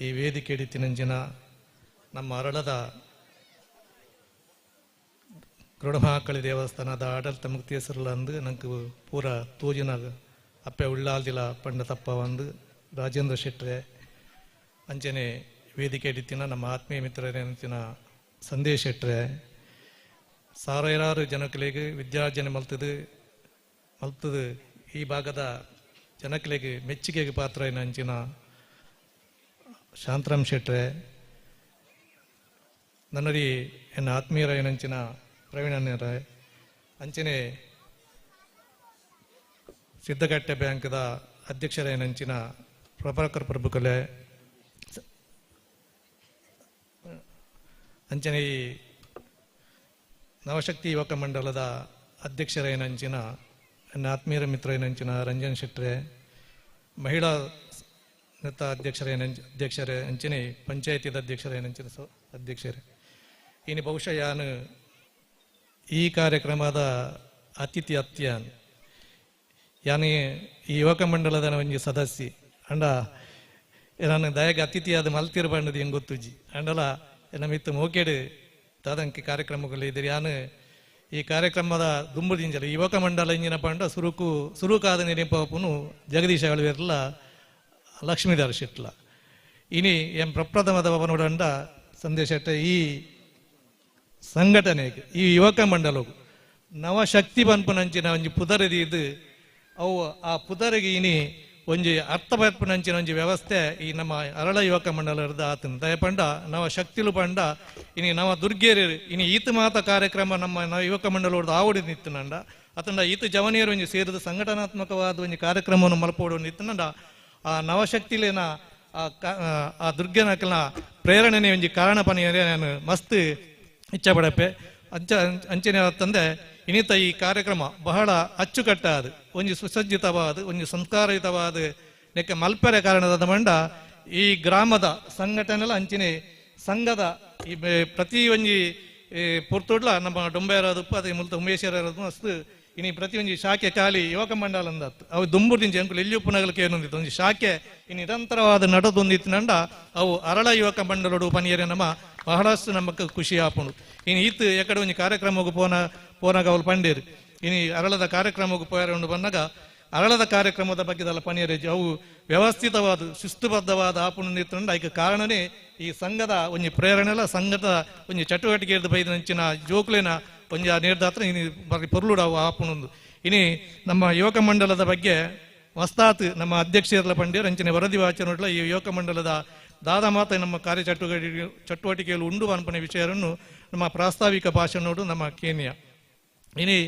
S20: ಈ ವೇದಿಕೆ ಹಿಡಿತಿನಂಚಿನ ನಮ್ಮ ಅರಳದ ಗರುಡಮಹಾಕಾಳಿ ದೇವಸ್ಥಾನದ ಆಡಳಿತ ಮುಕ್ತೇಸರಲ್ಲ ಅಂದು ನಂಗೆ ಪೂರ ತೋಜಿನ ಅಪ್ಪೆ ಉಳ್ಳಾಲ್ದಿಲ ಪಂಡ ತಪ್ಪ ಒಂದು ರಾಜೇಂದ್ರ ಶೆಟ್ರೆ ಅಂಚನೆ ವೇದಿಕೆ ಹಿಡಿತಿನ ನಮ್ಮ ಆತ್ಮೀಯ ಮಿತ್ರರೇನಂತಿನ ಸಂದೇಶ್ ಶೆಟ್ರೆ ಸಾವಿರಾರು ಜನಕಲಿಗೆ ವಿದ್ಯಾರ್ಜನೆ ಮಲ್ತದು ಮಲ್ತದು ಈ ಭಾಗದ ಜನಕಲಿಗೆ ಮೆಚ್ಚುಗೆಗೆ ಪಾತ್ರ ಅಂಚಿನ ಶಾಂತರಾಮ್ ಶೆಟ್ರೆ ನನ್ನರಿ ಎನ್ನ ಆತ್ಮೀಯರ ಏನಂಚಿನ ಪ್ರವೀಣಣ್ಣರ ಅಂಚನೆ ಸಿದ್ದಗಟ್ಟೆ ಬ್ಯಾಂಕ್ದ ಅಧ್ಯಕ್ಷರ ಏನಂಚಿನ ಪ್ರಭಾಕರ್ ಪ್ರಭುಕಲೆ ಅಂಚನೆ ಈ ನವಶಕ್ತಿ ಯುವಕ ಮಂಡಲದ ಅಧ್ಯಕ್ಷರ ಏನಂಚಿನ ಎನ್ನ ಆತ್ಮೀಯರ ಮಿತ್ರ ಏನಂಚಿನ ರಂಜನ್ ಶೆಟ್ರೆ ಮಹಿಳಾ ನೆತ್ತ ಅಧ್ಯಕ್ಷರೇ ಅಂಚನೆ ಪಂಚಾಯತಿದ ಅಧ್ಯಕ್ಷರ ಏನಂಚಿನ ಅಧ್ಯಕ್ಷರೇ ಇನ್ನು ಬಹುಶಃ ಯಾನು ಈ ಕಾರ್ಯಕ್ರಮದ ಅತಿಥಿ ಅತ್ಯಾನ್ ಯಾನು ಈ ಯುವಕ ಮಂಡಲದ ಒಂಜಿ ಸದಸ್ಯ ಅಂಡ ನಾನು ದಯಗೆ ಅತಿಥಿಯಾದ ಮಲ್ತಿರು ಬಣ್ಣದ ಹೆಂಗೆ ಗೊತ್ತುಜ್ಜಿ ಅಂಡಲ ನಮ್ಮ ಇತ್ತು ಮೋಕೇಡು ತಾದಂಕಿ ಕಾರ್ಯಕ್ರಮಗಳು ಇದ್ದೀರಿ ಯಾನು ಈ ಕಾರ್ಯಕ್ರಮದ ದುಂಬುದಿಂಜಲ ಯುವಕ ಮಂಡಲ ಇಂಜಿನ ಪಂಡ ಸುರುಕಾದ ನೆನಪುನು ಜಗದೀಶ ಅಳವೇರ್ಲ ಲಕ್ಷ್ಮೀಧರ ಶೆಟ್ಲ ಇನಿ ಎಂ ಪ್ರಪ್ರಥಮದ ನೋಡಂಡ ಸಂದೇಶ ಈ ಸಂಘಟನೆಗೆ ಈ ಯುವಕ ಮಂಡಲಗು ನವಶಕ್ತಿ ಪನ್ಪುನಂಚಿನ ಒಂಜಿ ಪುದರದಿ ಅವು ಆ ಪುದರಿಗೆ ಇನಿ ಒಂಜಿ ಅರ್ಥ ಪನ್ಪುನಂಚಿನ ಒಂಜಿ ವ್ಯವಸ್ಥೆ ಈ ನಮ್ಮ ಅರಳ ಯುವಕ ಮಂಡಲದ ಆತನ ದಯಪಂಡ ನವ ಶಕ್ತಿಲು ಪಂಡ ಇನಿ ನವ ದುರ್ಗೇರಿ ಇನಿ ಈತ ಮಾತ ಕಾರ್ಯಕ್ರಮ ನಮ್ಮ ನವ ಯುವಕ ಮಂಡಲದ ಆವಡಿ ನಿತ್ತನಂಡ ಅತಂಡ ಈತ ಜವನಿಯರು ಒಂಜಿ ಸೇರಿದ ಸಂಘಟನಾತ್ಮಕವಾದ ಒಂಜಿ ಕಾರ್ಯಕ್ರಮವನ್ನು ಮಲ್ಪೋಡು ನಿತ್ತನಂಡ ಆ ನವಶಕ್ತಿಲೇನ ಆ ದುರ್ಗನಕಲ್ನ ಪ್ರೇರಣೆನೆ ಒಂಜಿ ಕಾರಣ ಪನಿಯರೆ ನಾನು ಮಸ್ತ್ ಇಚ್ಛೆ ಪಡಪೆ ಅಂಚನೆ ತಂದೆ ಇನ್ನಿತ ಈ ಕಾರ್ಯಕ್ರಮ ಬಹಳ ಅಚ್ಚುಕಟ್ಟಾದ ಒಂಜಿ ಸುಸಜ್ಜಿತವಾದ ಒಂಜಿ ಸಂಸ್ಕಾರಯುತವಾದ ನೆಕ್ಕೆ ಮಲ್ಪೆರೆ ಕಾರಣದ ಮಂಡ ಈ ಗ್ರಾಮದ ಸಂಘಟನೆಲ ಅಂಚನೆ ಸಂಘದ ಈ ಪ್ರತಿ ಒಂಜಿ ಪುರ್ತುಡ್ಲ ನಮ್ಮ ಡೊಂಬೆಯರದಪ್ಪ ಅದೇ ಮುಲ್ತ ಉಮೇಶ್ವರದು ಅಸ್ತು ಇನಿ ಪ್ರತಿ ಒಂಜಿ ಶಾಖೆ ಖಾಲಿ ಯುವಕ ಮಂಡಲ ಅಂದತ್ತು ಅವು ದುಂಬುದಿಂಚಿ ಅಂಕುಲು ಎಲ್ಲಿಯುಪ್ಪುನಗಲಕ್ಕೆ ಏನೊಂದಿತ್ತು ಒಂಜಿ ಶಾಖೆ ಈ ನಿರಂತರವಾದ ನಡದೊಂದಿತ್ತು ಅವು ಅರಳ ಯುವಕ ಮಂಡಲೋಡು ಪನಿಯರೆ ನಮ್ಮ ಬಹಳಷ್ಟು ನಮಕ್ ಖುಷಿ ಆಪುಂಡು ಇನ್ನು ಈತ್ ಎಕಡೆ ಒಂಜಿ ಕಾರ್ಯಕ್ರಮಕ್ಕೆ ಪೋನಾಗ ಅವಳು ಪಂಡೇರು ಇನಿ ಅರಳದ ಕಾರ್ಯಕ್ರಮಕ್ಕೆ ಪೋಯಾರ ಉಂಡು ಬಂದಾಗ ಅರಳದ ಕಾರ್ಯಕ್ರಮದ ಬಗ್ಗೆದಲ್ಲ ಪನಿಯರೆ ಅವು ವ್ಯವಸ್ಥಿತವಾದ ಶಿಸ್ತುಬದ್ಧವಾದ ಆಪುಂಡು ನಿಂತು ಐಕ ಕಾರಣನೇ ಈ ಸಂಘದ ಒಂಜಿ ಪ್ರೇರಣೆಲ ಸಂಘದ ಒಂಜಿ ಚಟುವಟಿಕೆ ಬೈದ ಜೋಕ್ಲೇನ ಒಂಜಿ ನಿರ್ಧಾತ್ರ ಇನಿ ಬರೀ ಪೊರ್ಲುಡು ಅವು ಆಪುಣೊಂದು ಇನಿ ನಮ್ಮ ಯುವಕ ಮಂಡಲದ ಬಗ್ಗೆ ಮಸ್ತಾತ್ ನಮ್ಮ ಅಧ್ಯಕ್ಷರಲ್ಲ ಪಂಡ್ಯರು ಅಂಚನೆ ವರದಿ ವಾಚನೋಡ್ಲ ಈ ಯುವಕ ಮಂಡಲದ ದಾದ ಮಾತ ನಮ್ಮ ಕಾರ್ಯ ಚಟುವಟಿಕೆಯಲ್ಲಿ ಉಂಡು ಅನ್ಪನೆ ವಿಷಯವನ್ನು ನಮ್ಮ ಪ್ರಾಸ್ತಾವಿಕ ಭಾಷಣೋಡು ನಮ್ಮ ಕೇನಿಯಾ ಇನಿ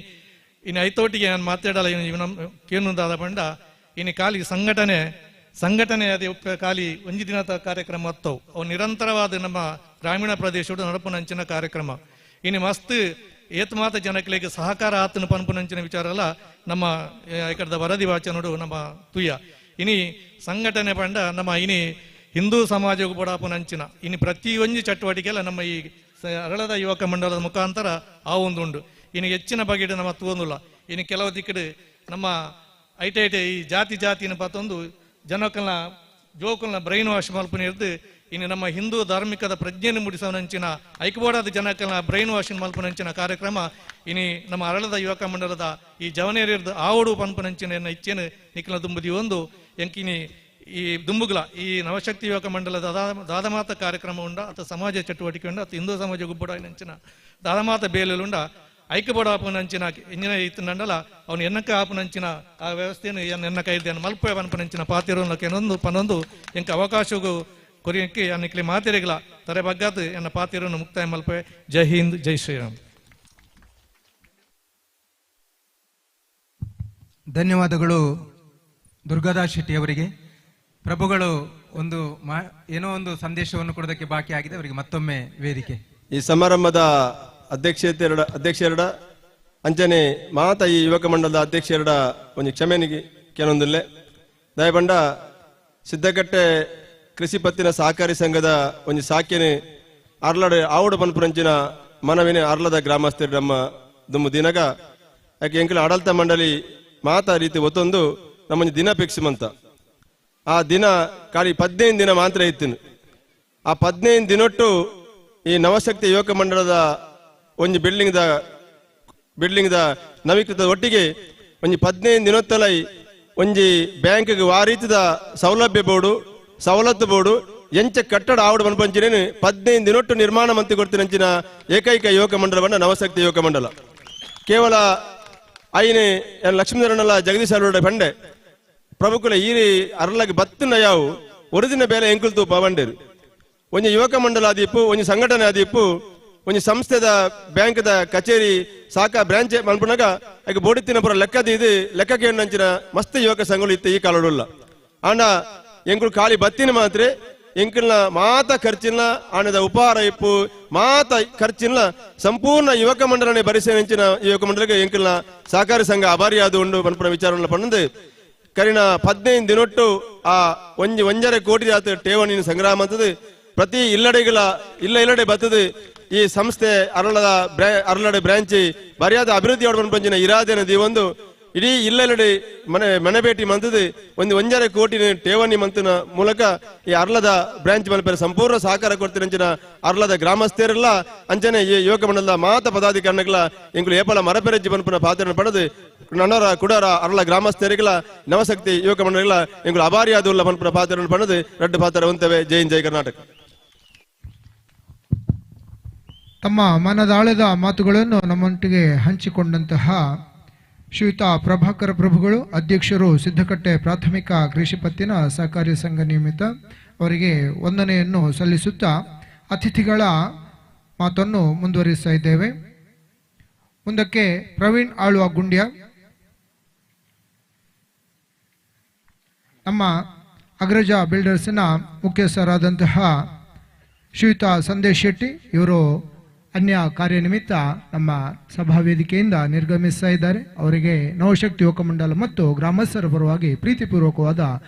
S20: ಇನ್ನು ಐತೋಟಿಗೆ ನಾನು ಮಾತಾಡಲ್ಲ ನಮ್ಮ ಕೇನುದಾದ ಪಂಡ ಇನಿ ಖಾಲಿ ಸಂಘಟನೆ ಅದೇ ಖಾಲಿ ಒಂಜಿ ದಿನದ ಕಾರ್ಯಕ್ರಮ ಹತ್ತವು ಅವು ನಿರಂತರವಾದ ನಮ್ಮ ಗ್ರಾಮೀಣ ಪ್ರದೇಶಡು ನಡಪುನಂಚಿನ ಕಾರ್ಯಕ್ರಮ ಇನಿ ಮಸ್ತ್ ಏತ್ ಮಾತ ಜನಕ್ಲೆಗ್ ಸಹಕಾರ ಆತನ ಪನ್ಪುನಂಚಿನ ವಿಚಾರ ಅಲ್ಲ ನಮ್ಮ ಇಕಡದ ವರದಿ ವಾಚನೋಡು ನಮ್ಮ ತುಯ್ಯ ಇನಿ ಸಂಘಟನೆ ಪಂಡ ನಮ್ಮ ಇನಿ ಹಿಂದೂ ಸಮಾಜಕ್ಕೂ ಬಡಾಪುನಂಚಿನ ಇನಿ ಪ್ರತಿಯೊಂದು ಚಟುವಟಿಕೆ ಎಲ್ಲ ನಮ್ಮ ಈ ಅರಳದ ಯುವಕ ಮಂಡಲದ ಮುಖಾಂತರ ಆ ಒಂದು ಉಂಡು ಇನ್ನು ಹೆಚ್ಚಿನ ಬಗೆಡ್ ನಮ್ಮ ತೂವೊಂದುಲ್ಲ ಇನ್ನು ಕೆಲವು ದಿಕ್ಕಡು ನಮ್ಮ ಐಟೆ ಐಟೆ ಈ ಜಾತಿ ಜಾತಿನ ಪತ್ತೊಂದು ಜನಕಲ್ನ ಜೋಕಲ್ನ ಬ್ರೈನ್ ವಾಶ್ ಮಲ್ಪುನ ಇರ್ದು ಇನ್ನು ನಮ್ಮ ಹಿಂದೂ ಧಾರ್ಮಿಕದ ಪ್ರಜ್ಞೆಯನ್ನು ಮೂಡಿಸೋನಂಚಿನ ಐಕ್ಯಬೋಡಾದ ಜನಕಲ್ನ ಬ್ರೈನ್ ವಾಶ್ ಮಲ್ಪುನಂಚಿನ ಕಾರ್ಯಕ್ರಮ ಇನಿ ನಮ್ಮ ಅರಳದ ಯುವಕ ಮಂಡಲದ ಈ ಜವನೇರಿರ್ದು ಆವಡು ಪನ್ಪುನಂಚಿನ ಎನ್ನ ಇಚ್ಛೆನು ನಿಖಲ ದುಂಬುದಿ ಒಂದು ಎಂಕಿನಿ ಈ ದುಂಬುಗ್ಲ ಈ ನವಶಕ್ತಿ ಯುವಕ ಮಂಡಲದ ದಾದಮಾತ ಕಾರ್ಯಕ್ರಮ ಉಂಡ ಅಥವಾ ಸಮಾಜ ಚಟುವಟಿಕೆ ಉಂಡ ಅಥವಾ ಹಿಂದೂ ಸಮಾಜ ಗುಬ್ಬಡ ನಂಚಿನ ದಾದಮಾತ ಬೇಲುಂಡ ಐಕ್ಯಬೋಡ ಆಪುನಂಚಿನ ಇಂಜಿನ ಇತ್ತುಂಡಲ ಅವನು ಎನ್ನಕ್ಕ ಆಪುನಂಚಿನ ಆ ವ್ಯವಸ್ಥೆಯನ್ನು ಎನ್ನ ಕೈದಿಯನ್ನು ಮಲ್ಪೆ ಪನ್ಪುನಂಚಿನ ಪಾತಿರೋನೊಂದು ಪನೊಂದು ಎಂಕ ಅವಕಾಶಗೂ ಕೊರಿಯಕ್ಕೆ ಅನ್ನಿಕ್ಲಿ ಮಾತಿರಗಿಲ್ಲ ತರೆ ಬಗ್ಗಾತು ಎನ್ನ ಪಾತಿರನ್ನು ಮುಕ್ತಾಯ ಮಲ್ಪೆ. ಜೈ ಹಿಂದ್, ಜೈ ಶ್ರೀರಾಮ್.
S4: ಧನ್ಯವಾದಗಳು ದುರ್ಗಾದಾಸ್ ಶೆಟ್ಟಿ ಅವರಿಗೆ. ಪ್ರಭುಗಳು ಒಂದು ಏನೋ ಒಂದು ಸಂದೇಶವನ್ನು ಕೊಡೋದಕ್ಕೆ ಬಾಕಿ ಆಗಿದೆ, ಅವರಿಗೆ ಮತ್ತೊಮ್ಮೆ ವೇದಿಕೆ.
S19: ಈ ಸಮಾರಂಭದ ಅಧ್ಯಕ್ಷೆರಡ ಅಂಚನೆ ಮಾತ ಈ ಯುವಕ ಮಂಡಲದ ಅಧ್ಯಕ್ಷೆರಡ ಒಂದು ಕ್ಷಮೆನಿಗೆ ಕೆಲವೊಂದಿಲ್ಲ ದಯಬಂಡ ಸಿದ್ದಕಟ್ಟೆ ಕೃಷಿ ಪತ್ತಿನ ಸಹಕಾರಿ ಸಂಘದ ಒಂದು ಸಾಕಿನ ಅರ್ಲಡೆ ಆವಡ ಪನ್ಪುರಂಚಿನ ಮನವಿನ ಅರ್ಲದ ಗ್ರಾಮಸ್ಥರು ನಮ್ಮ ದುಮ್ಮು ದಿನಗ ಯಾಕೆ ಎಂಕುಲ ಆಡಳಿತ ಮಂಡಳಿ ಮಾತಾ ರೀತಿ ಒತ್ತೊಂದು ನಮ್ಮೊಂಜಿ ದಿನ ಫಿಕ್ಸ್ ಮಂತ ಆ ದಿನ ಖಾಲಿ 15 ದಿನ ಮಾತ್ರ ಇತ್ತಿನ ಆ 15 ದಿನೊಟ್ಟು ಈ ನವಶಕ್ತಿ ಯುವಕ ಮಂಡಲದ ಒಂಜಿ ಬಿಲ್ಡಿಂಗ್ the ನವೀಕೃತ ಒಟ್ಟಿಗೆ ಒಂಜಿ 15 ದಿನೊತ್ತಲೈ ಒಂಜಿ ಬ್ಯಾಂಕ್ಗೆ ಆ ರೀತಿದ ಸೌಲಭ್ಯ ಬೋರ್ಡು ಸವಲತ್ತು ಬೋರ್ಡು ಎಂಚ ಕಟ್ಟಡ ಆವಡ ಮನ್ಪಂಚಿನೇನು 15 ದಿನೊಟ್ಟು ನಿರ್ಮಾಣ ಮಂತಿ ಕೊಡ್ತಿನಂಚಿನ ಏಕೈಕ ಯುವಕ ಮಂಡಲವನ್ನ ನವಶಕ್ತಿ ಯುವಕ ಮಂಡಲ. ಕೇವಲ ಐನೆ ಲಕ್ಷ್ಮೀಧರನಲ್ಲ ಜಗದೀಶ್ ಅಲ್ವಡೆ ಪಂಡೆ ಪ್ರಭುಕುಲ ಈರಿ ಅರ್ಲಗೆ ಬತ್ತಿನ ಯಾವು ಒರಿದಿನ ಬೇಲೆ ಎಂಕುಲ್ ತೂಪ ಬಂಡೇರು ಒಂಜಿ ಯುವಕ ಮಂಡಲ ಆದಿಪ್ಪು ಒಂಜಿ ಸಂಘಟನೆ ಆದಿಪ್ಪು ಒಂಜಿ ಸಂಸ್ಥೆದ ಬ್ಯಾಂಕ್ದ ಕಚೇರಿ ಸಾಕ ಬ್ರಾಂಚ್ ಮನ್ಪುನಗ ಆಗ ಬೋಡಿತ್ತಿನ ಪುರ ಲೆಕ್ಕ ದೀದು ಲೆಕ್ಕಕ್ಕೆ ಅಂಚಿನ ಮಸ್ತ್ ಯುವಕ ಸಂಘಗಳು ಇತ್ತು ಈ ಕಾಲಡುಲ್ಲ. ಆಂಡ ಎಂಕುಲು ಖಾಲಿ ಬತ್ತಿನ ಮಾತ್ರ ಎಂಕಲ್ನ ಮಾತ ಖರ್ಚಿನ ಆಣದ ಉಪಹಾರ ಇಪ್ಪು ಮಾತ ಖರ್ಚಿನ ಸಂಪೂರ್ಣ ಯುವಕ ಮಂಡಲನೆ ಭರಿಸಿನ ಯುವಕ ಮಂಡಲಕ್ಕೆ ಎಂಕಲ್ನ ಸಹಕಾರಿ ಸಂಘ ಅಭಾರಿಯಾದ ಉಂಡು ಪನ್ಪುನ ವಿಚಾರವನ್ನು ಪಂಡು ಕರಿನ 15 ದಿನೊಟ್ಟು ಆ ಒಂಜಿ 1.5 ಕೋಟಿ ಆತ ಠೇವಣಿನ ಸಂಗ್ರಹ ಮಂತದ್ದು ಪ್ರತಿ ಇಲ್ಲಡೆಗಳ ಇಲ್ಲ ಇಲ್ಲಡೆ ಬತ್ತದು ಈ ಸಂಸ್ಥೆ ಅರಳಡೆ ಬ್ರಾಂಚ್ ಬರಿಯಾದ ಅಭಿವೃದ್ಧಿ ಪಂಚಿನ ಇರಾದೆನ ದೀವೊಂದು ಇಡೀ ಇಲ್ಲೆಲ್ಲಡೆ ಮನೆ ಮನೆ ಭೇಟಿ ಮಂತದ್ದು ಒಂದು 1.5 ಕೋಟಿ ಠೇವಣಿ ಮಂತಿನ ಮೂಲಕ ಈ ಅರ್ಲದ ಬ್ರಾಂಚ್ ಮಲ್ಪೆರೆ ಸಂಪೂರ್ಣ ಸಹಕಾರ ಕೊಡ್ತಿನಂಚಿನ ಅರ್ಲದ ಗ್ರಾಮಸ್ಥರೆಲ್ಲ ಅಂಚನೆ ಈ ಯುವಕ ಮಂಡಲದ ಮಾತ ಪದಾಧಿಕಾರಿಗಳ ಎಂಕುಲು ಏಪಲ ಮರಪೆರೆಜ್ಜಿ ಪನ್ಪುನ ಪಾತ್ರನ ಪಡೆದು ನನರ ಕುಡರ ಅರ್ಲ ಗ್ರಾಮಸ್ಥರಿಗಳ ನವಶಕ್ತಿ ಯುವಕ ಮಂಡಲಗಳ ಎಂಕುಲು ಅಭಾರಿಯಾದುಲ್ಲ ಪನ್ಪುನ ಪಾತ್ರನ ಪಡೆದು ರಡ್ಡು ಪಾತ್ರ ಉಂತವೆ. ಜೈ ಜೈ ಕರ್ನಾಟಕ.
S13: ತಮ್ಮ ಮನದಾಳದ ಮಾತುಗಳನ್ನು ನಮ್ಮೊಟ್ಟಿಗೆ ಹಂಚಿಕೊಂಡಂತಹ ಶ್ರೀಯುತ ಪ್ರಭಾಕರ ಪ್ರಭುಗಳು, ಅಧ್ಯಕ್ಷರು, ಸಿದ್ಧಕಟ್ಟೆ ಪ್ರಾಥಮಿಕ ಕೃಷಿ ಪತ್ತಿನ ಸಹಕಾರಿ ಸಂಘ ನಿಯಮಿತ ಅವರಿಗೆ ವಂದನೆಯನ್ನು ಸಲ್ಲಿಸುತ್ತಾ ಅತಿಥಿಗಳ ಮಾತನ್ನು ಮುಂದುವರಿಸ್ತಾ ಇದ್ದೇವೆ. ಮುಂದಕ್ಕೆ ಪ್ರವೀಣ್ ಆಳ್ವ ಗುಂಡ್ಯ, ನಮ್ಮ ಅಗ್ರಜ ಬಿಲ್ಡರ್ಸ್ನ ಮುಖ್ಯಸ್ಥರಾದಂತಹ ಶ್ರೀಯುತ ಸಂದೇಶ್ ಶೆಟ್ಟಿ ಇವರು ಅನ್ಯ ಕಾರ್ಯನಿಮಿತ್ತ ನಮ್ಮ ಸಭಾ ವೇದಿಕೆಯಿಂದ ನಿರ್ಗಮಿಸ್ತಾ ಇದ್ದಾರೆ. ಅವರಿಗೆ ನವಶಕ್ತಿ ಯುವಕ ಮಂಡಲ ಮತ್ತು ಗ್ರಾಮಸ್ಥರ ಪರವಾಗಿ ಪ್ರೀತಿಪೂರ್ವಕವಾದ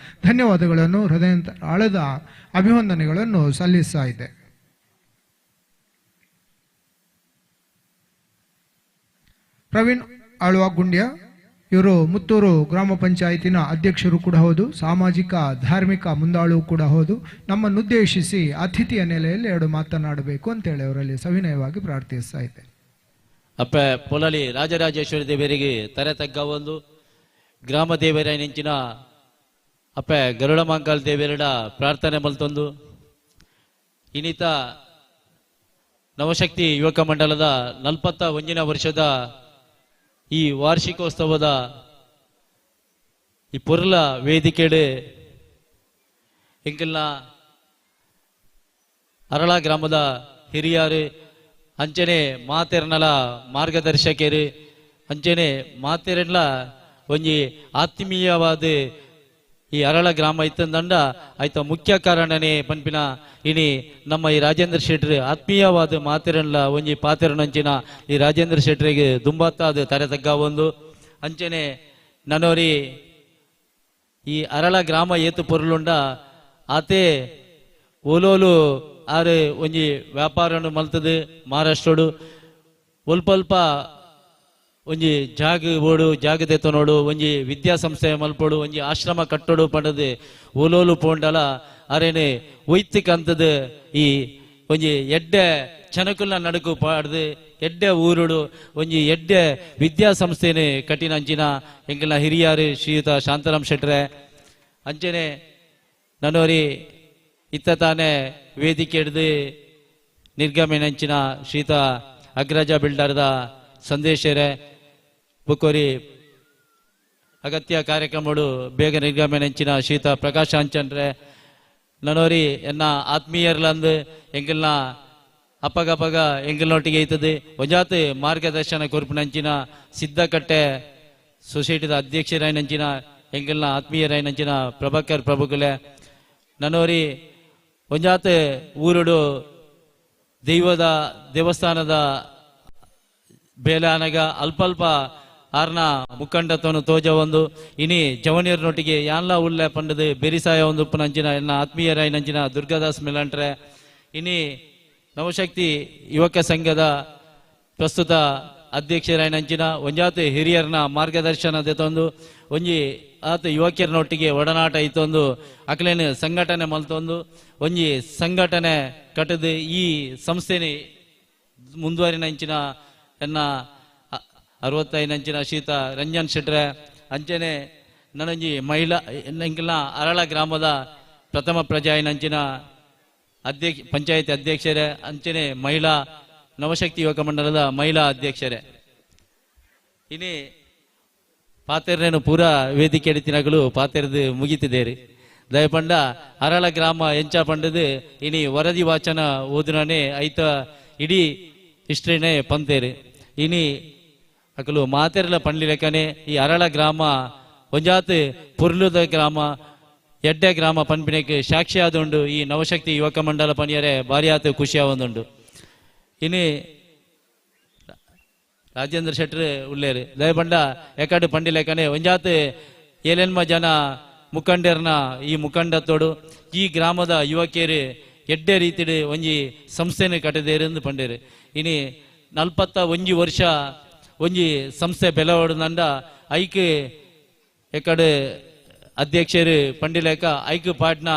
S13: ಧನ್ಯವಾದಗಳನ್ನು, ಹೃದಯ ಆಳದ ಅಭಿವಂದನೆಗಳನ್ನು ಸಲ್ಲಿಸ್ತಾ ಇದೆ. ಪ್ರವೀಣ್ ಆಳ್ವ ಗುಂಡ್ಯ ಇವರು ಮುತ್ತೂರು ಗ್ರಾಮ ಪಂಚಾಯತಿನ ಅಧ್ಯಕ್ಷರು ಕೂಡ ಹೌದು, ಸಾಮಾಜಿಕ ಧಾರ್ಮಿಕ ಮುಂದಾಳು ಕೂಡ ಹೌದು. ನಮ್ಮನ್ನುದ್ದೇಶಿಸಿ ಅತಿಥಿಯ ನೆಲೆಯಲ್ಲಿ ಎರಡು ಮಾತನಾಡಬೇಕು ಅಂತೇಳಿ ಅವರಲ್ಲಿ ಸವಿನಯವಾಗಿ ಪ್ರಾರ್ಥಿಸ್ತಾ ಇದ್ದೆ.
S21: ಅಪ್ಪ ಪೊಲಲಿ ರಾಜರಾಜೇಶ್ವರಿ ದೇವರಿಗೆ ತರೆ ತಗ್ಗ ಒಂದು ಗ್ರಾಮ ದೇವರ ನೆಂಚಿನ ಅಪ್ಪ ಗರುಡ ಮಾಂಕಾಲ್ ದೇವರಡ ಪ್ರಾರ್ಥನೆ ಮಲ್ತೊಂದು ಇನ್ನಿತ ನವಶಕ್ತಿ ಯುವಕ ಮಂಡಲದ 41ನೇ ವರ್ಷದ ಈ ವಾರ್ಷಿಕೋತ್ಸವದ ಈ ಪೊರ್ಲ ವೇದಿಕೆಡೆ ಎಂಕಲ್ನ ಅರಳ ಗ್ರಾಮದ ಹಿರಿಯರು ಅಂಚನೆ ಮಾತೆರ್ನಲ ಮಾರ್ಗದರ್ಶಕರು ಅಂಚನೆ ಮಾತೆರ್ನ ಒಂಜಿ ಆತ್ಮೀಯವಾದ ಈ ಅರಳ ಗ್ರಾಮ ಇತ್ತಂದಂಡ ಆಯ್ತ ಮುಖ್ಯ ಕಾರಣನೇ ಪನ್ಪಿನ ಇನಿ ನಮ್ಮ ಈ ರಾಜೇಂದ್ರ ಶೆಟ್ರು ಆತ್ಮೀಯವಾದ ಮಾತೆರನ್ಲ ಒಂಜಿ ಪಾತೆರನಂಚಿನ ಈ ರಾಜೇಂದ್ರ ಶೆಟ್ರಿಗೆ ದುಂಬತ್ತಾದ ತರೆ ತಗ್ಗ ಒಂದು ಅಂಚನೆ ನನೋರಿ ಈ ಅರಳ ಗ್ರಾಮ ಏತು ಪೊರುಲುಂಡ ಆತೆ ಓಲೋಲು ಆರು ಒಂಜಿ ವ್ಯಾಪಾರನು ಮಲ್ತದು ಮಹಾರಾಷ್ಟ್ರಡು ಒಲ್ಪಲ್ಪ ಒಂಜಿ ಜಾಗ ಬೋಡು ಜಾಗ ತೆತ್ತನೋಡು ಒಂಜಿ ವಿದ್ಯಾಸಂಸ್ಥೆ ಮಲ್ಪೋಡು ಒಂಜಿ ಆಶ್ರಮ ಕಟ್ಟೋಡು ಪಂಡದು ಓಲೋಲು ಪೋಂಡಲ ಅರೇನೆ ಒಯ್ತಿಕ್ ಅಂತದು ಈ ಒಂಜಿ ಎಡ್ಡೆ ಚನಕುಲ್ನ ನಡುಕು ಪಾಡ್ದು ಎಡ್ಡೆ ಊರುಡು ಒಂಜಿ ಎಡ್ಡೆ ವಿದ್ಯಾಸಂಸ್ಥೆನೆ ಕಟ್ಟಿನ ಅಂಚಿನ ಎಂಕಲ್ನ ಹಿರಿಯಾರು ಶ್ರೀಯುತ ಶಾಂತಾರಾಮ್ ಶೆಟ್ರೆ ಅಂಚನೆ ನನೋರಿ ಇತ್ತ ತಾನೇ ವೇದಿಕೆ ಹಿಡ್ದು ನಿರ್ಗಮನಂಚಿನ ಶ್ರೀಯುತ ಅಗ್ರಜ ಬಿಲ್ಡರ್ದ ಸಂದೇಶರೇ ಬುಕ್ಕೋರಿ ಅಗತ್ಯ ಕಾರ್ಯಕ್ರಮಗಳು ಬೇಗ ನಿರ್ಗಮನಂಚಿನ ಶ್ರೀಯುತ ಪ್ರಕಾಶ್ ಅಂಚನ್ರೆ ನನೋರಿ ಎನ್ನ ಆತ್ಮೀಯರ್ಲಂದು ಎಂಕಲ್ನ ಅಪ್ಪಗಪಗ ಎಂಕಲ್ನೊಟ್ಟಿಗೆ ಐತದೆ ಒಂಜಾತ್ ಮಾರ್ಗದರ್ಶನ ಕೊರ್ಪಿನಂಚಿನ ಸಿದ್ಧಕಟ್ಟೆ ಸೊಸೈಟಿದ ಅಧ್ಯಕ್ಷರಾಯಿನಂಚಿನ ಎಂಕಲ್ನ ಆತ್ಮೀಯರಾಯಿನಂಚಿನ ಪ್ರಭಾಕರ್ ಪ್ರಭುಕುಲೆ ನನೋರಿ ಒಂಜಾತ್ ಊರುಡು ದೈವದ ದೇವಸ್ಥಾನದ ಬೇಲಾನಗ ಅಲ್ಪಲ್ಪ ಆರ್ನ ಮುಖಂಡತ್ವನು ತೋಜ ಒಂದು ಇನಿ ಜವನಿಯರ್ನೊಟ್ಟಿಗೆ ಯಾನ್ಲ ಉಳ್ಳೆ ಪಂಡದು ಬೆರಿಸಾಯ ಒಂದು ಉಪ್ಪುನಂಚಿನ ಎನ್ನ ಆತ್ಮೀಯರಾಯಿನಂಚಿನ ದುರ್ಗಾದಾಸ್ ಮಿಲಂಟ್ರೆ ಇನಿ ನವಶಕ್ತಿ ಯುವಕ ಸಂಘದ ಪ್ರಸ್ತುತ ಅಧ್ಯಕ್ಷರಾಯಿನಂಚಿನ ಒಂಜಾತ ಹಿರಿಯರ್ನ ಮಾರ್ಗದರ್ಶನ ದೆತೊಂದು ಒಂಜಿ ಆತ ಯುವಕಿಯರ್ನೊಟ್ಟಿಗೆ ಒಡನಾಟ ಇತ್ತೊಂದು ಅಕ್ಲೇನು ಸಂಘಟನೆ ಮಲ್ತೊಂದು ಒಂಜಿ ಸಂಘಟನೆ ಕಟ್ಟದು ಈ ಸಂಸ್ಥೆನೆ ಮುಂದುವರಿನಂಚಿನ ಎನ್ನ 65 ಅಂಚಿನ ಶೀತ ರಂಜನ್ ಶೆಟ್ರೆ ಅಂಚನೆ ನನಂಜಿ ಮಹಿಳಾ ಎಂಕಲ್ನ ಅರಳ ಗ್ರಾಮದ ಪ್ರಥಮ ಪ್ರಜಾಯಿನಂಚಿನ ಅಧ್ಯಕ್ಷ ಪಂಚಾಯತ್ ಅಧ್ಯಕ್ಷರೇ ಅಂಚನೆ ಮಹಿಳಾ ನವಶಕ್ತಿ ಯುವಕ ಮಂಡಲದ ಮಹಿಳಾ ಅಧ್ಯಕ್ಷರೇ ಇನಿ ಪಾತೆರ್ನೇನು ಪೂರಾ ವೇದಿಕೆ ಎಡಿತಿನಗಳು ಪಾತೆರ್ದು ಮುಗಿತಿದ್ದೇರಿ ದಯಪಂಡ ಅರಳ ಗ್ರಾಮ ಎಂಚ ಪಂಡದು ಇನಿ ವರದಿ ವಾಚನ ಓದುನನೆ ಐತ ಇಡೀ ಹಿಸ್ಟ್ರಿನೇ ಪಂತೇರಿ ಇನಿ ಅಕಲು ಮಾತೆರ್ಲ ಪಂಡ್ಲಿ ಲೆಕ್ಕನೆ ಈ ಅರಳ ಗ್ರಾಮ ಒಂಜಾತ್ ಪುರ್ಲುದ ಗ್ರಾಮ ಎಡ್ಡೆ ಗ್ರಾಮ ಪನ್ಪಿನಕ್ಕೆ ಸಾಕ್ಷಿ ಆದುಂಡು ಈ ನವಶಕ್ತಿ ಯುವಕ ಮಂಡಲ ಪನಿಯರೆ ಭಾರಿಯಾತ ಖುಷಿಯಾವೊಂದುಂಡು ಇನಿ ರಾಜೇಂದ್ರ ಶೆಟ್ರ್ ಉಳ್ಳೇರು ದಯಪಂಡ ಎಕಡು ಪಂಡಿ ಲೆಕ್ಕನೆ ಒಂಜಾತ್ ಏಲೆನ್ಮ ಜನ ಮುಖಂಡರ್ನ ಈ ಮುಖಂಡತ್ತೋಡು ಈ ಗ್ರಾಮದ ಯುವಕಿಯರು ಎಡ್ಡೆ ರೀತಿಡು ಒಂಜಿ ಸಂಸ್ಥೆನ ಕಟ್ಟದೇರು ಪಂಡೇರು ಇನಿ 41 ವರ್ಷ ಒಂಜಿ ಸಂಸ್ಥೆ ಬೆಲವಡದಂಡ ಐಕ್ ಎಕಡೆ ಅಧ್ಯಕ್ಷರು ಪಂಡಿಲೇಕ ಐಕ್ ಪಾಟ್ನ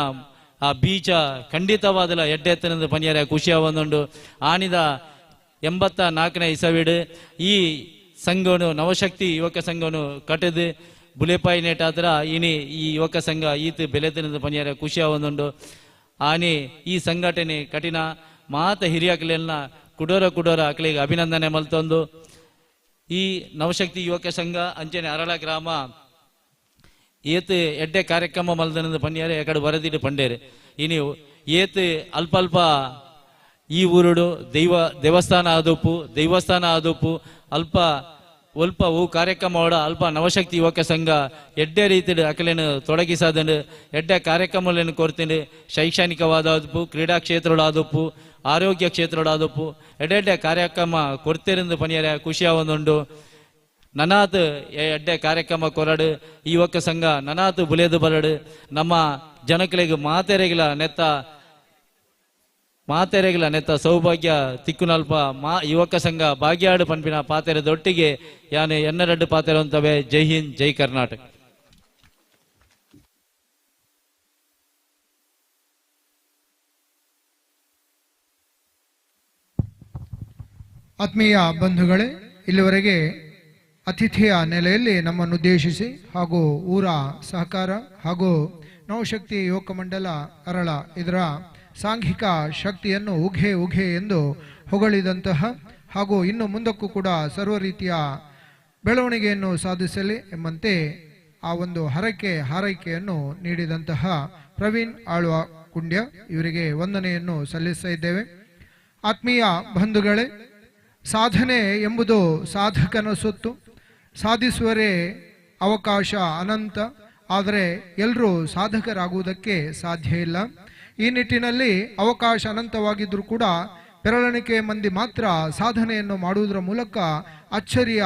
S21: ಆ ಬೀಚ ಖಂಡಿತವಾದಲ ಎಡ್ಡೆ ಎತ್ತನದ ಪನಿಯರ ಖುಷಿಯಾವೊಂದುಂಡು ಆನಿದ 84ನೇ ಇಸವಿಡು ಈ ಸಂಘನು ನವಶಕ್ತಿ ಯುವಕ ಸಂಘನು ಕಟ್ಟದು ಬುಲೆಪಾಯಿ ನೇಟಾದ್ರ ಇನಿ ಈ ಯುವಕ ಸಂಘ ಈತ ಬೆಲೆತನದ ಪನಿಯರ ಖುಷಿಯಾವೊಂದುಂಡು ಆನಿ ಈ ಸಂಘಟನೆ ಕಠಿಣ ಮಾತ ಹಿರಿಯಾಕಲೆಲ್ಲ ಕುಡೋರ ಕುಡೋರ ಅಕಲಿಗೆ ಅಭಿನಂದನೆ ಮಲ್ತೊಂದು ಈ ನವಶಕ್ತಿ ಯುವಕ ಸಂಘ ಅಂಚನೆ ಅರಳ ಗ್ರಾಮ ಏತ್ ಎಡ್ಡೆ ಕಾರ್ಯಕ್ರಮ ಮಲ್ದನದ ಪನ್ನಿಯಾರೆ ಎಕಡೆ ವರದಿಡು ಪಂಡೇರು ಇನಿ ಏತ್ ಅಲ್ಪ ಅಲ್ಪ ಈ ಊರುಡು ದೇವಸ್ಥಾನ ಆದೋಪು ದೈವಸ್ಥಾನ ಆದೋಪು ಅಲ್ಪ ಒಲ್ಪ ಓ ಕಾರ್ಯಕ್ರಮ ಓಡ ಅಲ್ಪ ನವಶಕ್ತಿ ಯುವಕ ಸಂಘ ಎಡ್ಡೆ ರೀತಿಡು ಅಕಲೇನು ತೊಡಗಿಸಾದಂಡು ಎಡ್ಡೆ ಕಾರ್ಯಕ್ರಮಗಳನ್ನು ಕೊರ್ತೀನಿ ಶೈಕ್ಷಣಿಕವಾದಪ್ಪು ಕ್ರೀಡಾ ಕ್ಷೇತ್ರಗಳಾದಪ್ಪು ಆರೋಗ್ಯ ಕ್ಷೇತ್ರಗಳಾದಪ್ಪು ಎಡ್ಡೆಡ್ಡೆ ಕಾರ್ಯಕ್ರಮ ಕೊಡ್ತಿರಂದು ಪನಿಯರೆ ಖುಷಿಯಾವೊಂದುಂಡು ನನಾತ್ ಎಡ್ಡೆ ಕಾರ್ಯಕ್ರಮ ಕೊರಡು ಈ ಯುವಕ ಸಂಘ ನನಾತ್ ಬುಲೇದು ಬರಡು ನಮ್ಮ ಜನಕಲಿಗೆ ಮಾತೆರೆಗಿಲ ನೆತ್ತ ಮಾತೆರೆಗಿಲ ನೆತ್ತ ಸೌಭಾಗ್ಯ ತಿಕ್ಕುನಲ್ಪ ಮಾ ಯುವಕ ಸಂಘ ಭಾಗ್ಯಾಡು ಪನ್ಪಿನ ಪಾತೆರೆ ದೊಟ್ಟಿಗೆ ಯಾನೆ ಎನ್ನರಡ್ಡು ಪಾತೆರೆ ಅಂತವೆ. ಜೈ ಹಿಂದ್, ಜೈ ಕರ್ನಾಟಕ.
S13: ಆತ್ಮೀಯ ಬಂಧುಗಳೇ, ಇಲ್ಲಿವರೆಗೆ ಅತಿಥಿಯ ನೆಲೆಯಲ್ಲಿ ನಮ್ಮನ್ನುದ್ದೇಶಿಸಿ ಹಾಗೂ ಊರ ಸಹಕಾರ ಹಾಗೂ ನವಶಕ್ತಿ ಯುವಕ ಮಂಡಲ ಅರಳ ಇದರ ಸಾಂಘಿಕ ಶಕ್ತಿಯನ್ನು ಉಘೆ ಉಘೆ ಎಂದು ಹೊಗಳಿದಂತಹ ಹಾಗೂ ಇನ್ನು ಮುಂದಕ್ಕೂ ಕೂಡ ಸರ್ವ ರೀತಿಯ ಬೆಳವಣಿಗೆಯನ್ನು ಸಾಧಿಸಲಿ ಎಂಬಂತೆ ಆ ಒಂದು ಹರಕೆ ಹಾರೈಕೆಯನ್ನು ನೀಡಿದಂತಹ ಪ್ರವೀಣ್ ಆಳ್ವ ಕುಂಡ್ಯ ಇವರಿಗೆ ವಂದನೆಯನ್ನು ಸಲ್ಲಿಸ್ತಾ ಇದ್ದೇವೆ. ಆತ್ಮೀಯ ಬಂಧುಗಳೇ, ಸಾಧನೆ ಎಂಬುದು ಸಾಧಕನ ಸೊತ್ತು, ಸಾಧಿಸುವರೇ ಅವಕಾಶ ಅನಂತ. ಆದರೆ ಎಲ್ಲರೂ ಸಾಧಕರಾಗುವುದಕ್ಕೆ ಸಾಧ್ಯ ಇಲ್ಲ. ಈ ನಿಟ್ಟಿನಲ್ಲಿ ಅವಕಾಶ ಅನಂತವಾಗಿದ್ದರೂ ಕೂಡ ಬೆರಳೆಣಿಕೆ ಮಂದಿ ಮಾತ್ರ ಸಾಧನೆಯನ್ನು ಮಾಡುವುದರ ಮೂಲಕ ಅಚ್ಚರಿಯ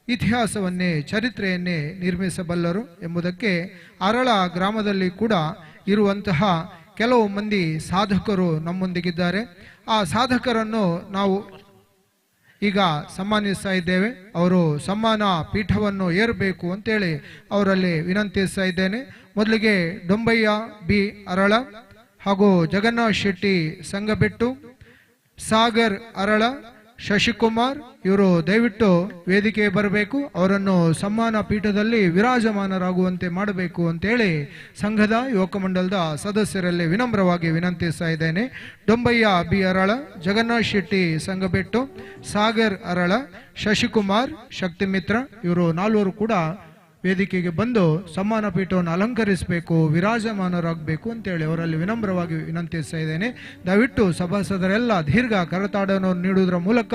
S13: ಇತಿಹಾಸವನ್ನೇ ಚರಿತ್ರೆಯನ್ನೇ ನಿರ್ಮಿಸಬಲ್ಲರು ಎಂಬುದಕ್ಕೆ ಅರಳ ಗ್ರಾಮದಲ್ಲಿ ಕೂಡ ಇರುವಂತಹ ಕೆಲವು ಮಂದಿ ಸಾಧಕರು ನಮ್ಮೊಂದಿಗಿದ್ದಾರೆ. ಆ ಸಾಧಕರನ್ನು ನಾವು ಈಗ ಸನ್ಮಾನಿಸ್ತಾ ಇದ್ದೇವೆ. ಅವರು ಸಮ್ಮಾನ ಪೀಠವನ್ನು ಏರಬೇಕು ಅಂತೇಳಿ ಅವರಲ್ಲಿ ವಿನಂತಿಸ್ತಾ ಇದ್ದೇನೆ. ಮೊದಲಿಗೆ ಡೊಂಬಯ್ಯ ಬಿ ಅರಳ ಹಾಗೂ ಜಗನ್ನಾಥ್ ಶೆಟ್ಟಿ ಸಂಗಬೆಟ್ಟು, ಸಾಗರ್ ಅರಳ, ಶಶಿಕುಮಾರ್ ಇವರು ದಯವಿಟ್ಟು ವೇದಿಕೆ ಬರಬೇಕು. ಅವರನ್ನು ಸಮ್ಮಾನ ಪೀಠದಲ್ಲಿ ವಿರಾಜಮಾನರಾಗುವಂತೆ ಮಾಡಬೇಕು ಅಂತೇಳಿ ಸಂಘದ ಯುವಕ ಮಂಡಲದ ಸದಸ್ಯರಲ್ಲಿ ವಿನಮ್ರವಾಗಿ ವಿನಂತಿಸ್ತಾ ಇದ್ದೇನೆ. ಡೊಂಬಯ್ಯ ಬಿ ಅರಳ, ಜಗನ್ನಾಥ್ ಶೆಟ್ಟಿ ಸಂಗಬೆಟ್ಟು, ಸಾಗರ್ ಅರಳ, ಶಶಿಕುಮಾರ್ ಶಕ್ತಿಮಿತ್ರ ಇವರು ನಾಲ್ವರು ಕೂಡ ವೇದಿಕೆಗೆ ಬಂದು ಸಮ್ಮಾನ ಪೀಠವನ್ನು ಅಲಂಕರಿಸಬೇಕು, ವಿರಾಜಮಾನರಾಗಬೇಕು ಅಂತೇಳಿ ಅವರಲ್ಲಿ ವಿನಮ್ರವಾಗಿ ವಿನಂತಿಸ್ತಾ ಇದ್ದೇನೆ. ದಯವಿಟ್ಟು ಸಭಾಸದರೆಲ್ಲ ದೀರ್ಘ ಕರತಾಡವನ್ನು ನೀಡುವುದರ ಮೂಲಕ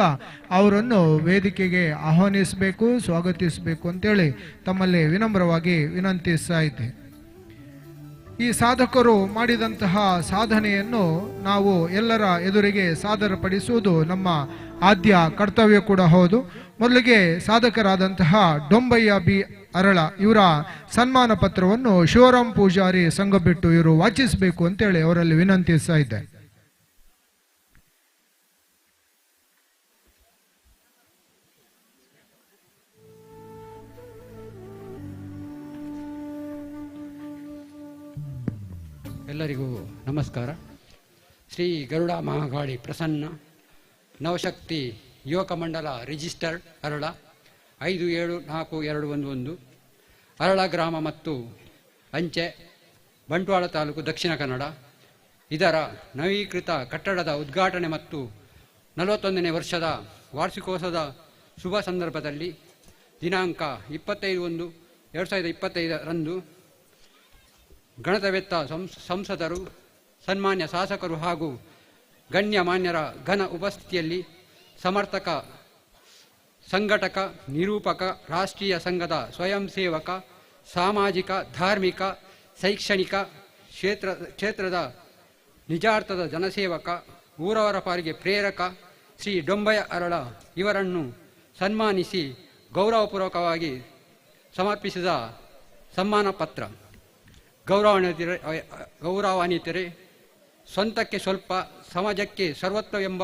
S13: ಅವರನ್ನು ವೇದಿಕೆಗೆ ಆಹ್ವಾನಿಸಬೇಕು, ಸ್ವಾಗತಿಸಬೇಕು ಅಂತೇಳಿ ತಮ್ಮಲ್ಲಿ ವಿನಮ್ರವಾಗಿ ವಿನಂತಿಸ್ತಾ ಇದ್ದೇನೆ. ಈ ಸಾಧಕರು ಮಾಡಿದಂತಹ ಸಾಧನೆಯನ್ನು ನಾವು ಎಲ್ಲರ ಎದುರಿಗೆ ಸಾದರಪಡಿಸುವುದು ನಮ್ಮ ಆದ್ಯ ಕರ್ತವ್ಯ ಕೂಡ ಹೌದು. ಮೊದಲಿಗೆ ಸಾಧಕರಾದಂತಹ ಡೊಂಬಯ್ಯ ಬಿ ಅರಳ ಇವರ ಸನ್ಮಾನ ಪತ್ರವನ್ನು ಶಿವರಾಮ್ ಪೂಜಾರಿ ಸಂಘಬಿಟ್ಟು ಇವರು ವಾಚಿಸಬೇಕು ಅಂತೇಳಿ ಅವರಲ್ಲಿ ವಿನಂತಿಸ್ತಾ ಇದ್ದೆ.
S3: ಎಲ್ಲರಿಗೂ ನಮಸ್ಕಾರ. ಶ್ರೀ ಗರುಡ ಮಹಾಕಾಳಿ ಪ್ರಸನ್ನ ನವಶಕ್ತಿ ಯುವಕ ಮಂಡಲ ರಿಜಿಸ್ಟರ್ಡ್ ಅರಳ 574211 ಅರಳ ಗ್ರಾಮ ಮತ್ತು ಅಂಚೆ, ಬಂಟ್ವಾಳ ತಾಲೂಕು, ದಕ್ಷಿಣ ಕನ್ನಡ. ಇದರ ನವೀಕೃತ ಕಟ್ಟಡದ ಉದ್ಘಾಟನೆ ಮತ್ತು 41ನೇ ವರ್ಷದ ವಾರ್ಷಿಕೋತ್ಸವದ ಶುಭ ಸಂದರ್ಭದಲ್ಲಿ ದಿನಾಂಕ 25/1/2025ರಂದು ಗಣತವೆತ್ತ ಸಂಸದರು, ಸನ್ಮಾನ್ಯ ಶಾಸಕರು ಹಾಗೂ ಗಣ್ಯಮಾನ್ಯರ ಘನ ಉಪಸ್ಥಿತಿಯಲ್ಲಿ ಸಮರ್ಥಕ, ಸಂಘಟಕ, ನಿರೂಪಕ, ರಾಷ್ಟ್ರೀಯ ಸಂಘದ ಸ್ವಯಂ ಸೇವಕ, ಸಾಮಾಜಿಕ, ಧಾರ್ಮಿಕ, ಶೈಕ್ಷಣಿಕ ಕ್ಷೇತ್ರದ ನಿಜಾರ್ಥದ ಜನಸೇವಕ, ಊರವರ ಪಾಲಿಗೆ ಪ್ರೇರಕ ಶ್ರೀ ಡೊಂಬಯ ಅರಳ ಇವರನ್ನು ಸನ್ಮಾನಿಸಿ ಗೌರವಪೂರ್ವಕವಾಗಿ ಸಮರ್ಪಿಸಿದ ಸಮ್ಮಾನ ಪತ್ರ. ಗೌರವಾನ್ವಿತರೆ, ಸ್ವಂತಕ್ಕೆ ಸ್ವಲ್ಪ, ಸಮಾಜಕ್ಕೆ ಸರ್ವತ್ವ ಎಂಬ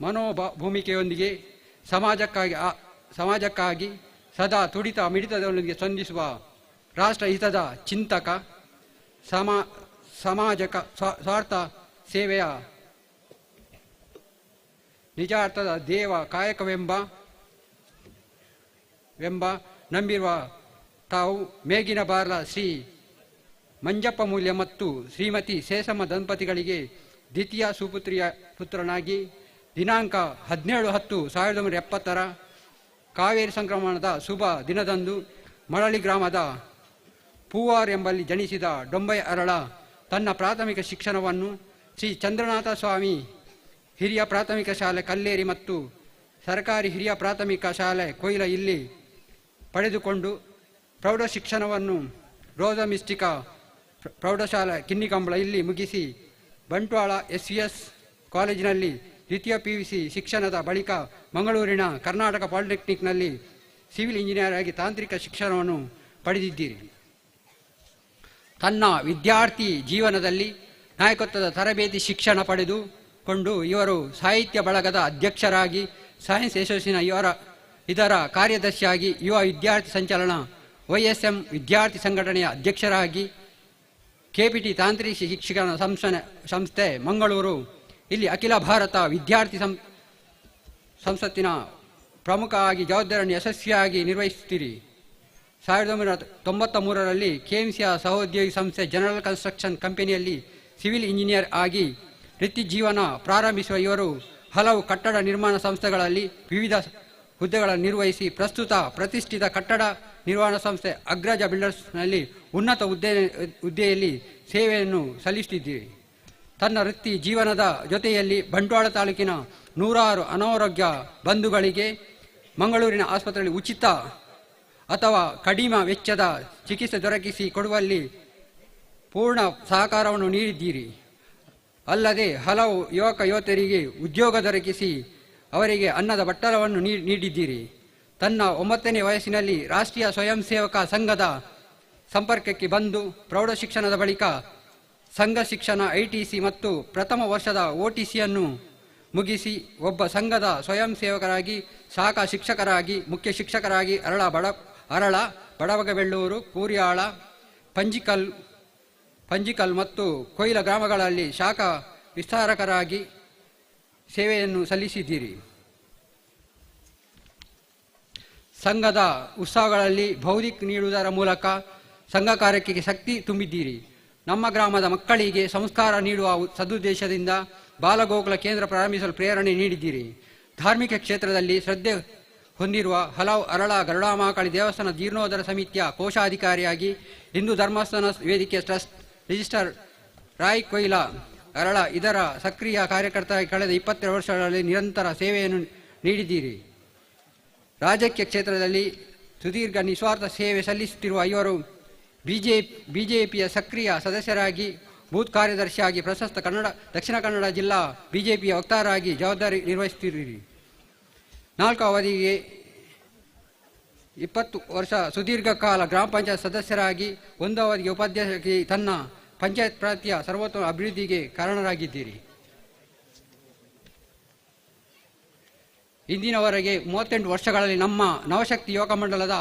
S3: ಮನೋಭೂಮಿಕೆಯೊಂದಿಗೆ ಸಮಾಜಕ್ಕಾಗಿ ಸದಾ ತುಡಿತ ಮಿಡಿತದೊಂದಿಗೆ ಸ್ಪಂದಿಸುವ ರಾಷ್ಟ್ರಹಿತದ ಚಿಂತಕ, ಸಮಾಜಕ ಸ್ವಾರ್ಥ ಸೇವೆಯ ನಿಜಾರ್ಥದ ದೇವ ಕಾಯಕವೆಂಬ ನಂಬಿರುವ ತಾವು ಮೇಗಿನ ಬಾರ್ಲ ಶ್ರೀ ಮಂಜಪ್ಪ ಮೂಲ್ಯ ಮತ್ತು ಶ್ರೀಮತಿ ಶೇಷಮ್ಮ ದಂಪತಿಗಳಿಗೆ ದ್ವಿತೀಯ ಸುಪುತ್ರಿಯ ಪುತ್ರನಾಗಿ ದಿನಾಂಕ 17/10/1970 ಕಾವೇರಿ ಸಂಕ್ರಮಣದ ಶುಭ ದಿನದಂದು ಮಳಲಿ ಗ್ರಾಮದ ಪೂವಾರ್ ಎಂಬಲ್ಲಿ ಜನಿಸಿದ ಡೊಂಬೈ ಅರಳ ತನ್ನ ಪ್ರಾಥಮಿಕ ಶಿಕ್ಷಣವನ್ನು ಶ್ರೀ ಚಂದ್ರನಾಥ ಸ್ವಾಮಿ ಹಿರಿಯ ಪ್ರಾಥಮಿಕ ಶಾಲೆ ಕಲ್ಲೇರಿ ಮತ್ತು ಸರ್ಕಾರಿ ಹಿರಿಯ ಪ್ರಾಥಮಿಕ ಶಾಲೆ ಕೊಯ್ಲ ಇಲ್ಲಿ ಪಡೆದುಕೊಂಡು ಪ್ರೌಢ ಶಿಕ್ಷಣವನ್ನು ರೋಜಾ ಮಿಸ್ಟಿಕಾ ಪ್ರೌಢಶಾಲೆ ಕಿನ್ನಿಕಂಬಳ ಇಲ್ಲಿ ಮುಗಿಸಿ ಬಂಟ್ವಾಳ SVS ಕಾಲೇಜಿನಲ್ಲಿ ದ್ವಿತೀಯ PUC ಶಿಕ್ಷಣದ ಬಳಿಕ ಮಂಗಳೂರಿನ ಕರ್ನಾಟಕ ಪಾಲಿಟೆಕ್ನಿಕ್ನಲ್ಲಿ ಸಿವಿಲ್ ಇಂಜಿನಿಯರ್ ಆಗಿ ತಾಂತ್ರಿಕ ಶಿಕ್ಷಣವನ್ನು ಪಡೆದಿದ್ದೀರಿ. ತನ್ನ ವಿದ್ಯಾರ್ಥಿ ಜೀವನದಲ್ಲಿ ನಾಯಕತ್ವದ ತರಬೇತಿ ಶಿಕ್ಷಣ ಪಡೆದುಕೊಂಡು ಇವರು ಸಾಹಿತ್ಯ ಬಳಗದ ಅಧ್ಯಕ್ಷರಾಗಿ, ಸೈನ್ಸ್ ಯಶಸ್ಸಿನ ಇದರ ಕಾರ್ಯದರ್ಶಿಯಾಗಿ, ಯುವ ವಿದ್ಯಾರ್ಥಿ ಸಂಚಲನ YSM ವಿದ್ಯಾರ್ಥಿ ಸಂಘಟನೆಯ ಅಧ್ಯಕ್ಷರಾಗಿ, KPT ತಾಂತ್ರಿಕ ಶಿಕ್ಷಣ ಸಂಸ್ಥೆ ಮಂಗಳೂರು ಇಲ್ಲಿ ಅಖಿಲ ಭಾರತ ವಿದ್ಯಾರ್ಥಿ ಸಂಸತ್ತಿನ ಪ್ರಮುಖವಾಗಿ ಜವಾಬ್ದಾರಿಯನ್ನು ಯಶಸ್ವಿಯಾಗಿ ನಿರ್ವಹಿಸುತ್ತೀರಿ. 1993ರಲ್ಲಿ ಕೆಎಂಸಿಯ ಸಹೋದ್ಯೋಗಿ ಸಂಸ್ಥೆ ಜನರಲ್ ಕನ್ಸ್ಟ್ರಕ್ಷನ್ ಕಂಪನಿಯಲ್ಲಿ ಸಿವಿಲ್ ಇಂಜಿನಿಯರ್ ಆಗಿ ವೃತ್ತಿ ಜೀವನ ಪ್ರಾರಂಭಿಸುವ ಇವರು ಹಲವು ಕಟ್ಟಡ ನಿರ್ಮಾಣ ಸಂಸ್ಥೆಗಳಲ್ಲಿ ವಿವಿಧ ಹುದ್ದೆಗಳನ್ನು ನಿರ್ವಹಿಸಿ ಪ್ರಸ್ತುತ ಪ್ರತಿಷ್ಠಿತ ಕಟ್ಟಡ ನಿರ್ಮಾಣ ಸಂಸ್ಥೆ ಅಗ್ರಜ ಬಿಲ್ಡರ್ಸ್ನಲ್ಲಿ ಉನ್ನತ ಹುದ್ದೆಯಲ್ಲಿ ಸೇವೆಯನ್ನು ಸಲ್ಲಿಸುತ್ತಿದ್ದೀರಿ. ತನ್ನ ವೃತ್ತಿ ಜೀವನದ ಜೊತೆಯಲ್ಲಿ ಬಂಟ್ವಾಳ ತಾಲೂಕಿನ ನೂರಾರು ಅನಾರೋಗ್ಯ ಬಂಧುಗಳಿಗೆ ಮಂಗಳೂರಿನ ಆಸ್ಪತ್ರೆಯಲ್ಲಿ ಉಚಿತ ಅಥವಾ ಕಡಿಮೆ ವೆಚ್ಚದ ಚಿಕಿತ್ಸೆ ದೊರಕಿಸಿ ಕೊಡುವಲ್ಲಿ ಪೂರ್ಣ ಸಹಕಾರವನ್ನು ನೀಡಿದ್ದೀರಿ. ಅಲ್ಲದೆ ಹಲವು ಯುವಕ ಯುವತಿಯರಿಗೆ ಉದ್ಯೋಗ ದೊರಕಿಸಿ ಅವರಿಗೆ ಅನ್ನದ ಬಟ್ಟಲವನ್ನು ನೀಡಿದ್ದೀರಿ. ತನ್ನ 9ನೇ ವಯಸ್ಸಿನಲ್ಲಿ ರಾಷ್ಟ್ರೀಯ ಸ್ವಯಂ ಸೇವಕ ಸಂಘದ ಸಂಪರ್ಕಕ್ಕೆ ಬಂದು ಪ್ರೌಢ ಶಿಕ್ಷಣದ ಬಳಿಕ ಸಂಘ ಶಿಕ್ಷಣ ITC ಮತ್ತು ಪ್ರಥಮ ವರ್ಷದ OTCಯನ್ನು ಮುಗಿಸಿ ಒಬ್ಬ ಸಂಘದ ಸ್ವಯಂ ಸೇವಕರಾಗಿ, ಶಾಖಾ ಶಿಕ್ಷಕರಾಗಿ, ಮುಖ್ಯ ಶಿಕ್ಷಕರಾಗಿ ಅರಳ, ಬಡವಗಬೆಳ್ಳೂರು, ಕೂರಿಯಾಳ, ಪಂಜಿಕಲ್ ಮತ್ತು ಕೊಯ್ಲ ಗ್ರಾಮಗಳಲ್ಲಿ ಶಾಖಾ ವಿಸ್ತಾರಕರಾಗಿ ಸೇವೆಯನ್ನು ಸಲ್ಲಿಸಿದ್ದೀರಿ. ಸಂಘದ ಉತ್ಸವಗಳಲ್ಲಿ ಬೌದ್ಧಿಕ ನೀಡುವುದರ ಮೂಲಕ ಸಂಘ ಕಾರ್ಯಕ್ಕೆ ಶಕ್ತಿ ತುಂಬಿದ್ದೀರಿ. ನಮ್ಮ ಗ್ರಾಮದ ಮಕ್ಕಳಿಗೆ ಸಂಸ್ಕಾರ ನೀಡುವ ಸದುದ್ದೇಶದಿಂದ ಬಾಲಗೋಕುಲ ಕೇಂದ್ರ ಪ್ರಾರಂಭಿಸಲು ಪ್ರೇರಣೆ ನೀಡಿದ್ದೀರಿ. ಧಾರ್ಮಿಕ ಕ್ಷೇತ್ರದಲ್ಲಿ ಶ್ರದ್ಧೆ ಹೊಂದಿರುವ ಹಲವು ಅರಳ ಗರುಡಮಹಾಕಾಳಿ ದೇವಸ್ಥಾನ ಜೀರ್ಣೋದ್ಧಾರ ಸಮಿತಿಯ ಕೋಶಾಧಿಕಾರಿಯಾಗಿ, ಹಿಂದೂ ಧರ್ಮಸ್ಥಾನ ವೇದಿಕೆ ಟ್ರಸ್ಟ್ ರಿಜಿಸ್ಟರ್ ರಾಯ್ ಕೊಯ್ಲ ಅರಳ ಇದರ ಸಕ್ರಿಯ ಕಾರ್ಯಕರ್ತರಾಗಿ ಕಳೆದ 22 ವರ್ಷಗಳಲ್ಲಿ ನಿರಂತರ ಸೇವೆಯನ್ನು ನೀಡಿದ್ದೀರಿ. ರಾಜಕೀಯ ಕ್ಷೇತ್ರದಲ್ಲಿ ಸುದೀರ್ಘ ನಿಸ್ವಾರ್ಥ ಸೇವೆ ಸಲ್ಲಿಸುತ್ತಿರುವ ಇವರು ಬಿಜೆಪಿಯ ಸಕ್ರಿಯ ಸದಸ್ಯರಾಗಿ, ಬೂತ್ ಕಾರ್ಯದರ್ಶಿಯಾಗಿ, ಪ್ರಶಸ್ತ ದಕ್ಷಿಣ ಕನ್ನಡ ಜಿಲ್ಲಾ ಬಿಜೆಪಿಯ ವಕ್ತಾರರಾಗಿ ಜವಾಬ್ದಾರಿ ನಿರ್ವಹಿಸುತ್ತಿದ್ದೀರಿ. 4 ಅವಧಿಗೆ 20 ವರ್ಷ ಸುದೀರ್ಘ ಕಾಲ ಗ್ರಾಮ ಪಂಚಾಯತ್ ಸದಸ್ಯರಾಗಿ, 1 ಅವಧಿಗೆ ಉಪಾಧ್ಯಕ್ಷರಾಗಿ ತನ್ನ ಪಂಚಾಯತ್ ಪ್ರಾಂತೀಯ ಸರ್ವೋತ್ತಮ ಅಭಿವೃದ್ಧಿಗೆ ಕಾರಣರಾಗಿದ್ದೀರಿ. ಇಂದಿನವರೆಗೆ 38 ವರ್ಷಗಳಲ್ಲಿ ನಮ್ಮ ನವಶಕ್ತಿ ಯುವಕ ಮಂಡಲದ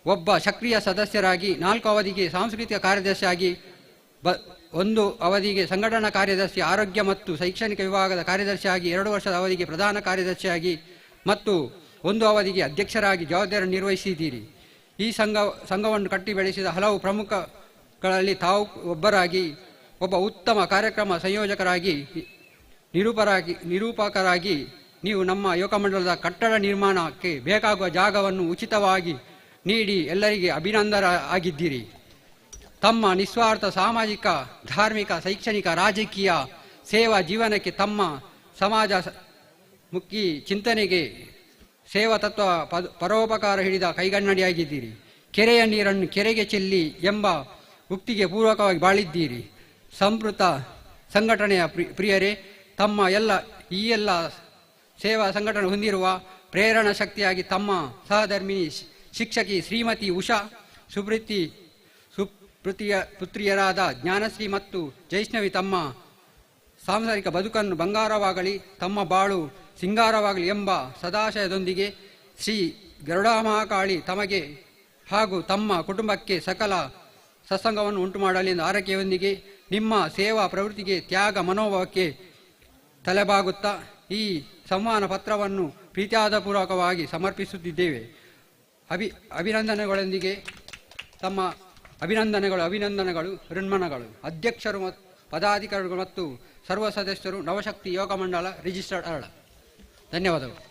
S3: ಒಬ್ಬ ಸಕ್ರಿಯ ಸದಸ್ಯರಾಗಿ, 4 ಅವಧಿಗೆ ಸಾಂಸ್ಕೃತಿಕ ಕಾರ್ಯದರ್ಶಿಯಾಗಿ ಒಂದು ಅವಧಿಗೆ ಸಂಘಟನಾ ಕಾರ್ಯದರ್ಶಿ, ಆರೋಗ್ಯ ಮತ್ತು ಶೈಕ್ಷಣಿಕ ವಿಭಾಗದ ಕಾರ್ಯದರ್ಶಿಯಾಗಿ 2 ವರ್ಷದ ಅವಧಿಗೆ ಪ್ರಧಾನ ಕಾರ್ಯದರ್ಶಿಯಾಗಿ ಮತ್ತು 1 ಅವಧಿಗೆ ಅಧ್ಯಕ್ಷರಾಗಿ ಜವಾಬ್ದಾರಿಯನ್ನು ನಿರ್ವಹಿಸಿದ್ದೀರಿ. ಈ ಸಂಘವನ್ನು ಕಟ್ಟಿ ಬೆಳೆಸಿದ ಹಲವು ಪ್ರಮುಖಗಳಲ್ಲಿ ತಾವು ಒಬ್ಬರಾಗಿ, ಒಬ್ಬ ಉತ್ತಮ ಕಾರ್ಯಕ್ರಮ ಸಂಯೋಜಕರಾಗಿ, ನಿರೂಪಕರಾಗಿ ನೀವು ನಮ್ಮ ಯುವಕ ಮಂಡಲದ ಕಟ್ಟಡ ನಿರ್ಮಾಣಕ್ಕೆ ಬೇಕಾಗುವ ಜಾಗವನ್ನು ಉಚಿತವಾಗಿ ನೀಡಿ ಎಲ್ಲರಿಗೆ ಅಭಿನಂದರ ಆಗಿದ್ದೀರಿ. ತಮ್ಮ ನಿಸ್ವಾರ್ಥ ಸಾಮಾಜಿಕ, ಧಾರ್ಮಿಕ, ಶೈಕ್ಷಣಿಕ, ರಾಜಕೀಯ ಸೇವಾ ಜೀವನಕ್ಕೆ, ತಮ್ಮ ಸಮಾಜ ಮುಖಿ ಚಿಂತನೆಗೆ, ಸೇವಾ ತತ್ವ ಪರೋಪಕಾರ ಹಿಡಿದ ಕೈಗನ್ನಡಿಯಾಗಿದ್ದೀರಿ. ಕೆರೆಯ ನೀರನ್ನು ಕೆರೆಗೆ ಚೆಲ್ಲಿ ಎಂಬ ಉಕ್ತಿಗೆ ಪೂರ್ವಕವಾಗಿ ಬಾಳಿದ್ದೀರಿ. ಸಂಪೃತ ಸಂಘಟನೆಯ ಪ್ರಿಯರೇ, ತಮ್ಮ ಈ ಎಲ್ಲ ಸೇವಾ ಸಂಘಟನೆ ಹೊಂದಿರುವ ಪ್ರೇರಣಾ ಶಕ್ತಿಯಾಗಿ ತಮ್ಮ ಸಹಧರ್ಮಿಣಿ ಶಿಕ್ಷಕಿ ಶ್ರೀಮತಿ ಉಷಾ ಸುಪ್ರೀತಿ ಪುತ್ರಿಯರಾದ ಜ್ಞಾನಶ್ರೀ ಮತ್ತು ಜೈಷ್ಣವಿ ತಮ್ಮ ಸಾಂಸಾರಿಕ ಬದುಕನ್ನು ಬಂಗಾರವಾಗಲಿ, ತಮ್ಮ ಬಾಳು ಸಿಂಗಾರವಾಗಲಿ ಎಂಬ ಸದಾಶಯದೊಂದಿಗೆ ಶ್ರೀ ಗರುಡಮಹಾಕಾಳಿ ತಮಗೆ ಹಾಗೂ ತಮ್ಮ ಕುಟುಂಬಕ್ಕೆ ಸಕಲ ಸತ್ಸಂಗವನ್ನು ಉಂಟು ಮಾಡಲಿ ಎಂದು ಆರೈಕೆಯೊಂದಿಗೆ ನಿಮ್ಮ ಸೇವಾ ಪ್ರವೃತ್ತಿಗೆ ತ್ಯಾಗ ಮನೋಭಾವಕ್ಕೆ ತಲೆಬಾಗುತ್ತಾ ಈ ಸಂವಾನ ಪತ್ರವನ್ನು ಪ್ರೀತ್ಯಾದಪೂರ್ವಕವಾಗಿ ಸಮರ್ಪಿಸುತ್ತಿದ್ದೇವೆ. ಅಭಿನಂದನೆಗಳೊಂದಿಗೆ ತಮ್ಮ ಅಭಿನಂದನೆಗಳು ಋಣ್ಮನಗಳು. ಅಧ್ಯಕ್ಷರು ಮತ್ತು ಪದಾಧಿಕಾರಿಗಳು ಮತ್ತು ಸರ್ವ ಸದಸ್ಯರು, ನವಶಕ್ತಿ ಯೋಗ ಮಂಡಲ, ರಿಜಿಸ್ಟರ್ಡ್ ಅರಳ. ಧನ್ಯವಾದಗಳು.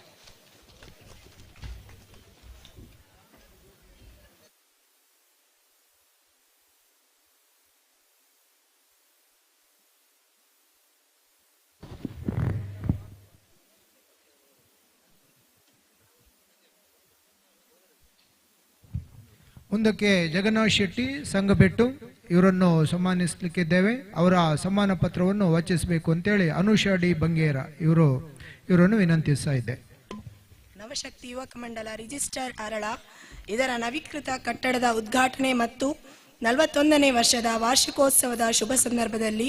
S13: ಮುಂದಕ್ಕೆ ಜಗನ್ನಾಥ್ ಶೆಟ್ಟಿ ಸಂಘಬೆಟ್ಟು ಇವರನ್ನು ಸನ್ಮಾನಿಸಲಿಕ್ಕಿದ್ದೇವೆ. ಅವರ ಸನ್ಮಾನ ಪತ್ರವನ್ನು ವಾಚಿಸಬೇಕು ಅಂತೇಳಿ ಅನುಷಾ ಡಿ ಬಂಗೇರ ಇವರನ್ನು ವಿನಂತಿಸ್ತಾ ಇದ್ದೆ.
S9: ನವಶಕ್ತಿ ಯುವಕ ಮಂಡಲ ರಿಜಿಸ್ಟರ್ ಅರಳ ಇದರ ನವೀಕೃತ ಕಟ್ಟಡದ ಉದ್ಘಾಟನೆ ಮತ್ತು 41ನೇ ವರ್ಷದ ವಾರ್ಷಿಕೋತ್ಸವದ ಶುಭ ಸಂದರ್ಭದಲ್ಲಿ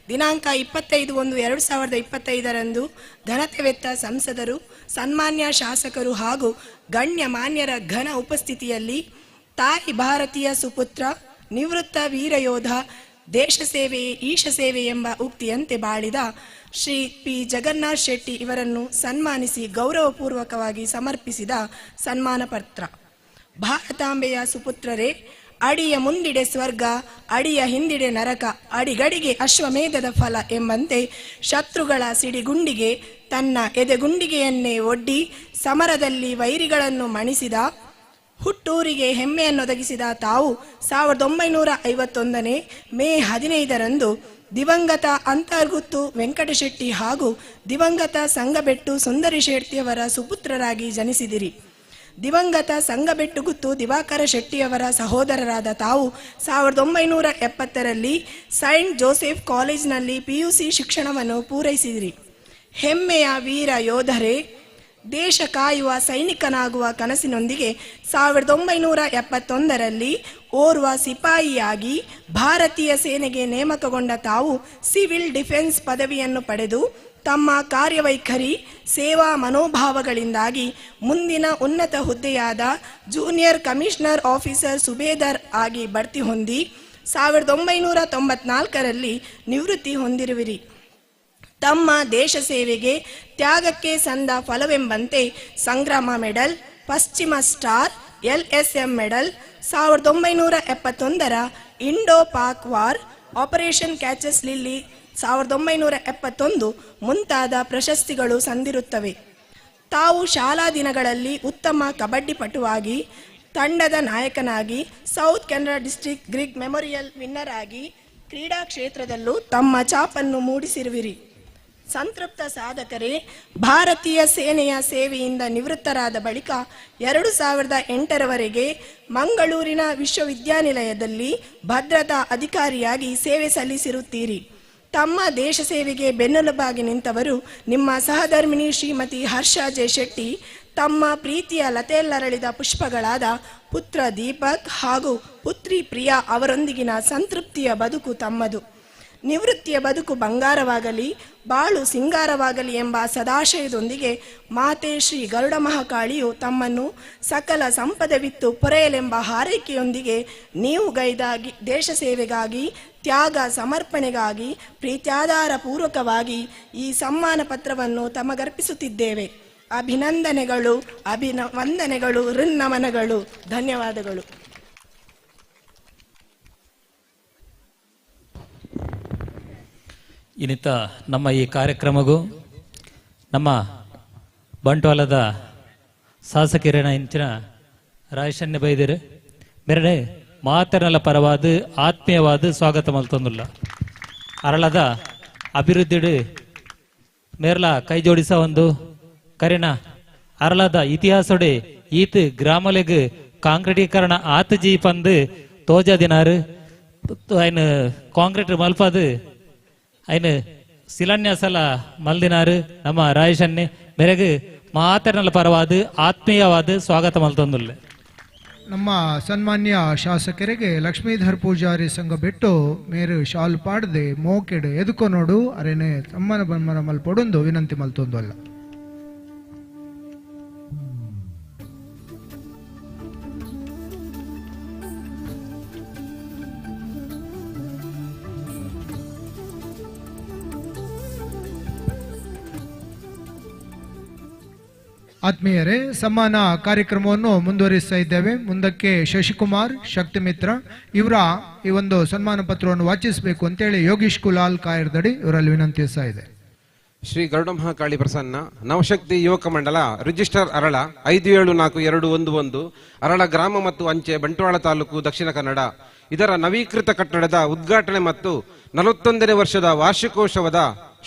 S9: ದಿನಾಂಕ 25/1/2025ರಂದು ಘನತೆವೆತ್ತ ಸಂಸದರು, ಸನ್ಮಾನ್ಯ ಶಾಸಕರು ಹಾಗೂ ಗಣ್ಯ ಮಾನ್ಯರ ಘನ ಉಪಸ್ಥಿತಿಯಲ್ಲಿ ತಾಯಿ ಭಾರತೀಯ ಸುಪುತ್ರ, ನಿವೃತ್ತ ವೀರಯೋಧ, ದೇಶ ಸೇವೆಯೇ ಈಶ ಸೇವೆ ಎಂಬ ಉಕ್ತಿಯಂತೆ ಬಾಳಿದ ಶ್ರೀ ಪಿ ಜಗನ್ನಾಥ್ ಶೆಟ್ಟಿ ಇವರನ್ನು ಸನ್ಮಾನಿಸಿ ಗೌರವಪೂರ್ವಕವಾಗಿ ಸಮರ್ಪಿಸಿದ ಸನ್ಮಾನ ಪತ್ರ. ಭಾರತಾಂಬೆಯ ಸುಪುತ್ರರೇ, ಅಡಿಯ ಮುಂದಿಡೆ ಸ್ವರ್ಗ, ಅಡಿಯ ಹಿಂದಿಡೆ ನರಕ, ಅಡಿಗಡಿಗೆ ಅಶ್ವಮೇಧದ ಫಲ ಎಂಬಂತೆ ಶತ್ರುಗಳ ಸಿಡಿಗುಂಡಿಗೆ ತನ್ನ ಎದೆಗುಂಡಿಗೆಯನ್ನೇ ಒಡ್ಡಿ ಸಮರದಲ್ಲಿ ವೈರಿಗಳನ್ನು ಮಣಿಸಿದ, ಹುಟ್ಟೂರಿಗೆ ಹೆಮ್ಮೆಯನ್ನೊದಗಿಸಿದ ತಾವು 1951 ಮೇ 15ರಂದು ದಿವಂಗತ ಅಂತರ್ಗುತ್ತು ವೆಂಕಟಶೆಟ್ಟಿ ಹಾಗೂ ದಿವಂಗತ ಸಂಗಬೆಟ್ಟು ಸುಂದರಿ ಶೆಟ್ಟಿಯವರ ಸುಪುತ್ರರಾಗಿ ಜನಿಸಿದಿರಿ. ದಿವಂಗತ ಸಂಗಬೆಟ್ಟುಗುತ್ತು ದಿವಾಕರ ಶೆಟ್ಟಿಯವರ ಸಹೋದರರಾದ ತಾವು 1970ರಲ್ಲಿ ಸೈಂಟ್ ಜೋಸೆಫ್ ಕಾಲೇಜಿನಲ್ಲಿ ಪಿಯುಸಿ ಶಿಕ್ಷಣವನ್ನು ಪೂರೈಸಿದಿರಿ. ಹೆಮ್ಮೆಯ ವೀರ ಯೋಧರೇ, ದೇಶ ಕಾಯುವ ಸೈನಿಕನಾಗುವ ಕನಸಿನೊಂದಿಗೆ 1971ರಲ್ಲಿ ಓರ್ವ ಸಿಪಾಯಿಯಾಗಿ ಭಾರತೀಯ ಸೇನೆಗೆ ನೇಮಕಗೊಂಡ ತಾವು ಸಿವಿಲ್ ಡಿಫೆನ್ಸ್ ಪದವಿಯನ್ನು ಪಡೆದು ತಮ್ಮ ಕಾರ್ಯವೈಖರಿ, ಸೇವಾ ಮನೋಭಾವಗಳಿಂದಾಗಿ ಮುಂದಿನ ಉನ್ನತ ಹುದ್ದೆಯಾದ ಜೂನಿಯರ್ ಕಮಿಷನರ್ ಆಫೀಸರ್ ಸುಬೇದಾರ್ ಆಗಿ ಬಡ್ತಿ ಹೊಂದಿ 1994ರಲ್ಲಿ ನಿವೃತ್ತಿ ಹೊಂದಿರುವಿರಿ. ತಮ್ಮ ದೇಶ ಸೇವೆಗೆ ತ್ಯಾಗಕ್ಕೆ ಸಂದ ಫಲವೆಂಬಂತೆ ಸಂಗ್ರಾಮ ಮೆಡಲ್, ಪಶ್ಚಿಮ star, LSM medal, 1971ರ Indo Pak war, operation catches lily 1971 ಮುಂತಾದ ಪ್ರಶಸ್ತಿಗಳು ಸಂದಿರುತ್ತವೆ. ತಾವು ಶಾಲಾ ದಿನಗಳಲ್ಲಿ ಉತ್ತಮ ಕಬಡ್ಡಿ ಪಟುವಾಗಿ, ತಂಡದ ನಾಯಕನಾಗಿ, South Canara district Grigg memorial winner ಆಗಿ ಕ್ರೀಡಾ ಕ್ಷೇತ್ರದಲ್ಲೂ ತಮ್ಮ ಛಾಪನ್ನು ಮೂಡಿಸಿರುವಿರಿ. ಸಂತೃಪ್ತ ಸಾಧಕರೇ, ಭಾರತೀಯ ಸೇನೆಯ ಸೇವೆಯಿಂದ ನಿವೃತ್ತರಾದ ಬಳಿಕ 2008ರವರೆಗೆ ಮಂಗಳೂರಿನ ವಿಶ್ವವಿದ್ಯಾನಿಲಯದಲ್ಲಿ ಭದ್ರತಾ ಅಧಿಕಾರಿಯಾಗಿ ಸೇವೆ ಸಲ್ಲಿಸಿರುತ್ತೀರಿ. ತಮ್ಮ ದೇಶ ಸೇವೆಗೆ ಬೆನ್ನೆಲುಬಾಗಿ ನಿಂತವರು ನಿಮ್ಮ ಸಹಧರ್ಮಿಣಿ ಶ್ರೀಮತಿ ಹರ್ಷ ಜೆ ಶೆಟ್ಟಿ, ತಮ್ಮ ಪ್ರೀತಿಯ ಲತೆಯಲ್ಲರಳಿದ ಪುಷ್ಪಗಳಾದ ಪುತ್ರ ದೀಪಕ್ ಹಾಗೂ ಪುತ್ರಿ ಪ್ರಿಯಾ ಅವರೊಂದಿಗಿನ ಸಂತೃಪ್ತಿಯ ಬದುಕು ತಮ್ಮದು. ನಿವೃತ್ತಿಯ ಬದುಕು ಬಂಗಾರವಾಗಲಿ, ಬಾಳು ಸಿಂಗಾರವಾಗಲಿ ಎಂಬ ಸದಾಶಯದೊಂದಿಗೆ ಮಾತೆ ಶ್ರೀ ಗರುಡ ಮಹಾಕಾಳಿಯು ತಮ್ಮನ್ನು ಸಕಲ ಸಂಪದವಿತ್ತು ಪೊರೆಯಲೆಂಬ ಹಾರೈಕೆಯೊಂದಿಗೆ ನೀವು ಗೈದಾಗಿ ದೇಶ ಸೇವೆಗಾಗಿ, ತ್ಯಾಗ ಸಮರ್ಪಣೆಗಾಗಿ ಪ್ರೀತ್ಯಾಧಾರ ಪೂರ್ವಕವಾಗಿ ಈ ಸಮ್ಮಾನ ಪತ್ರವನ್ನು ತಮಗರ್ಪಿಸುತ್ತಿದ್ದೇವೆ. ಅಭಿನಂದನೆಗಳು, ಅಭಿನವಂದನೆಗಳು, ಋನ್ನಮನಗಳು, ಧನ್ಯವಾದಗಳು.
S15: ಇನ್ನಿತ ನಮ್ಮ ಈ ಕಾರ್ಯಕ್ರಮಗೂ ನಮ್ಮ ಬಂಟ್ವಾಳದ ಶಾಸಕಿರಣ ಇಂಚಿನ ರಾಯಶನ್ಯ ಬೈದಿರು ಬೇರೆ ಮಾತನಲ ಪರವಾದ ಆತ್ಮೀಯವಾದ ಸ್ವಾಗತ ಮಲ್ತೊಂದುಲ್ಲ. ಅರಳದ ಅಭಿವೃದ್ಧಿಡು ಮೇರ್ಲ ಕೈ ಜೋಡಿಸ ಒಂದು ಕರೆನ ಅರಳದ ಇತಿಹಾಸೊಡೆ ಈತ್ ಗ್ರಾಮಲೆಗ್ ಕಾಂಕ್ರೀಟೀಕರಣ ಆತ ಜೀಪಂದು ತೋಜ ದಿನಾರು ಐನು ಕಾಂಕ್ರೀಟ್ ಮಲ್ಪದು ಐನು ಶಿಲಾನ್ಯಾಸಲ ಮಲ್ದಿನಾರು ನಮ್ಮ ರಾಯಶನ್ನೆ ಬೆರಗು ಮಾತನಲ ಪರವಾದ ಆತ್ಮೀಯವಾದ ಸ್ವಾಗತ ಮಲ್ತೊಂದುಲ್ಲ.
S13: ನಮ್ಮ ಸನ್ಮಾನ್ಯ ಶಾಸಕರಿಗೆ ಲಕ್ಷ್ಮೀಧರ್ ಪೂಜಾರಿ ಸಂಘ ಬಿಟ್ಟು ಮೇರು ಶಾಲ್ ಪಾಡದೆ ಮೋಕೆಡು ಎದುಕೊ ನೋಡು ಅರೆನೆ ತಮ್ಮನ ಬಮ್ಮನ ಮಲ್ಪೊಡೊಂದು ವಿನಂತಿ ಮಲ್ತೊಂದು ಅಲ್ಲ. ಆತ್ಮೀಯರೇ, ಸಮ್ಮಾನ ಕಾರ್ಯಕ್ರಮವನ್ನು ಮುಂದುವರಿಸ್ತಾ ಇದ್ದೇವೆ. ಮುಂದಕ್ಕೆ ಶಶಿಕುಮಾರ್ ಶಕ್ತಿಮಿತ್ರ ಇವರ ಈ ಒಂದು ಸನ್ಮಾನ ಪತ್ರವನ್ನು ವಾಚಿಸಬೇಕು ಅಂತೇಳಿ ಯೋಗೀಶ್ ಕುಲಾಲ್ ಕಾಯರ್ದಡಿ ಇವರಲ್ಲಿ ವಿನಂತಿಸ್ತಾ ಇದೆ.
S1: ಶ್ರೀ ಗರುಡ ಮಹಾಕಾಳಿ ಪ್ರಸನ್ನ ನವಶಕ್ತಿ ಯುವಕ ಮಂಡಲ ರಿಜಿಸ್ಟರ್ ಅರಳ 574211 ಅರಳ ಗ್ರಾಮ ಮತ್ತು ಅಂಚೆ ಬಂಟ್ವಾಳ ತಾಲೂಕು ದಕ್ಷಿಣ ಕನ್ನಡ ಇದರ ನವೀಕೃತ ಕಟ್ಟಡದ ಉದ್ಘಾಟನೆ ಮತ್ತು 41ನೇ ವರ್ಷದ ವಾರ್ಷಿಕೋತ್ಸವದ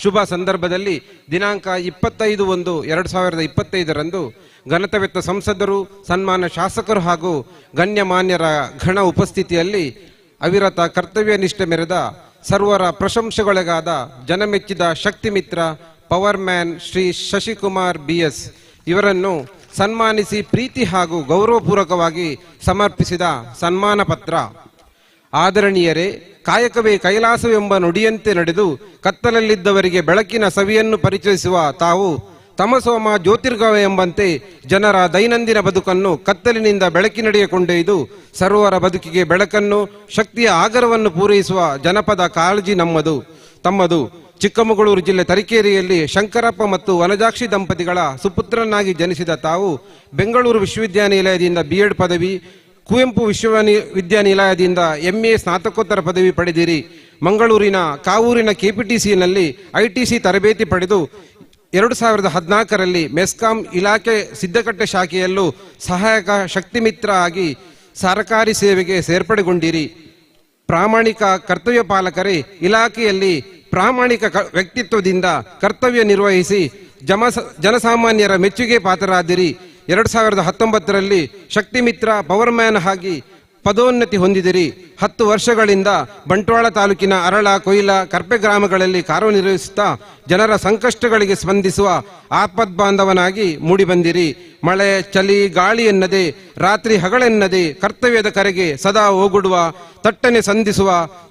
S1: ಶುಭ ಸಂದರ್ಭದಲ್ಲಿ ದಿನಾಂಕ 25/1/2025ರಂದು ಘನತವೆತ್ತ ಸಂಸದರು, ಸನ್ಮಾನ ಶಾಸಕರು ಹಾಗೂ ಗಣ್ಯಮಾನ್ಯರ ಘನ ಉಪಸ್ಥಿತಿಯಲ್ಲಿ ಅವಿರತ ಕರ್ತವ್ಯ ನಿಷ್ಠೆ ಮೆರೆದ ಸರ್ವರ ಪ್ರಶಂಸೆಗೊಳಗಾದ ಜನಮೆಚ್ಚಿದ ಶಕ್ತಿಮಿತ್ರ power man Shri Shashikumar BS ಇವರನ್ನು ಸನ್ಮಾನಿಸಿ ಪ್ರೀತಿ ಹಾಗೂ ಗೌರವಪೂರ್ವಕವಾಗಿ ಸಮರ್ಪಿಸಿದ ಸನ್ಮಾನ ಪತ್ರ. ಆದರಣೀಯರೇ, ಕಾಯಕವೇ ಕೈಲಾಸವೆಂಬ ನುಡಿಯಂತೆ ನಡೆದು ಕತ್ತಲಲ್ಲಿದ್ದವರಿಗೆ ಬೆಳಕಿನ ಸವಿಯನ್ನು ಪರಿಚಯಿಸುವ ತಾವು ತಮಸೋಮ ಜ್ಯೋತಿರ್ಗವ ಎಂಬಂತೆ ಜನರ ದೈನಂದಿನ ಬದುಕನ್ನು ಕತ್ತಲಿನಿಂದ ಬೆಳಕಿನಡೆಗೆ ಕೊಂಡೊಯ್ದು ಸರ್ವರ ಬದುಕಿಗೆ ಬೆಳಕನ್ನು, ಶಕ್ತಿಯ ಆಗರವನ್ನು ಪೂರೈಸುವ ಜನಪದ ಕಾಳಜಿ ನಮ್ಮದು ತಮ್ಮದು. ಚಿಕ್ಕಮಗಳೂರು ಜಿಲ್ಲೆ ತರೀಕೆರೆಯಲ್ಲಿ ಶಂಕರಪ್ಪ ಮತ್ತು ವನಜಾಕ್ಷಿ ದಂಪತಿಗಳ ಸುಪುತ್ರನಾಗಿ ಜನಿಸಿದ ತಾವು ಬೆಂಗಳೂರು ವಿಶ್ವವಿದ್ಯಾನಿಲಯದಿಂದ ಬಿ.ಎಡ್ ಪದವಿ, ಕುವೆಂಪು ವಿಶ್ವವಿದ್ಯಾನಿಲಯದಿಂದ ಎಂಎ ಸ್ನಾತಕೋತ್ತರ ಪದವಿ ಪಡೆದಿರಿ. ಮಂಗಳೂರಿನ ಕಾವೂರಿನ ಕೆಪಿಟಿಸಿನಲ್ಲಿ ಐಟಿಸಿ ತರಬೇತಿ ಪಡೆದು 2014ರಲ್ಲಿ ಮೆಸ್ಕಾಂ ಇಲಾಖೆ ಸಿದ್ದಕಟ್ಟೆ ಶಾಖೆಯಲ್ಲೂ ಸಹಾಯಕ ಶಕ್ತಿಮಿತ್ರ ಆಗಿ ಸರಕಾರಿ ಸೇವೆಗೆ ಸೇರ್ಪಡೆಗೊಂಡಿರಿ. ಪ್ರಾಮಾಣಿಕ ಕರ್ತವ್ಯ ಪಾಲಕರೇ, ಇಲಾಖೆಯಲ್ಲಿ ಪ್ರಾಮಾಣಿಕ ವ್ಯಕ್ತಿತ್ವದಿಂದ ಕರ್ತವ್ಯ ನಿರ್ವಹಿಸಿ ಜನಸಾಮಾನ್ಯರ ಮೆಚ್ಚುಗೆ ಪಾತ್ರರಾದಿರಿ. 2019ರಲ್ಲಿ ಶಕ್ತಿಮಿತ್ರ ಪವರ್ ಮ್ಯಾನ್ ಆಗಿ ಪದೋನ್ನತಿ ಹೊಂದಿದಿರಿ. 10 ವರ್ಷಗಳಿಂದ ಬಂಟ್ವಾಳ ತಾಲೂಕಿನ ಅರಳ, ಕೊಯ್ಲ, ಕರ್ಪೆ ಗ್ರಾಮಗಳಲ್ಲಿ ಕಾರ್ಯನಿರ್ವಹಿಸುತ್ತಾ ಜನರ ಸಂಕಷ್ಟಗಳಿಗೆ ಸ್ಪಂದಿಸುವ ಆಪದ್ಬಾಂಧವನಾಗಿ ಮೂಡಿಬಂದಿರಿ. ಮಳೆ, ಚಳಿ, ಗಾಳಿ ಎನ್ನದೆ, ರಾತ್ರಿ ಹಗಲೆನ್ನದೆ ಕರ್ತವ್ಯದ ಕರೆಗೆ ಸದಾ ಓಗುಡುವ, ತಟ್ಟನೆ ಸಂಧಿಸುವ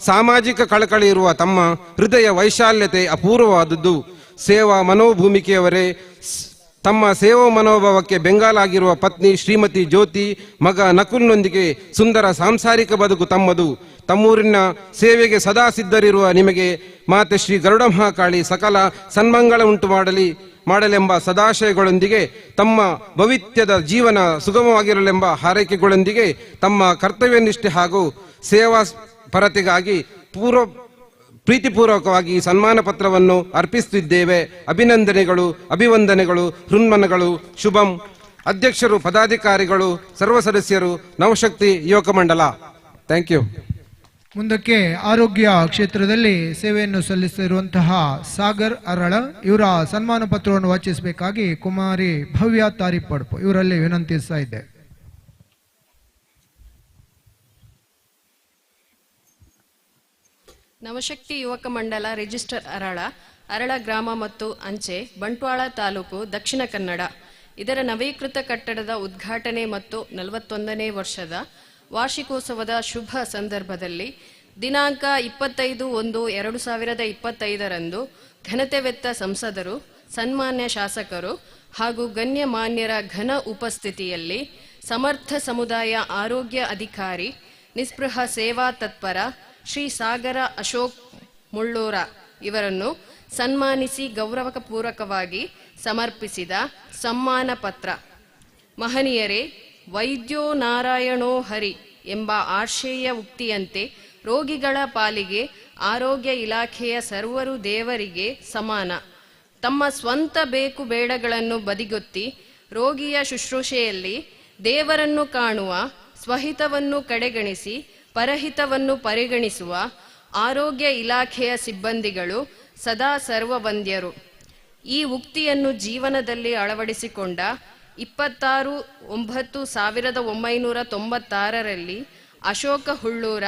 S1: ಸಾಮಾಜಿಕ ಕಳಕಳಿ ಇರುವ ತಮ್ಮ ಹೃದಯ ವೈಶಾಲ್ಯತೆ ಅಪೂರ್ವವಾದದ್ದು. ಸೇವಾ ಮನೋಭೂಮಿಕೆಯವರೇ, ತಮ್ಮ ಸೇವಾ ಮನೋಭಾವಕ್ಕೆ ಬೆಂಗಾಲಾಗಿರುವ ಪತ್ನಿ ಶ್ರೀಮತಿ ಜ್ಯೋತಿ, ಮಗ ನಕುಲ್ನೊಂದಿಗೆ ಸುಂದರ ಸಾಂಸಾರಿಕ ಬದುಕು ತಮ್ಮದು. ತಮ್ಮೂರಿನ ಸೇವೆಗೆ ಸದಾ ಸಿದ್ಧರಿರುವ ನಿಮಗೆ ಮಾತೆ ಶ್ರೀ ಗರುಡ ಮಹಾಕಾಳಿ ಸಕಲ ಸನ್ಮಂಗಳ ಉಂಟು ಮಾಡಲೆಂಬ ಸದಾಶಯಗಳೊಂದಿಗೆ, ತಮ್ಮ ಭವಿತ್ಯದ ಜೀವನ ಸುಗಮವಾಗಿರಲೆಂಬ ಹಾರೈಕೆಗಳೊಂದಿಗೆ ತಮ್ಮ ಕರ್ತವ್ಯ ನಿಷ್ಠೆ ಹಾಗೂ ಸೇವಾ ಪರತೆಗಾಗಿ ಪ್ರೀತಿಪೂರ್ವಕವಾಗಿ ಸನ್ಮಾನ ಪತ್ರವನ್ನು ಅರ್ಪಿಸುತ್ತಿದ್ದೇವೆ. ಅಭಿನಂದನೆಗಳು, ಅಭಿವಂದನೆಗಳು, ಹೃನ್ಮನಗಳು. ಶುಭಂ. ಅಧ್ಯಕ್ಷರು, ಪದಾಧಿಕಾರಿಗಳು, ಸರ್ವ ಸದಸ್ಯರು, ನವಶಕ್ತಿ ಯುವಕ ಮಂಡಲ. Thank you.
S13: ಮುಂದಕ್ಕೆ ಆರೋಗ್ಯ ಕ್ಷೇತ್ರದಲ್ಲಿ ಸೇವೆಯನ್ನು ಸಲ್ಲಿಸಿರುವಂತಹ ಸಾಗರ್ ಅರಳ ಇವರ ಸನ್ಮಾನ ಪತ್ರವನ್ನು ವಾಚಿಸಬೇಕಾಗಿ ಕುಮಾರಿ ಭವ್ಯ ತಾರಿಪಡ್ಪು ಇವರಲ್ಲಿ ವಿನಂತಿಸ್ತಾ ಇದ್ದೆ.
S22: ನವಶಕ್ತಿ ಯುವಕ ಮಂಡಲ ರಿಜಿಸ್ಟರ್ ಅರಳ, ಅರಳ ಗ್ರಾಮ ಮತ್ತು ಅಂಚೆ, ಬಂಟ್ವಾಳ ತಾಲೂಕು, ದಕ್ಷಿಣ ಕನ್ನಡ ಇದರ ನವೀಕೃತ ಕಟ್ಟಡದ ಉದ್ಘಾಟನೆ ಮತ್ತು 41ನೇ ವರ್ಷದ ವಾರ್ಷಿಕೋತ್ಸವದ ಶುಭ ಸಂದರ್ಭದಲ್ಲಿ ದಿನಾಂಕ 25/1/2025ರಂದು ಘನತೆವೆತ್ತ ಸಂಸದರು, ಸನ್ಮಾನ್ಯ ಶಾಸಕರು ಹಾಗೂ ಗಣ್ಯಮಾನ್ಯರ ಘನ ಉಪಸ್ಥಿತಿಯಲ್ಲಿ ಸಮರ್ಥ ಸಮುದಾಯ ಆರೋಗ್ಯ ಅಧಿಕಾರಿ, ನಿಸ್ಪೃಹ ಸೇವಾ ತತ್ಪರ ಶ್ರೀ ಸಾಗರ ಅಶೋಕ್ ಮುಳ್ಳೂರ ಇವರನ್ನು ಸನ್ಮಾನಿಸಿ ಗೌರವಪೂರ್ವಕವಾಗಿ ಸಮರ್ಪಿಸಿದ ಸಮ್ಮಾನ ಪತ್ರ. ಮಹನೀಯರೇ, ವೈದ್ಯೋ ನಾರಾಯಣೋ ಹರಿ ಎಂಬ ಆಶಯ ಉಕ್ತಿಯಂತೆ ರೋಗಿಗಳ ಪಾಲಿಗೆ ಆರೋಗ್ಯ ಇಲಾಖೆಯ ಸರ್ವರು ದೇವರಿಗೆ ಸಮಾನ. ತಮ್ಮ ಸ್ವಂತ ಬೇಕು ಬೇಡಗಳನ್ನು ಬದಿಗೊತ್ತಿ ರೋಗಿಯ ಶುಶ್ರೂಷೆಯಲ್ಲಿ ದೇವರನ್ನು ಕಾಣುವ, ಸ್ವಹಿತವನ್ನು ಕಡೆಗಣಿಸಿ ಪರಹಿತವನ್ನು ಪರಿಗಣಿಸುವ ಆರೋಗ್ಯ ಇಲಾಖೆಯ ಸಿಬ್ಬಂದಿಗಳು ಸದಾ ಸರ್ವವಂದ್ಯರು. ಈ ಉಕ್ತಿಯನ್ನು ಜೀವನದಲ್ಲಿ ಅಳವಡಿಸಿಕೊಂಡ 26/9/1996ರಲ್ಲಿ ಅಶೋಕ ಹುಳ್ಳೂರ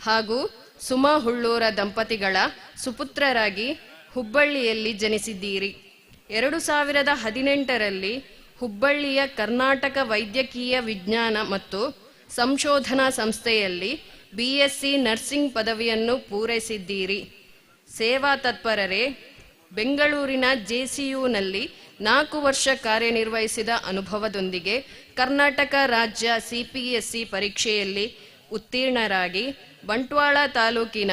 S22: ಹಾಗೂ ಸುಮಾ ಹುಳ್ಳೂರ ದಂಪತಿಗಳ ಸುಪುತ್ರರಾಗಿ ಹುಬ್ಬಳ್ಳಿಯಲ್ಲಿ ಜನಿಸಿದ್ದೀರಿ. 2018ರಲ್ಲಿ ಹುಬ್ಬಳ್ಳಿಯ ಕರ್ನಾಟಕ ವೈದ್ಯಕೀಯ ವಿಜ್ಞಾನ ಮತ್ತು ಸಂಶೋಧನಾ ಸಂಸ್ಥೆಯಲ್ಲಿ BSc nursing ಪದವಿಯನ್ನು ಪೂರೈಸಿದ್ದೀರಿ. ಸೇವಾ ತತ್ಪರರೇ, ಬೆಂಗಳೂರಿನ JCUನಲ್ಲಿ 4 ವರ್ಷ ಕಾರ್ಯನಿರ್ವಹಿಸಿದ ಅನುಭವದೊಂದಿಗೆ ಕರ್ನಾಟಕ ರಾಜ್ಯ CPSC ಪರೀಕ್ಷೆಯಲ್ಲಿ ಉತ್ತೀರ್ಣರಾಗಿ ಬಂಟ್ವಾಳ ತಾಲೂಕಿನ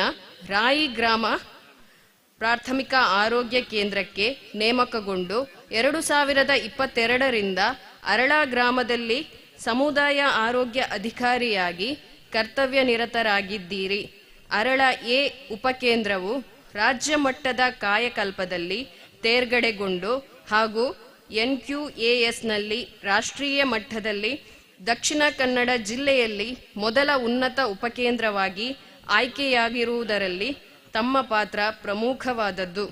S22: ರಾಯಿ ಗ್ರಾಮ ಪ್ರಾಥಮಿಕ ಆರೋಗ್ಯ ಕೇಂದ್ರಕ್ಕೆ ನೇಮಕಗೊಂಡು 2022ರಿಂದ ಅರಳ ಗ್ರಾಮದಲ್ಲಿ ಸಮುದಾಯ ಆರೋಗ್ಯ ಅಧಿಕಾರಿಯಾಗಿ ಕರ್ತವ್ಯ ನಿರತರಾಗಿದ್ದೀರಿ. ಅರಳ ಎ ಉಪಕೇಂದ್ರವು ರಾಜ್ಯ ಮಟ್ಟದ ಕಾಯಕಲ್ಪದಲ್ಲಿ ತೇರ್ಗಡೆಗೊಂಡು ಹಾಗೂ NQASನಲ್ಲಿ ರಾಷ್ಟ್ರೀಯ ಮಟ್ಟದಲ್ಲಿ ದಕ್ಷಿಣ ಕನ್ನಡ ಜಿಲ್ಲೆಯಲ್ಲಿ ಮೊದಲ ಉನ್ನತ ಉಪಕೇಂದ್ರವಾಗಿ ಆಯ್ಕೆಯಾಗಿರುವುದರಲ್ಲಿ ತಮ್ಮ ಪಾತ್ರ ಪ್ರಮುಖವಾದದ್ದು.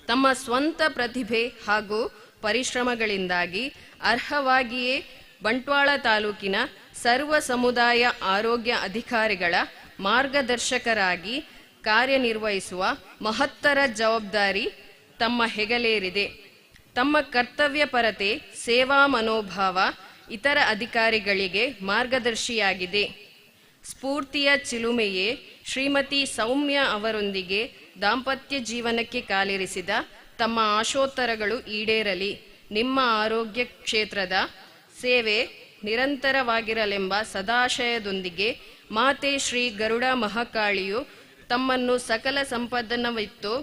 S22: ತಮ್ಮ ಸ್ವಂತ ಪ್ರತಿಭೆ ಹಾಗೂ ಪರಿಶ್ರಮಗಳಿಂದಾಗಿ ಅರ್ಹವಾಗಿಯೇ ಬಂಟ್ವಾಳ ತಾಲೂಕಿನ ಸರ್ವ ಸಮುದಾಯ ಆರೋಗ್ಯ ಅಧಿಕಾರಿಗಳ ಮಾರ್ಗದರ್ಶಕರಾಗಿ ಕಾರ್ಯನಿರ್ವಹಿಸುವ ಮಹತ್ತರ ಜವಾಬ್ದಾರಿ ತಮ್ಮ ಹೆಗಲೇರಿದೆ. ತಮ್ಮ ಕರ್ತವ್ಯ ಪರತೆ, ಸೇವಾ ಮನೋಭಾವ ಇತರ ಅಧಿಕಾರಿಗಳಿಗೆ ಮಾರ್ಗದರ್ಶಿಯಾಗಿದೆ. ಸ್ಫೂರ್ತಿಯ ಚಿಲುಮೆಯೇ ಶ್ರೀಮತಿ ಸೌಮ್ಯ ಅವರೊಂದಿಗೆ ದಾಂಪತ್ಯ ಜೀವನಕ್ಕೆ ಕಾಲಿರಿಸಿದ ತಮ್ಮ ಆಶೋತ್ತರಗಳು ಈಡೇರಲಿ. ನಿಮ್ಮ ಆರೋಗ್ಯ ಕ್ಷೇತ್ರದ ಸೇವೆ ನಿರಂತರವಾಗಿರಲೆಂಬ ಸದಾಶಯದೊಂದಿಗೆ ಮಾತೆ ಶ್ರೀ ಗರುಡ ಮಹಾಕಾಳಿಯು ತಮ್ಮನ್ನು ಸಕಲ ಸಂಪದನವಿತ್ತು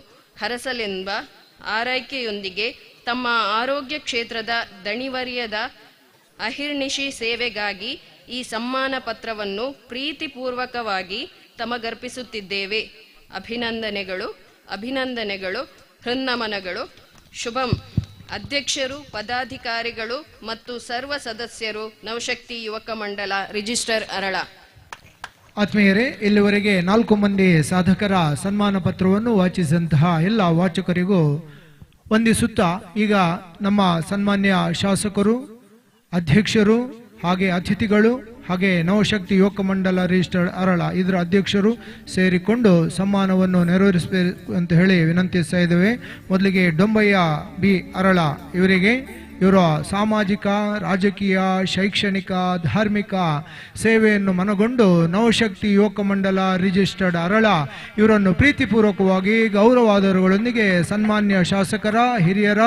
S22: ಹರಸಲೆಂಬ ಆರೈಕೆಯೊಂದಿಗೆ ತಮ್ಮ ಆರೋಗ್ಯ ಕ್ಷೇತ್ರದ ದಣಿವರಿಯದ ಅಹಿರ್ನಿಶಿ ಸೇವೆಗಾಗಿ ಈ ಸಮ್ಮಾನ ಪತ್ರವನ್ನು ಪ್ರೀತಿಪೂರ್ವಕವಾಗಿ ತಮಗರ್ಪಿಸುತ್ತಿದ್ದೇವೆ. ಅಭಿನಂದನೆಗಳು, ಅಭಿನಂದನೆಗಳು, ಹೃನ್ನಮನಗಳು. ಶುಭಂ. ಅಧ್ಯಕ್ಷರು, ಪದಾಧಿಕಾರಿಗಳು ಮತ್ತು ಸರ್ವ ಸದಸ್ಯರು, ನವಶಕ್ತಿ ಯುವಕ ಮಂಡಲ, ರಿಜಿಸ್ಟರ್ ಅರಳ.
S13: ಆತ್ಮೀಯರೇ, ಇಲ್ಲಿವರೆಗೆ 4 ಮಂದಿ ಸಾಧಕರ ಸನ್ಮಾನ ಪತ್ರವನ್ನು ವಾಚಿಸಿದಂತಹ ಎಲ್ಲ ವಾಚಕರಿಗೂ ವಂದಿಸುತ್ತಾ, ಈಗ ನಮ್ಮ ಸನ್ಮಾನ್ಯ ಶಾಸಕರು, ಅಧ್ಯಕ್ಷರು, ಹಾಗೆ ಅತಿಥಿಗಳು, ಹಾಗೆ ನವಶಕ್ತಿ ಯುವಕ ಮಂಡಲ ರಿಜಿಸ್ಟರ್ಡ್ ಅರಳ ಇದರ ಅಧ್ಯಕ್ಷರು ಸೇರಿಕೊಂಡು ಸಮ್ಮಾನವನ್ನು ನೆರವೇರಿಸಬೇಕು ಅಂತ ಹೇಳಿ ವಿನಂತಿಸ್ತಾ ಇದ್ದೇವೆ. ಮೊದಲಿಗೆ ಡೊಂಬಯ್ಯ ಬಿ ಅರಳ ಇವರಿಗೆ ಇವರ ಸಾಮಾಜಿಕ, ರಾಜಕೀಯ, ಶೈಕ್ಷಣಿಕ, ಧಾರ್ಮಿಕ ಸೇವೆಯನ್ನು ಮನಗೊಂಡು ನವಶಕ್ತಿ ಯುವಕ ಮಂಡಲ ರಿಜಿಸ್ಟರ್ಡ್ ಅರಳ ಇವರನ್ನು ಪ್ರೀತಿಪೂರ್ವಕವಾಗಿ ಗೌರವಾದರಗಳೊಂದಿಗೆ ಸನ್ಮಾನ್ಯ ಶಾಸಕರ ಹಿರಿಯರ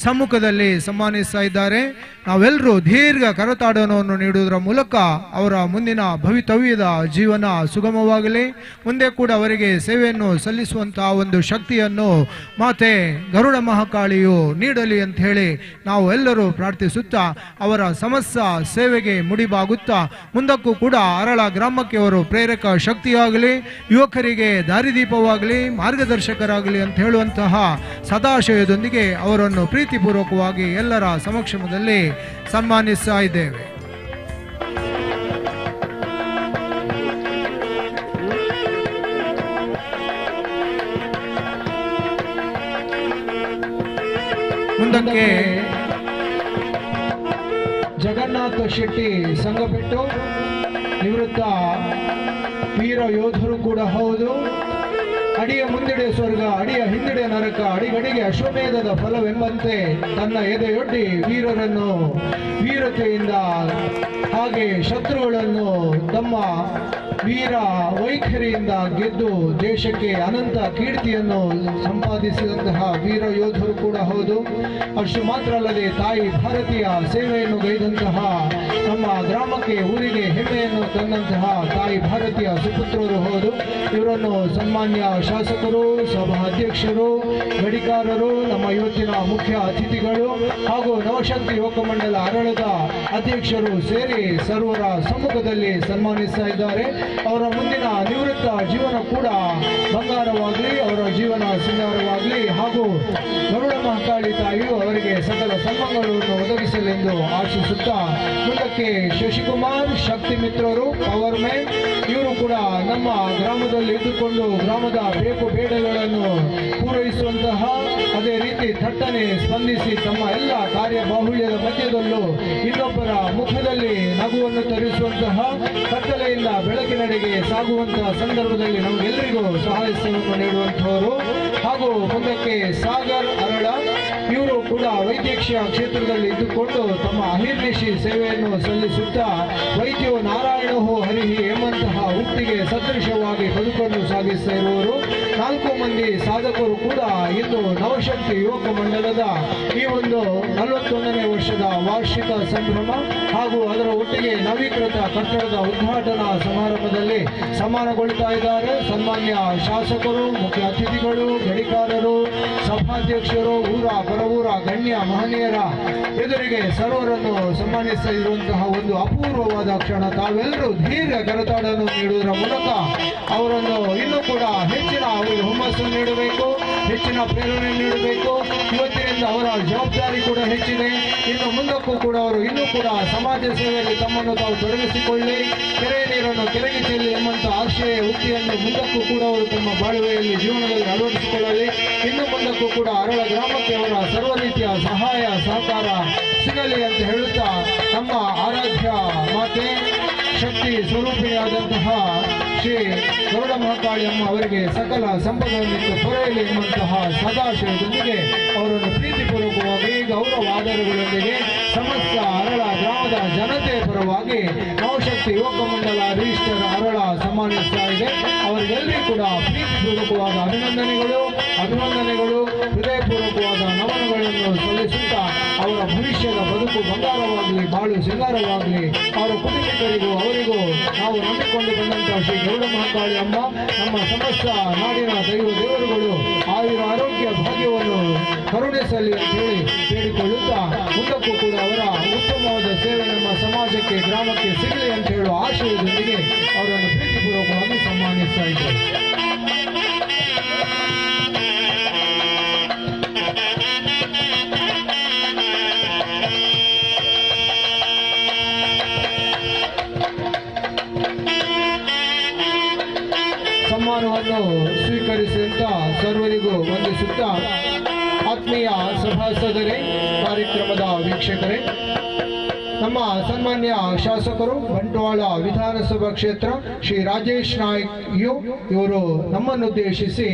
S13: ಸಮ್ಮುಖದಲ್ಲಿ ಸನ್ಮಾನಿಸ್ತಾ ಇದ್ದಾರೆ. ನಾವೆಲ್ಲರೂ ದೀರ್ಘ ಕರತಾಡನವನ್ನು ನೀಡುವುದರ ಮೂಲಕ ಅವರ ಮುಂದಿನ ಭವಿತವ್ಯದ ಜೀವನ ಸುಗಮವಾಗಲಿ, ಮುಂದೆ ಕೂಡ ಅವರಿಗೆ ಸೇವೆಯನ್ನು ಸಲ್ಲಿಸುವಂತಹ ಒಂದು ಶಕ್ತಿಯನ್ನು ಮಾತೆ ಗರುಡ ಮಹಾಕಾಳಿಯು ನೀಡಲಿ ಅಂತ ಹೇಳಿ ನಾವು ಎಲ್ಲರೂ ಪ್ರಾರ್ಥಿಸುತ್ತಾ ಅವರ ಸಮಸ್ತ ಸೇವೆಗೆ ಮುಡಿಬಾಗುತ್ತಾ ಮುಂದಕ್ಕೂ ಕೂಡ ಅರಳ ಗ್ರಾಮಕ್ಕೆ ಅವರು ಪ್ರೇರಕ ಶಕ್ತಿಯಾಗಲಿ, ಯುವಕರಿಗೆ ದಾರಿದೀಪವಾಗಲಿ, ಮಾರ್ಗದರ್ಶಕರಾಗಲಿ ಅಂತ ಹೇಳುವಂತಹ ಸದಾಶಯದೊಂದಿಗೆ ಅವರನ್ನು ಪ್ರೀತಿಪೂರ್ವಕವಾಗಿ ಎಲ್ಲರ ಸಮಕ್ಷಮದಲ್ಲಿ ಸನ್ಮಾನಿಸ್ತಾ ಇದ್ದೇವೆ. ಮುಂದಕ್ಕೆ ಜಗನ್ನಾಥ ಶೆಟ್ಟಿ ಸಂಘಪೆಟ್ಟು, ನಿವೃತ್ತ ವೀರ ಯೋಧರು ಕೂಡ ಹೌದು. ಅಡಿಯ ಮುಂದಿಡೆ ಸ್ವರ್ಗ, ಅಡಿಯ ಹಿಂದಿಡೆ ನರಕ, ಅಡಿಗಡಿಗೆ ಅಶ್ವಮೇಧದ ಫಲವೆಂಬಂತೆ ತನ್ನ ಎದೆಯೊಡ್ಡಿ ವೀರರನ್ನು ವೀರತೆಯಿಂದ ಹಾಗೆ ಶತ್ರುಗಳನ್ನು ತಮ್ಮ ವೀರ ವೈಖರಿಯಿಂದ ಗೆದ್ದು ದೇಶಕ್ಕೆ ಅನಂತ ಕೀರ್ತಿಯನ್ನು ಸಂಪಾದಿಸಿದಂತಹ ವೀರ ಯೋಧರು ಕೂಡ ಹೌದು. ಅಷ್ಟು ಮಾತ್ರ ಅಲ್ಲದೆ ತಾಯಿ ಭಾರತೀಯ ಸೇವೆಯನ್ನು ಗೈದಂತಹ ನಮ್ಮ ಗ್ರಾಮಕ್ಕೆ, ಊರಿಗೆ ಹೆಮ್ಮೆಯನ್ನು ತಂದಂತಹ ತಾಯಿ ಭಾರತೀಯ ಸುಪುತ್ರರು ಹೌದು. ಇವರನ್ನು ಸನ್ಮಾನ್ಯ ಶಾಸಕರು, ಸಭಾಧ್ಯಕ್ಷರು, ಗಡಿಕಾರರು, ನಮ್ಮ ಇವತ್ತಿನ ಮುಖ್ಯ ಅತಿಥಿಗಳು ಹಾಗೂ ನವಶಕ್ತಿ ಯುವಕ ಮಂಡಲ ಅರಳದ ಅಧ್ಯಕ್ಷರು ಸೇರಿ ಸರ್ವರ ಸಮ್ಮುಖದಲ್ಲಿ ಸನ್ಮಾನಿಸ್ತಾ ಇದ್ದಾರೆ. ಅವರ ಮುಂದಿನ ನಿವೃತ್ತ ಜೀವನ ಕೂಡ ಬಂಗಾರವಾಗಲಿ, ಅವರ ಜೀವನ ಸಿಂಗಾರವಾಗಲಿ ಹಾಗೂ ಗರುಡ ಮಹಾಕಾಳಿ ತಾಯಿಯು ಅವರಿಗೆ ಸಕಲ ಸನ್ಮಾನಗಳನ್ನು ಒದಗಿಸಲೆಂದು ಆಶಿಸುತ್ತಾ ಮುಂದಕ್ಕೆ ಶಶಿಕುಮಾರ್, ಶಕ್ತಿ ಮಿತ್ರರು, ಪವರ್ ಮ್ಯಾನ್, ಇವರು ಕೂಡ ನಮ್ಮ ಗ್ರಾಮದಲ್ಲಿ ಇದ್ದುಕೊಂಡು ಗ್ರಾಮದ ಬೇಕು ಬೇಡಗಳನ್ನು ಪೂರೈಸುವಂತಹ, ಅದೇ ರೀತಿ ಥಟ್ಟನೆ ಸ್ಪಂದಿಸಿ ತಮ್ಮ ಎಲ್ಲ ಕಾರ್ಯಬಾಹುಳ್ಯದ ಮಧ್ಯದಲ್ಲೂ ಇನ್ನೊಬ್ಬರ ಮುಖದಲ್ಲಿ ನಗುವನ್ನು ತರಿಸುವಂತಹ, ಕತ್ತಲೆಯಿಂದ ಬೆಳಕಿನಡೆಗೆ ಸಾಗುವಂತಹ ಸಂದರ್ಭದಲ್ಲಿ ನಮಗೆಲ್ಲರಿಗೂ ಸಹಾಯವನ್ನು ನೀಡುವಂಥವರು. ಹಾಗೂ ಮುಂದಕ್ಕೆ ಸಾಗರ್ ಅರಳ, ಇವರು ಕೂಡ ವೈದ್ಯಕೀಯ ಕ್ಷೇತ್ರದಲ್ಲಿ ಇದ್ದುಕೊಂಡು ತಮ್ಮ ಅಹಿರ್ನಿಶಿ ಸೇವೆಯನ್ನು ಸಲ್ಲಿಸುತ್ತಾ ವೈದ್ಯೋ ನಾರಾಯಣೋ ಹರಿಹಿ ಎಂಬಂತಹ ಉಕ್ತಿಗೆ ಸದೃಶವಾಗಿ ಬದುಕನ್ನು ಸಾಗಿಸ್ತಾ ಇರುವವರು. 4 ಮಂದಿ ಸಾಧಕರು ಕೂಡ ಇಂದು ನವಶಕ್ತಿ ಯುವಕ ಮಂಡಲದ ಈ ಒಂದು 41ನೇ ವರ್ಷದ ವಾರ್ಷಿಕ ಸಂಭ್ರಮ ಹಾಗೂ ಅದರ ಒಟ್ಟಿಗೆ ನವೀಕೃತ ಕಟ್ಟಡದ ಉದ್ಘಾಟನಾ ಸಮಾರಂಭದಲ್ಲಿ ಸಮ್ಮಾನಗೊಳ್ತಾ ಇದ್ದಾರೆ. ಸನ್ಮಾನ್ಯ ಶಾಸಕರು, ಮುಖ್ಯ ಅತಿಥಿಗಳು, ಗಡಿಕಾರರು, ಸಭಾಧ್ಯಕ್ಷರು, ಊರ ಪರವೂರ ಗಣ್ಯ ಮಹನೀಯರ ಎದುರಿಗೆ ಸರ್ವರನ್ನು ಸನ್ಮಾನಿಸ್ತಾ ಇರುವಂತಹ ಒಂದು ಅಪೂರ್ವವಾದ ಕ್ಷಣ. ತಾವೆಲ್ಲರೂ ಧೀರ್ಯ ಕರತಾಡನ್ನು ನೀಡುವುದರ ಮೂಲಕ ಅವರನ್ನು ಇನ್ನೂ ಕೂಡ ಹೆಚ್ಚಿನ ಅವರಿಗೆ ಹುಮ್ಮಸ್ಸು ನೀಡಬೇಕು, ಹೆಚ್ಚಿನ ಪ್ರೇರಣೆ ನೀಡಬೇಕು. ಇವತ್ತಿನಿಂದ ಅವರ ಜವಾಬ್ದಾರಿ ಕೂಡ ಹೆಚ್ಚಿದೆ. ಇನ್ನು ಮುಂದಕ್ಕೂ ಕೂಡ ಅವರು ಇನ್ನೂ ಕೂಡ ಸಮಾಜ ಸೇವೆಯಲ್ಲಿ ತಮ್ಮನ್ನು ತಾವು ತೊಡಗಿಸಿಕೊಳ್ಳಿ, ಕೆರೆ ನೀರನ್ನು ಕೆರೆಗೆ ಚೆಲ್ಲಿ ಎಂಬಂಥ ಆಶಯ ಉಕ್ತಿಯನ್ನು ಮುಂದಕ್ಕೂ ಕೂಡ ಅವರು ತಮ್ಮ ಬಾಳುವೆಯಲ್ಲಿ, ಜೀವನದಲ್ಲಿ ಅಳವಡಿಸಿಕೊಳ್ಳಲಿ. ಇನ್ನು ಮುಂದಕ್ಕೂ ಕೂಡ ಅರಳ ಗ್ರಾಮಕ್ಕೆ ಅವರ ಸರ್ವ ರೀತಿಯ ಸಹಾಯ ಸಹಕಾರ ಸಿಗಲಿ ಅಂತ ಹೇಳುತ್ತಾ ನಮ್ಮ ಆರಾಧ್ಯ ಮಾತೆ ಶಕ್ತಿ ಸ್ವರೂಪಿಣಿಯಾದಂತಹ ಶ್ರೀ ಗರುಡ ಮಹಾಕಾಳಿ ಅಮ್ಮ ಅವರಿಗೆ ಸಕಲ ಸಂಪದವನ್ನು ಪೊರೆಯಲಿ ಎಂಬಂತಹ ಸದಾಶಯದೊಂದಿಗೆ ಅವರನ್ನು ಪ್ರೀತಿಪೂರ್ವಕವಾಗಿ ಗೌರವ ಆದರಗಳೊಂದಿಗೆ ಸಮಸ್ತ ಅರಳ ಗ್ರಾಮದ ಜನತೆ ಪರವಾಗಿ ನವಶಕ್ತಿ ಯುವಕ ಮಂಡಲ ರಿಜಿಸ್ಟರ್ ಅರಳ ಸನ್ಮಾನಿಸ್ತಾ ಇದೆ. ಅವರಿಗೆಲ್ಲರಿಗೂ ಕೂಡ ಪ್ರೀತಿಪೂರ್ವಕವಾದ ಅಭಿನಂದನೆಗಳು, ಅಭಿನಂದನೆಗಳು, ಹೃದಯಪೂರ್ವಕವಾದ ನಮನಗಳನ್ನು ಸಲ್ಲಿಸುತ್ತಾ ಅವರ ಭವಿಷ್ಯದ ಬದುಕು ಬಂಗಾರವಾಗಲಿ, ಬಾಳು ಸಿಂಗಾರವಾಗಲಿ, ಅವರ ಕುಟುಂಬಿಕರಿಗೂ ಅವರಿಗೂ ನಾವು ನಂಬಿಕೊಂಡು ಬಂದಂತಹ ಶ್ರೀ ಗರುಡ ಮಹಾಕಾಳಿ ಅಮ್ಮ ನಮ್ಮ ಸಮಸ್ತ ನಾಡಿನ ದೈವ ದೇವರುಗಳು ಆಯುರ ಆರೋಗ್ಯ ಭಾಗ್ಯವನ್ನು ಕರುಣಿಸಲಿ ಅಂತ ಹೇಳಿ ಬೇಡಿಕೊಳ್ಳುತ್ತಾ ಮುಂದಕ್ಕೂ ಕೂಡ ಅವರ ಉತ್ತಮವಾದ ಸೇವೆ ನಮ್ಮ ಸಮಾಜಕ್ಕೆ, ಗ್ರಾಮಕ್ಕೆ ಸಿಗಲಿ ಅಂತ ಹೇಳುವ ಆಶಯದೊಂದಿಗೆ ಅವರನ್ನು ಪ್ರೀತಿಪೂರ್ವಕವಾಗಿ ಸನ್ಮಾನಿಸ್ತಾ ಇದ್ದಾರೆ. ಸನ್ಮಾನವನ್ನು ಸ್ವೀಕರಿಸಿದಂತ ಸರ್ವರಿಗೂ ವಂದಿಸುತ್ತಾ ಆತ್ಮೀಯ ಸಭಾಸದರೇ, ಕಾರ್ಯಕ್ರಮದ ವೀಕ್ಷಕರೇ, ನಮ್ಮ ಸನ್ಮಾನ್ಯ ಶಾಸಕರು ಬಂಟ್ವಾಳ ವಿಧಾನಸಭಾ ಕ್ಷೇತ್ರ ಶ್ರೀ ರಾಜೇಶ್ ನಾಯ್ಕ್ you ಇವರು ನಮ್ಮನ್ನುದ್ದೇಶಿಸಿ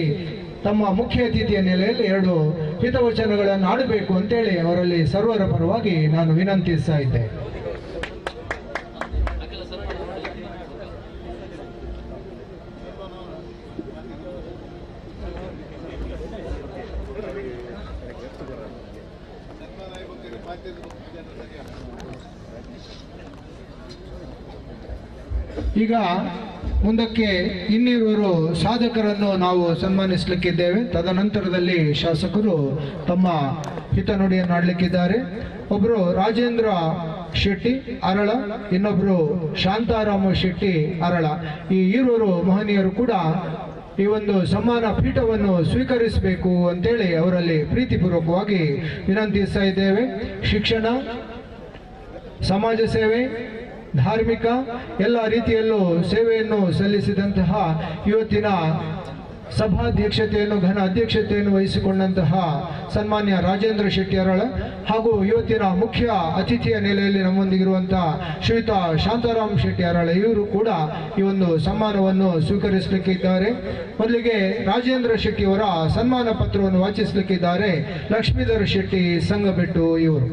S13: ತಮ್ಮ ಮುಖ್ಯ ಅತಿಥಿಯ ನೆಲೆಯಲ್ಲಿ 2 ಹಿತವಚನಗಳನ್ನು ಆಡಬೇಕು ಅಂತೇಳಿ ಅವರಲ್ಲಿ ಸರ್ವರ ಪರವಾಗಿ ನಾನು ವಿನಂತಿಸ್ತಾ ಇದ್ದೆ. ಈಗ ಮುಂದಕ್ಕೆ ಇನ್ನಿರುವರು ಸಾಧಕರನ್ನು ನಾವು ಸನ್ಮಾನಿಸಲಿಕ್ಕಿದ್ದೇವೆ. ತದನಂತರದಲ್ಲಿ ಶಾಸಕರು ತಮ್ಮ ಹಿತನುಡಿಯನ್ನು ಆಡಲಿಕ್ಕಿದ್ದಾರೆ. ಒಬ್ಬರು ರಾಜೇಂದ್ರ ಶೆಟ್ಟಿ ಅರಳ, ಇನ್ನೊಬ್ಬರು ಶಾಂತಾರಾಮ ಶೆಟ್ಟಿ ಅರಳ. ಈ ಇರುವರು ಮಹನೀಯರು ಕೂಡ ಈ ಒಂದು ಸಮ್ಮಾನ ಪೀಠವನ್ನು ಸ್ವೀಕರಿಸಬೇಕು ಅಂತೇಳಿ ಅವರಲ್ಲಿ ಪ್ರೀತಿಪೂರ್ವಕವಾಗಿ ವಿನಂತಿಸ್ತಾ ಇದ್ದೇವೆ. ಶಿಕ್ಷಣ, ಸಮಾಜ ಸೇವೆ, ಧಾರ್ಮಿಕ ಎಲ್ಲ ರೀತಿಯಲ್ಲೂ ಸೇವೆಯನ್ನು ಸಲ್ಲಿಸಿದಂತಹ ಇವತ್ತಿನ ಸಭಾಧ್ಯಕ್ಷತೆಯನ್ನು ಘನ ಅಧ್ಯಕ್ಷತೆಯನ್ನು ವಹಿಸಿಕೊಂಡಂತಹ ಸನ್ಮಾನ್ಯ ರಾಜೇಂದ್ರ ಶೆಟ್ಟಿ ಅರಳ ಹಾಗೂ ಇವತ್ತಿನ ಮುಖ್ಯ ಅತಿಥಿಯ ನೆಲೆಯಲ್ಲಿ ನಮ್ಮೊಂದಿಗಿರುವಂತಹ ಶ್ರೀಯುತ ಶಾಂತಾರಾಮ್ ಶೆಟ್ಟಿ ಅರಳ ಇವರು ಕೂಡ ಈ ಒಂದು ಸನ್ಮಾನವನ್ನು ಸ್ವೀಕರಿಸಲಿಕ್ಕಿದ್ದಾರೆ. ಮೊದಲಿಗೆ ರಾಜೇಂದ್ರ ಶೆಟ್ಟಿಯವರ ಸನ್ಮಾನ ಪತ್ರವನ್ನು ವಾಚಿಸಲಿಕ್ಕಿದ್ದಾರೆ ಲಕ್ಷ್ಮೀಧರ ಶೆಟ್ಟಿ ಸಂಘಬೆಟ್ಟು ಇವರು.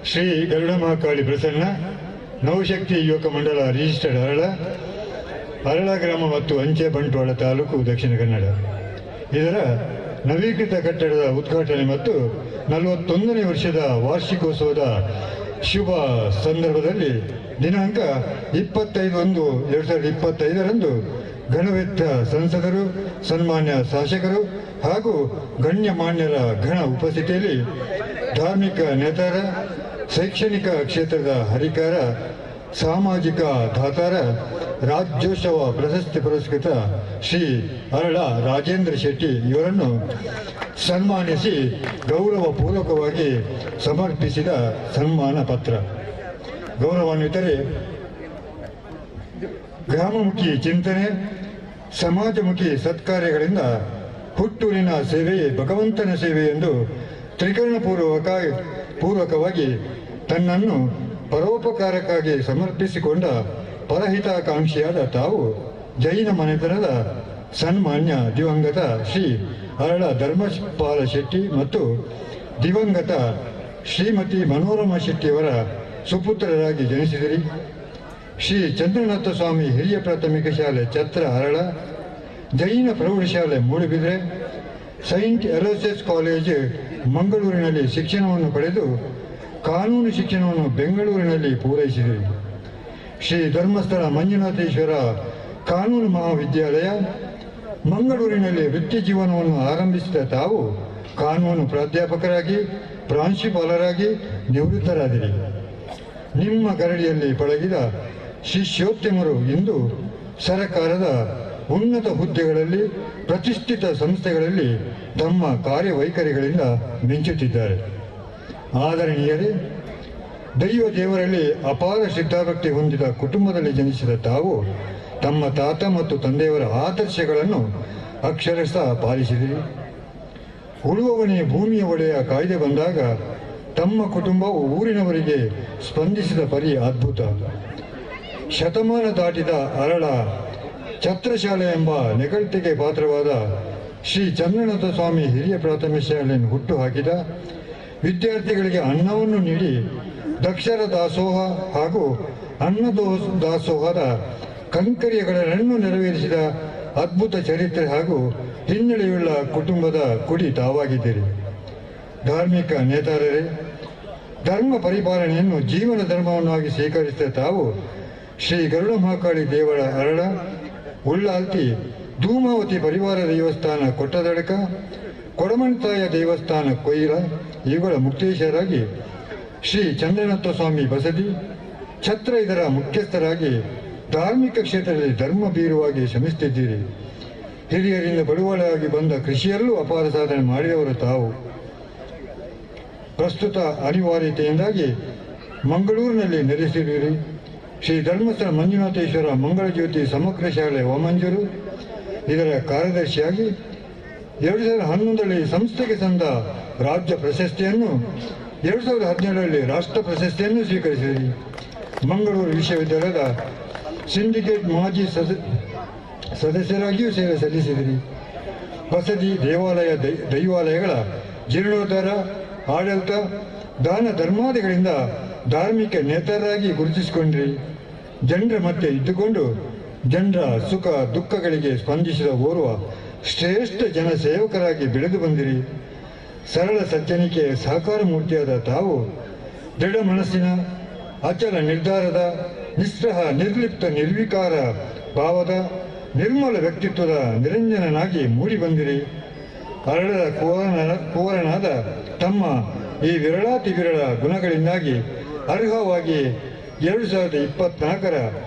S7: ಶ್ರೀ ಗರುಡ ಮಹಾಕಾಳಿ ಪ್ರಸನ್ನ ನವಶಕ್ತಿ ಯುವಕ ಮಂಡಲ ರಿಜಿಸ್ಟರ್ಡ್ ಅರಳ, ಅರಳ ಗ್ರಾಮ ಮತ್ತು ಅಂಚೆ ಬಂಟ್ವಾಳ ತಾಲೂಕು, ದಕ್ಷಿಣ ಕನ್ನಡ. ಇದರ ನವೀಕೃತ ಕಟ್ಟಡದ ಉದ್ಘಾಟನೆ ಮತ್ತು 41ನೇ ವರ್ಷದ ವಾರ್ಷಿಕೋತ್ಸವದ ಶುಭ ಸಂದರ್ಭದಲ್ಲಿ ದಿನಾಂಕ 25/1/2025ರಂದು ಗಣವೆತ್ತ ಸಂಸದರು, ಸನ್ಮಾನ್ಯ ಶಾಸಕರು ಹಾಗೂ ಗಣ್ಯಮಾನ್ಯರ ಘನ ಉಪಸ್ಥಿತಿಯಲ್ಲಿ ಧಾರ್ಮಿಕ ನೇತಾರ, ಶೈಕ್ಷಣಿಕ ಕ್ಷೇತ್ರದ ಹರಿಕಾರ, ಸಾಮಾಜಿಕ ದಾತಾರ, ರಾಜ್ಯೋತ್ಸವ ಪ್ರಶಸ್ತಿ ಪುರಸ್ಕೃತ ಶ್ರೀ ಅರಳ ರಾಜೇಂದ್ರ ಶೆಟ್ಟಿ ಇವರನ್ನು ಸನ್ಮಾನಿಸಿ ಗೌರವಪೂರ್ವಕವಾಗಿ ಸಮರ್ಪಿಸಿದ ಸನ್ಮಾನ ಪತ್ರ. ಗೌರವಾನ್ವಿತರೇ, ಗ್ರಾಮಮುಖಿ ಚಿಂತನೆ, ಸಮಾಜಮುಖಿ ಸತ್ಕಾರ್ಯಗಳಿಂದ ಹುಟ್ಟೂರಿನ ಸೇವೆಯೇ ಭಗವಂತನ ಸೇವೆ ಎಂದು ತ್ರಿಕರಣ ಪೂರ್ವಕವಾಗಿ ತನ್ನನ್ನು ಪರೋಪಕಾರಕ್ಕಾಗಿ ಸಮರ್ಪಿಸಿಕೊಂಡ ಪರಹಿತಾಕಾಂಕ್ಷಿಯಾದ ತಾವು ಜೈನ ಮನೆತನದ ಸನ್ಮಾನ್ಯ ದಿವಂಗತ ಶ್ರೀ ಅರಳ ಧರ್ಮಪಾಲ ಶೆಟ್ಟಿ ಮತ್ತು ದಿವಂಗತ ಶ್ರೀಮತಿ ಮನೋರಮ ಶೆಟ್ಟಿಯವರ ಸುಪುತ್ರರಾಗಿ ಜನಿಸಿದಿರಿ. ಶ್ರೀ ಚಂದ್ರನಾಥ ಸ್ವಾಮಿ ಹಿರಿಯ ಪ್ರಾಥಮಿಕ ಶಾಲೆ ಛತ್ರ ಅರಳ, ಜೈನ ಪ್ರೌಢಶಾಲೆ ಮೂಡುಬಿದ್ರೆ, ಸೈಂಟ್ ಅಲೋಸಿಯಸ್ ಕಾಲೇಜು ಮಂಗಳೂರಿನಲ್ಲಿ ಶಿಕ್ಷಣವನ್ನು ಪಡೆದು ಕಾನೂನು ಶಿಕ್ಷಣವನ್ನು ಬೆಂಗಳೂರಿನಲ್ಲಿ ಪೂರೈಸಿದರು. ಶ್ರೀ ಧರ್ಮಸ್ಥಳ ಮಂಜುನಾಥೇಶ್ವರ ಕಾನೂನು ಮಹಾವಿದ್ಯಾಲಯ ಮಂಗಳೂರಿನಲ್ಲಿ ವೃತ್ತಿ ಜೀವನವನ್ನು ಆರಂಭಿಸಿದ ತಾವು ಕಾನೂನು ಪ್ರಾಧ್ಯಾಪಕರಾಗಿ, ಪ್ರಾಂಶುಪಾಲರಾಗಿ ನಿವೃತ್ತರಾದಿರಿ. ನಿಮ್ಮ ಗರಡಿಯಲ್ಲಿ ಪಳಗಿದ ಶಿಷ್ಯೋತ್ತಮರು ಇಂದು ಸರಕಾರದ ಉನ್ನತ ಹುದ್ದೆಗಳಲ್ಲಿ, ಪ್ರತಿಷ್ಠಿತ ಸಂಸ್ಥೆಗಳಲ್ಲಿ ತಮ್ಮ ಕಾರ್ಯವೈಖರಿಗಳಿಂದ ಮಿಂಚುತ್ತಿದ್ದಾರೆ. ಆದರಣೀಯರೇ, ದೈವ ದೇವರಲ್ಲಿ ಅಪಾರ ಶ್ರದ್ಧಾಭಕ್ತಿ ಹೊಂದಿದ ಕುಟುಂಬದಲ್ಲಿ ಜನಿಸಿದ ತಾವು ತಮ್ಮ ತಾತ ಮತ್ತು ತಂದೆಯವರ ಆದರ್ಶಗಳನ್ನು ಅಕ್ಷರಶಃ ಪಾಲಿಸಿದಿರಿ. ಉಳುವವನೇ ಭೂಮಿಯ ಒಡೆಯ ಕಾಯ್ದೆ ಬಂದಾಗ ತಮ್ಮ ಕುಟುಂಬವು ಊರಿನವರಿಗೆ ಸ್ಪಂದಿಸಿದ ಪರಿ ಅದ್ಭುತ. ಶತಮಾನ ದಾಟಿದ ಅರಳ ಛತ್ರಶಾಲೆ ಎಂಬ ನೆಗಳ್ತಿಗೆ ಪಾತ್ರವಾದ ಶ್ರೀ ಚಂದ್ರನಾಥ ಸ್ವಾಮಿ ಹಿರಿಯ ಪ್ರಾಥಮಿಕ ಶಾಲೆಯನ್ನು ಹುಟ್ಟುಹಾಕಿದ, ವಿದ್ಯಾರ್ಥಿಗಳಿಗೆ ಅನ್ನವನ್ನು ನೀಡಿ ದಕ್ಷರ ದಾಸೋಹ ಹಾಗೂ ಅನ್ನದಾಸೋಹದ ಕಂಕರ್ಯಗಳನ್ನು ನೆರವೇರಿಸಿದ ಅದ್ಭುತ ಚರಿತ್ರೆ ಹಾಗೂ ಹಿನ್ನೆಲೆಯುಳ್ಳ ಕುಟುಂಬದ ಕುಡಿ ತಾವಾಗಿದ್ದೀರಿ. ಧಾರ್ಮಿಕ ನೇತಾರರೇ, ಧರ್ಮ ಪರಿಪಾಲನೆಯನ್ನು ಜೀವನ ಧರ್ಮವನ್ನಾಗಿ ಸ್ವೀಕರಿಸಿದ ತಾವು ಶ್ರೀ ಗರುಡ ಮಹಾಕಾಳಿ ದೇವರ ಅರಳ, ಉಳ್ಳಾಲ್ತಿ ಧೂಮಾವತಿ ಪರಿವಾರ ದೇವಸ್ಥಾನ ಕೊಟ್ಟದಡಕ, ಕೊಡಮಣಿತಾಯ ದೇವಸ್ಥಾನ ಕೊಯ್ಲ ಇವುಗಳ ಮುಕ್ತೇಶರಾಗಿ ಶ್ರೀ ಚಂದ್ರನಾಥ ಸ್ವಾಮಿ ಬಸದಿ ಛತ್ರ ಇದರ ಮುಖ್ಯಸ್ಥರಾಗಿ ಧಾರ್ಮಿಕ ಕ್ಷೇತ್ರದಲ್ಲಿ ಧರ್ಮ ಬೀರುವಾಗಿ ಶ್ರಮಿಸುತ್ತಿದ್ದೀರಿ. ಹಿರಿಯರಿಂದ ಬಡವಳಾಗಿ ಬಂದ ಕೃಷಿಯಲ್ಲೂ ಅಪಾರ ಸಾಧನೆ ಮಾಡಿದವರು ತಾವು. ಪ್ರಸ್ತುತ ಅನಿವಾರ್ಯತೆಯಿಂದಾಗಿ ಮಂಗಳೂರಿನಲ್ಲಿ ನೆಲೆಸಿರುವಿರಿ. ಶ್ರೀ ಧರ್ಮಸ್ಥಳ ಮಂಜುನಾಥೇಶ್ವರ ಮಂಗಳಜ್ಯೋತಿ ಸಮಗ್ರ ಶಾಲೆ ವಾಮಂಜೂರು ಇದರ ಕಾರ್ಯದರ್ಶಿಯಾಗಿ 2011ರಲ್ಲಿ ಸಂಸ್ಥೆಗೆ ಸಂದ ರಾಜ್ಯ ಪ್ರಶಸ್ತಿಯನ್ನು, 2017ರಲ್ಲಿ ರಾಷ್ಟ್ರ ಪ್ರಶಸ್ತಿಯನ್ನು ಸ್ವೀಕರಿಸಿದಿರಿ. ಮಂಗಳೂರು ವಿಶ್ವವಿದ್ಯಾಲಯದ ಸಿಂಡಿಕೇಟ್ ಮಾಜಿ ಸದಸ್ಯರಾಗಿಯೂ ಸೇವೆ ಸಲ್ಲಿಸಿದಿರಿ. ಬಸದಿ, ದೇವಾಲಯ, ದೈವಾಲಯಗಳ ಜೀರ್ಣೋದ್ಧಾರ, ಆಡಳಿತ, ದಾನ ಧರ್ಮಾದಿಗಳಿಂದ ಧಾರ್ಮಿಕ ನೇತಾರರಾಗಿ ಗುರುತಿಸಿಕೊಂಡ್ರಿ. ಜನರ ಮಧ್ಯೆ ಇದ್ದುಕೊಂಡು ಜನರ ಸುಖ ದುಃಖಗಳಿಗೆ ಸ್ಪಂದಿಸಿದ ಓರ್ವ ಶ್ರೇಷ್ಠ ಜನಸೇವಕರಾಗಿ ಬೆಳೆದು ಬಂದಿರಿ. ಸರಳ ಸಜ್ಜನಿಕೆಯ ಸಹಕಾರ ಮೂರ್ತಿಯಾದ ತಾವು ದೃಢ ಮನಸ್ಸಿನ, ಅಚಲ ನಿರ್ಧಾರದ, ನಿಸ್ಸಹ ನಿರ್ಲಿಪ್ತ ನಿರ್ವಿಕಾರ ಭಾವದ ನಿರ್ಮಲ ವ್ಯಕ್ತಿತ್ವದ ನಿರಂಜನನಾಗಿ ಮೂಡಿಬಂದಿರಿ. ಅರಳದ ಕುವರನಾದ ತಮ್ಮ ಈ ವಿರಳಾತಿ ವಿರಳ ಗುಣಗಳಿಂದಾಗಿ ಅರ್ಹವಾಗಿ 2024ರ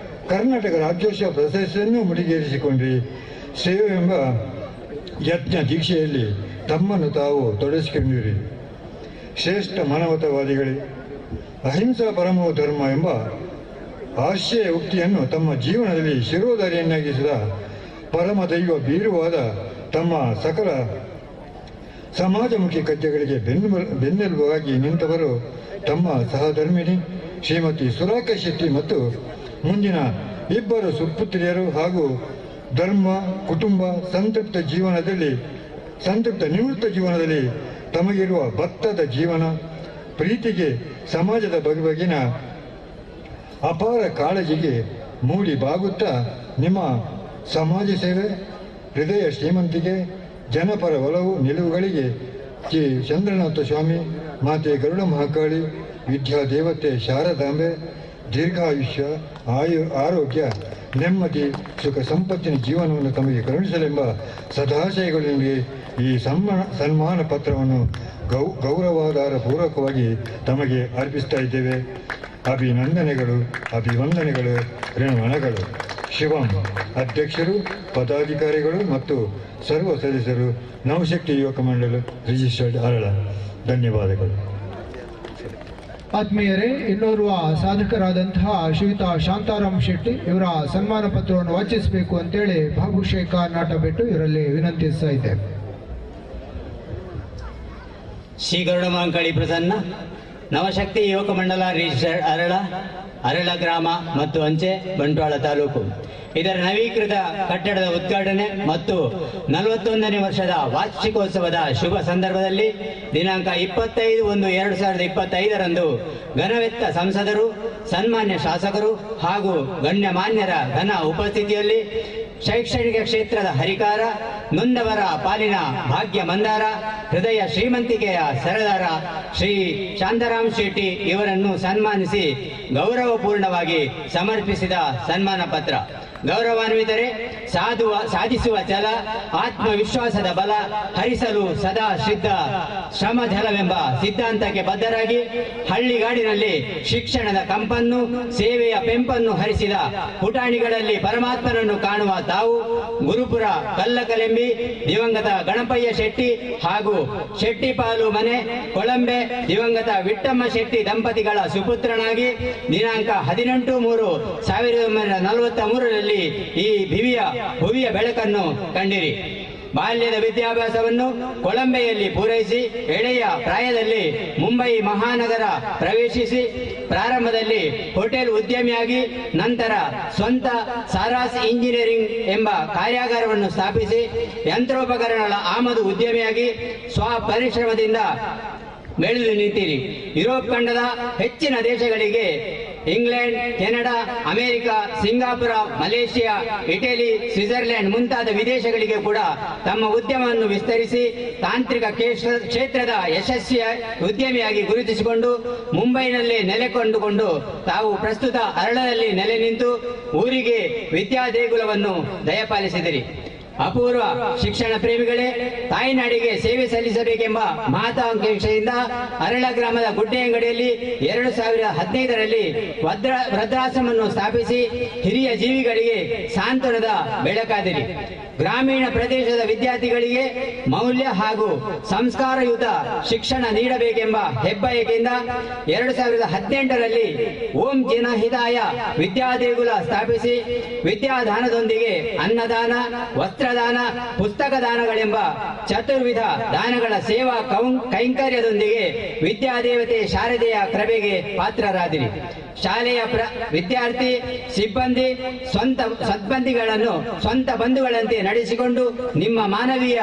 S7: ಕರ್ನಾಟಕ ರಾಜ್ಯೋತ್ಸವ ಪ್ರಶಸ್ತಿಯನ್ನು ಮುಡಿಗೇರಿಸಿಕೊಂಡ್ರಿ. ಸೇವೆ ಎಂಬ ಯಜ್ಞ ದೀಕ್ಷೆಯಲ್ಲಿ ತಮ್ಮನ್ನು ತಾವು ತೊಡಗಿಸಿಕೊಂಡಿರಿ. ಶ್ರೇಷ್ಠ ಮಾನವತಾವಾದಿಗಳೇ, ಅಹಿಂಸಾ ಪರಮೋ ಧರ್ಮ ಎಂಬ ಆಶಯ ಉಕ್ತಿಯನ್ನು ತಮ್ಮ ಜೀವನದಲ್ಲಿ ಶಿರೋಧಾರಿಯನ್ನಾಗಿಸಿದ ಪರಮದೈವ ಬೀರುವಾದ ತಮ್ಮ ಸಕಲ ಸಮಾಜಮುಖಿ ಕಜ್ಜಗಳಿಗೆ ಬೆನ್ನೆಲುಬಾಗಿ ನಿಂತವರು ತಮ್ಮ ಸಹಧರ್ಮಿಣಿ ಶ್ರೀಮತಿ ಸುರಾಕ ಶೆಟ್ಟಿ ಮತ್ತು ಮುಂದಿನ ಇಬ್ಬರು ಸುಪುತ್ರಿಯರು ಹಾಗೂ ಧರ್ಮ, ಕುಟುಂಬ, ಸಂತೃಪ್ತ ನಿವೃತ್ತ ಜೀವನದಲ್ಲಿ ತಮಗಿರುವ ಭತ್ತದ ಜೀವನ ಪ್ರೀತಿಗೆ, ಸಮಾಜದ ಬಗೆ ಬಗೆಗಿನ ಅಪಾರ ಕಾಳಜಿಗೆ ಮೂಡಿ ಬಾಗುತ್ತಾ ನಿಮ್ಮ ಸಮಾಜ ಸೇವೆ, ಹೃದಯ ಶ್ರೀಮಂತಿಗೆ, ಜನಪರ ಒಲವು ನಿಲುವುಗಳಿಗೆ ಶ್ರೀ ಚಂದ್ರನಾಥ ಸ್ವಾಮಿ, ಮಾತೆ ಗರುಡ ಮಹಾಕಾಳಿ, ವಿದ್ಯಾದೇವತೆ ಶಾರದಾಂಬೆ ದೀರ್ಘಾಯುಷ್ಯ, ಆರೋಗ್ಯ, ನೆಮ್ಮದಿ, ಸುಖ ಸಂಪತ್ತಿನ ಜೀವನವನ್ನು ತಮಗೆ ಕರುಣಿಸಲೆಂಬ ಸದಾಶಯಗಳೊಂದಿಗೆ ಈ ಸನ್ಮಾನ ಪತ್ರವನ್ನು ಗೌರವಾಧಾರ ಪೂರ್ವಕವಾಗಿ ತಮಗೆ ಅರ್ಪಿಸ್ತಾ ಇದ್ದೇವೆ. ಅಭಿನಂದನೆಗಳು, ಅಭಿವಂದನೆಗಳು, ಋಣಮನಗಳು. ಶಿವಂ. ಅಧ್ಯಕ್ಷರು, ಪದಾಧಿಕಾರಿಗಳು ಮತ್ತು ಸರ್ವ ಸದಸ್ಯರು, ನವಶಕ್ತಿ ಯುವಕ ಮಂಡಲ ರಿಜಿಸ್ಟರ್ಡ್ ಅರಳ. ಧನ್ಯವಾದಗಳು.
S13: ಆತ್ಮೀಯರೇ, ಇನ್ನೋರ್ವ ಸಾಧಕರಾದಂತಹ ಶ್ರೀಯುತ ಶಾಂತಾರಾಮ್ ಶೆಟ್ಟಿ ಇವರ ಸನ್ಮಾನ ಪತ್ರವನ್ನು ವಾಚಿಸಬೇಕು ಅಂತೇಳಿ ಬಾಬು ನಾಟ ಬಿಟ್ಟು ಇವರಲ್ಲಿ ವಿನಂತಿಸ್ತಾ ಇದ್ದೇವೆ.
S2: ಶ್ರೀ ಗರುಡ ಮಹಾಂಕಾಳಿ ಪ್ರಸನ್ನ ನವಶಕ್ತಿ ಯುವಕ ಮಂಡಲ ರಿಜಿಸ್ಟರ್ಡ್ ಅರಳ, ಅರಳ ಗ್ರಾಮ ಮತ್ತು ಅಂಚೆ, ಬಂಟ್ವಾಳ ತಾಲೂಕು. ಇದರ ನವೀಕೃತ ಕಟ್ಟಡದ ಉದ್ಘಾಟನೆ ಮತ್ತು 41ನೇ ವರ್ಷದ ವಾರ್ಷಿಕೋತ್ಸವದ ಶುಭ ಸಂದರ್ಭದಲ್ಲಿ ದಿನಾಂಕ 25/1/2025ರಂದು ಘನವೆತ್ತ ಸಂಸದರು, ಸನ್ಮಾನ್ಯ ಶಾಸಕರು ಹಾಗೂ ಗಣ್ಯಮಾನ್ಯರ ಘನ ಉಪಸ್ಥಿತಿಯಲ್ಲಿ ಶೈಕ್ಷಣಿಕ ಕ್ಷೇತ್ರದ ಹರಿಕಾರ, ನೊಂದವರ ಪಾಲಿನ ಭಾಗ್ಯ ಮಂದಾರ, ಹೃದಯ ಶ್ರೀಮಂತಿಕೆಯ ಸರದಾರ ಶ್ರೀ ಶಾಂತಾರಾಮ್ ಶೆಟ್ಟಿ ಇವರನ್ನು ಸನ್ಮಾನಿಸಿ ಗೌರವಪೂರ್ಣವಾಗಿ ಸಮರ್ಪಿಸಿದ ಸನ್ಮಾನ ಪತ್ರ. ಗೌರವಾನ್ವಿತರೆ, ಸಾಧಿಸುವ ಛಲ, ಆತ್ಮವಿಶ್ವಾಸದ ಬಲ, ಹರಿಸಲು ಸದಾ ಸಿದ್ಧ ಶ್ರಮ ಜಲವೆಂಬ ಸಿದ್ಧಾಂತಕ್ಕೆ ಬದ್ಧರಾಗಿ ಹಳ್ಳಿಗಾಡಿನಲ್ಲಿ ಶಿಕ್ಷಣದ ಕಂಪನ್ನು, ಸೇವೆಯ ಪೆಂಪನ್ನು ಹರಿಸಿದ ಪುಟಾಣಿಗಳಲ್ಲಿ ಪರಮಾತ್ಮನನ್ನು ಕಾಣುವ ತಾವು ಗುರುಪುರ ಕಲ್ಲಕಲೆಂಬಿ ದಿವಂಗತ ಗಣಪಯ್ಯ ಶೆಟ್ಟಿ ಹಾಗೂ ಶೆಟ್ಟಿಪಾಲು ಮನೆ ಕೊಳಂಬೆ ದಿವಂಗತ ವಿಟ್ಟಮ್ಮ ಶೆಟ್ಟಿ ದಂಪತಿಗಳ ಸುಪುತ್ರನಾಗಿ ದಿನಾಂಕ 18/3/1943 ಈ ಭುವಿಯ ಬೆಳಕನ್ನು ಕಂಡಿರಿ. ಬಾಲ್ಯದ ವಿದ್ಯಾಭ್ಯಾಸವನ್ನು ಕೊಳಂಬೆಯಲ್ಲಿ ಪೂರೈಸಿ ಎಳೆಯ ಪ್ರಾಯದಲ್ಲಿ ಮುಂಬೈ ಮಹಾನಗರ ಪ್ರವೇಶಿಸಿ ಪ್ರಾರಂಭದಲ್ಲಿ ಹೋಟೆಲ್ ಉದ್ಯಮಿಯಾಗಿ ನಂತರ ಸ್ವಂತ ಸಾರಾಸ್ ಇಂಜಿನಿಯರಿಂಗ್ ಎಂಬ ಕಾರ್ಯಾಗಾರವನ್ನು ಸ್ಥಾಪಿಸಿ ಯಂತ್ರೋಪಕರಣಗಳ ಆಮದು ಉದ್ಯಮಿಯಾಗಿ ಸ್ವಪರಿಶ್ರಮದಿಂದ ಬೆಳೆದು ನಿಂತಿರಿ. ಯುರೋಪ್ ಖಂಡದ ಹೆಚ್ಚಿನ ದೇಶಗಳಿಗೆ England, Canada, America, Singapore, Malaysia, Italy, Switzerland ಮುಂತಾದ ವಿದೇಶಗಳಿಗೆ ಕೂಡ ತಮ್ಮ ಉದ್ಯಮವನ್ನು ವಿಸ್ತರಿಸಿ ತಾಂತ್ರಿಕ ಕ್ಷೇತ್ರದ ಯಶಸ್ವಿಯ ಉದ್ಯಮಿಯಾಗಿ ಗುರುತಿಸಿಕೊಂಡು ಮುಂಬೈನಲ್ಲಿ ನೆಲೆಕೊಂಡುಕೊಂಡು ತಾವು ಪ್ರಸ್ತುತ ಅರಳದಲ್ಲಿ ನೆಲೆ ನಿಂತು ಊರಿಗೆ ವಿದ್ಯಾ ದೇಗುಲವನ್ನು ದಯಪಾಲಿಸಿದಿರಿ. ಅಪೂರ್ವ ಶಿಕ್ಷಣ ಪ್ರೇಮಿಗಳೇ, ತಾಯಿನಾಡಿಗೆ ಸೇವೆ ಸಲ್ಲಿಸಬೇಕೆಂಬ ಮಹತ್ವಾಕಾಂಕ್ಷೆಯಿಂದ ಅರಳ ಗ್ರಾಮದ ಗುಡ್ಡೆಯಂಗಡಿಯಲ್ಲಿ 2015ರಲ್ಲಿ ವೃದ್ಧಾಶ್ರಮವನ್ನು ಸ್ಥಾಪಿಸಿ ಹಿರಿಯ ಜೀವಿಗಳಿಗೆ ಸಾಂತ್ವನದ ಬೆಳಕಾದಿರಿ. ಗ್ರಾಮೀಣ ಪ್ರದೇಶದ ವಿದ್ಯಾರ್ಥಿಗಳಿಗೆ ಮೌಲ್ಯ ಹಾಗೂ ಸಂಸ್ಕಾರಯುತ ಶಿಕ್ಷಣ ನೀಡಬೇಕೆಂಬ ಹೆಬ್ಬಯಕೆಯಿಂದ 2018ರಲ್ಲಿ ಓಂ ಜನಹಿತಾಯ ವಿದ್ಯಾದೇಗುಲ ಸ್ಥಾಪಿಸಿ ವಿದ್ಯಾದಾನದೊಂದಿಗೆ ಅನ್ನದಾನ, ವಸ್ತ್ರದಾನ, ಪುಸ್ತಕ ದಾನಗಳೆಂಬ ಚತುರ್ವಿಧ ದಾನಗಳ ಸೇವಾ ಕೈಂಕರ್ಯದೊಂದಿಗೆ ವಿದ್ಯಾದೇವತೆ ಶಾರದೆಯ ಕೃಪೆಗೆ ಪಾತ್ರರಾದಿರಿ. ಶಾಲೆಯ ವಿದ್ಯಾರ್ಥಿ, ಸಿಬ್ಬಂದಿ, ಸ್ವಂತ ಸದ್ಬಂಧಿಗಳನ್ನು ಸ್ವಂತ ಬಂಧುಗಳಂತೆ ನಡೆಸಿಕೊಂಡು ನಿಮ್ಮ ಮಾನವೀಯ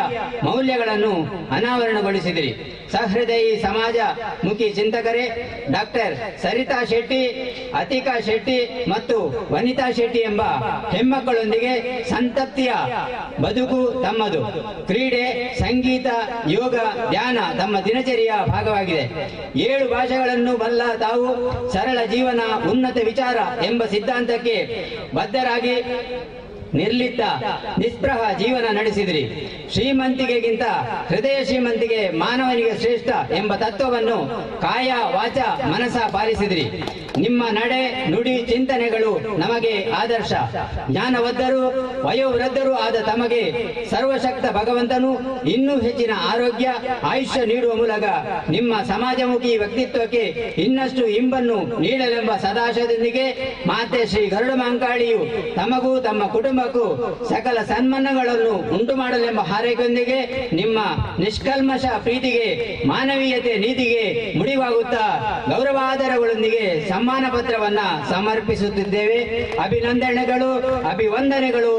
S2: ಮೌಲ್ಯಗಳನ್ನು ಅನಾವರಣಗೊಳಿಸಿದಿರಿ. ಸಹೃದಯಿ ಸಮಾಜ ಮುಖಿ ಚಿಂತಕರೇ, ಡಾಕ್ಟರ್ ಸರಿತಾ ಶೆಟ್ಟಿ, ಅತಿಕಾ ಶೆಟ್ಟಿ ಮತ್ತು ವನಿತಾ ಶೆಟ್ಟಿ ಎಂಬ ಹೆಮ್ಮಕ್ಕಳೊಂದಿಗೆ ಸಂತಪ್ತಿಯ ಬದುಕು ತಮ್ಮದು. ಕ್ರೀಡೆ, ಸಂಗೀತ, ಯೋಗ, ಧ್ಯಾನ ತಮ್ಮ ದಿನಚರಿಯ ಭಾಗವಾಗಿದೆ. 7 ಭಾಷೆಗಳನ್ನು ಬಲ್ಲ ತಾವು ಸರಳ ಜೀವನ, ಉನ್ನತ ವಿಚಾರ ಎಂಬ ಸಿದ್ಧಾಂತಕ್ಕೆ ಬದ್ಧರಾಗಿ ನಿರ್ಲಿಪ್ತ ನಿಸ್ಪೃಹ ಜೀವನ ನಡೆಸಿದ್ರಿ. ಶ್ರೀಮಂತಿಕೆಗಿಂತ ಹೃದಯ ಶ್ರೀಮಂತಿಕೆ ಮಾನವನಿಗೆ ಶ್ರೇಷ್ಠ ಎಂಬ ತತ್ವವನ್ನು ಕಾಯ, ವಾಚ, ಮನಸ ಪಾಲಿಸಿದ್ರಿ. ನಿಮ್ಮ ನಡೆ ನುಡಿ ಚಿಂತನೆಗಳು ನಮಗೆ ಆದರ್ಶ. ಜ್ಞಾನವದ್ದರು ವಯೋವೃದ್ಧರು ಆದ ತಮಗೆ ಸರ್ವಶಕ್ತ ಭಗವಂತನು ಇನ್ನೂ ಹೆಚ್ಚಿನ ಆರೋಗ್ಯ ಆಯುಷ್ಯ ನೀಡುವ ಮೂಲಕ ನಿಮ್ಮ ಸಮಾಜಮುಖಿ ವ್ಯಕ್ತಿತ್ವಕ್ಕೆ ಇನ್ನಷ್ಟು ಇಂಬನ್ನು ನೀಡಲೆಂಬ ಸದಾಶಯದೊಂದಿಗೆ ಮಾತೆ ಶ್ರೀ ಗರುಡ ಮಹಾಂಕಾಳಿಯು ತಮಗೂ ತಮ್ಮ ಕುಟುಂಬಕ್ಕೂ ಸಕಲ ಸನ್ಮಾನಗಳನ್ನು ಉಂಟು ಮಾಡಲೆಂಬ ಹಾರೈಕೆಯೊಂದಿಗೆ ನಿಮ್ಮ ನಿಷ್ಕಲ್ಮಶ ಪ್ರೀತಿಗೆ, ಮಾನವೀಯತೆ ನೀತಿಗೆ ಮುಡಿವಾಗುತ್ತಾ ಗೌರವಾದರಗಳೊಂದಿಗೆ ಸಮ್ಮಾನ ಪತ್ರವನ್ನ ಸಮರ್ಪಿಸುತ್ತಿದ್ದೇವೆ. ಅಭಿನಂದನೆಗಳು, ಅಭಿವಂದನೆಗಳು,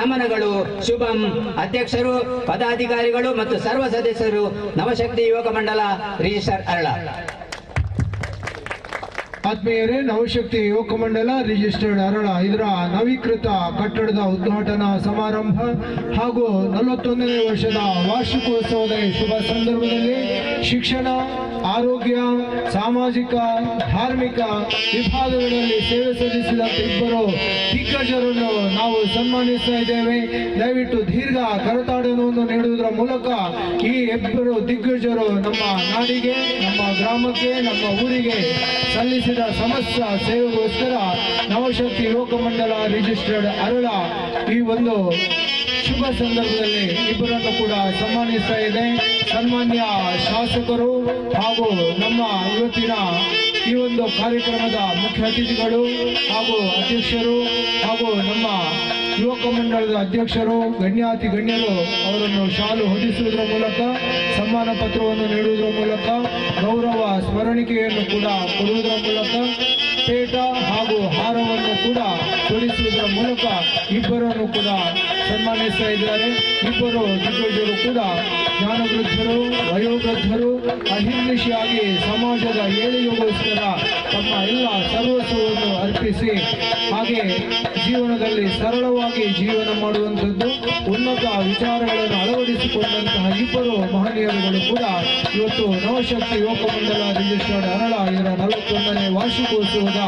S2: ನಮನಗಳು. ಶುಭಂ. ಅಧ್ಯಕ್ಷರು, ಪದಾಧಿಕಾರಿಗಳು ಮತ್ತು ಸರ್ವ ಸದಸ್ಯರು, ನವಶಕ್ತಿ ಯುವಕ ಮಂಡಲ, ರಿಜಿಸ್ಟರ್ ಅರಳ.
S13: ಆತ್ಮೀಯರೇ, ನವಶಕ್ತಿ ಯುವಕ ಮಂಡಲ ರಿಜಿಸ್ಟರ್ಡ್ ಅರಳ ಇದರ ನವೀಕೃತ ಕಟ್ಟಡದ ಉದ್ಘಾಟನಾ ಸಮಾರಂಭ ಹಾಗೂ 41ನೇ ವರ್ಷದ ವಾರ್ಷಿಕೋತ್ಸವದ ಶುಭ ಸಂದರ್ಭದಲ್ಲಿ ಶಿಕ್ಷಣ, ಆರೋಗ್ಯ, ಸಾಮಾಜಿಕ, ಧಾರ್ಮಿಕ ವಿಭಾಗಗಳಲ್ಲಿ ಸೇವೆ ಸಲ್ಲಿಸಿದ ಇಬ್ಬರು ದಿಗ್ಗಜರನ್ನು ನಾವು ಸನ್ಮಾನಿಸ್ತಾ ಇದ್ದೇವೆ. ದಯವಿಟ್ಟು ದೀರ್ಘ ಕರತಾಡನವನ್ನು ನೀಡುವುದರ ಮೂಲಕ ಈ ಇಬ್ಬರು ದಿಗ್ಗಜರು ನಮ್ಮ ನಾಡಿಗೆ, ನಮ್ಮ ಗ್ರಾಮಕ್ಕೆ, ನಮ್ಮ ಊರಿಗೆ ಸಲ್ಲಿಸಿದ ಸಮಸ್ತ ಸೇವೆಗೋಸ್ಕರ ನವಶಕ್ತಿ ಯುವಕ ಮಂಡಲ ರಿಜಿಸ್ಟರ್ಡ್ ಅರಳ ಈ ಒಂದು ಶುಭ ಸಂದರ್ಭದಲ್ಲಿ ಇಬ್ಬರನ್ನು ಕೂಡ ಸನ್ಮಾನಿಸ್ತಾ ಇದೆ. ಸನ್ಮಾನ್ಯ ಶಾಸಕರು ಹಾಗೂ ನಮ್ಮ ಇವತ್ತಿನ ಈ ಒಂದು ಕಾರ್ಯಕ್ರಮದ ಮುಖ್ಯ ಅತಿಥಿಗಳು ಹಾಗೂ ಅಧ್ಯಕ್ಷರು ಹಾಗೂ ನಮ್ಮ ಯುವಕ ಮಂಡಲದ ಅಧ್ಯಕ್ಷರು, ಗಣ್ಯಾತಿ ಗಣ್ಯರು ಅವರನ್ನು ಶಾಲು ಹೊದಿಸುವುದರ ಮೂಲಕ, ಸಮ್ಮಾನ ಪತ್ರವನ್ನು ನೀಡುವುದರ ಮೂಲಕ, ಗೌರವ ಸ್ಮರಣಿಕೆಯನ್ನು ಕೂಡ ಕೊಡುವುದರ ಮೂಲಕ, ಪೇಟ ಹಾಗೂ ಹಾರವನ್ನು ಕೂಡ ತೊಡಿಸುವುದರ ಮೂಲಕ ಇಬ್ಬರನ್ನು ಕೂಡ ಸನ್ಮಾನಿಸ್ತಾ ಇದ್ದಾರೆ. ಇಬ್ಬರು ದಿಗ್ಗಜರು ಕೂಡ ಜ್ಞಾನವೃದ್ಧರು, ವಯೋವೃದ್ಧರು, ಅಹಿರ್ನಿಶಿಯಾಗಿ ಸಮಾಜದ ಏಳಿಗೆಗೋಸ್ಕರ ತಮ್ಮ ಎಲ್ಲ ಸರ್ವಸ್ವವನ್ನು ಅರ್ಪಿಸಿ ಹಾಗೆ ಜೀವನದಲ್ಲಿ ಸರಳವಾಗಿ ಜೀವನ ಮಾಡುವಂಥದ್ದು, ಉನ್ನತ ವಿಚಾರಗಳನ್ನು ಅಳವಡಿಸಿಕೊಂಡಂತಹ ಇಬ್ಬರು ಮಹನೀಯರುಗಳು ಕೂಡ ಇವತ್ತು ನವಶಕ್ತಿ ಯುವಕ ಮಂಡಲ ರಿಜಿಸ್ಟರ್ಡ್ ಅರಳ ಇದರ 41ನೇ ವಾರ್ಷಿಕೋತ್ಸವದ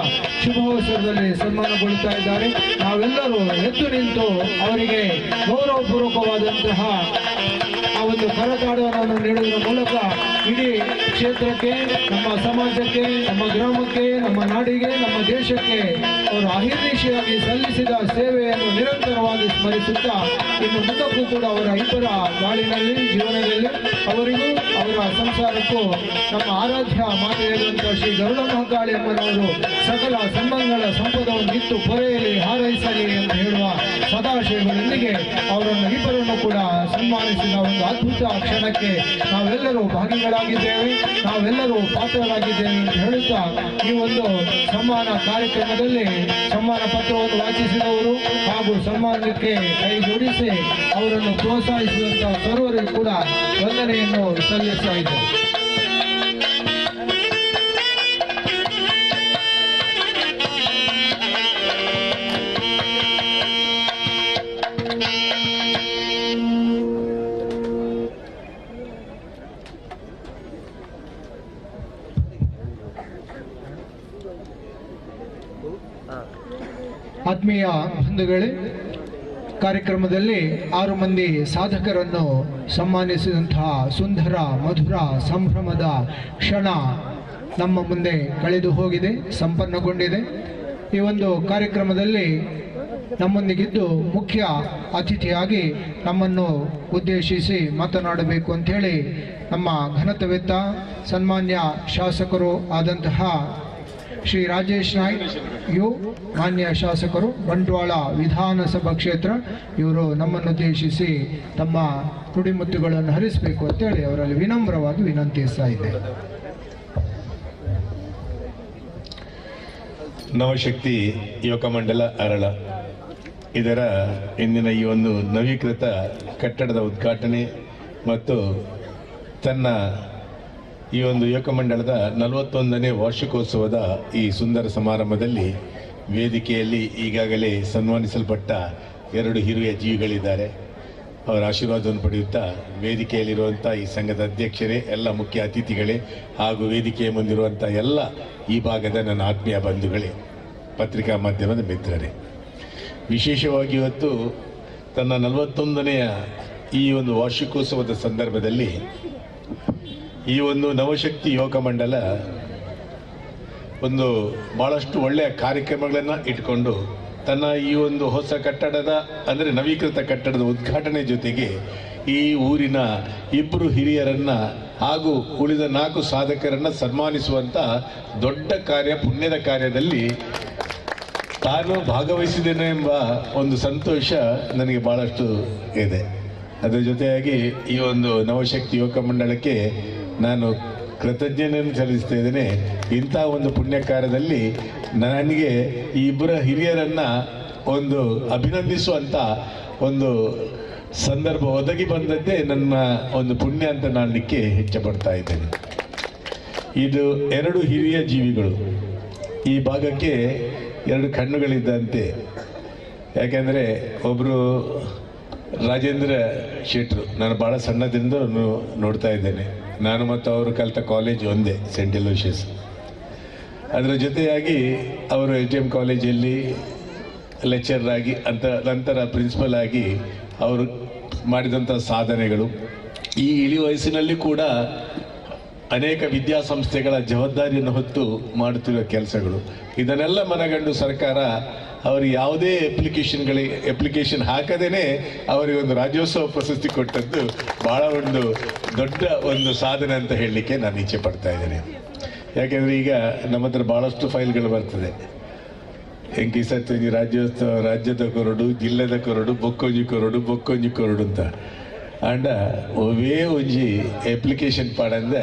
S13: ಶುಭಾವಸರದಲ್ಲಿ ಸನ್ಮಾನಗೊಳ್ತಾ ಇದ್ದಾರೆ. ನಾವೆಲ್ಲರೂ ಎದ್ದು ನಿಂತು ಅವರಿಗೆ ಗೌರವಪೂರ್ವಕವಾದಂತಹ ಆ ಒಂದು ಕರತಾಡವನ್ನು ನೀಡುವುದರ ಮೂಲಕ ಇಡೀ ಕ್ಷೇತ್ರಕ್ಕೆ, ನಮ್ಮ ಸಮಾಜಕ್ಕೆ, ನಮ್ಮ ಗ್ರಾಮಕ್ಕೆ, ನಮ್ಮ ನಾಡಿಗೆ, ನಮ್ಮ ದೇಶಕ್ಕೆ ಅವರು ಅಹಿರ್ನಿಶಿಯಾಗಿ ಸಲ್ಲಿಸಿದ ಸೇವೆಯನ್ನು ನಿರಂತರವಾಗಿ ಸ್ಮರಿಸುತ್ತಾ ಇನ್ನು ಮುಂದಕ್ಕೂ ಕೂಡ ಅವರ ಇಬ್ಬರ ಬಾಳಿನಲ್ಲಿ, ಜೀವನದಲ್ಲಿ ಅವರಿಗೂ ಅವರ ಸಂಸಾರಕ್ಕೂ ನಮ್ಮ ಆರಾಧ್ಯ ಮಾತೆಯಾದಂಥ ಶ್ರೀ ಗರುಡ ಮಹಾಕಾಳಿ ಅಮ್ಮನವರು ಸಕಲ ಸನ್ಮಂಗಳ ಸಂಪದವನ್ನು ಇತ್ತು ಪೊರೆಯಲಿ, ಹಾರೈಸಲಿ ಅಂತ ಹೇಳುವ ಸದಾಶಯಗಳೊಂದಿಗೆ ಅವರನ್ನು ಇಬ್ಬರನ್ನು ಕೂಡ ಸನ್ಮಾನಿಸಿದ ಒಂದು ಅದ್ಭುತ ಕ್ಷಣಕ್ಕೆ ನಾವೆಲ್ಲರೂ ಭಾಗಿಗಳಾಗಿದ್ದೇವೆ, ನಾವೆಲ್ಲರೂ ಪಾತ್ರರಾಗಿದ್ದೇವೆ ಅಂತ ಹೇಳುತ್ತಾ ಈ ಒಂದು ಸಮ್ಮಾನ ಕಾರ್ಯಕ್ರಮದಲ್ಲಿ ಸಮ್ಮಾನ ಪತ್ರವನ್ನು ವಾಚಿಸಿದವರು ಹಾಗೂ ಸಮ್ಮಾನಕ್ಕೆ ಕೈ ಜೋಡಿಸಿ ಅವರನ್ನು ಪ್ರೋತ್ಸಾಹಿಸಿದಂತಹ ಸರ್ವರಿಗೂ ಕೂಡ ವಂದನೆಯನ್ನು ಸಲ್ಲಿಸ್ತಾ ಇದ್ದಾರೆ. ಆತ್ಮೀಯ ಬಂಧುಗಳೇ, ಕಾರ್ಯಕ್ರಮದಲ್ಲಿ 6 ಮಂದಿ ಸಾಧಕರನ್ನು ಸನ್ಮಾನಿಸಿದಂತಹ ಸುಂದರ ಮಧುರ ಸಂಭ್ರಮದ ಕ್ಷಣ ನಮ್ಮ ಮುಂದೆ ಕಳೆದು ಹೋಗಿದೆ, ಸಂಪನ್ನಗೊಂಡಿದೆ. ಈ ಒಂದು ಕಾರ್ಯಕ್ರಮದಲ್ಲಿ ನಮ್ಮೊಂದಿಗಿದ್ದು ಮುಖ್ಯ ಅತಿಥಿಯಾಗಿ ನಮ್ಮನ್ನು ಉದ್ದೇಶಿಸಿ ಮಾತನಾಡಬೇಕು ಅಂಥೇಳಿ ನಮ್ಮ ಘನತವೆತ್ತ ಸನ್ಮಾನ್ಯ ಶಾಸಕರು ಆದಂತಹ ಶ್ರೀ ರಾಜೇಶ್ ನಾಯ್ಕ್ you, ಮಾನ್ಯ ಶಾಸಕರು, ಬಂಟ್ವಾಳ ವಿಧಾನಸಭಾ ಕ್ಷೇತ್ರ, ಇವರು ನಮ್ಮನ್ನುದ್ದೇಶಿಸಿ ತಮ್ಮ ನುಡಿಮುತ್ತುಗಳನ್ನು ಹರಿಸಬೇಕು ಅಂತೇಳಿ ಅವರಲ್ಲಿ ವಿನಮ್ರವಾಗಿ ವಿನಂತಿಸ್ತಾ ಇದ್ದೇನೆ.
S10: ನವಶಕ್ತಿ ಯುವಕ ಮಂಡಲ ಅರಳ ಇದರ ಇಂದಿನ ಈ ಒಂದು ನವೀಕೃತ ಕಟ್ಟಡದ ಉದ್ಘಾಟನೆ ಮತ್ತು ತನ್ನ ಈ ಒಂದು ಯುವಕ ಮಂಡಲದ 41ನೇ ವಾರ್ಷಿಕೋತ್ಸವದ ಈ ಸುಂದರ ಸಮಾರಂಭದಲ್ಲಿ ವೇದಿಕೆಯಲ್ಲಿ ಈಗಾಗಲೇ ಸನ್ಮಾನಿಸಲ್ಪಟ್ಟ 2 ಹಿರಿಯ ಜೀವಿಗಳಿದ್ದಾರೆ. ಅವರ ಆಶೀರ್ವಾದವನ್ನು ಪಡೆಯುತ್ತಾ ವೇದಿಕೆಯಲ್ಲಿರುವಂಥ ಈ ಸಂಘದ ಅಧ್ಯಕ್ಷರೇ, ಎಲ್ಲ ಮುಖ್ಯ ಅತಿಥಿಗಳೇ ಹಾಗೂ ವೇದಿಕೆಯ ಮುಂದಿರುವಂಥ ಎಲ್ಲ ಈ ಭಾಗದ ನನ್ನ ಆತ್ಮೀಯ ಬಂಧುಗಳೇ, ಪತ್ರಿಕಾ ಮಾಧ್ಯಮದ ಮಿತ್ರರೇ, ವಿಶೇಷವಾಗಿ ಇವತ್ತು ತನ್ನ 41ನೆಯ ಈ ಒಂದು ವಾರ್ಷಿಕೋತ್ಸವದ ಸಂದರ್ಭದಲ್ಲಿ ಈ ಒಂದು ನವಶಕ್ತಿ ಯುವಕ ಮಂಡಲ ಒಂದು ಭಾಳಷ್ಟು ಒಳ್ಳೆಯ ಕಾರ್ಯಕ್ರಮಗಳನ್ನು ಇಟ್ಕೊಂಡು ತನ್ನ ಈ ಒಂದು ಹೊಸ ಕಟ್ಟಡದ ಅಂದರೆ ನವೀಕೃತ ಕಟ್ಟಡದ ಉದ್ಘಾಟನೆ ಜೊತೆಗೆ ಈ ಊರಿನ ಇಬ್ಬರು ಹಿರಿಯರನ್ನು ಹಾಗೂ ಉಳಿದ 4 ಸಾಧಕರನ್ನು ಸನ್ಮಾನಿಸುವಂಥ ದೊಡ್ಡ ಕಾರ್ಯ, ಪುಣ್ಯದ ಕಾರ್ಯದಲ್ಲಿ ತಾನು ಭಾಗವಹಿಸಿದ್ದೇನೆ ಎಂಬ ಒಂದು ಸಂತೋಷ ನನಗೆ ಭಾಳಷ್ಟು ಇದೆ. ಅದರ ಜೊತೆಯಾಗಿ ಈ ಒಂದು ನವಶಕ್ತಿ ಯುವಕ ಮಂಡಳಕ್ಕೆ ನಾನು ಕೃತಜ್ಞತೆಯನ್ನು ಸಲ್ಲಿಸ್ತಾ ಇದ್ದೇನೆ. ಇಂಥ ಒಂದು ಪುಣ್ಯ ಕಾರ್ಯದಲ್ಲಿ ನನಗೆ ಈ ಇಬ್ಬರ ಹಿರಿಯರನ್ನು ಒಂದು ಅಭಿನಂದಿಸುವಂಥ ಒಂದು ಸಂದರ್ಭ ಒದಗಿ ಬಂದದ್ದೇ ನನ್ನ ಒಂದು ಪುಣ್ಯ ಅಂತ ನಾನಲಿಕ್ಕೆ ಇಚ್ಛೆಪಡ್ತಾ ಇದ್ದೇನೆ. ಇದು 2 ಹಿರಿಯ ಜೀವಿಗಳು, ಈ ಭಾಗಕ್ಕೆ 2 ಕಣ್ಣುಗಳಿದ್ದಂತೆ. ಯಾಕೆಂದರೆ ಒಬ್ಬರು ರಾಜೇಂದ್ರ ಶೆಟ್ಟರು, ನಾನು ಭಾಳ ಸಣ್ಣದಿಂದ ನೋಡ್ತಾ ಇದ್ದೇನೆ. ನಾನು ಮತ್ತು ಅವರು ಕಲಿತ ಕಾಲೇಜ್ ಒಂದೇ, ಸೆಂಟ್ ಅಲೋಷಿಯಸ್. ಅದರ ಜೊತೆಯಾಗಿ ಅವರು ಎಸ್ ಡಿ ಎಮ್ ಕಾಲೇಜಲ್ಲಿ ಲೆಕ್ಚರ್ ಆಗಿ ಅಂತ ನಂತರ ಪ್ರಿನ್ಸಿಪಲ್ ಆಗಿ ಅವರು ಮಾಡಿದಂಥ ಸಾಧನೆಗಳು, ಈ ಇಳಿ ವಯಸ್ಸಿನಲ್ಲಿ ಕೂಡ ಅನೇಕ ವಿದ್ಯಾಸಂಸ್ಥೆಗಳ ಜವಾಬ್ದಾರಿಯನ್ನು ಹೊತ್ತು ಮಾಡುತ್ತಿರುವ ಕೆಲಸಗಳು, ಇದನ್ನೆಲ್ಲ ಮನಗಂಡು ಸರ್ಕಾರ ಅವರು ಯಾವುದೇ ಅಪ್ಲಿಕೇಶನ್ ಹಾಕದೇ ಅವರಿಗೆ ಒಂದು ರಾಜ್ಯೋತ್ಸವ ಪ್ರಶಸ್ತಿ ಕೊಟ್ಟದ್ದು ಭಾಳ ಒಂದು ದೊಡ್ಡ ಒಂದು ಸಾಧನೆ ಅಂತ ಹೇಳಲಿಕ್ಕೆ ನಾನು ಇಚ್ಛೆ ಪಡ್ತಾ ಇದ್ದೇನೆ. ಯಾಕೆಂದರೆ ಈಗ ನಮ್ಮ ಹತ್ರ ಭಾಳಷ್ಟು ಫೈಲ್ಗಳು ಬರ್ತದೆ. ಎಂಕಿ ಸತ್ಯಂಜಿ ರಾಜ್ಯೋತ್ಸವ, ರಾಜ್ಯದ ಕೊರಡು, ಜಿಲ್ಲೆದ ಕೊರಡು, ಬೊಕ್ಕೊಂಜಿ ಕೊರಡು, ಬೊಕ್ಕೊಂಜಿ ಕೊರಡು ಅಂತ. ಅಂಡ ಒವೇ ಒಂಜಿ ಅಪ್ಲಿಕೇಶನ್ ಪಾಡಂದೆ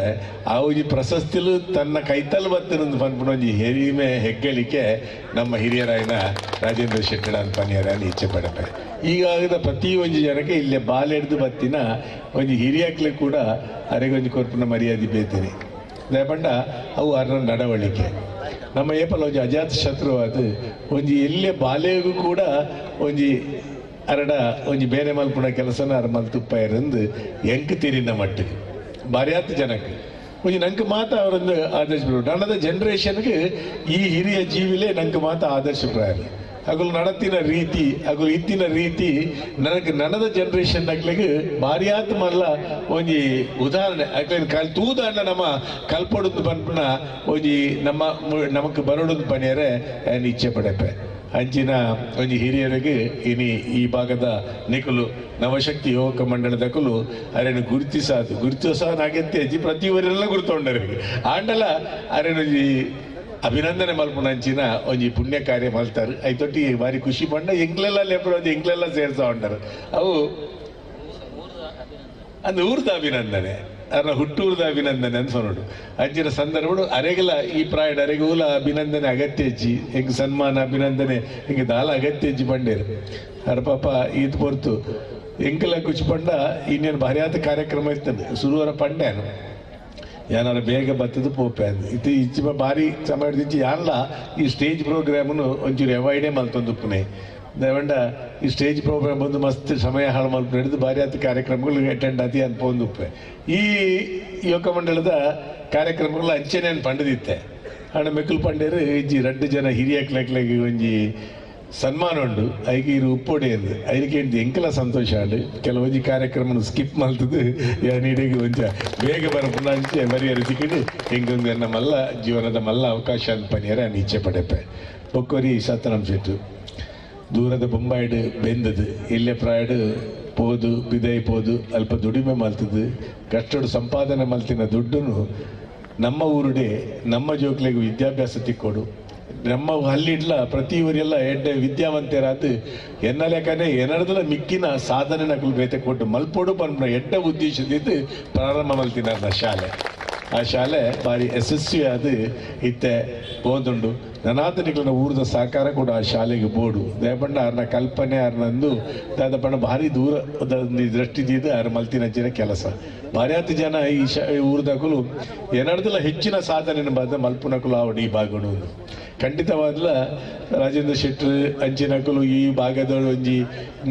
S10: ಆ ಒಂಜಿ ಪ್ರಶಸ್ತಿಲು ತನ್ನ ಕೈತಲ್ ಬತ್ತನೊಂದು ಪನ್ಪುನ ಒಂಜಿ ಹೆರಿಮೆ ಹೆಗ್ಗಳಿಕೆ ನಮ್ಮ ಹಿರಿಯರಾಯನ ರಾಜೇಂದ್ರ ಶೆಟ್ಟಡ ಪನಿಯರ ಇಚ್ಛೆ ಪಡಪೆ. ಈಗಾಗದ ಪ್ರತಿ ಒಂಜಿ ಜನಕ್ಕೆ ಇಲ್ಲೇ ಬಾಲೆಡ್ದು ಬತ್ತಿನ ಒಂಜಿ ಹಿರಿಯಕ್ಲೆ ಕೂಡ ಅರೆಗೊಂಜಿ ಕೊರ್ಪುನ ಮರ್ಯಾದೆ ಬೇತೇನೆ. ದಯಪಂಡ ಅವು ಅರ್ನ ನಡವಳಿಕೆ. ನಮ್ಮ ಏಪಲ ಒಂಜಿ ಅಜಾತ ಶತ್ರುವಾದ ಒಂಜಿ ಎಲ್ಲೇ ಬಾಲೆಗೂ ಕೂಡ ಒಂಜಿ ಅರಡ ಒಂಜಿ ಬೇರೆ ಮಲ್ಪುಣ ಕೆಲಸನ ಅರ ಮಲ್ತುಪ್ಪ ಇರಂದು ಎಂಕ್ ತೀರಿನ ಮಟ್ಟಿಗೆ ಬಾರ್ಯಾತ ಜನಕ್ಕೆ ಒಂಜಿ ನಂಗೆ ಮಾತ ಅವರೊಂದು ಆದರ್ಶ. ನನ್ನದ ಜನ್ರೇಷನ್ಗೆ ಈ ಹಿರಿಯ ಜೀವಿಲೇ ನಂಗೆ ಮಾತ ಆದರ್ಶಪ್ರಾಯ. ಅಗಲು ನಡತಿನ ರೀತಿ, ಅಗಲು ಇತ್ತಿನ ರೀತಿ ನನಗೆ ನನದ ಜನ್ರೇಷನ್ ಅಗ್ಲಿಗೆ ಬಾರ್ಯಾತ ಮಲ್ಲ ಒಂಜಿ ಉದಾಹರಣೆ. ಅಗ್ಲಿನ ಕಲ್ ತೂದಾಂಡ ನಮ್ಮ ಕಲ್ಪೊಡುದು ಪನ್ಪುನ ಒಂಜಿ ನಮ್ಮ ನಮಕ್ ಬರೋಡುದು ಪನಿಯರೆ ಏನು ಇಚ್ಛೆ ಪಡೆಪೆ. ಅಂಚಿನ ಒಂಜಿ ಹಿರಿಯರಿಗೆ ಇನಿ ಈ ಭಾಗದ ನಿಕುಲು ನವಶಕ್ತಿ ಯುವಕ ಮಂಡಳದಕುಲು ಅರೆನು ಗುರುತಿಸಾದು ಗುರುತಿಸಾನಾಗತ್ತೆ ಅಜ್ಜಿ ಪ್ರತಿಯೊರೆಲ್ಲ ಗುರುತೊಂಡರಿಗೆ ಆಂಡಲ ಅರೆನೊಂಜಿ ಅಭಿನಂದನೆ ಮಲ್ಪುನ ಅಂಚಿನ ಒಂಜಿ ಪುಣ್ಯ ಕಾರ್ಯ ಮಲ್ತಾರೆ. ಐತೊಟ್ಟಿಗೆ ಭಾರಿ ಖುಷಿ ಪಂಡ ಎಂಕ್ಲೆಲ್ಲ ಲೇಪಡ ಒಂಜಿ ಎಂಕ್ಲೆಲ್ಲ ಸೇರ್ಸಾ ಉಂಡರು. ಅವು ಅಂದ್ ಊರ್ದ ಅಭಿನಂದನೆ, ಅರ್ನ ಹುಟ್ಟೂರ್ದ ಅಭಿನಂದನೆ ಅಂತ ನೋಡು. ಅಂಚಿನ ಸಂದರ್ಭಡು ಅರೆಗಲ ಈ ಪ್ರಾಯಡ್ ಅರೆಗೂಲ ಅಭಿನಂದನೆ ಅಗತ್ಯ ಅಜ್ಜಿ, ಹೆಂಗೆ ಸನ್ಮಾನ ಅಭಿನಂದನೆ ಹಿಂಗೆ ದಾಲ ಅಗತ್ಯ ಅಜ್ಜಿ ಪಂಡೇರು. ಅರ ಪಾಪ ಈತ್ ಪೊರ್ತು ಎಂಕಲ ಕುಚಿ ಪಂಡ ಇನ್ನೇನು ಭಾರಿಯಾದ ಕಾರ್ಯಕ್ರಮ ಇರ್ತದೆ ಸುರುವರ ಪಂಡ್ಯಾನು ಯಾನಾರ ಬೇಗ ಬತ್ತದು ಪೋಪೆ ಅಂದ್ ಇತ್ತು ಇಚ್ಚಿ ಭಾರಿ ಸಮಯ ಇಚ್ಚಿ ಯಾನ್ಲ ಈ ಸ್ಟೇಜ್ ಪ್ರೋಗ್ರಾಮನ್ನು ಒಂಚೂರು ಅವಾಯ್ಡೇ ಮಲ್ತೊಂದು ಪುಣೆ ದೇವಂಡ ಈ ಸ್ಟೇಜ್ ಪ್ರೋಗ್ರಾಮ್ ಬಂದು ಮಸ್ತ್ ಸಮಯ ಹಾಳು ಮಲ್ಪ ಹಿಡಿದು ಭಾರಿ ಆದ ಕಾರ್ಯಕ್ರಮಗಳು ಅಟೆಂಡ್ ಆತಿ ಅನ್ಪೊಂದುಪ್ಪೆ. ಈ ಯುವಕ ಮಂಡಳದ ಕಾರ್ಯಕ್ರಮಗಳು ಅಂಚೆನೆ ಪಂಡದಿತ್ತೆ. ಹಣ ಮೆಕ್ಕಲು ಪಂಡೇರು ಇಜ್ಜಿ ರಡ್ಡು ಜನ ಹಿರಿಯ ಕ್ಲಕ್ಲಗೆ ಒಂಜಿ ಸನ್ಮಾನ ಉಂಡು ಐಕೆ ಇರು ಉಪ್ಪೊಡೆ ಅಂದು ಐಕೆ ಎಂಟು ಎಂಕಲ ಸಂತೋಷ ಆಂಡು. ಕೆಲವೊಂಜಿ ಕಾರ್ಯಕ್ರಮ ಸ್ಕಿಪ್ ಮಲ್ತದ್ದು ನೀಡಿಗೆ ಒಂಚ ಬೇಗ ಬರಪುನ ಅಂಚೆ ಬರಿಯರು ಸಿಕ್ಕಿಡು ಹೆಂಗೊಂದು ಎನ್ನ ಮಲ್ಲ ಜೀವನದ ಮಲ್ಲ ಅವಕಾಶ ಅಂತ ಪನಿಯರ ನಾನು ಇಚ್ಛೆ ಪಡೆಪೆ. ಬೊಕ್ಕೋರಿ ಸತ್ತನಂ ಶೆಟ್ಟು ದೂರದ ಬೊಂಬಾಯ್ಡು ಬೆಂದದು ಇಲ್ಲೇ ಪ್ರಾಯಡು ಪೋದು ಬಿದೈ ಪೋದು ಅಲ್ಪ ದುಡಿಮೆ ಮಲ್ತದ್ದು ಕಷ್ಟಡು ಸಂಪಾದನೆ ಮಲ್ತಿನ ದುಡ್ಡನ್ನು ನಮ್ಮ ಊರುಡೆ ನಮ್ಮ ಜೋಕ್ಲೆಗೆ ವಿದ್ಯಾಭ್ಯಾಸ ತಿಕ್ಕೋಡು ನಮ್ಮ ಹಲ್ಲಿಡ್ಲ ಪ್ರತಿ ಊರೆಲ್ಲ ಎಡ್ಡೆ ವಿದ್ಯಾವಂತರಾತು ಎನ್ನ ಲೆಕ್ಕನೆ ಏನರ್ದಲ ಮಿಕ್ಕಿನ ಸಾಧನೆ ನಕಲು ಬೇತೆ ಕೊಟ್ಟು ಮಲ್ಪೋಡು ಪನ್ಪುನ ಎಡ್ಡ ಉದ್ದೇಶದಿಂದ ಪ್ರಾರಂಭ ಮಲ್ತಿನ ಶಾಲೆ. ಆ ಶಾಲೆ ಭಾರಿ ಯಶಸ್ವಿಯಾದ ಇತ್ತೆ ಹೋದುಂಡು. ನನಾತನಿಗಳನ್ನ ಊರದ ಸಹಕಾರ ಕೂಡ ಆ ಶಾಲೆಗೆ ಬೋಡು ದಯಪಂಡ ಅವ್ರನ್ನ ಕಲ್ಪನೆ ಅವ್ರನ್ನಂದು ದಾದಪಂಡ ಭಾರಿ ದೂರ ದೃಷ್ಟಿದಿದ್ದು ಅವ್ರ ಮಲ್ತಿನಂಚಿನ ಕೆಲಸ. ಭಾರ್ಯಾತಿ ಜನ ಈ ಊರದಕಲು ಏನರ್ದಲ ಹೆಚ್ಚಿನ ಸಾಧನೆ ಬಾದ ಮಲ್ಪುನಕುಲು ಆವಡು ಈ ಭಾಗಡು ಖಂಡಿತವಾದ್ಲ ರಾಜೇಂದ್ರ ಶೆಟ್ಟರ್ ಅಂಚಿನಕಲು ಈ ಭಾಗದ ಒಂಜಿ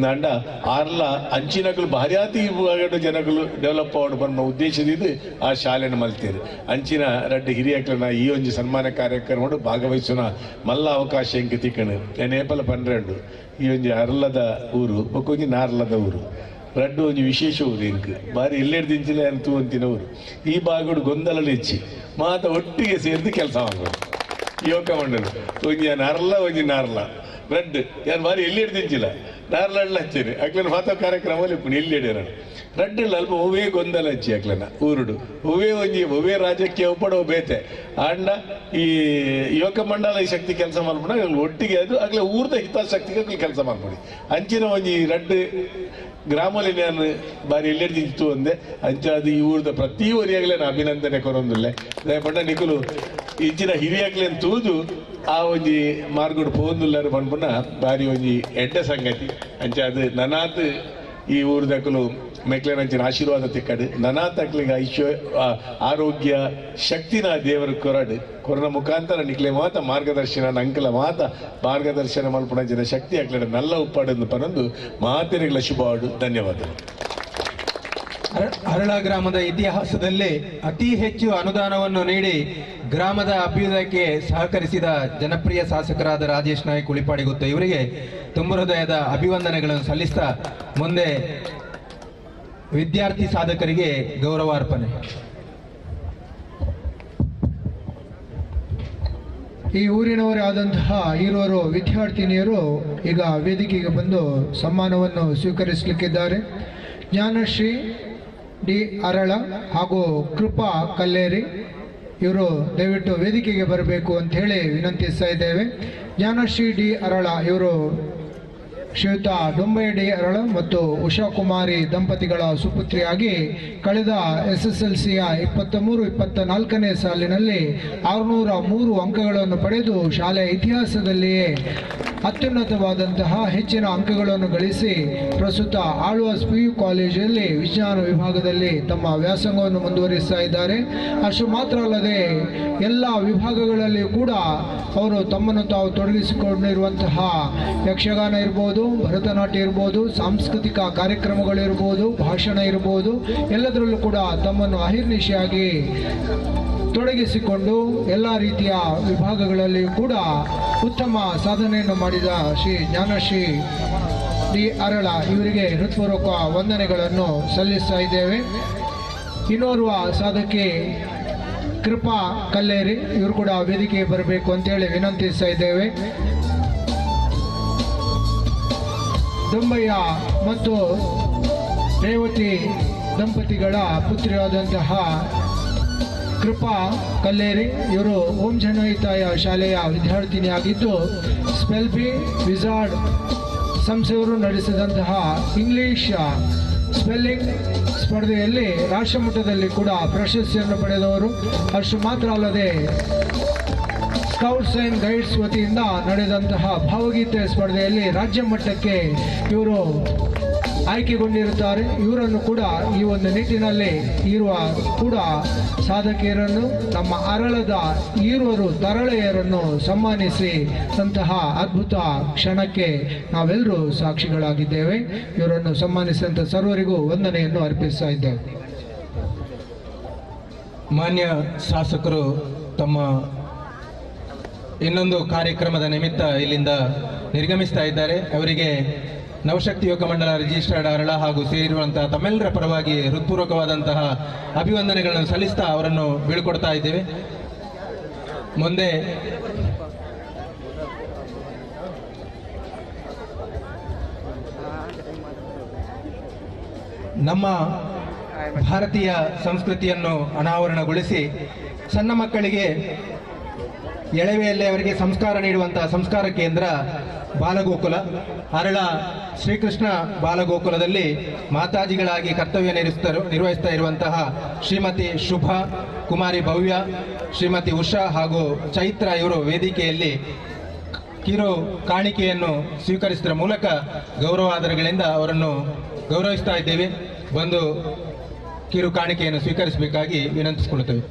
S10: ನಾಂಡ ಆರ್ಲ ಅಂಚಿನಕಲು ಭಾರ್ಯಾತಿ ಈ ಭಾಗದ ಜನಕಲು ಡೆವಲಪ್ ಆವಡು ಬನ್ನ ಉದ್ದೇಶದಿಂದ ಆ ಶಾಲೆನ ಮಲ್ತೀರು. ಅಂಚಿನ ರಡ್ಡು ಹಿರಿಯಕ್ಲನ ಈ ಒಂಜಿ ಸನ್ಮಾನ ಕಾರ್ಯಕ್ರಮ ಭಾಗವಹಿಸುವ ಮಲ್ಲ ಅವಕಾಶ ಎಂಕ್ ತಿಕ್ಕಣು. ನೇಪಲ 12 ಈ ಒಂಜಿ ಅರ್ಲದ ಊರು ಬೊಕ್ಕೊಂಜಿ ನಾರ್ಲದ ಊರು ರಡ್ಡು ಒಂಜಿ ವಿಶೇಷ ಊರು ಎಂಕ್ ಬಾರಿ ಎಲ್ಲೆಡ್ದಿಂಚಿಲೆ ಅಂತ ಅಂತಿನ ಊರು. ಈ ಭಾಗಡು ಗೊಂದಲ ಹೆಚ್ಚಿ ಮಾತ ಒಟ್ಟಿಗೆ ಸೇರಿದು ಕೆಲಸ ಮಾಡೋದು. ಯುವಕ ಮಂಡಲ ಒಂಜಿ ಅರ್ಲ ಒಂಜಿ ನಾರ್ಲ ರಡ್ಡ್ ಯಾನ್ ಬಾರಿ ಎಲ್ಲಿ ಹಿಡ್ದಿಂಚಿಲ್ಲ ನಾರ್ಲಡ್ಲ ಹಚ್ಚಿರಿ ಅಕ್ಲನ ಮಾತ ಕಾರ್ಯಕ್ರಮ ಇಪ್ಪುನು ಎಲ್ಲಿ ಹಿಡಿಯರ ರಡ್ಡಲ್ಲ ಅಲ್ಪ ಒವ್ವೇ ಗೊಂದಲ ಹಚ್ಚಿ ಅಕ್ಲನ ಊರುಡು ಒವ್ವೇ ಒಂಜಿ ಒವ್ವೇ ರಾಜಕೀಯ ಒಪ್ಪಡ ಬೇತೆ ಆಂಡ ಈ ಯುವಕ ಮಂಡಲ ಈ ಶಕ್ತಿ ಕೆಲಸ ಮಾಡ್ಬಿಡ ಒಟ್ಟಿಗೆ ಅದು ಅಗ್ಲ ಊರ್ದ ಹಿತಾಸಕ್ತಿಗೆ ಅಕ್ಲು ಕೆಲಸ ಮಾಡ್ಬಿಡಿ ಅಂಚಿನ ಒಂಜಿ ರಡ್ಡ್ ಗ್ರಾಮಲ್ಲಿ ನಾನು ಬಾರಿ ಎಲ್ಲಿ ಒಂದೆ ಅಂಚ ಅದು ಈ ಊರ್ದ ಪ್ರತಿ ಒರಿಯಾಗಲೇ ನಾನು ಅಭಿನಂದನೆ ಕೊರೊಂದುಲ್ಲೆ ದಯಪಂಡ ನಿಕುಲು ಇಂಚಿನ ಹಿರಿಯಾಗ್ಲೇನ್ ತೂದು ಆ ಒಂಜಿ ಮಾರ್ಗಡ್ ಪೋಂದುಲ್ಲರು ಪನ್ಪುನ ಬಾರಿ ಒಂಜಿ ಎಡ್ಡೆ ಸಂಗತಿ ಅಂಚ ಅದು ನನಾತ್ ಈ ಊರ್ದಕುಲು ಮೆಕ್ಲೆನಂಚಿನ ಆಶೀರ್ವಾದ ತಿಕ್ಕಡು ನನಾತ್ ಅಕ್ಲಿಗೆ ಐಶ್ವ ಆರೋಗ್ಯ ಶಕ್ತಿನ ದೇವರು ಕೊರಡು ಕೊರನ ಮುಖಾಂತರ ನಿಕ್ಲೆ ಮಾತ ಮಾರ್ಗದರ್ಶನ ಅಂಕಲ ಮಾತ ಮಾರ್ಗದರ್ಶನ ಮಲ್ಪುನಂಚಿನ ಶಕ್ತಿ ಅಕ್ಲೆಡ ನಲ್ಲ ಉಪ್ಪಾಡನ್ನು ಪನೊಂದು ಮಾತೆರೆಗಳ ಶುಭವಾಡು. ಧನ್ಯವಾದಗಳು.
S11: ಅರಳ ಗ್ರಾಮದ ಇತಿಹಾಸದಲ್ಲಿ ಅತಿ ಹೆಚ್ಚು ಅನುದಾನವನ್ನು ನೀಡಿ ಗ್ರಾಮದ ಅಭ್ಯುದಯಕ್ಕೆ ಸಹಕರಿಸಿದ ಜನಪ್ರಿಯ ಶಾಸಕರಾದ ರಾಜೇಶ್ ನಾಯ್ಕ್ ಉಳಿಪಾಡಿಗುತ್ತ ಇವರಿಗೆ ತುಂಬ ಹೃದಯದ ಅಭಿವಂದನೆಗಳನ್ನು ಸಲ್ಲಿಸ್ತಾ ಮುಂದೆ ವಿದ್ಯಾರ್ಥಿ ಸಾಧಕರಿಗೆ ಗೌರವಾರ್ಪಣೆ.
S13: ಈ ಊರಿನವರೇ ಆದಂತಹ ಇರುವರು ವಿದ್ಯಾರ್ಥಿನಿಯರು ಈಗ ವೇದಿಕೆಗೆ ಬಂದು ಸಮ್ಮಾನವನ್ನು ಸ್ವೀಕರಿಸಲಿಕ್ಕಿದ್ದಾರೆ. ಜ್ಞಾನಶ್ರೀ ಡಿ ಅರಳ ಹಾಗೂ ಕೃಪಾ ಕಲ್ಲೇರಿ ಇವರು ದಯವಿಟ್ಟು ವೇದಿಕೆಗೆ ಬರಬೇಕು ಅಂತ ಹೇಳಿ ವಿನಂತಿಸ್ತಾ ಇದ್ದೇವೆ. ಜ್ಞಾನಶ್ರೀ ಡಿ ಅರಳ ಇವರು ಶ್ರೀಯುತ ಡೊಂಬೈ ಡಿ ಅರಳ ಮತ್ತು ಉಷಾ ಕುಮಾರಿ ದಂಪತಿಗಳ ಸುಪುತ್ರಿಯಾಗಿ ಕಳೆದ SSLCಯ 23-24ನೇ ಸಾಲಿನಲ್ಲಿ 603 ಅಂಕಗಳನ್ನು ಪಡೆದು ಶಾಲೆಯ ಇತಿಹಾಸದಲ್ಲಿಯೇ ಅತ್ಯುನ್ನತವಾದಂತಹ ಹೆಚ್ಚಿನ ಅಂಕಗಳನ್ನು ಗಳಿಸಿ ಪ್ರಸ್ತುತ ಆಳ್ವಾಸ್ PU ಕಾಲೇಜಲ್ಲಿ ವಿಜ್ಞಾನ ವಿಭಾಗದಲ್ಲಿ ತಮ್ಮ ವ್ಯಾಸಂಗವನ್ನು ಮುಂದುವರಿಸ್ತಾ ಇದ್ದಾರೆ. ಅಷ್ಟು ಮಾತ್ರ ಅಲ್ಲದೆ ಎಲ್ಲ ವಿಭಾಗಗಳಲ್ಲಿಯೂ ಕೂಡ ಅವರು ತಮ್ಮನ್ನು ತಾವು ತೊಡಗಿಸಿಕೊಂಡಿರುವಂತಹ ಯಕ್ಷಗಾನ ಇರ್ಬೋದು, ಭರತನಾಟ್ಯ ಇರ್ಬೋದು, ಸಾಂಸ್ಕೃತಿಕ ಕಾರ್ಯಕ್ರಮಗಳಿರ್ಬೋದು, ಭಾಷಣ ಇರ್ಬೋದು, ಎಲ್ಲದರಲ್ಲೂ ಕೂಡ ತಮ್ಮನ್ನು ಅಹಿರ್ನಿಶಿಯಾಗಿ ತೊಡಗಿಸಿಕೊಂಡು ಎಲ್ಲ ರೀತಿಯ ವಿಭಾಗಗಳಲ್ಲಿಯೂ ಕೂಡ ಉತ್ತಮ ಸಾಧನೆಯನ್ನು ಮಾಡಿದ ಶ್ರೀ ಜ್ಞಾನಶ್ರೀ ಡಿ ಅರಳ ಇವರಿಗೆ ಹೃತ್ಪೂರ್ವಕ ವಂದನೆಗಳನ್ನು ಸಲ್ಲಿಸ್ತಾ ಇದ್ದೇವೆ. ಇನ್ನೋರ್ವ ಸಾಧಕಿ ಕೃಪಾ ಕಲ್ಲೇರಿ ಇವರು ಕೂಡ ವೇದಿಕೆಗೆ ಬರಬೇಕು ಅಂತೇಳಿ ವಿನಂತಿಸ್ತಾ ಇದ್ದೇವೆ. ದೊಂಬಯ್ಯ ಮತ್ತು ರೇವತಿ ದಂಪತಿಗಳ ಪುತ್ರಿಯಾದಂತಹ ಕೃಪಾ ಕಲ್ಲೇರಿ ಇವರು ಓಂ ಜನಹಿತಾಯ ಶಾಲೆಯ ವಿದ್ಯಾರ್ಥಿನಿಯಾಗಿದ್ದು ಸ್ಪೆಲ್ಬಿ ವಿಜಾರ್ಡ್ ಸಂಸ್ಥೆಯವರು ನಡೆಸಿದಂತಹ ಇಂಗ್ಲೀಷ್ ಸ್ಪೆಲ್ಲಿಂಗ್ ಸ್ಪರ್ಧೆಯಲ್ಲಿ ರಾಷ್ಟ್ರಮಟ್ಟದಲ್ಲಿ ಕೂಡ ಪ್ರಶಸ್ತಿಯನ್ನು ಪಡೆದವರು. ಅಷ್ಟು ಮಾತ್ರ ಅಲ್ಲದೆ ಸ್ಕೌಟ್ಸ್ ಆ್ಯಂಡ್ ಗೈಡ್ಸ್ ವತಿಯಿಂದ ನಡೆದಂತಹ ಭಾವಗೀತೆ ಸ್ಪರ್ಧೆಯಲ್ಲಿ ರಾಜ್ಯ ಮಟ್ಟಕ್ಕೆ ಇವರು ಆಯ್ಕೆಗೊಂಡಿರುತ್ತಾರೆ. ಇವರನ್ನು ಕೂಡ ಈ ಒಂದು ನಿಟ್ಟಿನಲ್ಲಿ ಇರುವ ಕೂಡ ಸಾಧಕಿಯರನ್ನು ನಮ್ಮ ಅರಳದ ಈರುವರು ತರಳೆಯರನ್ನು ಸನ್ಮಾನಿಸಿ ಅಂತಹ ಅದ್ಭುತ ಕ್ಷಣಕ್ಕೆ ನಾವೆಲ್ಲರೂ ಸಾಕ್ಷಿಗಳಾಗಿದ್ದೇವೆ. ಇವರನ್ನು ಸನ್ಮಾನಿಸಿದಂಥ ಸರ್ವರಿಗೂ ವಂದನೆಯನ್ನು ಅರ್ಪಿಸ್ತಾ ಇದ್ದೇವೆ.
S11: ಮಾನ್ಯ ಶಾಸಕರು ತಮ್ಮ ಇನ್ನೊಂದು ಕಾರ್ಯಕ್ರಮದ ನಿಮಿತ್ತ ಇಲ್ಲಿಂದ ನಿರ್ಗಮಿಸ್ತಾ ಇದ್ದಾರೆ. ಅವರಿಗೆ ನವಶಕ್ತಿ ಯುವಕ ಮಂಡಲ ರಿಜಿಸ್ಟರ್ಡ್ ಅರಳ ಹಾಗೂ ಸೇರಿರುವಂತಹ ತಮ್ಮೆಲ್ಲರ ಪರವಾಗಿ ಹೃತ್ಪೂರ್ವಕವಾದಂತಹ ಅಭಿವಂದನೆಗಳನ್ನು ಸಲ್ಲಿಸ್ತಾ ಅವರನ್ನು ಬೀಳ್ಕೊಡ್ತಾ ಇದ್ದೇವೆ. ಮುಂದೆ ನಮ್ಮ ಭಾರತೀಯ ಸಂಸ್ಕೃತಿಯನ್ನು ಅನಾವರಣಗೊಳಿಸಿ ಸಣ್ಣ ಮಕ್ಕಳಿಗೆ ಎಳವೆಯಲ್ಲೇ ಅವರಿಗೆ ಸಂಸ್ಕಾರ ನೀಡುವಂತಹ ಸಂಸ್ಕಾರ ಕೇಂದ್ರ ಬಾಲಗೋಕುಲ ಅರಳ ಶ್ರೀಕೃಷ್ಣ ಬಾಲಗೋಕುಲದಲ್ಲಿ ಮಾತಾಜಿಗಳಾಗಿ ಕರ್ತವ್ಯ ನಿರ್ವಹಿಸ್ತಾ ಇರುವಂತಹ ಶ್ರೀಮತಿ ಶುಭ ಕುಮಾರಿ ಭವ್ಯ, ಶ್ರೀಮತಿ ಉಷಾ ಹಾಗೂ ಚೈತ್ರ ಇವರು ವೇದಿಕೆಯಲ್ಲಿ ಕಿರು ಕಾಣಿಕೆಯನ್ನು ಸ್ವೀಕರಿಸುವುದರ ಮೂಲಕ ಗೌರವಾದರಗಳಿಂದ ಅವರನ್ನು ಗೌರವಿಸ್ತಾ ಇದ್ದೇವೆ. ಬಂದು ಕಿರು ಕಾಣಿಕೆಯನ್ನು ಸ್ವೀಕರಿಸಬೇಕಾಗಿ ವಿನಂತಿಸಿಕೊಳ್ಳುತ್ತೇವೆ.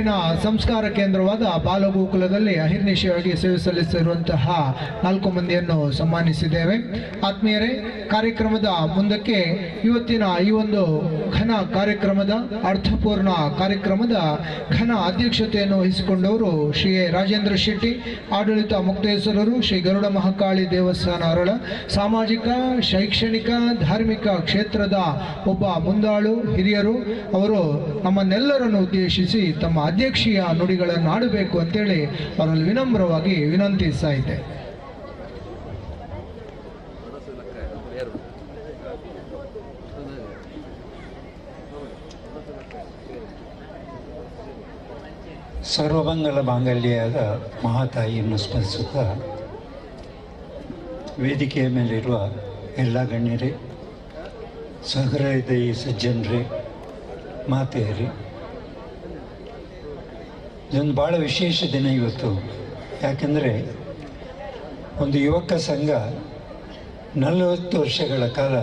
S13: ಊರಿನ ಸಂಸ್ಕಾರ ಕೇಂದ್ರವಾದ ಬಾಲಗೋಕುಲದಲ್ಲಿ ಅಹಿರ್ನಿಶವಾಗಿ ಸೇವೆ ಸಲ್ಲಿಸಿರುವಂತಹ 4 ಮಂದಿಯನ್ನು ಸನ್ಮಾನಿಸಿದ್ದೇವೆ. ಆತ್ಮೀಯರೇ, ಕಾರ್ಯಕ್ರಮದ ಮುಂದಕ್ಕೆ ಇವತ್ತಿನ ಈ ಒಂದು ಘನ ಕಾರ್ಯಕ್ರಮದ ಅರ್ಥಪೂರ್ಣ ಕಾರ್ಯಕ್ರಮದ ಘನ ಅಧ್ಯಕ್ಷತೆಯನ್ನು ವಹಿಸಿಕೊಂಡವರು ಶ್ರೀ ಎ ರಾಜೇಂದ್ರ ಶೆಟ್ಟಿ, ಆಡಳಿತ ಮುಕ್ತೇಶ್ವರರು, ಶ್ರೀ ಗರುಡ ಮಹಾಕಾಳಿ ದೇವಸ್ಥಾನ ಅರಳ, ಸಾಮಾಜಿಕ ಶೈಕ್ಷಣಿಕ ಧಾರ್ಮಿಕ ಕ್ಷೇತ್ರದ ಒಬ್ಬ ಮುಂದಾಳು ಹಿರಿಯರು. ಅವರು ನಮ್ಮನ್ನೆಲ್ಲರನ್ನು ಉದ್ದೇಶಿಸಿ ತಮ್ಮ ಅಧ್ಯಕ್ಷೀಯ ನುಡಿಗಳನ್ನು ಆಡಬೇಕು ಅಂತೇಳಿ ಅವರಲ್ಲಿ ವಿನಮ್ರವಾಗಿ ವಿನಂತಿಸ್ತಾ ಇದ್ದೆ.
S7: ಸರ್ವಮಂಗಲ ಮಾಂಗಲ್ಯದ ಮಹಾತಾಯಿಯನ್ನು ಸ್ಮರಿಸುತ್ತಾ ವೇದಿಕೆಯ ಮೇಲಿರುವ ಎಲ್ಲ ಗಣ್ಯರೇ, ಸಹೃದಯಿ ಸಜ್ಜನರೇ, ಮಾತೆಯರೇ, ಇದೊಂದು ಭಾಳ ವಿಶೇಷ ದಿನ ಇವತ್ತು. ಯಾಕೆಂದರೆ ಒಂದು ಯುವಕ ಸಂಘ 40 ವರ್ಷಗಳ ಕಾಲ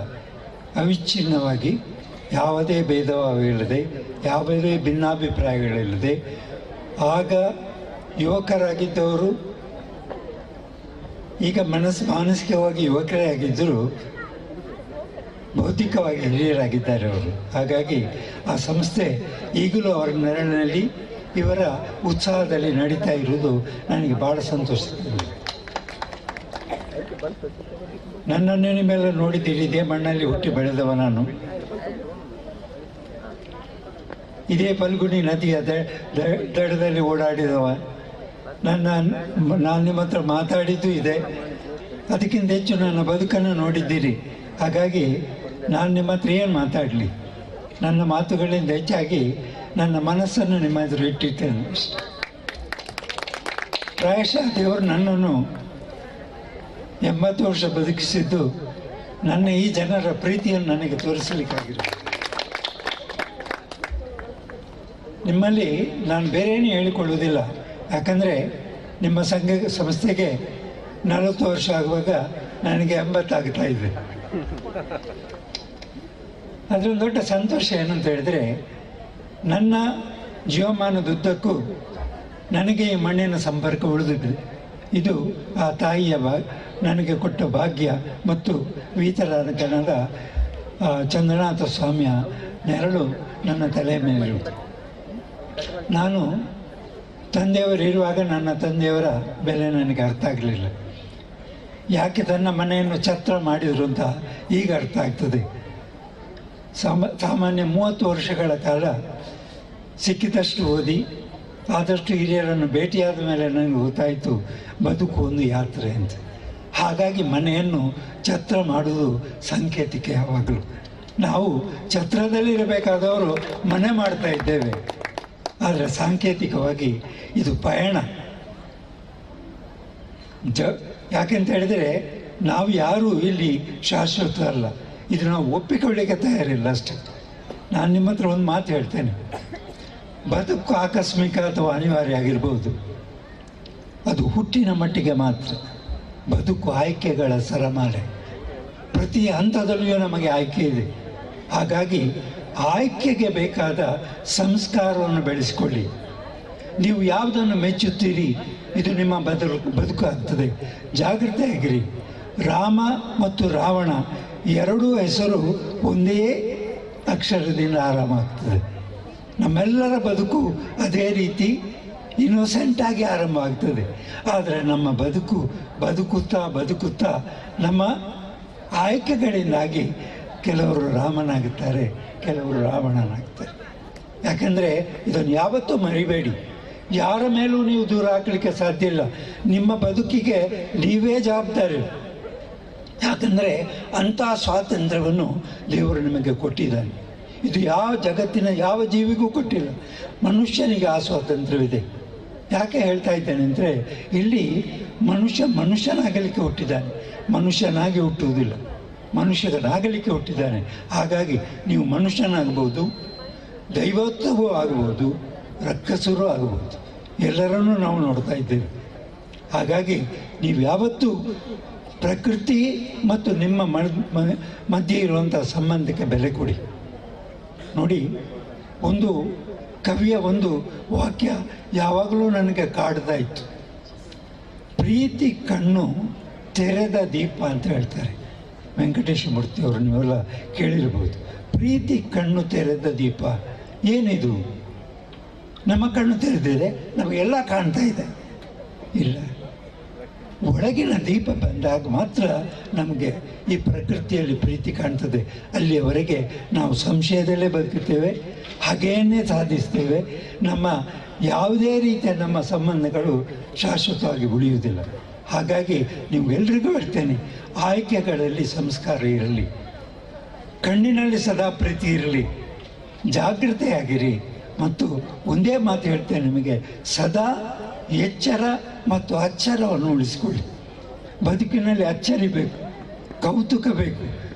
S7: ಅವಿಚ್ಛಿನ್ನವಾಗಿ ಯಾವುದೇ ಭೇದಭಾವವಿಲ್ಲದೆ, ಯಾವುದೇ ಭಿನ್ನಾಭಿಪ್ರಾಯಗಳಿಲ್ಲದೆ, ಆಗ ಯುವಕರಾಗಿದ್ದವರು ಈಗ ಮಾನಸಿಕವಾಗಿ ಯುವಕರೇ ಆಗಿದ್ದರೂ ಭೌತಿಕವಾಗಿ ಹಿರಿಯರಾಗಿದ್ದಾರೆ ಅವರು. ಹಾಗಾಗಿ ಆ ಸಂಸ್ಥೆ ಈಗಲೂ ಅವರ ನೆರಳಿನಲ್ಲಿ ಇವರ ಉತ್ಸಾಹದಲ್ಲಿ ನಡೀತಾ ಇರುವುದು ನನಗೆ ಭಾಳ ಸಂತೋಷ. ನನ್ನನ್ನು ನಿಮ್ಮೆಲ್ಲ ನೋಡಿದ್ದೀರಿ, ಇದೇ ಮಣ್ಣಲ್ಲಿ ಹುಟ್ಟಿ ಬೆಳೆದವ ನಾನು. ಇದೇ ಫಲ್ಗುಣಿ ನದಿಯ ದಡದಲ್ಲಿ ಓಡಾಡಿದವ. ನಾನು ನಿಮ್ಮ ಹತ್ರ ಮಾತಾಡಿದ್ದು ಇದೆ, ಅದಕ್ಕಿಂತ ಹೆಚ್ಚು ನನ್ನ ಬದುಕನ್ನು ನೋಡಿದ್ದೀರಿ. ಹಾಗಾಗಿ ನಾನು ನಿಮ್ಮ ಹತ್ರ ಏನು ಮಾತಾಡಲಿ, ನನ್ನ ಮಾತುಗಳಿಂದ ಹೆಚ್ಚಾಗಿ ನನ್ನ ಮನಸ್ಸನ್ನು ನಿಮ್ಮ ಎದುರು ಇಟ್ಟಿದ್ದೇನೆ. ಪ್ರಾಯಶಃ ದೇವರು ನನ್ನನ್ನು 80 ವರ್ಷ ಬದುಕಿಸಿದ್ದು ನನ್ನ ಈ ಜನರ ಪ್ರೀತಿಯನ್ನು ನನಗೆ ತೋರಿಸಲಿಕ್ಕಾಗಿರೋದು. ನಿಮ್ಮಲ್ಲಿ ನಾನು ಬೇರೇನೂ ಹೇಳಿಕೊಳ್ಳುವುದಿಲ್ಲ, ಯಾಕಂದರೆ ನಿಮ್ಮ ಸಂಸ್ಥೆಗೆ 40 ವರ್ಷ ಆಗುವಾಗ ನನಗೆ 80 ಆಗ್ತಾ ಇದೆ. ಅದೊಂದು ದೊಡ್ಡ ಸಂತೋಷ ಏನಂತ ಹೇಳಿದರೆ, ನನ್ನ ಜೀವಮಾನದುದ್ದಕ್ಕೂ ನನಗೆ ಈ ಮಣ್ಣಿನ ಸಂಪರ್ಕ ಉಳಿದಿದೆ. ಇದು ಆ ತಾಯಿಯ ನನಗೆ ಕೊಟ್ಟ ಭಾಗ್ಯ ಮತ್ತು ವೀತರಾಗಣದ ಚಂದ್ರನಾಥ ಸ್ವಾಮಿಯ ನೆರಳು ನನ್ನ ತಲೆಯ ಮೇಲಿರುವುದು. ನಾನು ತಂದೆಯವರು ಇರುವಾಗ ನನ್ನ ತಂದೆಯವರ ಬೆಲೆ ನನಗೆ ಅರ್ಥ ಆಗಲಿಲ್ಲ. ಯಾಕೆ ತನ್ನ ಮನೆಯನ್ನು ಛತ್ರ ಮಾಡಿದರು ಅಂತ ಈಗ ಅರ್ಥ ಆಗ್ತದೆ. ಸಾಮಾನ್ಯ 30 ವರ್ಷಗಳ ಕಾಲ ಸಿಕ್ಕಿದಷ್ಟು ಓದಿ ಆದಷ್ಟು ಹಿರಿಯರನ್ನು ಭೇಟಿಯಾದ ಮೇಲೆ ನನಗೆ ಗೊತ್ತಾಯಿತು ಬದುಕು ಒಂದು ಯಾತ್ರೆ ಅಂತ. ಹಾಗಾಗಿ ಮನೆಯನ್ನು ಛತ್ರ ಮಾಡುವುದು ಸಾಂಕೇತಿಕ. ಯಾವಾಗಲೂ ನಾವು ಛತ್ರದಲ್ಲಿರಬೇಕಾದವರು ಮನೆ ಮಾಡ್ತಾ ಇದ್ದೇವೆ, ಆದರೆ ಸಾಂಕೇತಿಕವಾಗಿ ಇದು ಪಯಣ. ಯಾಕೆಂತ ಹೇಳಿದರೆ ನಾವು ಯಾರೂ ಇಲ್ಲಿ ಶಾಶ್ವತ ಅಲ್ಲ, ಇದು ನಾವು ಒಪ್ಪಿಕೊಳ್ಳಿಕ್ಕೆ ತಯಾರಿಲ್ಲ ಅಷ್ಟೆ. ನಾನು ನಿಮ್ಮ ಹತ್ರ ಒಂದು ಮಾತು ಹೇಳ್ತೇನೆ, ಬದುಕು ಆಕಸ್ಮಿಕ ಅಥವಾ ಅನಿವಾರ್ಯ ಆಗಿರ್ಬೋದು, ಅದು ಹುಟ್ಟಿನ ಮಟ್ಟಿಗೆ ಮಾತ್ರ. ಬದುಕು ಆಯ್ಕೆಗಳ ಸರಮಾಲೆ, ಪ್ರತಿ ಹಂತದಲ್ಲಿಯೂ ನಮಗೆ ಆಯ್ಕೆ ಇದೆ. ಹಾಗಾಗಿ ಆಯ್ಕೆಗೆ ಬೇಕಾದ ಸಂಸ್ಕಾರವನ್ನು ಬೆಳೆಸಿಕೊಳ್ಳಿ. ನೀವು ಯಾವುದನ್ನು ಮೆಚ್ಚುತ್ತೀರಿ ಇದು ನಿಮ್ಮ ಬದುಕು ಆಗ್ತದೆ. ಜಾಗೃತೆಯಾಗಿರಿ. ರಾಮ ಮತ್ತು ರಾವಣ ಎರಡೂ ಹೆಸರು ಒಂದೇ ಅಕ್ಷರದಿಂದ ಆರಂಭ ಆಗ್ತದೆ. ನಮ್ಮೆಲ್ಲರ ಬದುಕು ಅದೇ ರೀತಿ ಇನ್ನೋಸೆಂಟಾಗಿ ಆರಂಭ ಆಗ್ತದೆ. ಆದರೆ ನಮ್ಮ ಬದುಕು ಬದುಕುತ್ತಾ ಬದುಕುತ್ತಾ ನಮ್ಮ ಆಯ್ಕೆಗಳಿಂದಾಗಿ ಕೆಲವರು ರಾಮನಾಗುತ್ತಾರೆ, ಕೆಲವರು ರಾವಣನಾಗ್ತಾರೆ. ಯಾಕಂದರೆ ಇದನ್ನು ಯಾವತ್ತೂ ಮರಿಬೇಡಿ. ಯಾರ ಮೇಲೂ ನೀವು ದೂರ ಹಾಕಲಿಕ್ಕೆ ಸಾಧ್ಯ ಇಲ್ಲ. ನಿಮ್ಮ ಬದುಕಿಗೆ ನೀವೇ ಜವಾಬ್ದಾರಿ. ಯಾಕಂದರೆ ಅಂಥ ಸ್ವಾತಂತ್ರ್ಯವನ್ನು ದೇವರು ನಿಮಗೆ ಕೊಟ್ಟಿದ್ದಾನೆ. ಇದು ಯಾವ ಜಗತ್ತಿನ ಯಾವ ಜೀವಿಗೂ ಕೊಟ್ಟಿಲ್ಲ, ಮನುಷ್ಯನಿಗೆ ಆ ಸ್ವಾತಂತ್ರ್ಯವಿದೆ. ಯಾಕೆ ಹೇಳ್ತಾ ಇದ್ದೇನೆ ಅಂದರೆ, ಇಲ್ಲಿ ಮನುಷ್ಯ ಮನುಷ್ಯನಾಗಲಿಕ್ಕೆ ಹುಟ್ಟಿದ್ದಾನೆ, ಮನುಷ್ಯನಾಗಿ ಹುಟ್ಟುವುದಿಲ್ಲ, ಮನುಷ್ಯನಾಗಲಿಕ್ಕೆ ಹುಟ್ಟಿದ್ದಾನೆ. ಹಾಗಾಗಿ ನೀವು ಮನುಷ್ಯನಾಗ್ಬೋದು, ದೈವತ್ವವೂ ಆಗ್ಬೋದು, ರಕ್ಕಸರೂ ಆಗ್ಬೋದು, ಎಲ್ಲರನ್ನೂ ನಾವು ನೋಡ್ತಾ ಇದ್ದೇವೆ. ಹಾಗಾಗಿ ನೀವು ಯಾವತ್ತೂ ಪ್ರಕೃತಿ ಮತ್ತು ನಿಮ್ಮ ಮಧ್ಯೆ ಇರುವಂಥ ಸಂಬಂಧಕ್ಕೆ ಬೆಲೆ ಕೊಡಿ. ನೋಡಿ, ಒಂದು ಕವಿಯ ಒಂದು ವಾಕ್ಯ ಯಾವಾಗಲೂ ನನಗೆ ಕಾಡ್ತಾ ಇತ್ತು. ಪ್ರೀತಿ ಕಣ್ಣು ತೆರೆದ ದೀಪ ಅಂತ ಹೇಳ್ತಾರೆ ವೆಂಕಟೇಶ ಮೂರ್ತಿಯವರು, ನೀವೆಲ್ಲ ಕೇಳಿರ್ಬೋದು. ಪ್ರೀತಿ ಕಣ್ಣು ತೆರೆದ ದೀಪ ಏನಿದು? ನಮ್ಮ ಕಣ್ಣು ತೆರೆದಿದೆ, ನಮಗೆಲ್ಲ ಕಾಣ್ತಾ ಇದೆ. ಇಲ್ಲ, ಒಳಗಿನ ದೀಪ ಬಂದಾಗ ಮಾತ್ರ ನಮಗೆ ಈ ಪ್ರಕೃತಿಯಲ್ಲಿ ಪ್ರೀತಿ ಕಾಣ್ತದೆ. ಅಲ್ಲಿಯವರೆಗೆ ನಾವು ಸಂಶಯದಲ್ಲೇ ಬದುಕುತ್ತೇವೆ, ಹಾಗೇನೇ ಸಾಧಿಸ್ತೇವೆ. ನಮ್ಮ ಯಾವುದೇ ರೀತಿಯ ನಮ್ಮ ಸಂಬಂಧಗಳು ಶಾಶ್ವತವಾಗಿ ಉಳಿಯುವುದಿಲ್ಲ. ಹಾಗಾಗಿ ನಿಮಗೆಲ್ರಿಗೂ ಹೇಳ್ತೇನೆ, ಆಯ್ಕೆಗಳಲ್ಲಿ ಸಂಸ್ಕಾರ ಇರಲಿ, ಕಣ್ಣಿನಲ್ಲಿ ಸದಾ ಪ್ರೀತಿ ಇರಲಿ, ಜಾಗೃತೆಯಾಗಿರಿ. ಮತ್ತು ಒಂದೇ ಮಾತು ಹೇಳ್ತೇನೆ ನಿಮಗೆ, ಸದಾ ಎಚ್ಚರ ಮತ್ತು ಅಚ್ಚರವನ್ನು ಉಳಿಸಿಕೊಳ್ಳಿ. ಬದುಕಿನಲ್ಲಿ ಅಚ್ಚರಿ ಬೇಕು, ಕೌತುಕ ಬೇಕು,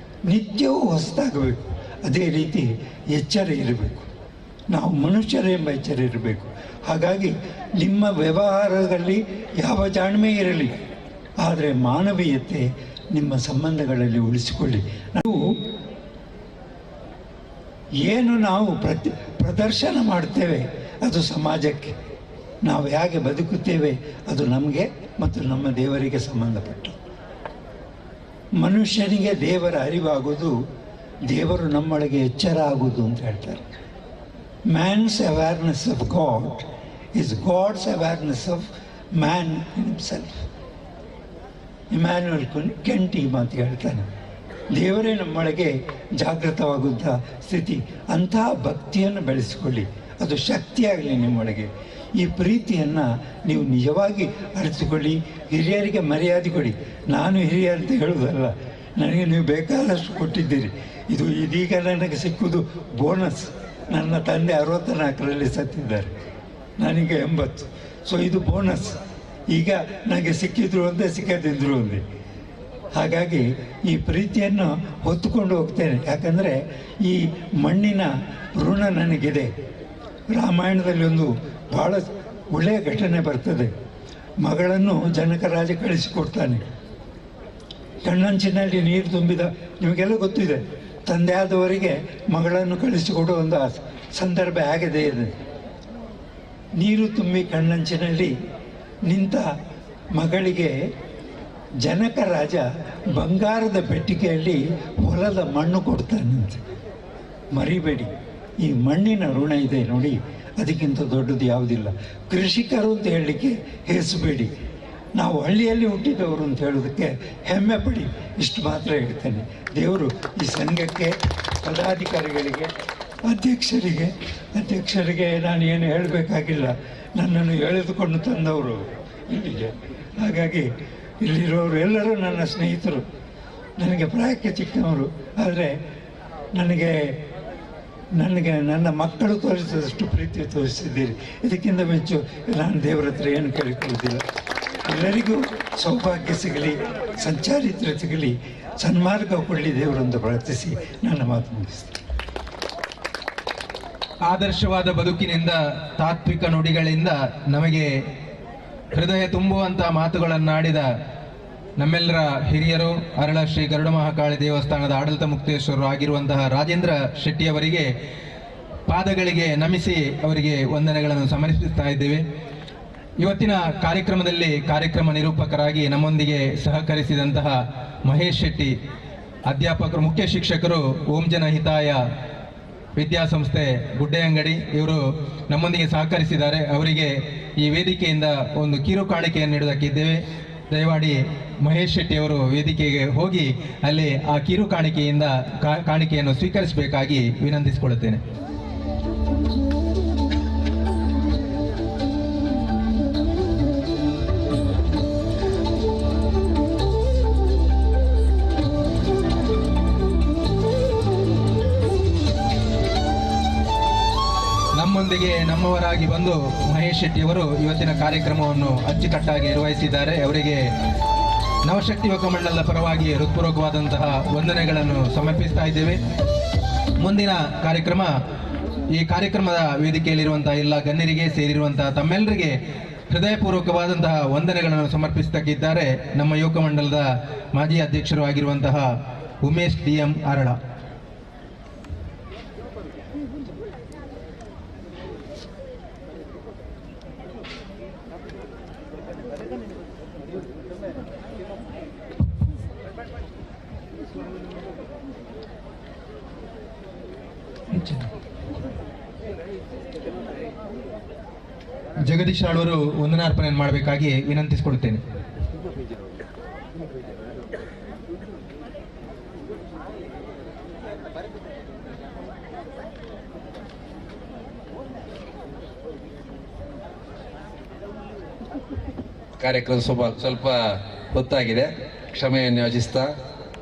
S7: ನಿತ್ಯವೂ ಹೊಸದಾಗಬೇಕು. ಅದೇ ರೀತಿ ಎಚ್ಚರ ಇರಬೇಕು, ನಾವು ಮನುಷ್ಯರು ಎಂಬ ಎಚ್ಚರ ಇರಬೇಕು. ಹಾಗಾಗಿ ನಿಮ್ಮ ವ್ಯವಹಾರದಲ್ಲಿ ಯಾವ ಜಾಣ್ಮೆ ಇರಲಿ, ಆದರೆ ಮಾನವೀಯತೆ ನಿಮ್ಮ ಸಂಬಂಧಗಳಲ್ಲಿ ಉಳಿಸಿಕೊಳ್ಳಿ. ನಾವು ಏನು ನಾವು ಪ್ರದರ್ಶನ ಮಾಡ್ತೇವೆ ಅದು ಸಮಾಜಕ್ಕೆ, ನಾವು ಹೇಗೆ ಬದುಕುತ್ತೇವೆ ಅದು ನಮಗೆ ಮತ್ತು ನಮ್ಮ ದೇವರಿಗೆ ಸಂಬಂಧಪಟ್ಟದ್ದು. ಮನುಷ್ಯನಿಗೆ ದೇವರ ಅರಿವಾಗುವುದು, ದೇವರು ನಮ್ಮೊಳಗೆ ಎಚ್ಚರ ಆಗುವುದು ಅಂತ ಹೇಳ್ತಾರೆ. Man's awareness of God is God's awareness of man in himself. Immanuel Kant ಈ ಮಾತು ಹೇಳ್ತಾನೆ. ದೇವರೇ ನಮ್ಮೊಳಗೆ ಜಾಗೃತವಾಗುವಂಥ ಸ್ಥಿತಿ, ಅಂತಹ ಭಕ್ತಿಯನ್ನು ಬೆಳೆಸಿಕೊಳ್ಳಿ, ಅದು ಶಕ್ತಿಯಾಗಲಿ ನಿಮ್ಮೊಳಗೆ. ಈ ಪ್ರೀತಿಯನ್ನು ನೀವು ನಿಜವಾಗಿ ಅರಿತುಕೊಳ್ಳಿ. ಹಿರಿಯರಿಗೆ ಮರ್ಯಾದೆ ಕೊಡಿ. ನಾನು ಹಿರಿಯ ಅಂತ ಹೇಳುವುದಲ್ಲ, ನನಗೆ ನೀವು ಬೇಕಾದಷ್ಟು ಕೊಟ್ಟಿದ್ದೀರಿ. ಇದು ಇದೀಗ ನನಗೆ ಸಿಕ್ಕುವುದು ಬೋನಸ್. ನನ್ನ ತಂದೆ 64ರಲ್ಲಿ ಸತ್ತಿದ್ದಾರೆ, ನನಗೆ 80. ಸೊ ಇದು ಬೋನಸ್. ಈಗ ನನಗೆ ಸಿಕ್ಕಿದ್ರು ಒಂದೇ, ಸಿಕ್ಕದಿದ್ರು ಒಂದೇ. ಹಾಗಾಗಿ ಈ ಪ್ರೀತಿಯನ್ನು ಹೊತ್ತುಕೊಂಡು ಹೋಗ್ತೇನೆ. ಯಾಕಂದರೆ ಈ ಮಣ್ಣಿನ ಋಣ ನನಗಿದೆ. ರಾಮಾಯಣದಲ್ಲಿ ಒಂದು ಭಾಳ ಒಳ್ಳೆಯ ಘಟನೆ ಬರ್ತದೆ. ಮಗಳನ್ನು ಜನಕರಾಜ ಕಳಿಸಿಕೊಡ್ತಾನೆ. ಕಣ್ಣಂಚಿನಲ್ಲಿ ನೀರು ತುಂಬಿದ, ನಿಮಗೆಲ್ಲ ಗೊತ್ತಿದೆ, ತಂದೆಯಾದವರಿಗೆ ಮಗಳನ್ನು ಕಳಿಸಿಕೊಡುವ ಒಂದು ಸಂದರ್ಭ ಆಗಿದೆ ಇದೆ. ನೀರು ತುಂಬಿ ಕಣ್ಣಂಚಿನಲ್ಲಿ ನಿಂತ ಮಗಳಿಗೆ ಜನಕರಾಜ ಬಂಗಾರದ ಪೆಟ್ಟಿಗೆಯಲ್ಲಿ ಹೊಲದ ಮಣ್ಣು ಕೊಡ್ತಾನಂತೆ. ಮರಿಬೇಡಿ, ಈ ಮಣ್ಣಿನ ಋಣ ಇದೆ ನೋಡಿ, ಅದಕ್ಕಿಂತ ದೊಡ್ಡದು ಯಾವುದಿಲ್ಲ. ಕೃಷಿಕರು ಅಂತ ಹೇಳಲಿಕ್ಕೆ ಹೆಸಬೇಡಿ, ನಾವು ಹಳ್ಳಿಯಲ್ಲಿ ಹುಟ್ಟಿದವರು ಅಂತ ಹೇಳೋದಕ್ಕೆ ಹೆಮ್ಮೆ ಪಡಿ. ಇಷ್ಟು ಮಾತ್ರ ಹೇಳ್ತೇನೆ. ದೇವರು ಈ ಸಂಘಕ್ಕೆ, ಪದಾಧಿಕಾರಿಗಳಿಗೆ, ಅಧ್ಯಕ್ಷರಿಗೆ ನಾನು ಏನು ಹೇಳಬೇಕಾಗಿಲ್ಲ, ನನ್ನನ್ನು ಎಳೆದುಕೊಂಡು ತಂದವರು ಇಲ್ಲಿಗೆ. ಹಾಗಾಗಿ ಇಲ್ಲಿರೋರು ಎಲ್ಲರೂ ನನ್ನ ಸ್ನೇಹಿತರು, ನನಗೆ ಪ್ರಾಯಕ್ಕೆ ಚಿಕ್ಕವರು, ಆದರೆ ನನಗೆ ನನಗೆ ನನ್ನ ಮಕ್ಕಳು ತೋರಿಸಿದಷ್ಟು ಪ್ರೀತಿ ತೋರಿಸಿದ್ದೀರಿ. ಇದಕ್ಕಿಂತ ಮೆಚ್ಚು ನಾನು ದೇವರ ಹತ್ರ ಏನು ಕೇಳಿಕೊಳ್ಳೋದಿಲ್ಲ. ಎಲ್ಲರಿಗೂ ಸೌಭಾಗ್ಯ ಸಿಗಲಿ, ಸಂಚಾರಿತ್ರ ಸಿಗಲಿ, ಸನ್ಮಾರ್ಗ ಕೊಡಲಿ ದೇವರಂದು ಪ್ರಾರ್ಥಿಸಿ ನನ್ನ ಮಾತು ಮುಗಿಸ್ತೀನಿ.
S11: ಆದರ್ಶವಾದ ಬದುಕಿನಿಂದ, ತಾತ್ವಿಕ ನುಡಿಗಳಿಂದ ನಮಗೆ ಹೃದಯ ತುಂಬುವಂತಹ ಮಾತುಗಳನ್ನಾಡಿದ ನಮ್ಮೆಲ್ಲರ ಹಿರಿಯರು, ಅರಳ ಶ್ರೀ ಗರುಡ ಮಹಾಕಾಳಿ ದೇವಸ್ಥಾನದ ಆಡಳಿತ ಮುಕ್ತೇಶ್ವರರು ಆಗಿರುವಂತಹ ರಾಜೇಂದ್ರ ಶೆಟ್ಟಿಯವರಿಗೆ ಪಾದಗಳಿಗೆ ನಮಿಸಿ ಅವರಿಗೆ ವಂದನೆಗಳನ್ನು ಸಮರ್ಪಿಸ್ತಾ ಇದ್ದೇವೆ. ಇವತ್ತಿನ ಕಾರ್ಯಕ್ರಮದಲ್ಲಿ ಕಾರ್ಯಕ್ರಮ ನಿರೂಪಕರಾಗಿ ನಮ್ಮೊಂದಿಗೆ ಸಹಕರಿಸಿದಂತಹ ಮಹೇಶ್ ಶೆಟ್ಟಿ, ಅಧ್ಯಾಪಕರು, ಮುಖ್ಯ ಶಿಕ್ಷಕರು, ಓಂ ಜನ ಹಿತಾಯ ವಿದ್ಯಾಸಂಸ್ಥೆ ಗುಡ್ಡೆಯಂಗಡಿ, ಇವರು ನಮ್ಮೊಂದಿಗೆ ಸಹಕರಿಸಿದ್ದಾರೆ. ಅವರಿಗೆ ಈ ವೇದಿಕೆಯಿಂದ ಒಂದು ಕಿರು ಕಾಣಿಕೆಯನ್ನು ನೀಡುವುದಕ್ಕಿದ್ದೇವೆ. ದಯಮಾಡಿ ಮಹೇಶ್ ಶೆಟ್ಟಿ ಅವರು ವೇದಿಕೆಗೆ ಹೋಗಿ ಅಲ್ಲಿ ಆ ಕಿರು ಕಾಣಿಕೆಯಿಂದ ಕಾಣಿಕೆಯನ್ನು ಸ್ವೀಕರಿಸಬೇಕಾಗಿ ವಿನಂತಿಸಿಕೊಳ್ಳುತ್ತೇನೆ. ನಮ್ಮೊಂದಿಗೆ ನಮ್ಮವರಾಗಿ ಬಂದು ಮಹೇಶ್ ಶೆಟ್ಟಿಯವರು ಇವತ್ತಿನ ಕಾರ್ಯಕ್ರಮವನ್ನು ಅಚ್ಚುಕಟ್ಟಾಗಿ ನಿರ್ವಹಿಸಿದ್ದಾರೆ. ಅವರಿಗೆ ನವಶಕ್ತಿ ಯುವಕ ಮಂಡಲದ ಪರವಾಗಿ ಹೃತ್ಪೂರ್ವಕವಾದಂತಹ ವಂದನೆಗಳನ್ನು ಸಮರ್ಪಿಸ್ತಾ ಇದ್ದೇವೆ. ಮುಂದಿನ ಕಾರ್ಯಕ್ರಮ, ಈ ಕಾರ್ಯಕ್ರಮದ ವೇದಿಕೆಯಲ್ಲಿರುವಂತಹ ಎಲ್ಲ ಗಣ್ಯರಿಗೆ, ಸೇರಿರುವಂತಹ ತಮ್ಮೆಲ್ಲರಿಗೆ ಹೃದಯಪೂರ್ವಕವಾದಂತಹ ವಂದನೆಗಳನ್ನು ಸಮರ್ಪಿಸತಕ್ಕಿದ್ದಾರೆ ನಮ್ಮ ಯುವಕ ಮಂಡಲದ ಮಾಜಿ ಅಧ್ಯಕ್ಷರು ಆಗಿರುವಂತಹ ಉಮೇಶ್ ಡಿ.ಎಂ. ಅರಳ. ಜಗದೀಶ್ ಆಳ್ವರು ವಂದನಾರ್ಪಣೆಯನ್ನು ಮಾಡಬೇಕಾಗಿ ವಿನಂತಿಸಿಕೊಳ್ಳುತ್ತೇನೆ.
S8: ಕಾರ್ಯಕ್ರಮ ಸ್ವಲ್ಪ ಹೊತ್ತಾಗಿದೆ, ಕ್ಷಮೆಯನ್ನು ಯಾಚಿಸ್ತಾ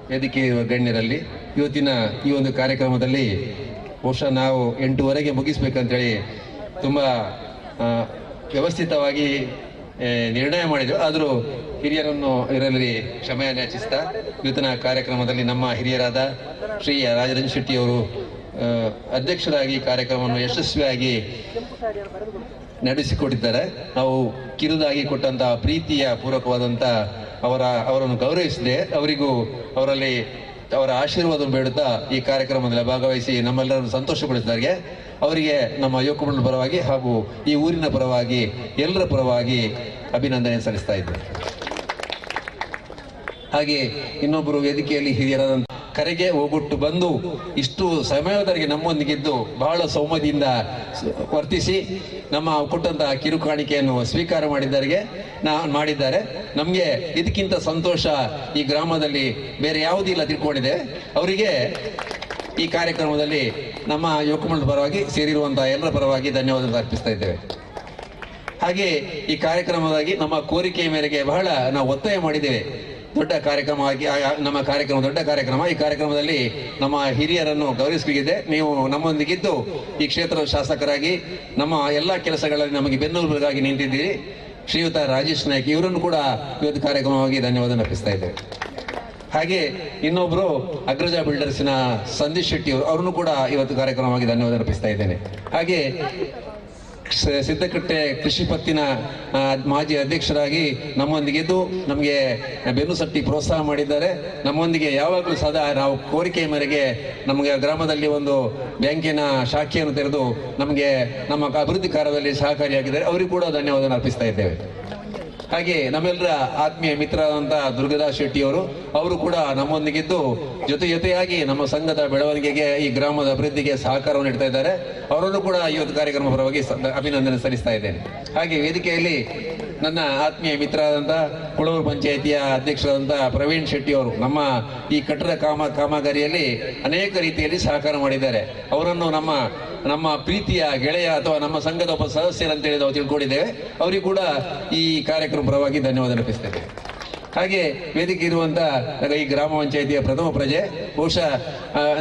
S8: ವೇದಿಕೆ ಗಣ್ಯರಲ್ಲಿ ಇವತ್ತಿನ ಈ ಒಂದು ಕಾರ್ಯಕ್ರಮದಲ್ಲಿ ಬಹುಶಃ ನಾವು 8:30ಗೆ ಮುಗಿಸ್ಬೇಕಂತೇಳಿ ತುಂಬ ವ್ಯವಸ್ಥಿತವಾಗಿ ನಿರ್ಣಯ ಮಾಡಿದೆವು. ಆದರೂ ಹಿರಿಯರನ್ನು ಇದರಲ್ಲಿ ಕ್ಷಮೆಯನ್ನು ಯಾಚಿಸ್ತಾ ಇವತ್ತಿನ ಕಾರ್ಯಕ್ರಮದಲ್ಲಿ ನಮ್ಮ ಹಿರಿಯರಾದ ಶ್ರೀ ರಾಜರಂಜನ್ ಶೆಟ್ಟಿಯವರು ಅಧ್ಯಕ್ಷರಾಗಿ ಕಾರ್ಯಕ್ರಮವನ್ನು ಯಶಸ್ವಿಯಾಗಿ ನಡೆಸಿಕೊಟ್ಟಿದ್ದಾರೆ. ನಾವು ಕಿರುದಾಗಿ ಕೊಟ್ಟಂತಹ ಪ್ರೀತಿಯ ಪೂರಕವಾದಂಥ ಅವರನ್ನು ಗೌರವಿಸದೆ ಅವರಿಗೂ ಅವರಲ್ಲಿ ಅವರ ಆಶೀರ್ವಾದವನ್ನು ಬೇಡುತ್ತಾ ಈ ಕಾರ್ಯಕ್ರಮದಲ್ಲಿ ಭಾಗವಹಿಸಿ ನಮ್ಮೆಲ್ಲರನ್ನು ಸಂತೋಷಪಡಿಸಿದವರಿಗೆ ಅವರಿಗೆ ನಮ್ಮ ಯುವಕ ಮಂಡಲ ಪರವಾಗಿ ಹಾಗೂ ಈ ಊರಿನ ಪರವಾಗಿ ಎಲ್ಲರ ಪರವಾಗಿ ಅಭಿನಂದನೆ ಸಲ್ಲಿಸ್ತಾ ಇದ್ದೇವೆ. ಹಾಗೆ ಇನ್ನೊಬ್ಬರು ವೇದಿಕೆಯಲ್ಲಿ ಹಿರಿಯರಾದಂಥ ಕರೆಗೆ ಹೋಗೊಟ್ಟು ಬಂದು ಇಷ್ಟು ಸಮಯದವರೆಗೆ ನಮ್ಮೊಂದಿಗಿದ್ದು ಬಹಳ ಸೌಮ್ಯದಿಂದ ವರ್ತಿಸಿ ನಮ್ಮ ಕೊಟ್ಟಂತಹ ಕಿರುಕಾಣಿಕೆಯನ್ನು ಸ್ವೀಕಾರ ಮಾಡಿದ್ದಾರೆ. ನಮಗೆ ಇದಕ್ಕಿಂತ ಸಂತೋಷ ಈ ಗ್ರಾಮದಲ್ಲಿ ಬೇರೆ ಯಾವುದಿಲ್ಲ ತಿಳ್ಕೊಂಡಿದೆ. ಅವರಿಗೆ ಈ ಕಾರ್ಯಕ್ರಮದಲ್ಲಿ ನಮ್ಮ ಯುವಕ ಮಂಡಲ ಪರವಾಗಿ ಸೇರಿರುವಂತಹ ಎಲ್ಲರ ಪರವಾಗಿ ಧನ್ಯವಾದ ಅರ್ಪಿಸ್ತಾ ಇದ್ದೇವೆ. ಹಾಗೆ ಈ ಕಾರ್ಯಕ್ರಮದಾಗಿ ನಮ್ಮ ಕೋರಿಕೆಯ ಮೇರೆಗೆ ಬಹಳ ನಾವು ಒತ್ತಾಯ ಮಾಡಿದ್ದೇವೆ. ದೊಡ್ಡ ಕಾರ್ಯಕ್ರಮ ಆಗಿ ನಮ್ಮ ಕಾರ್ಯಕ್ರಮ ದೊಡ್ಡ ಕಾರ್ಯಕ್ರಮ. ಈ ಕಾರ್ಯಕ್ರಮದಲ್ಲಿ ನಮ್ಮ ಹಿರಿಯರನ್ನು ಗೌರವಿಸಲಿದೆ. ನೀವು ನಮ್ಮೊಂದಿಗಿದ್ದು ಈ ಕ್ಷೇತ್ರದ ಶಾಸಕರಾಗಿ ನಮ್ಮ ಎಲ್ಲ ಕೆಲಸಗಳಲ್ಲಿ ನಮಗೆ ಬೆನ್ನೆಲುಬಾಗಿ ನಿಂತಿದ್ದೀರಿ. ಶ್ರೀಯುತ ರಾಜೇಶ್ ನಾಯ್ಕ್ ಇವರನ್ನು ಕೂಡ ಇವತ್ತು ಕಾರ್ಯಕ್ರಮವಾಗಿ ಧನ್ಯವಾದ ಅರ್ಪಿಸ್ತಾ ಇದ್ದೇವೆ. ಹಾಗೆ ಇನ್ನೊಬ್ಬರು ಅಗ್ರಜ ಬಿಲ್ಡರ್ಸ್ನ ಸಂದೀಪ್ ಶೆಟ್ಟಿ ಅವರನ್ನು ಕೂಡ ಇವತ್ತು ಕಾರ್ಯಕ್ರಮವಾಗಿ ಧನ್ಯವಾದ ಅರ್ಪಿಸ್ತಾ ಇದ್ದೇನೆ. ಹಾಗೆ ಸಿದ್ದಕಟ್ಟೆ ಕೃಷಿ ಪತ್ತಿನ ಮಾಜಿ ಅಧ್ಯಕ್ಷರಾಗಿ ನಮ್ಮೊಂದಿಗಿದ್ದು ನಮಗೆ ಬೆನ್ನು ಸಟ್ಟಿ ಪ್ರೋತ್ಸಾಹ ಮಾಡಿದ್ದಾರೆ. ನಮ್ಮೊಂದಿಗೆ ಯಾವಾಗಲೂ ಸದಾ ನಾವು ಕೋರಿಕೆಯ ಮೇರೆಗೆ ನಮಗೆ ಗ್ರಾಮದಲ್ಲಿ ಒಂದು ಬ್ಯಾಂಕಿನ ಶಾಖೆಯನ್ನು ತೆರೆದು ನಮಗೆ ನಮ್ಮ ಅಭಿವೃದ್ಧಿ ಕಾರ್ಯದಲ್ಲಿ ಸಹಕಾರಿಯಾಗಿದ್ದಾರೆ. ಅವರಿಗೂ ಕೂಡ ಧನ್ಯವಾದ ಅರ್ಪಿಸ್ತಾ ಇದ್ದೇವೆ. ಹಾಗೆ ನಮ್ಮೆಲ್ಲರ ಆತ್ಮೀಯ ಮಿತ್ರರಾದಂಥ ದುರ್ಗದಾಸ್ ಶೆಟ್ಟಿಯವರು ಅವರು ಕೂಡ ನಮ್ಮೊಂದಿಗಿದ್ದು ಜೊತೆ ಜೊತೆಯಾಗಿ ನಮ್ಮ ಸಂಘದ ಬೆಳವಣಿಗೆಗೆ ಈ ಗ್ರಾಮದ ಅಭಿವೃದ್ಧಿಗೆ ಸಹಕಾರವನ್ನು ನೀಡ್ತಾ ಇದ್ದಾರೆ. ಅವರನ್ನು ಕೂಡ ಇವತ್ತು ಕಾರ್ಯಕ್ರಮ ಪರವಾಗಿ ಅಭಿನಂದನೆ ಸಲ್ಲಿಸ್ತಾ ಇದ್ದೇನೆ. ಹಾಗೆ ವೇದಿಕೆಯಲ್ಲಿ ನನ್ನ ಆತ್ಮೀಯ ಮಿತ್ರರಾದಂಥ ಕುಳೂರು ಪಂಚಾಯಿತಿಯ ಅಧ್ಯಕ್ಷರಾದಂಥ ಪ್ರವೀಣ್ ಶೆಟ್ಟಿ ಅವರು ನಮ್ಮ ಈ ಕಟ್ಟಡ ಕಾಮಗಾರಿಯಲ್ಲಿ ಅನೇಕ ರೀತಿಯಲ್ಲಿ ಸಹಕಾರ ಮಾಡಿದ್ದಾರೆ. ಅವರನ್ನು ನಮ್ಮ ನಮ್ಮ ಪ್ರೀತಿಯ ಗೆಳೆಯ ಅಥವಾ ನಮ್ಮ ಸಂಘದ ಒಬ್ಬ ಸದಸ್ಯರಂತೇಳಿ ನಾವು ತಿಳ್ಕೊಂಡಿದ್ದೇವೆ. ಅವರಿಗೂ ಕೂಡ ಈ ಕಾರ್ಯಕ್ರಮ ಪರವಾಗಿ ಧನ್ಯವಾದ ಅರ್ಪಿಸ್ತೇವೆ. ಹಾಗೆ ವೇದಿಕೆ ಇರುವಂಥ ಈ ಗ್ರಾಮ ಪಂಚಾಯಿತಿಯ ಪ್ರಥಮ ಪ್ರಜೆ, ಬಹುಶಃ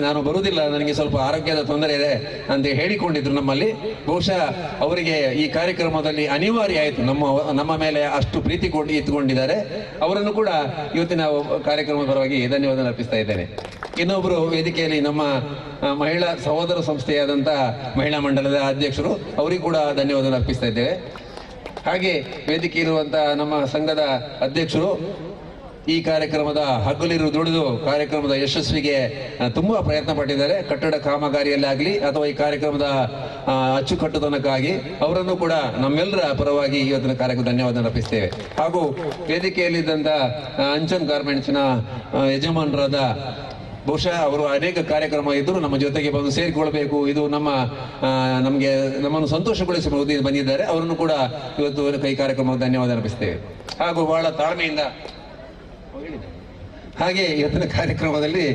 S8: ನಾನು ಬರುವುದಿಲ್ಲ, ನನಗೆ ಸ್ವಲ್ಪ ಆರೋಗ್ಯದ ತೊಂದರೆ ಇದೆ ಅಂತ ಹೇಳಿಕೊಂಡಿದ್ರು ನಮ್ಮಲ್ಲಿ. ಬಹುಶಃ ಅವರಿಗೆ ಈ ಕಾರ್ಯಕ್ರಮದಲ್ಲಿ ಅನಿವಾರ್ಯ ಆಯಿತು, ನಮ್ಮ ಮೇಲೆ ಅಷ್ಟು ಪ್ರೀತಿ ಇಟ್ಟುಕೊಂಡಿದ್ದಾರೆ. ಅವರನ್ನು ಕೂಡ ಇವತ್ತಿನ ಕಾರ್ಯಕ್ರಮದ ಪರವಾಗಿ ಧನ್ಯವಾದ ಅರ್ಪಿಸ್ತಾ ಇದ್ದೇನೆ. ಇನ್ನೊಬ್ಬರು ವೇದಿಕೆಯಲ್ಲಿ ನಮ್ಮ ಮಹಿಳಾ ಸಹೋದರ ಸಂಸ್ಥೆಯಾದಂಥ ಮಹಿಳಾ ಮಂಡಲದ ಅಧ್ಯಕ್ಷರು, ಅವರಿಗೂ ಕೂಡ ಧನ್ಯವಾದ ಅರ್ಪಿಸ್ತಾ ಇದ್ದೇವೆ. ಹಾಗೆ ವೇದಿಕೆ ಇರುವಂಥ ನಮ್ಮ ಸಂಘದ ಅಧ್ಯಕ್ಷರು ಈ ಕಾರ್ಯಕ್ರಮದ ಹಗಲಿರು ದುಡಿದು ಕಾರ್ಯಕ್ರಮದ ಯಶಸ್ವಿಗೆ ತುಂಬ ಪ್ರಯತ್ನ ಪಟ್ಟಿದ್ದಾರೆ. ಕಟ್ಟಡ ಕಾಮಗಾರಿಯಲ್ಲಾಗಲಿ ಅಥವಾ ಈ ಕಾರ್ಯಕ್ರಮದ ಅಚ್ಚುಕಟ್ಟುತನಕ್ಕಾಗಿ ಅವರನ್ನು ಕೂಡ ನಮ್ಮೆಲ್ಲರ ಪರವಾಗಿ ಇವತ್ತಿನ ಕಾರ್ಯಕ್ರಮ ಧನ್ಯವಾದ ಅರ್ಪಿಸ್ತೇವೆ. ಹಾಗೂ ವೇದಿಕೆಯಲ್ಲಿದ್ದಂಥ ಅಂಚನ್ ಗಾರ್ಮೆಂಟ್ಸ್ನ ಯಜಮಾನರಾದ, ಬಹುಶಃ ಅವರು ಅನೇಕ ಕಾರ್ಯಕ್ರಮ ಇದ್ದರೂ ನಮ್ಮ ಜೊತೆಗೆ ಬಂದು ಸೇರಿಕೊಳ್ಬೇಕು, ಇದು ನಮಗೆ ನಮ್ಮನ್ನು ಸಂತೋಷಗೊಳಿಸಬಹುದು ಬಂದಿದ್ದಾರೆ. ಅವರನ್ನು ಕೂಡ ಇವತ್ತು ಈ ಕಾರ್ಯಕ್ರಮಕ್ಕೆ ಧನ್ಯವಾದ ಅರ್ಪಿಸ್ತೇವೆ. ಹಾಗೂ ಬಹಳ ತಾಳ್ಮೆಯಿಂದ ಹಾಗೆ ಇವತ್ತಿನ ಕಾರ್ಯಕ್ರಮದಲ್ಲಿ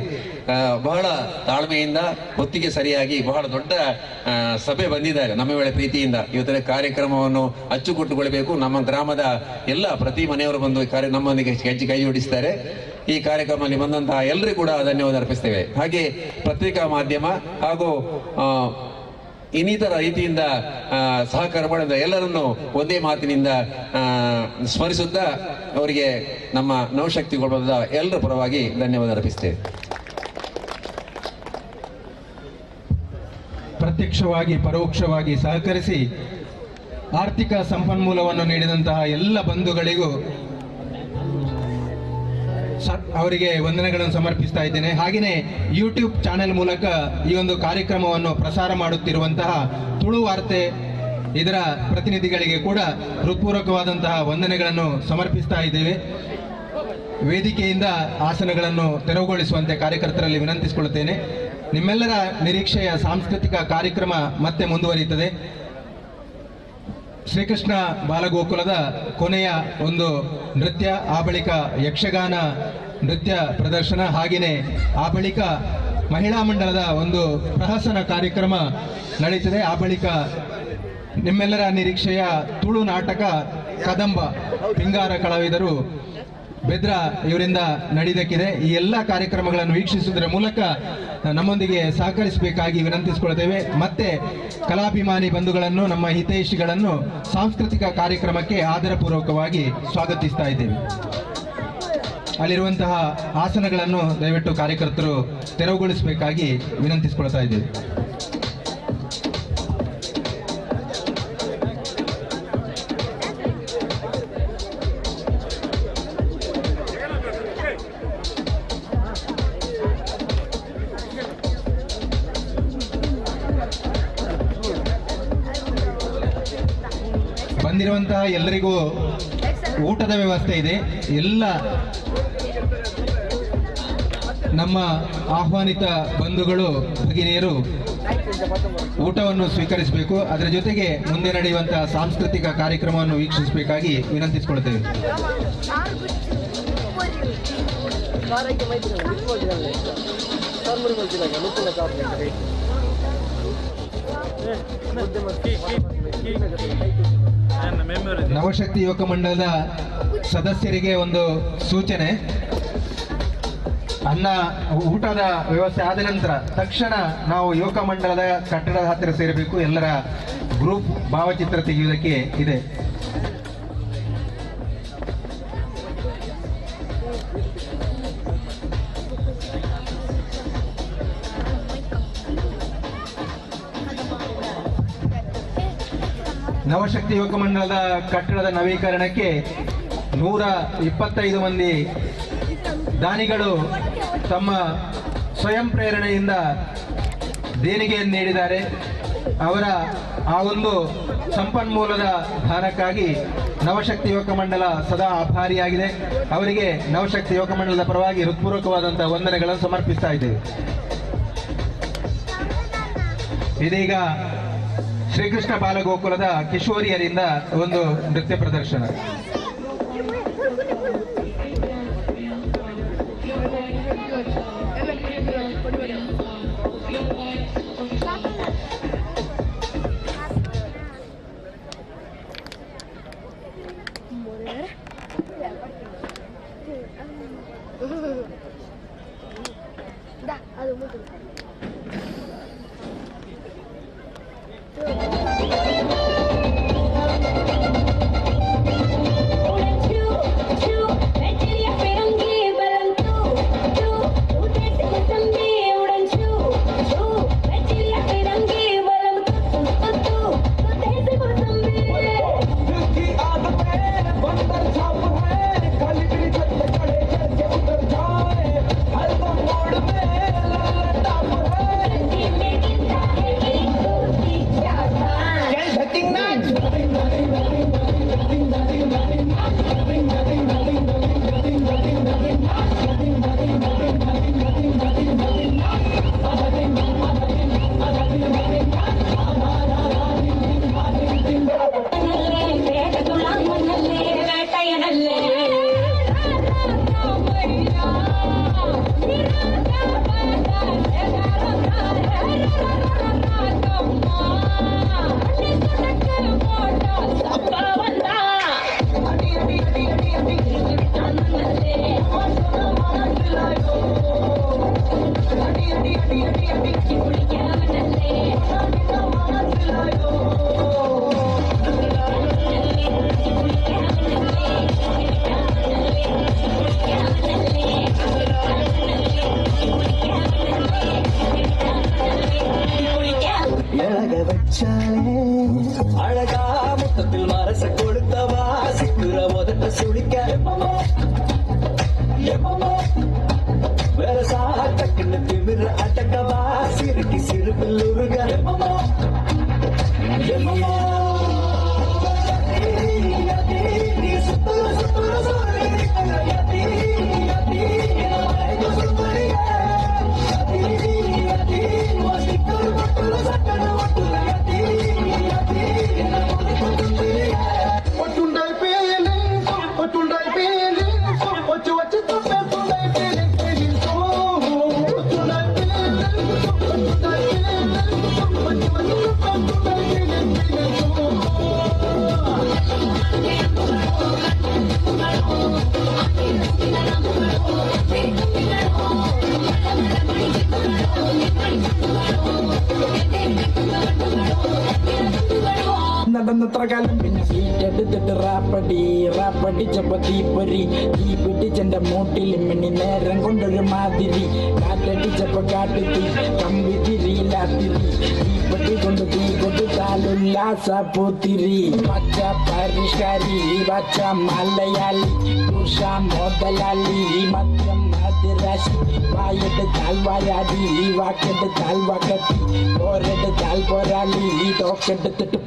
S8: ಬಹಳ ತಾಳ್ಮೆಯಿಂದ ಹೊತ್ತಿಗೆ ಸರಿಯಾಗಿ ಬಹಳ ದೊಡ್ಡ ಸಭೆ ಬಂದಿದ್ದಾರೆ. ನಮ್ಮ ವೇಳೆ ಪ್ರೀತಿಯಿಂದ ಇವತ್ತಿನ ಕಾರ್ಯಕ್ರಮವನ್ನು ಅಚ್ಚುಕಟ್ಟುಗೊಳ್ಳಬೇಕು. ನಮ್ಮ ಗ್ರಾಮದ ಎಲ್ಲ ಪ್ರತಿ ಮನೆಯವರು ಬಂದು ನಮ್ಮೊಂದಿಗೆ ಹೆಜ್ಜೆ ಕೈ ಜೋಡಿಸ್ತಾರೆ. ಈ ಕಾರ್ಯಕ್ರಮದಲ್ಲಿ ಬಂದಂತಹ ಎಲ್ಲರಿಗೂ ಕೂಡ ಧನ್ಯವಾದ ಅರ್ಪಿಸ್ತೇವೆ. ಹಾಗೆ ಪತ್ರಿಕಾ ಮಾಧ್ಯಮ ಹಾಗೂ ಇನ್ನಿತರ ರೀತಿಯಿಂದ ಸಹಕಾರ ಮಾಡಿದ ಎಲ್ಲರನ್ನು ಒಂದೇ ಮಾತಿನಿಂದ ಸ್ಮರಿಸುತ್ತಾ ಅವರಿಗೆ ನಮ್ಮ ನವಶಕ್ತಿ ಕೊಡದ ಎಲ್ಲರ ಪರವಾಗಿ ಧನ್ಯವಾದ ಅರ್ಪಿಸ್ತೇವೆ.
S11: ಪ್ರತ್ಯಕ್ಷವಾಗಿ ಪರೋಕ್ಷವಾಗಿ ಸಹಕರಿಸಿ ಆರ್ಥಿಕ ಸಂಪನ್ಮೂಲವನ್ನು ನೀಡಿದಂತಹ ಎಲ್ಲ ಬಂಧುಗಳಿಗೂ ಅವರಿಗೆ ವಂದನೆಗಳನ್ನು ಸಮರ್ಪಿಸ್ತಾ ಇದ್ದೇನೆ. ಹಾಗೆಯೇ ಯೂಟ್ಯೂಬ್ ಚಾನೆಲ್ ಮೂಲಕ ಈ ಒಂದು ಕಾರ್ಯಕ್ರಮವನ್ನು ಪ್ರಸಾರ ಮಾಡುತ್ತಿರುವಂತಹ ತುಳು ವಾರ್ತೆ ಇದರ ಪ್ರತಿನಿಧಿಗಳಿಗೆ ಕೂಡ ಹೃತ್ಪೂರ್ವಕವಾದಂತಹ ವಂದನೆಗಳನ್ನು ಸಮರ್ಪಿಸ್ತಾ ಇದ್ದೇವೆ. ವೇದಿಕೆಯಿಂದ ಆಸನಗಳನ್ನು ತೆರವುಗೊಳಿಸುವಂತೆ ಕಾರ್ಯಕರ್ತರಲ್ಲಿ ವಿನಂತಿಸಿಕೊಳ್ಳುತ್ತೇನೆ. ನಿಮ್ಮೆಲ್ಲರ ನಿರೀಕ್ಷೆಯ ಸಾಂಸ್ಕೃತಿಕ ಕಾರ್ಯಕ್ರಮ ಮತ್ತೆ ಮುಂದುವರಿಯುತ್ತದೆ. ಶ್ರೀಕೃಷ್ಣ ಬಾಲಗೋಕುಲದ ಕೊನೆಯ ಒಂದು ನೃತ್ಯ, ಆ ಬಳಿಕ ಯಕ್ಷಗಾನ ನೃತ್ಯ ಪ್ರದರ್ಶನ, ಹಾಗೆಯೇ ಆ ಬಳಿಕ ಮಹಿಳಾ ಮಂಡಲದ ಒಂದು ಪ್ರಹಸನ ಕಾರ್ಯಕ್ರಮ ನಡೆಯುತ್ತದೆ. ಆ ಬಳಿಕ ನಿಮ್ಮೆಲ್ಲರ ನಿರೀಕ್ಷೆಯ ತುಳು ನಾಟಕ ಕದಂಬ ಪಿಂಗಾರ ಕಲಾವಿದರು ಬೆದ್ರ ಇವರಿಂದ ನಡೆಯದಕ್ಕಿದೆ. ಈ ಎಲ್ಲ ಕಾರ್ಯಕ್ರಮಗಳನ್ನು ವೀಕ್ಷಿಸುವುದರ ಮೂಲಕ ನಮ್ಮೊಂದಿಗೆ ಸಹಕರಿಸಬೇಕಾಗಿ ವಿನಂತಿಸಿಕೊಳ್ತೇವೆ. ಮತ್ತೆ ಕಲಾಭಿಮಾನಿ ಬಂಧುಗಳನ್ನು, ನಮ್ಮ ಹಿತೈಷಿಗಳನ್ನು ಸಾಂಸ್ಕೃತಿಕ ಕಾರ್ಯಕ್ರಮಕ್ಕೆ ಆದರಪೂರ್ವಕವಾಗಿ ಸ್ವಾಗತಿಸ್ತಾ ಇದ್ದೇವೆ. ಅಲ್ಲಿರುವಂತಹ ಆಸನಗಳನ್ನು ದಯವಿಟ್ಟು ಕಾರ್ಯಕರ್ತರು ತೆರವುಗೊಳಿಸಬೇಕಾಗಿ ವಿನಂತಿಸಿಕೊಳ್ತಾ ಇದ್ದೇವೆ. ಬಂದಿರುವಂತಹ ಎಲ್ಲರಿಗೂ ಊಟದ ವ್ಯವಸ್ಥೆ ಇದೆ. ಎಲ್ಲ ನಮ್ಮ ಆಹ್ವಾನಿತ ಬಂಧುಗಳು, ಭಗಿನಿಯರು ಊಟವನ್ನು ಸ್ವೀಕರಿಸಬೇಕು. ಅದರ ಜೊತೆಗೆ ಮುಂದೆ ನಡೆಯುವಂತಹ ಸಾಂಸ್ಕೃತಿಕ ಕಾರ್ಯಕ್ರಮವನ್ನು ವೀಕ್ಷಿಸಬೇಕಾಗಿ ವಿನಂತಿಸಿಕೊಳ್ಳುತ್ತೇವೆ. ನವಶಕ್ತಿ ಯುವಕ ಮಂಡಲದ ಸದಸ್ಯರಿಗೆ ಒಂದು ಸೂಚನೆ. ಅನ್ನ ಊಟದ ವ್ಯವಸ್ಥೆ ಆದ ನಂತರ ತಕ್ಷಣ ನಾವು ಯುವಕ ಮಂಡಲದ ಕಟ್ಟಡದ ಹತ್ತಿರ ಸೇರಬೇಕು. ಎಲ್ಲರ ಗ್ರೂಪ್ ಭಾವಚಿತ್ರ ತೆಗೆಯುವುದಕ್ಕೆ ಇದೆ. ನವಶಕ್ತಿ ಯುವಕ ಮಂಡಲದ ಕಟ್ಟಡದ ನವೀಕರಣಕ್ಕೆ 125 ಮಂದಿ ದಾನಿಗಳು ತಮ್ಮ ಸ್ವಯಂ ಪ್ರೇರಣೆಯಿಂದ ದೇಣಿಗೆಯನ್ನು ನೀಡಿದ್ದಾರೆ. ಅವರ ಆ ಒಂದು ಸಂಪನ್ಮೂಲದ ದಾನಕ್ಕಾಗಿ ನವಶಕ್ತಿ ಯುವಕ ಮಂಡಲ ಸದಾ ಆಭಾರಿಯಾಗಿದೆ. ಅವರಿಗೆ ನವಶಕ್ತಿ ಯುವಕ ಮಂಡಲದ ಪರವಾಗಿ ಹೃತ್ಪೂರ್ವಕವಾದಂತಹ ವಂದನೆಗಳನ್ನು ಸಮರ್ಪಿಸ್ತಾ ಇದ್ದೇವೆ. ಇದೀಗ ಶ್ರೀಕೃಷ್ಣ ಬಾಲಗೋಕುಲದ ಕಿಶೋರಿಯರಿಂದ ಒಂದು ನೃತ್ಯ ಪ್ರದರ್ಶನ.
S6: அழகா முத்தத்தில் மரச கொடுத்தவா சிக்குற உதட்ட சுழிக்க வேற சாட்டக்குன்னு திமிர அடக்கவா சிறுக்கி சிறுப்பில் உருக சுத்துற சுத்துற சுத்துற നടന്നത്ര കാലം പിന്നെ ബീറ്റെടുത്തിട്ട് റാപ്പടി റാപ്പടിച്ചപ്പോ തീപ്പൊരി തീ പിടിച്ചെന്റെ മൂട്ടിൽ മിണി നേരം കൊണ്ടൊരു മാതിരി കാറ്റടിച്ചപ്പോ കാട്ടുതീ കമ്പി തിരിയില്ലാത്തിരി തീപ്പെട്ടി കൊണ്ട് തീ കൊടുത്താലുല്ലാസ പൂത്തിരി പച്ച പരിഷ്കാരി പച്ച മലയാളി പുരുഷ മുതലാളി മദ്യം മതിരാശി വായെടുത്താൽ വായാടി വാക്കെടുത്താൽ വാക്കത്തി പോരെടുത്താൽ പോരാളി തോക്കെടുത്തിട്ട്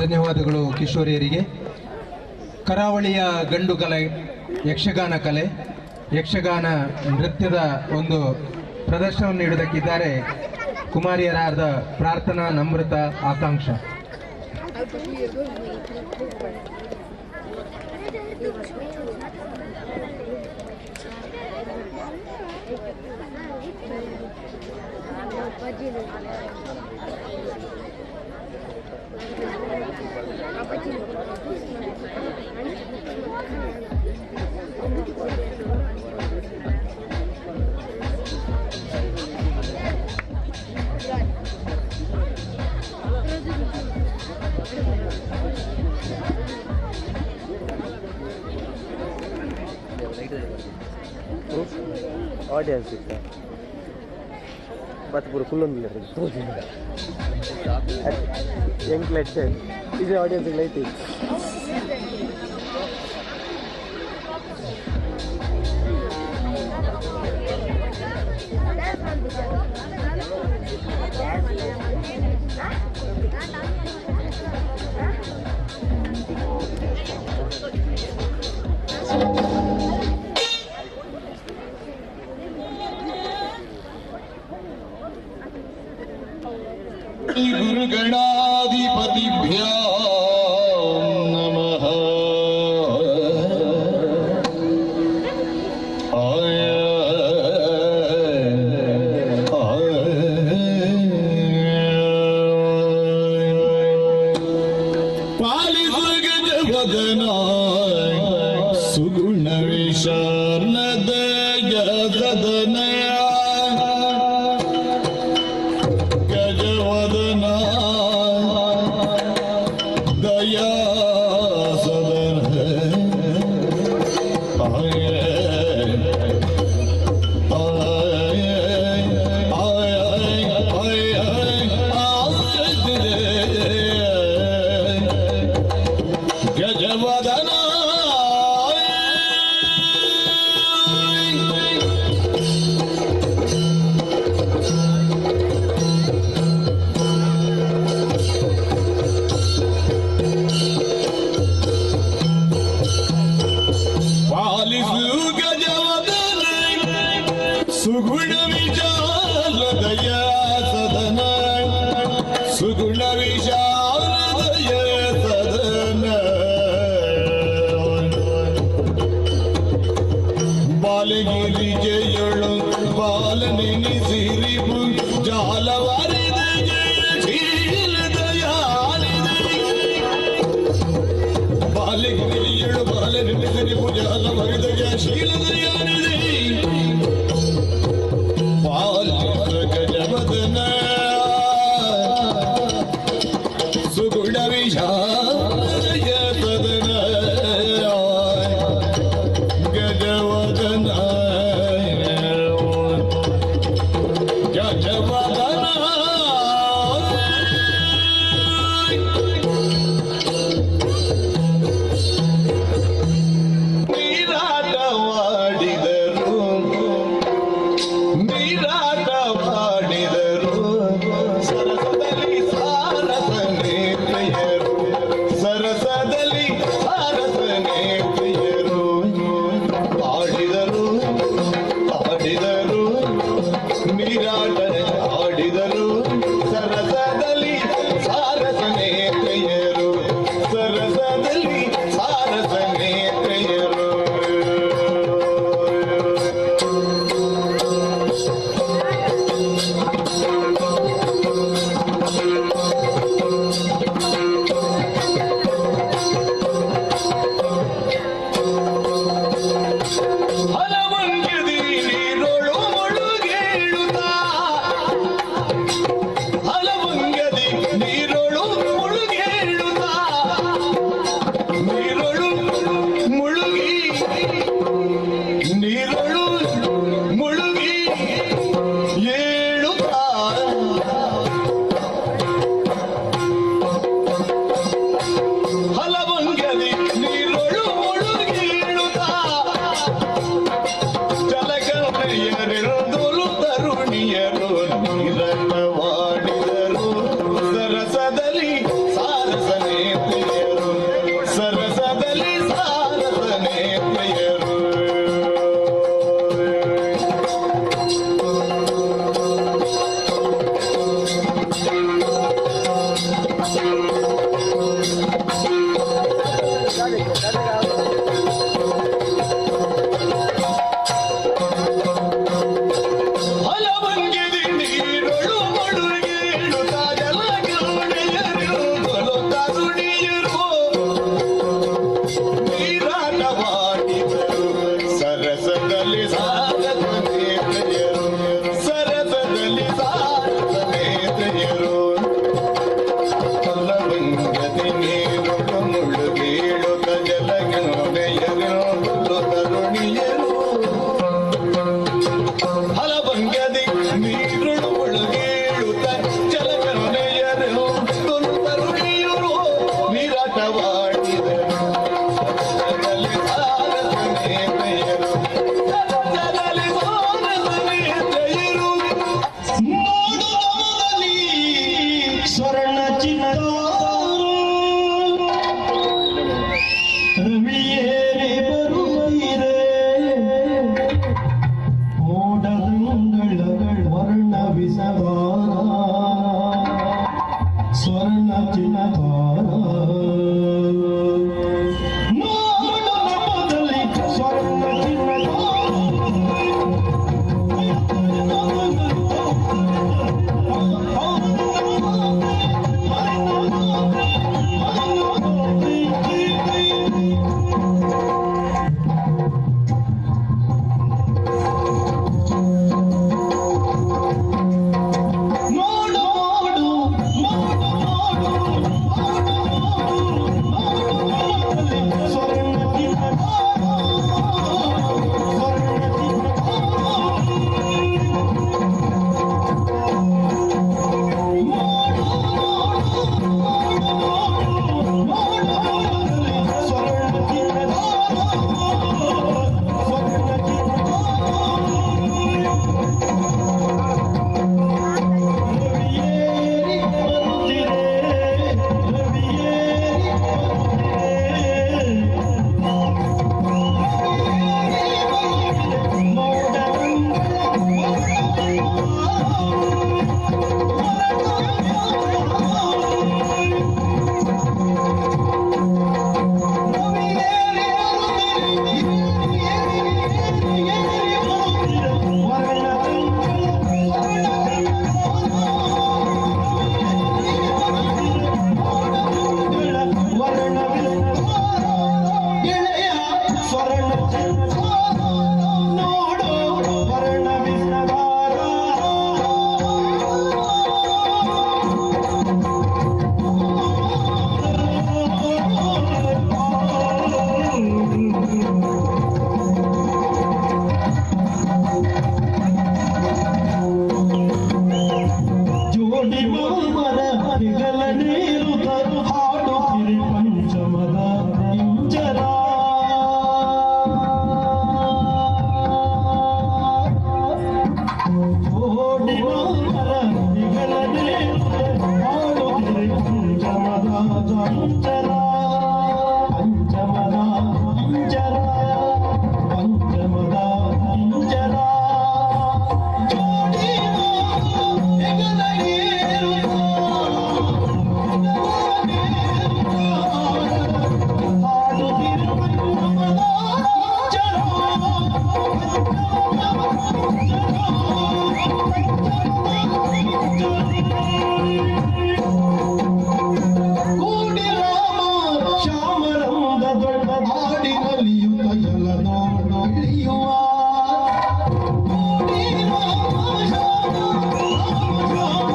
S11: ಧನ್ಯವಾದಗಳು ಕಿಶೋರಿಯರಿಗೆ. ಕರಾವಳಿಯ ಗಂಡು ಕಲೆ ಯಕ್ಷಗಾನ ಕಲೆ, ಯಕ್ಷಗಾನ ನೃತ್ಯದ ಒಂದು ಪ್ರದರ್ಶನವನ್ನು ನೀಡುವುದಕ್ಕಿದ್ದಾರೆ ಕುಮಾರಿಯರಾದ ಪ್ರಾರ್ಥನಾ, ನಮ್ರತ, ಆಕಾಂಕ್ಷ.
S5: ಆಡಿಯನ್ಸ್ ಇತ್ತ ಬತ್ ಪೂರ ಕುಲ್ಲೊಂದಿಲ್ಲ ಎಂಕ್ಲೆಟ್ ಇದು ಆಡಿಯನ್ಸ್ ಲೈಟ್.
S12: गुरुगणाधिपतिभ्यो नमः। पालिसु गजवदना सुगुण विशारद गदनया गजवदना ಸುಗುಣ ವಿಶಾರದಯ ಸದನ ಬಾಲಗಿರಿ ಜಯಳು ಬಾಲನಿನಿ ಸಿರಿಪು ಜಾಲವಾರಿದ ಜಯ ಶೀಲ ದಯಾಲಿದೆ ಬಾಲಗಿರಿ ಜಯಳು ಬಾಲನಿನಿ ಸಿರಿಪು ಜಾಲವಾರಿದ ಜಯ ಶೀಲ ದಯಾಲಿದೆ ಬಾಲ ಗಜವದನ
S6: ಹೆಗಲನೇರುತ ಹಾಡುತ್ತಿರೆ ಪಂಚಮದ ಇಂಚರ. ಜೋಡಿ ಮಾಮರ ಹೆಗಲನೇರುತ ಹಾಡುತ್ತಿರೆ ಪಂಚಮದ ಇಂಚರ. ಪಂಚಮದ ಇಂಚರ, ಪಂಚಮದ ಇಂಚರ. ಜೋಡಿ ಹೆಗಲನೇರುತ ಹಾಡುತ್ತಿರೆ ಪಂಚಮದ ಇಂಚರ. ಕೂಡಿ ರಾಮ ಶ್ಯಾಮರಂದ ದೊಡ್ಡ ಹಾಡಿನಲ್ಲಿಯುತ ಜಲದೋಡು ಇಳಿಯುವ. ಕೂಡಿ ರಾಮ ಶ್ಯಾಮ ರಾಮ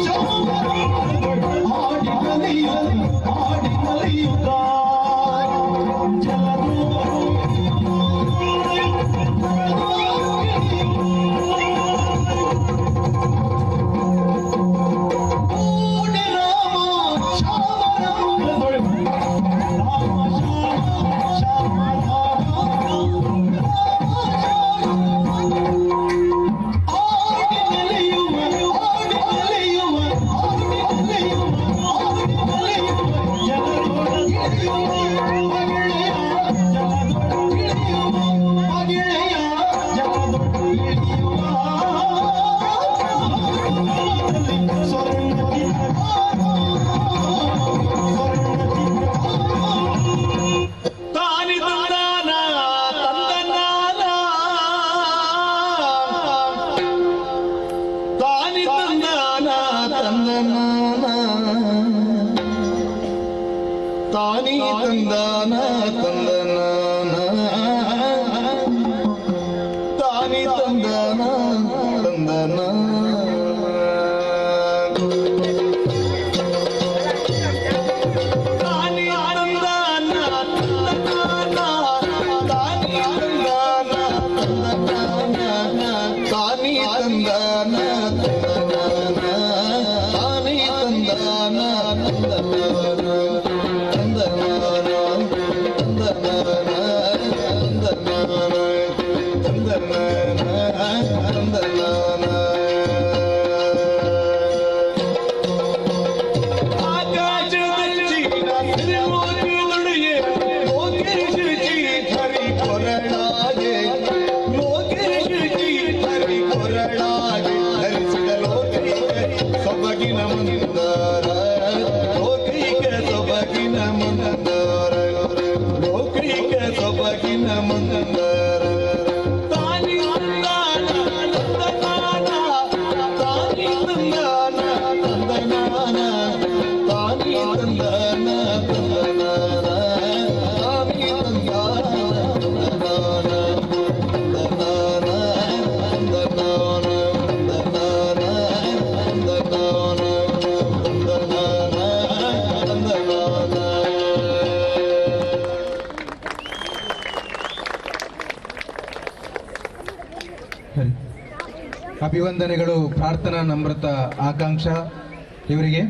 S6: ಶ್ಯಾಮ ದೊಡ್ಡ ಹಾಡಿನಲಿಯುತ ಹಾಡಿನಲಿಯುತ ಜಲದೋಡು. ಕೂಡಿ ರಾಮ ಶ್ಯಾಮರಂದ ದೊಡ್ಡ ರಾಮ ಶ್ಯಾಮ ಶ್ಯಾಮ ಆಡಿ ನಲಿಯುವ ಆಡಿ ನಲಿಯುವ ಆಡಿ ನಲಿಯುವ ಆಡಿ ನಲಿಯುವ ಜಲದೊಡ ಇಳಿಯುವ ಮಗಿಳೆಯ ಜಲದೊಡ ಇಳಿಯುವ ಮಗಿಳೆಯ ಜಲದೊಡ ಇಳಿಯುವ. ಸ್ವರ್ಣ
S12: ತಾನಿ ತಂದಾನ ತಂದನಾನ, ತಾನಿ ತಂದಾನ ತಂದನಾನ, ತಾನಿ ತಂದಾನ ತಂದನಾನ, ತಾನಿ ತಂದಾನ ತಂದನಾನ. ತಾನಿ ತಂದಾನ ತಂದನಾನ, ತಾನಿ ತಂದಾನ ತಂದನಾನ, ತಾನಿ ತಂದಾನ ತಂದನಾನ, ತಾನಿ ತಂದಾನ ತಂದನಾನ, ತಂದನಾನ ತಂದನಾನ ತಂದನಾನ ತಂದನಾನ ತಂದನಾನ. ಆಕಾಶದಚ್ಚಿನ ತಿರುಮೂರ್ತಿಯೊಡೆಯೇ ಲೋಕೇಶಿ ಹರಿ ಕೊರಳಾಗೆ, ಲೋಕೇಶಿ ಹರಿ ಕೊರಳಾಗೆ ಧರಿಸಿದ ಲೋಕೈಕ ಸೊಬಗಿನ ಮಂದಾರ, ಲೋಕೈಕ ಸೊಬಗಿನ ಮಂದಾರ, ಲೋಕೈಕ ಸೊಬಗಿನ ಮಂದಾರ. ತಾನಿ ತಂದಾನ ತಂದನಾನ, ತಾನಿ ತಂದಾನ ತಂದನಾನ, ತಾನಿ ತಂದಾನ ತಂದನಾನ, ತಾನಿ ತಂದಾನ ತಂದನಾನ, ತಂದನಾನ ತಂದನಾನ, ತಂದನಾನ ತಂದನಾನ, ತಂದನಾನ ತಂದನಾನ.
S11: ಅಭಿವಂದನೆಗಳು ಪ್ರಾರ್ಥನಾ ನಮ್ರತ ಆಕಾಂಕ್ಷ ಇವರಿಗೆ.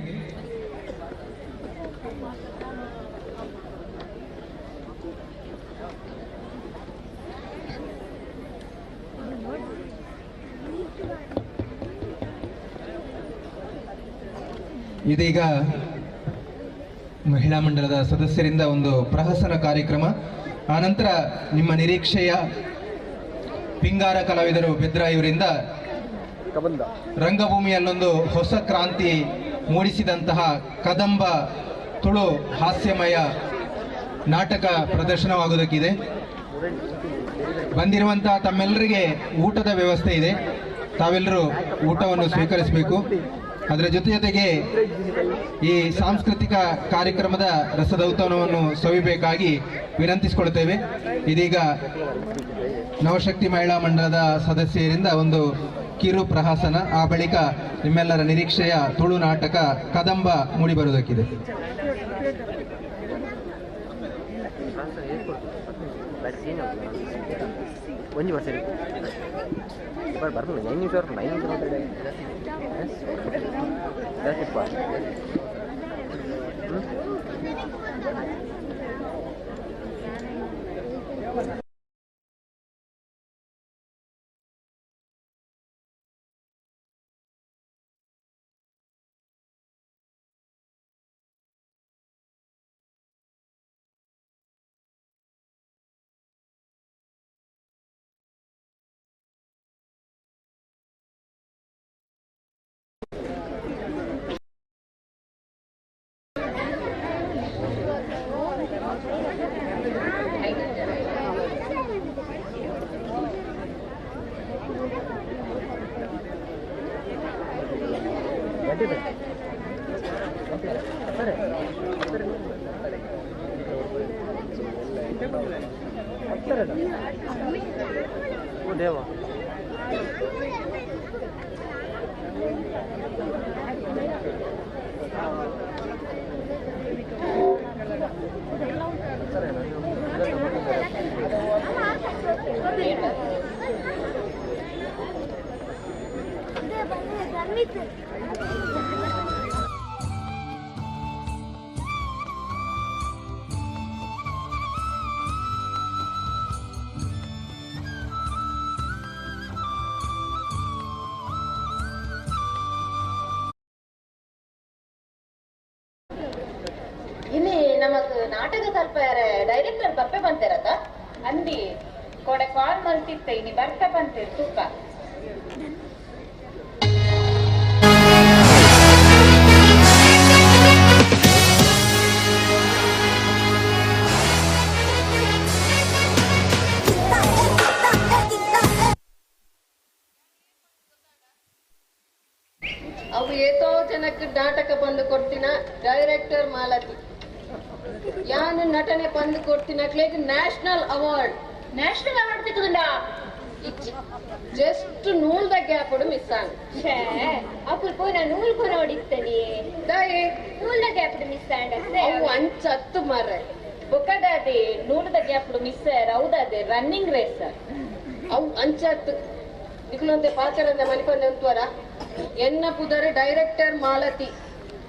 S11: ಇದೀಗ ಮಹಿಳಾ ಮಂಡಲದ ಸದಸ್ಯರಿಂದ ಒಂದು ಪ್ರಹಸನ ಕಾರ್ಯಕ್ರಮ, ಆನಂತರ ನಿಮ್ಮ ನಿರೀಕ್ಷೆಯ ಪಿಂಗಾರ ಕಲಾವಿದರು ಬೆದ್ರ ಇವರಿಂದ ರಂಗಭೂಮಿಯಲ್ಲೊಂದು ಹೊಸ ಕ್ರಾಂತಿ ಮೂಡಿಸಿದಂತಹ ಕದಂಬ ತುಳು ಹಾಸ್ಯಮಯ ನಾಟಕ ಪ್ರದರ್ಶನವಾಗುವುದಕ್ಕಿದೆ. ಬಂದಿರುವಂತಹ ತಮ್ಮೆಲ್ಲರಿಗೆ ಊಟದ ವ್ಯವಸ್ಥೆ ಇದೆ, ತಾವೆಲ್ಲರೂ ಊಟವನ್ನು ಸ್ವೀಕರಿಸಬೇಕು. ಅದರ ಜೊತೆ ಜೊತೆಗೆ ಈ ಸಾಂಸ್ಕೃತಿಕ ಕಾರ್ಯಕ್ರಮದ ರಸದೌತಣವನ್ನು ಸವಿಬೇಕಾಗಿ ವಿನಂತಿಸಿಕೊಳ್ತೇವೆ. ಇದೀಗ ನವಶಕ್ತಿ ಮಹಿಳಾ ಮಂಡಲದ ಸದಸ್ಯರಿಂದ ಒಂದು ಕಿರು ಪ್ರಹಸನ, ಆ ಬಳಿಕ ನಿಮ್ಮೆಲ್ಲರ ನಿರೀಕ್ಷೆಯ ತುಳು ನಾಟಕ ಕದಂಬ ಮೂಡಿಬರುವುದಕ್ಕಿದೆ.
S5: ಒಂಜಿ ವರ್ಷ ಬರ್ಪುಂಡು 9 ನಿಮಿಷ ಬರ್ಪುಂಡು 5 ನಿಮಿಷ ಮಾತಾಡಿ ಜಾಸ್ತಿ
S14: ಇನಿ ನಮಕ್ ನಾಟಕ ಸ್ವಲ್ಪ ಡೈರೆಕ್ಟರ್ ಬಪ್ಪೆ ಬಂತೇರತ
S16: ಅಂದಿ ಕೊಡೆ ಕಾಲ್ ಮಲ್ತಿತ್ತೆ ಇನಿ ಬರ್ತ ಬಂತೇರ್ ತುಪ್ಪ.
S14: ಅವು ಏತೋ ಜನಕ್ಕೆ ನಾಟಕ ಬಂದು ಕೊಡ್ತೀನ ಡೈರೆಕ್ಟರ್ ಮಾಲತಿ ಯಾನು ನಟನೆ ಬಂದು ಕೊಡ್ತೀನ ನ್ಯಾಷನಲ್ ಅವಾರ್ಡ್.
S16: ನ್ಯಾಷನಲ್ ಅವಾರ್ಡ್ ತಿಕ್ಕುದುಂಡ?
S14: ಜಸ್ಟ್ ನೂಲ್ದ ಗ್ಯಾಪ್ ಮಿಸ್ ಆಂಡ್.
S16: ಅಪ್ಪು ಪೋನ ನೂಲ್ ಕೊನ ಹೊಡಿತಾನೆ
S14: ದಾಯೆ
S16: ನೂಲ್ದ ಗ್ಯಾಪ್ ಮಿಸ್ ಆಂಡ್
S14: ಅವು ಅಂಚತ್ತು ಮಾರ್ರೆ.
S16: ಬೊಕ್ಕದಾದೆ ನೂಲ್ದ ಗ್ಯಾಪ್ ಮಿಸ್ ಹೌದಾದೆ ರನ್ನಿಂಗ್ ರೇಸ್
S14: ಅವು ಅಂಚತ್ತು ನಿಕುಲಂತೆ ಪಾಚರಂದ ಮನಿಪಂದೆ ಉಂಟುವರ ಎನ್ನ ಪುದರ್ ಡೈರೆಕ್ಟರ್ ಮಾಲತಿ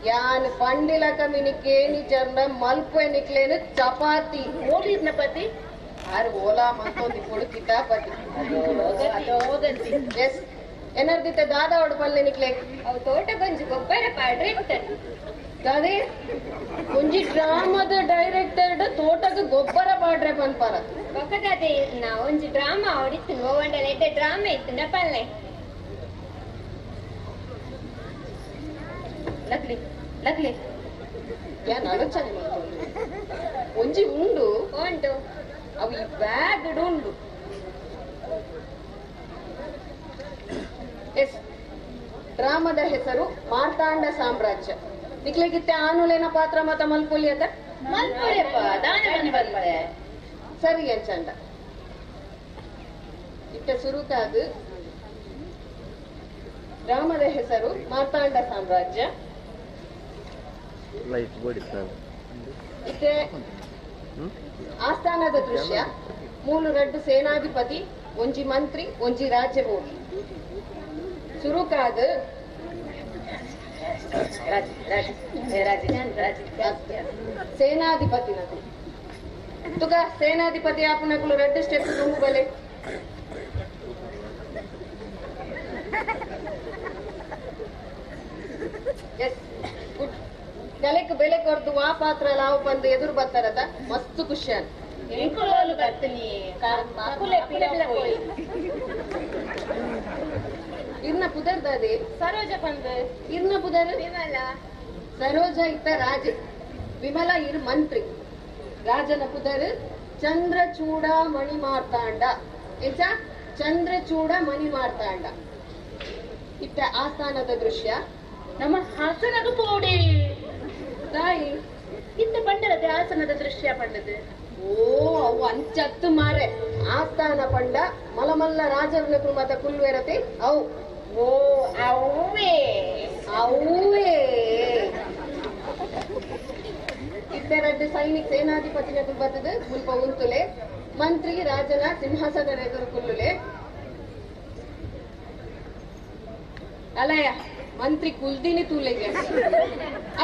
S14: ಯಾನ್ ಪಂಡಿಲಕ ಮಿನಿಕೇನಿ ಜರ್ನ ಮಲ್ಪೆ ನಿಕ್ಲೇನು ಚಪಾತಿ
S16: ಓಲಿರ್ನ ಪತಿ
S14: ಆರು ಓಲಾ ಮತ್ತೊಂದು ಪೊಡು ಕಿತಾಪತಿ ಎಸ್ ಎನರ್ದಿತ್ತ ದಾದಾ ಒಡು ಪಲ್ಲೆ ನಿಕ್ಲೆ
S16: ಅವು ತೋಟ ಗೊಂಜಿ ಗೊಬ್ಬರ ಪಾಡ್ರೆ ಇರ್ತಾರೆ
S14: ದಾದೆ ಒಂಜಿ ಡ್ರಾಮದ ಡೈರೆಕ್ಟರ್ ತೋಟದ ಗೊಬ್ಬರ ಪಾಡ್ರೆ ಪನ್ಪಾರ.
S16: ಬೊಕ್ಕದಾದೆ ನಾ ಒಂಜಿ ಡ್ರಾಮಾ ಹೊಡಿತು ಓವಂಡಲ ಎಡ್ಡೆ ಡ್ರಾಮಾ ಇತ್ತು ಪಲ್ಲೆ
S14: ಲಕ್ಲಿ ಲಕ್ಲಿ ಯಾನ್ ಆಲೋಚನೆ ಮಾಡ್ಕೊಂಡು ಒಂಜಿ ಉಂಡು
S16: ಉಂಟು
S14: ಅವು ಈ ಬ್ಯಾಗ್ ಉಂಡು. ಎಸ್ ಡ್ರಾಮದ ಹೆಸರು ಮಾರ್ತಾಂಡ ಸಾಮ್ರಾಜ್ಯ. ನಿಕ್ಲೆಗಿತ್ತೆ ಆನುಲೇನ ಪಾತ್ರ ಮತ ಮಲ್ಪೊಲಿ ಅತ
S16: ಮಲ್ಪೊಲಿಯಪ್ಪ ದಾನ ಬಂದೆ
S14: ಸರಿ ಅಂಚಂಡ ಇತ್ತ ಸುರುಕಾದು ಡ್ರಾಮದ ಹೆಸರು ಮಾರ್ತಾಂಡ ಸಾಮ್ರಾಜ್ಯ. ಇತ್ತೆ ಆಸ್ಥಾನದ ದೃಶ್ಯ. ಮೂಲು ರಡ್ಡು ಸೇನಾಧಿಪತಿ ಒಂಜಿ ಮಂತ್ರಿ ಒಂಜಿ ರಾಜ್ಯಭೋಗಿ. ಸುರುಕಾದು ಸೇನಾಧಿಪತಿ ನಕು ತುಕ ಸೇನಾಧಿಪತಿ ಆಪುನಕುಲು ರಡ್ಡು ಸ್ಟೆಪ್ ದುಂಬು ಬಲೆ. ಎಸ್ ಗುಡ್ ಕಲೆಕ್ ಬೆಲೆ ಕೊರ್ದು ವಾ ಪಾತ್ರ ಲಾವು ಬಂದು ಎದುರು ಬರ್ತಾರತ ಮಸ್ತ್ ಖುಷಿಯಾನ್.
S16: ಎಂಕುಲೋಲು ಬರ್ತೀನಿ
S14: ಇರ್ನ ಪುದರ್ ದಾದೆ
S16: ಸರೋಜ ಬಂದು
S14: ಇರ್ನ ಪುದರ್
S16: ವಿಮಲ.
S14: ಸರೋಜ ಇತ್ತ ರಾಜೆ ವಿಮಲ ಇರ್ ಮಂತ್ರಿ. ರಾಜನ ಪುದರ್ ಚಂದ್ರಚೂಡ ಮಣಿ ಮಾರ್ತಾಂಡ. ಎಂಚ ಚಂದ್ರಚೂಡ ಮಣಿ ಮಾರ್ತಾಂಡ. ಇತ್ತ ಆಸ್ಥಾನದ ದೃಶ್ಯ.
S16: ನಮ್ಮ ಹಾಸನದ ಪೋಡಿ
S14: ತಾಯಿ
S16: ಇತ್ತ ಪಂಡರದೆ ಹಾಸನದ ದೃಶ್ಯ ಪಂಡದು.
S14: ಓ ಅವು ಅಂಚತ್ತು ಮಾರೆ ಆಸ್ಥಾನ ಪಂಡ ಮಲಮಲ್ಲ ರಾಜರನ ಕುಲ್ಮತ ಕುಲ್ವೆರತೆ ಅವು.
S16: ಓ ಅವೇ
S14: ಅವೇ ಇತ್ತೆರಡು ಸೈನಿಕ ಸೇನಾಧಿಪತಿನ ಬರ್ತದೆ ಮುಲ್ಪ ಉಂತುಲೆ. ಮಂತ್ರಿ ರಾಜನ ಸಿಂಹಾಸನದ ಎದುರು ಕುಲ್ಲುಲೆ. ಅಲಯ ಮಂತ್ರಿ ಕುಲ್ದಿನಿ ತೂಲೆಗೆ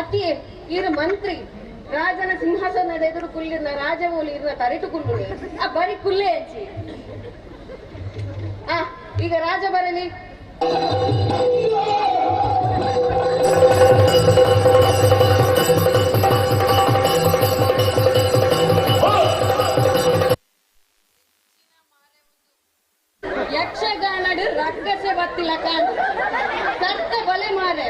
S14: ಅತಿಯೇ ಇರು ಮಂತ್ರಿ ರಾಜನ ಸಿಂಹಾಸನದ ಎದುರು ಕುಲ್ಲಿನ ರಾಜವೋಲಿ ಇರ್ನ ತರಿಟು ಕುಲ್ಲುಲೆ ಆ ಬರಿ ಕುಲ್ಲೆ ಅಜ್ಜಿ. ಆ ಈಗ ರಾಜ ಬರಲಿ. ಯಕ್ಷಗಾನಡು ರಕ್ಕಸೆ ಬತ್ತಿಲ್ಲ ಕಾಣ್ ಸರ್ತ ಬಲೆ ಮಾರೆ.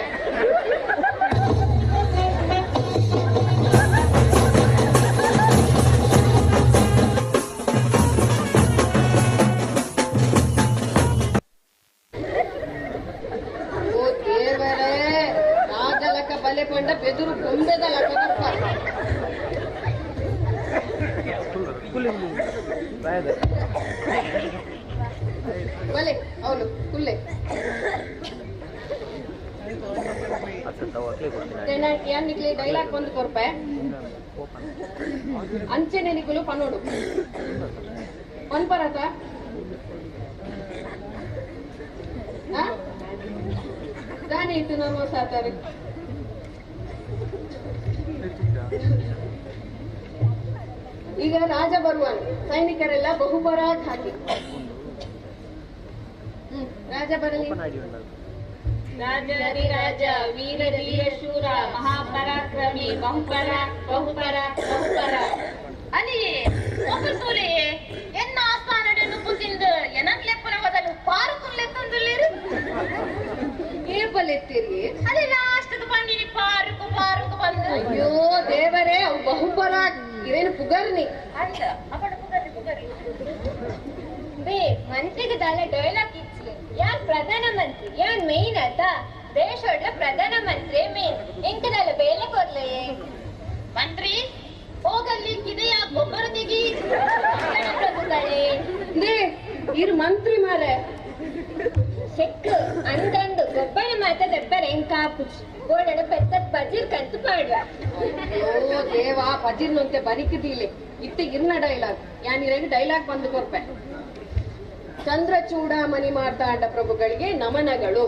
S14: ಓ ದೇವರೇ, ರಾಜಲಕ ಬಲೆ ಪಂಡ ಬೆದುರು ಗೊಂಬೆದ ಲಕದಪ್ಪ. ಬಲೆ ಅವನು ಕುಲ್ಲೆ. ನಿಕ್ಲೆ ಡೈಲಾಗ್ ಬಂದು ಕೊರ್ಪೆ ಅಂಚೆನೆ ನಿಕುಲು ಪನ್ನೋಡು ಪನ್ಪರತ ದಾನೆ ಇಟ್ಟು ನರ್ವಸ್ ಆತಾರೆ. ಈಗ ರಾಜ ಬರುವನು, ಸೈನಿಕರೆಲ್ಲ ಬಹುಪರಾಗ್ ಹಾಕಿ. ರಾಜ ಬರಲಿ.
S17: ರಾಜ ವೀರ ಧೀರ ಶೂರ ಮಹಾಪರಾಕ್ರಮಿ ಬಹುಪರ ಬಹುಪರ ಬಹುಪರ ಅಲಿಯೇ ಒಬ್ಬರು ಎನ್ನ ಆಸ್ಥಾನಡೆ ನುಪ್ಪು ತಿಂದು ಎನನ್ ಲೆಪ್ಪನ ಬದಲು ಪಾರು ಲೆತ್ತೊಂದುಲ್ಲೇರು
S14: ಏಪಲೆತ್ತೀರಿ
S17: ಅದೇ ಲಾಸ್ಟ್ ಬಂದಿನಿ ಪಾರುಕು ಪಾರುಕು ಬಂದು.
S14: ಅಯ್ಯೋ ದೇವರೇ, ಅವು ಬಹುಪರ ಇವೇನು ಪುಗರ್ನಿ
S17: ಅಂದ ಅಪ್ಪಣ ಪುಗರ್ನಿ ಪುಗರ್ನಿ
S16: ಬೇ ಮಂತ್ರಿಗೆ ದಾಲ ಡೈಲಾಗ್ ಇಚ್ಚಿ. ಯಾನ್ ಪ್ರಧಾನ ಮಂತ್ರಿ, ಯಾನ್ ಮೇನ್ ಆತ ದೇಶದ ಪ್ರಧಾನ ಮಂತ್ರಿ ಮೇನ್. ಎಂಕದಾಲ ಬೇಲೆ ಕೊರ್ಲೆ
S17: ಮಂತ್ರಿ ಹೋಗಲ್ಲಿ ಕಿದೆಯ ಗೊಬ್ಬರ ತೆಗಿ
S16: ಪ್ರಭುಗಳೇ.
S14: ಇರು ಮಂತ್ರಿ ಮಾರೆ
S16: ಚೆಕ್ ಅಂದಂದು ಗೊಬ್ಬರ ಮಾತ ದೆಬ್ಬರ ಎಂಕಾಪುಚ್ ಗೋಡನ ಪೆತ್ತ ಪಜಿರ್ ಕಂತು ಪಾಡುವ.
S14: ಓ ದೇವಾ, ಪಜಿರ್ನಂತೆ ಬರಿಕದೀಲೆ ಇತ್ತೆ ಇರ್ನ ಡೈಲಾಗ್ ಯಾನಿರಾಗಿ ಡೈಲಾಗ್ ಬಂದು ಕೊರ್ಪೆ. ಚಂದ್ರಚೂಡಾಮಣಿ ಮಾರ್ತಾಂಡ ಪ್ರಭುಗಳಿಗೆ ನಮನಗಳು.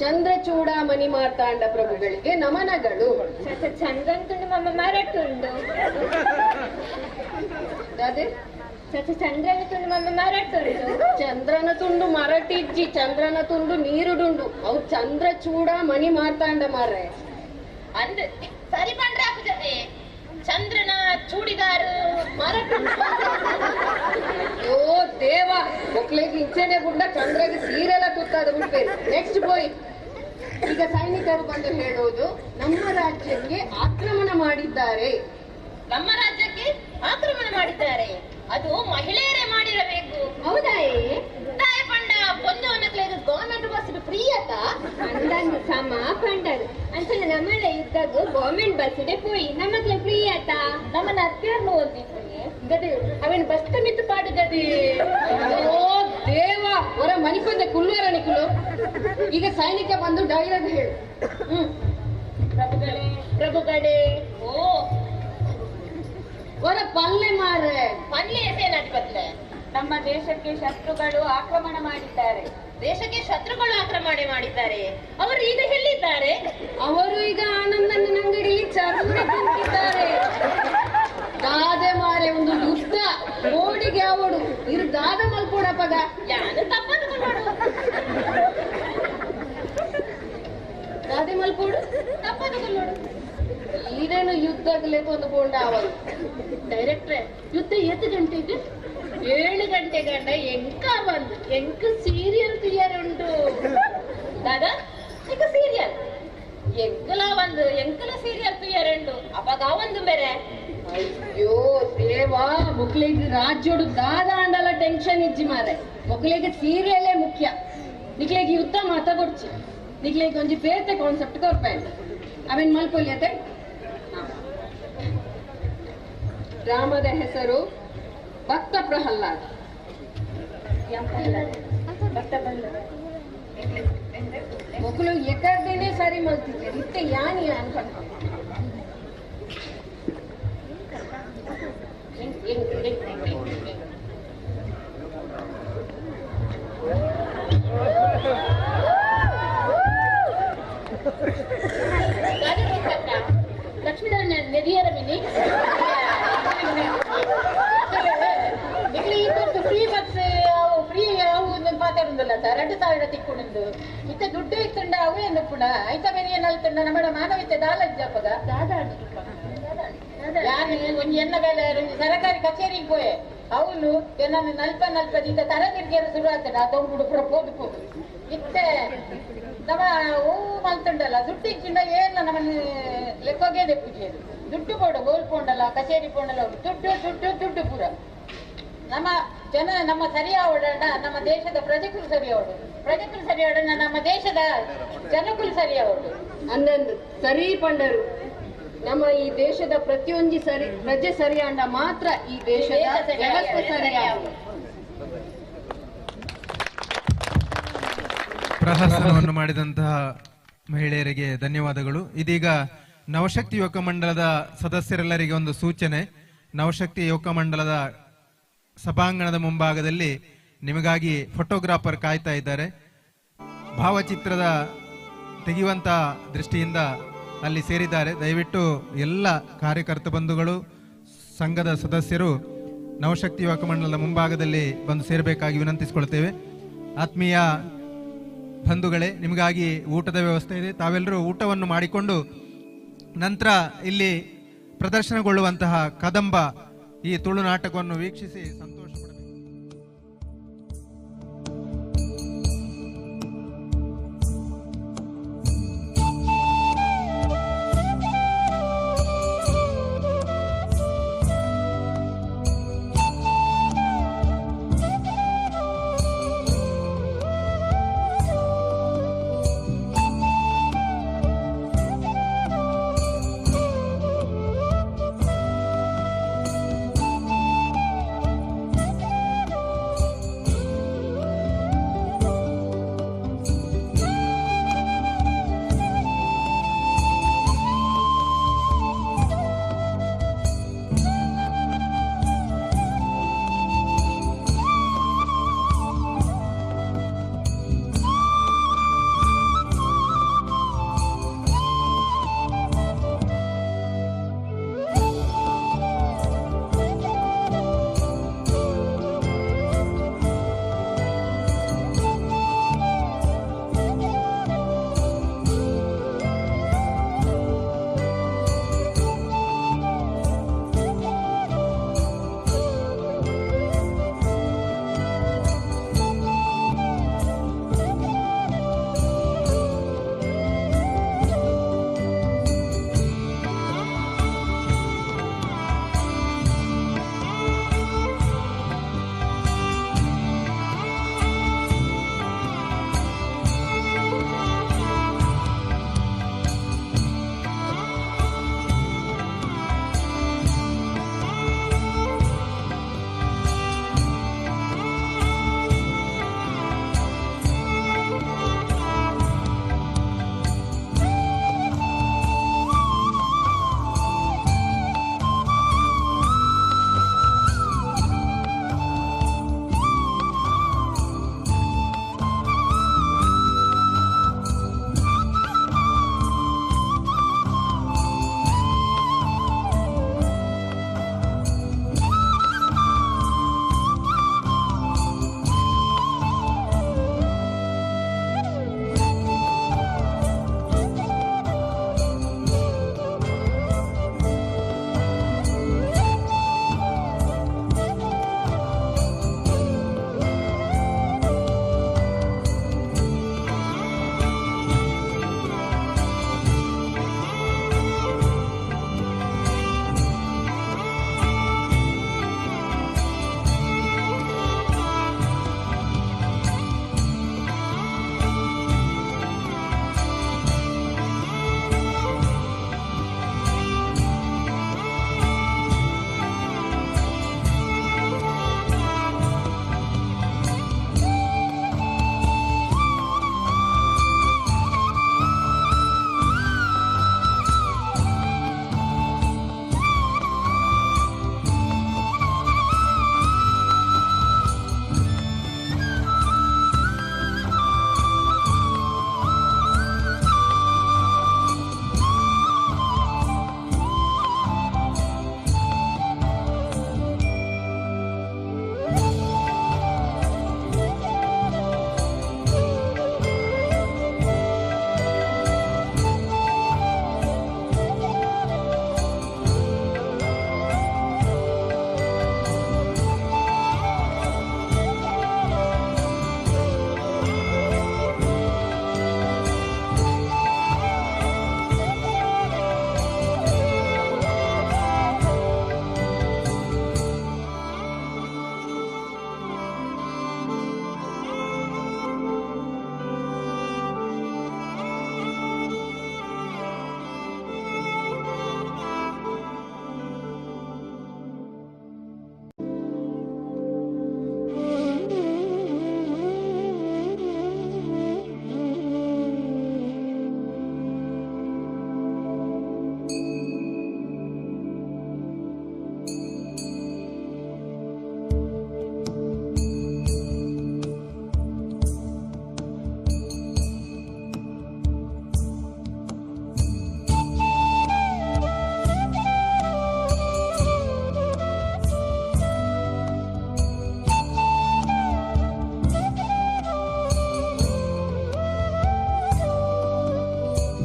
S14: ಚಂದ್ರಚೂಡಾಮಣಿ ಮಾರ್ತಾಂಡ ಪ್ರಭುಗಳಿಗೆ ನಮನಗಳು.
S16: ಚಂದ್ರನ್ ಮಮ್ಮ ಮರಟುಂಡು ಚಂದ್ರನ ತುಂಡು ಮಮ್ಮ ಮರಟುಂಡು.
S14: ಚಂದ್ರನ ತುಂಡು ಮರಟಿಜ್ಜಿ, ಚಂದ್ರನ ತುಂಡು ನೀರುಡುಂಡು. ಅವು ಚಂದ್ರಚೂಡಾಮಣಿ ಮಾರ್ತಾಂಡ ಮಾರ್ರೆ
S17: ಅಂದ್ ಸರಿ ಪಂಡ್ರೆ ಜೊತೆ ಚಂದ್ರನ ಚೂಡಿದಾರು ಮರಟುಂಡು.
S14: ಓ ದೇವ, ಒಕ್ಲೆಗೆ ಇಂಚೆನೆ ಗುಂಡ ಚಂದ್ರಗೆ ಸೀರೆಲ್ಲ ತುತ್ತಾದ ಬಿಡ್ಬೇರು. ನೆಕ್ಸ್ಟ್ ಬೋಯ್. ಈಗ ಸೈನಿಕರು ಬಂದು ಹೇಳುವುದು ನಮ್ಮ ರಾಜ್ಯಕ್ಕೆ ಆಕ್ರಮಣ ಮಾಡಿದ್ದಾರೆ.
S17: ನಮ್ಮ ರಾಜ್ಯಕ್ಕೆ ಆಕ್ರಮಣ ಮಾಡಿದ್ದಾರೆ, ಅದು ಮಹಿಳೆಯರೇ ಮಾಡಿರಬೇಕು.
S16: ಹೌದಾ?
S17: ತಾಯ ಪಂಡ ಪೊಂದು ಅನ್ನಕ್ಲೆ ಗವರ್ಮೆಂಟ್ ಬಸ್ ಫ್ರೀ ಆತ
S16: ಅಂದಂದು ಸಮ ಪಂಡರು ಅಂಚನೆ ನಮ್ಮಳೆ ಇದ್ದಾಗ ಗವರ್ಮೆಂಟ್ ಬಸ್ ಇದೆ ಪೋಯಿ ನಮಗ್ಲೆ ಫ್ರೀ ಆತ.
S17: ನಮ್ಮನ್ನ ಅತ್ಯಾರ್ನು ಓದಿದ್ದೀನಿ ಗದಿ ಅವೇನು ಬಸ್ ಮಿತ್ತು ಪಾಡುಗದಿ.
S14: ಓ ದೇವ, ಹೊರ ಮನಿಕೊಂದೆ ಕುಲ್ಲುವರ ನಿಕುಲು. ಈಗ ಸೈನಿಕ ಬಂದು ಡೈಲಾಗ್ ಹೇಳು.
S17: ಪ್ರಭುಗಳೇ ಪ್ರಭುಗಳೇ. ಓ
S14: ಹೊರ ಪಲ್ಲೆ ಮಾರೆ
S17: ಪಲ್ಲೆ ಸೇನಾಧಿಪತ್ಲೆ.
S18: ನಮ್ಮ ದೇಶಕ್ಕೆ ಶತ್ರುಗಳು ಆಕ್ರಮಣ ಮಾಡಿದ್ದಾರೆ.
S17: ದೇಶಕ್ಕೆ ಶತ್ರುಗಳು ಆಕ್ರಮಣ ಮಾಡಿದ್ದಾರೆ. ಅವರು ಈಗ ಎಲ್ಲಿದ್ದಾರೆ?
S14: ಅವರು ಈಗ ಆನಂದನ ಅಂಗಡಿಯಲ್ಲಿ ಚರ್ಮ ತಿಂತಿದ್ದಾರೆ. ದಾದೆ ಮಾರೆ ಒಂದು ಯುದ್ಧ ಓಡಿಗೆ ಅವಡು ಇರು ದಾದ ಮಲ್ಕೊಡಪ್ಪಗ
S17: ಯಾನು ತಪ್ಪಂದುಕೊಳ್ಳೋಡು.
S14: ದಾದೆ ಮಲ್ಕೋಡು
S17: ತಪ್ಪಂದುಕೊಳ್ಳೋಡು.
S14: ಈರೇನು ಯುದ್ಧಗಲೇ ತಂದುಕೊಂಡ ಅವನು.
S17: ಡೈರೆಕ್ಟ್ರೆ, ಯುದ್ಧ ಎತ್ತು ಗಂಟೆಗೆ? 7 ಗಂಟೆ ಗಂಡ ಎಂಕ ಬಂದು ಎಂಕ ಸೀರಿಯಲ್ ತಯಾರು ಉಂಟು ದಾದಾ. ಈಗ ಸೀರಿಯಲ್ ಎಂಕಲ ಒಂದು ಎಂಕಲ ಸೀರಿಯಲ್ ತಯಾರು ಉಂಟು ಅವಾಗ ಒಂದು ಬೇರೆ.
S14: ಅಯ್ಯೋ ದೇವಾ, ಮಕ್ಕಳಿಗೆ ರಾಜ್ಯೋಡು ದಾದಾ ಅಂಡಲ ಟೆನ್ಷನ್ ಇಜ್ಜಿ ಮಾರೆ. ಮಕ್ಕಳಿಗೆ ಸೀರಿಯಲೇ ಮುಖ್ಯ. ನಿಕ್ಲೆಗೆ ಯುದ್ಧ ಮಾತಾ ಕೊಡ್ಚಿ ನಿಕ್ಲೆಗೆ ಒಂಜಿ ಬೇತೆ ಕಾನ್ಸೆಪ್ಟ್ ಕೊರ್ಪೆ. ಅವೇನ್ ಮಲ್ಪೊಲಿಯತೆ. ಡ್ರಾಮದ ಹೆಸರು ಭಕ್ತ ಪ್ರಹ್ಲಾದ. ಮಕ್ಕಳು ಎಕರ್ದೇನೆ ಸರಿ ಮಲ್ತಿದ್ದೆ ಇತ್ತೆ ಯಾನಿ ಅನ್ಕೊಂಡು.
S4: 10,000 ತಿಕ್ಕುಂಡು ಇತ್ತೆ ದುಡ್ಡು ಇತ್ತುಂಡ ಅವು ಏನು ಐತ ಬೇರೆ ಏನಾಲ್ತುಂಡ ನಮ್ಮ ಮಾನವೀಯತೆ ದಾಲಜ್ಜಪ್ಪಗ ಯಾನು ಒಂಜಿ ಎನ್ನ ಬೇಲೆ ಒಂಜಿ ಸರಕಾರಿ ಕಚೇರಿಗೆ ಪೋಯೆ ಅವನು ಎನ್ನ ನಲ್ಪ ನಲ್ಪ ಇತ್ತ ತರದಿರ್ಗೇರು ಶುರು ಆಗ್ತದೆ ಆ ದೊಂಬುಡು ಪೂರ ಪೋದು ಪೋದು ಇತ್ತೆ ನಮ್ಮ ಹೂ ಮಲ್ತುಂಡಲ್ಲ ದುಡ್ಡು ಇಚ್ಚಿಂಡ ಏನ ನಮ್ಮ ಲೆಕ್ಕೋಗೇದೆ ಪೂಜೆದು ದುಡ್ಡು ಪೋಡು ಗೋಲ್ ಪೋಂಡಲ್ಲ ಕಚೇರಿ ಪೋಂಡಲ್ಲ ದುಡ್ಡು ದುಡ್ಡು ದುಡ್ಡು ಪೂರ ನಮ್ಮ ಜನ ನಮ್ಮ ಸರಿಯಾವಡೋಣ ನಮ್ಮ ದೇಶದ ಪ್ರಜೆಗಳು ಸರಿಯಾವಡು ಪ್ರಜೆಗಳು ಸರಿಯಾವಡೋಣ ನಮ್ಮ ದೇಶದ ಜನಗಳು ಸರಿಯಾವಡು
S14: ಅಂದಂದು ಸರಿ ಪಂಡರು ನಮ್ಮ ಈ ದೇಶದ ಪ್ರತಿಯೊಂಜಿ ಸರಿ ಪ್ರಜೆ ಸರಿಯಾಂಡ ಮಾತ್ರ ಈ ದೇಶದ ವ್ಯವಸ್ಥೆ ಸರಿಯಾಗುವುದು.
S11: ಪ್ರಹಸನವನ್ನು ಮಾಡಿದಂತಹ ಮಹಿಳೆಯರಿಗೆ ಧನ್ಯವಾದಗಳು. ಇದೀಗ ನವಶಕ್ತಿ ಯುವಕ ಮಂಡಲದ ಸದಸ್ಯರೆಲ್ಲರಿಗೆ ಒಂದು ಸೂಚನೆ. ನವಶಕ್ತಿ ಯುವಕ ಮಂಡಲದ ಸಭಾಂಗಣದ ಮುಂಭಾಗದಲ್ಲಿ ನಿಮಗಾಗಿ ಫೋಟೋಗ್ರಾಫರ್ ಕಾಯ್ತಾ ಇದ್ದಾರೆ. ಭಾವಚಿತ್ರದ ತೆಗೆಯುವಂತಹ ದೃಷ್ಟಿಯಿಂದ ಅಲ್ಲಿ ಸೇರಿದ್ದಾರೆ. ದಯವಿಟ್ಟು ಎಲ್ಲ ಕಾರ್ಯಕರ್ತ ಬಂಧುಗಳು, ಸಂಘದ ಸದಸ್ಯರು ನವಶಕ್ತಿ ಯುವಕ ಮಂಡಲದ ಮುಂಭಾಗದಲ್ಲಿ ಬಂದು ಸೇರಬೇಕಾಗಿ ವಿನಂತಿಸಿಕೊಳ್ತೇವೆ. ಆತ್ಮೀಯ ಬಂಧುಗಳೇ, ನಿಮಗಾಗಿ ಊಟದ ವ್ಯವಸ್ಥೆ ಇದೆ. ತಾವೆಲ್ಲರೂ ಊಟವನ್ನು ಮಾಡಿಕೊಂಡು ನಂತರ ಇಲ್ಲಿ ಪ್ರದರ್ಶನಗೊಳ್ಳುವಂತಹ ಕದಂಬ ಈ ತುಳು ನಾಟಕವನ್ನು ವೀಕ್ಷಿಸಿ ಸಂತೋಷ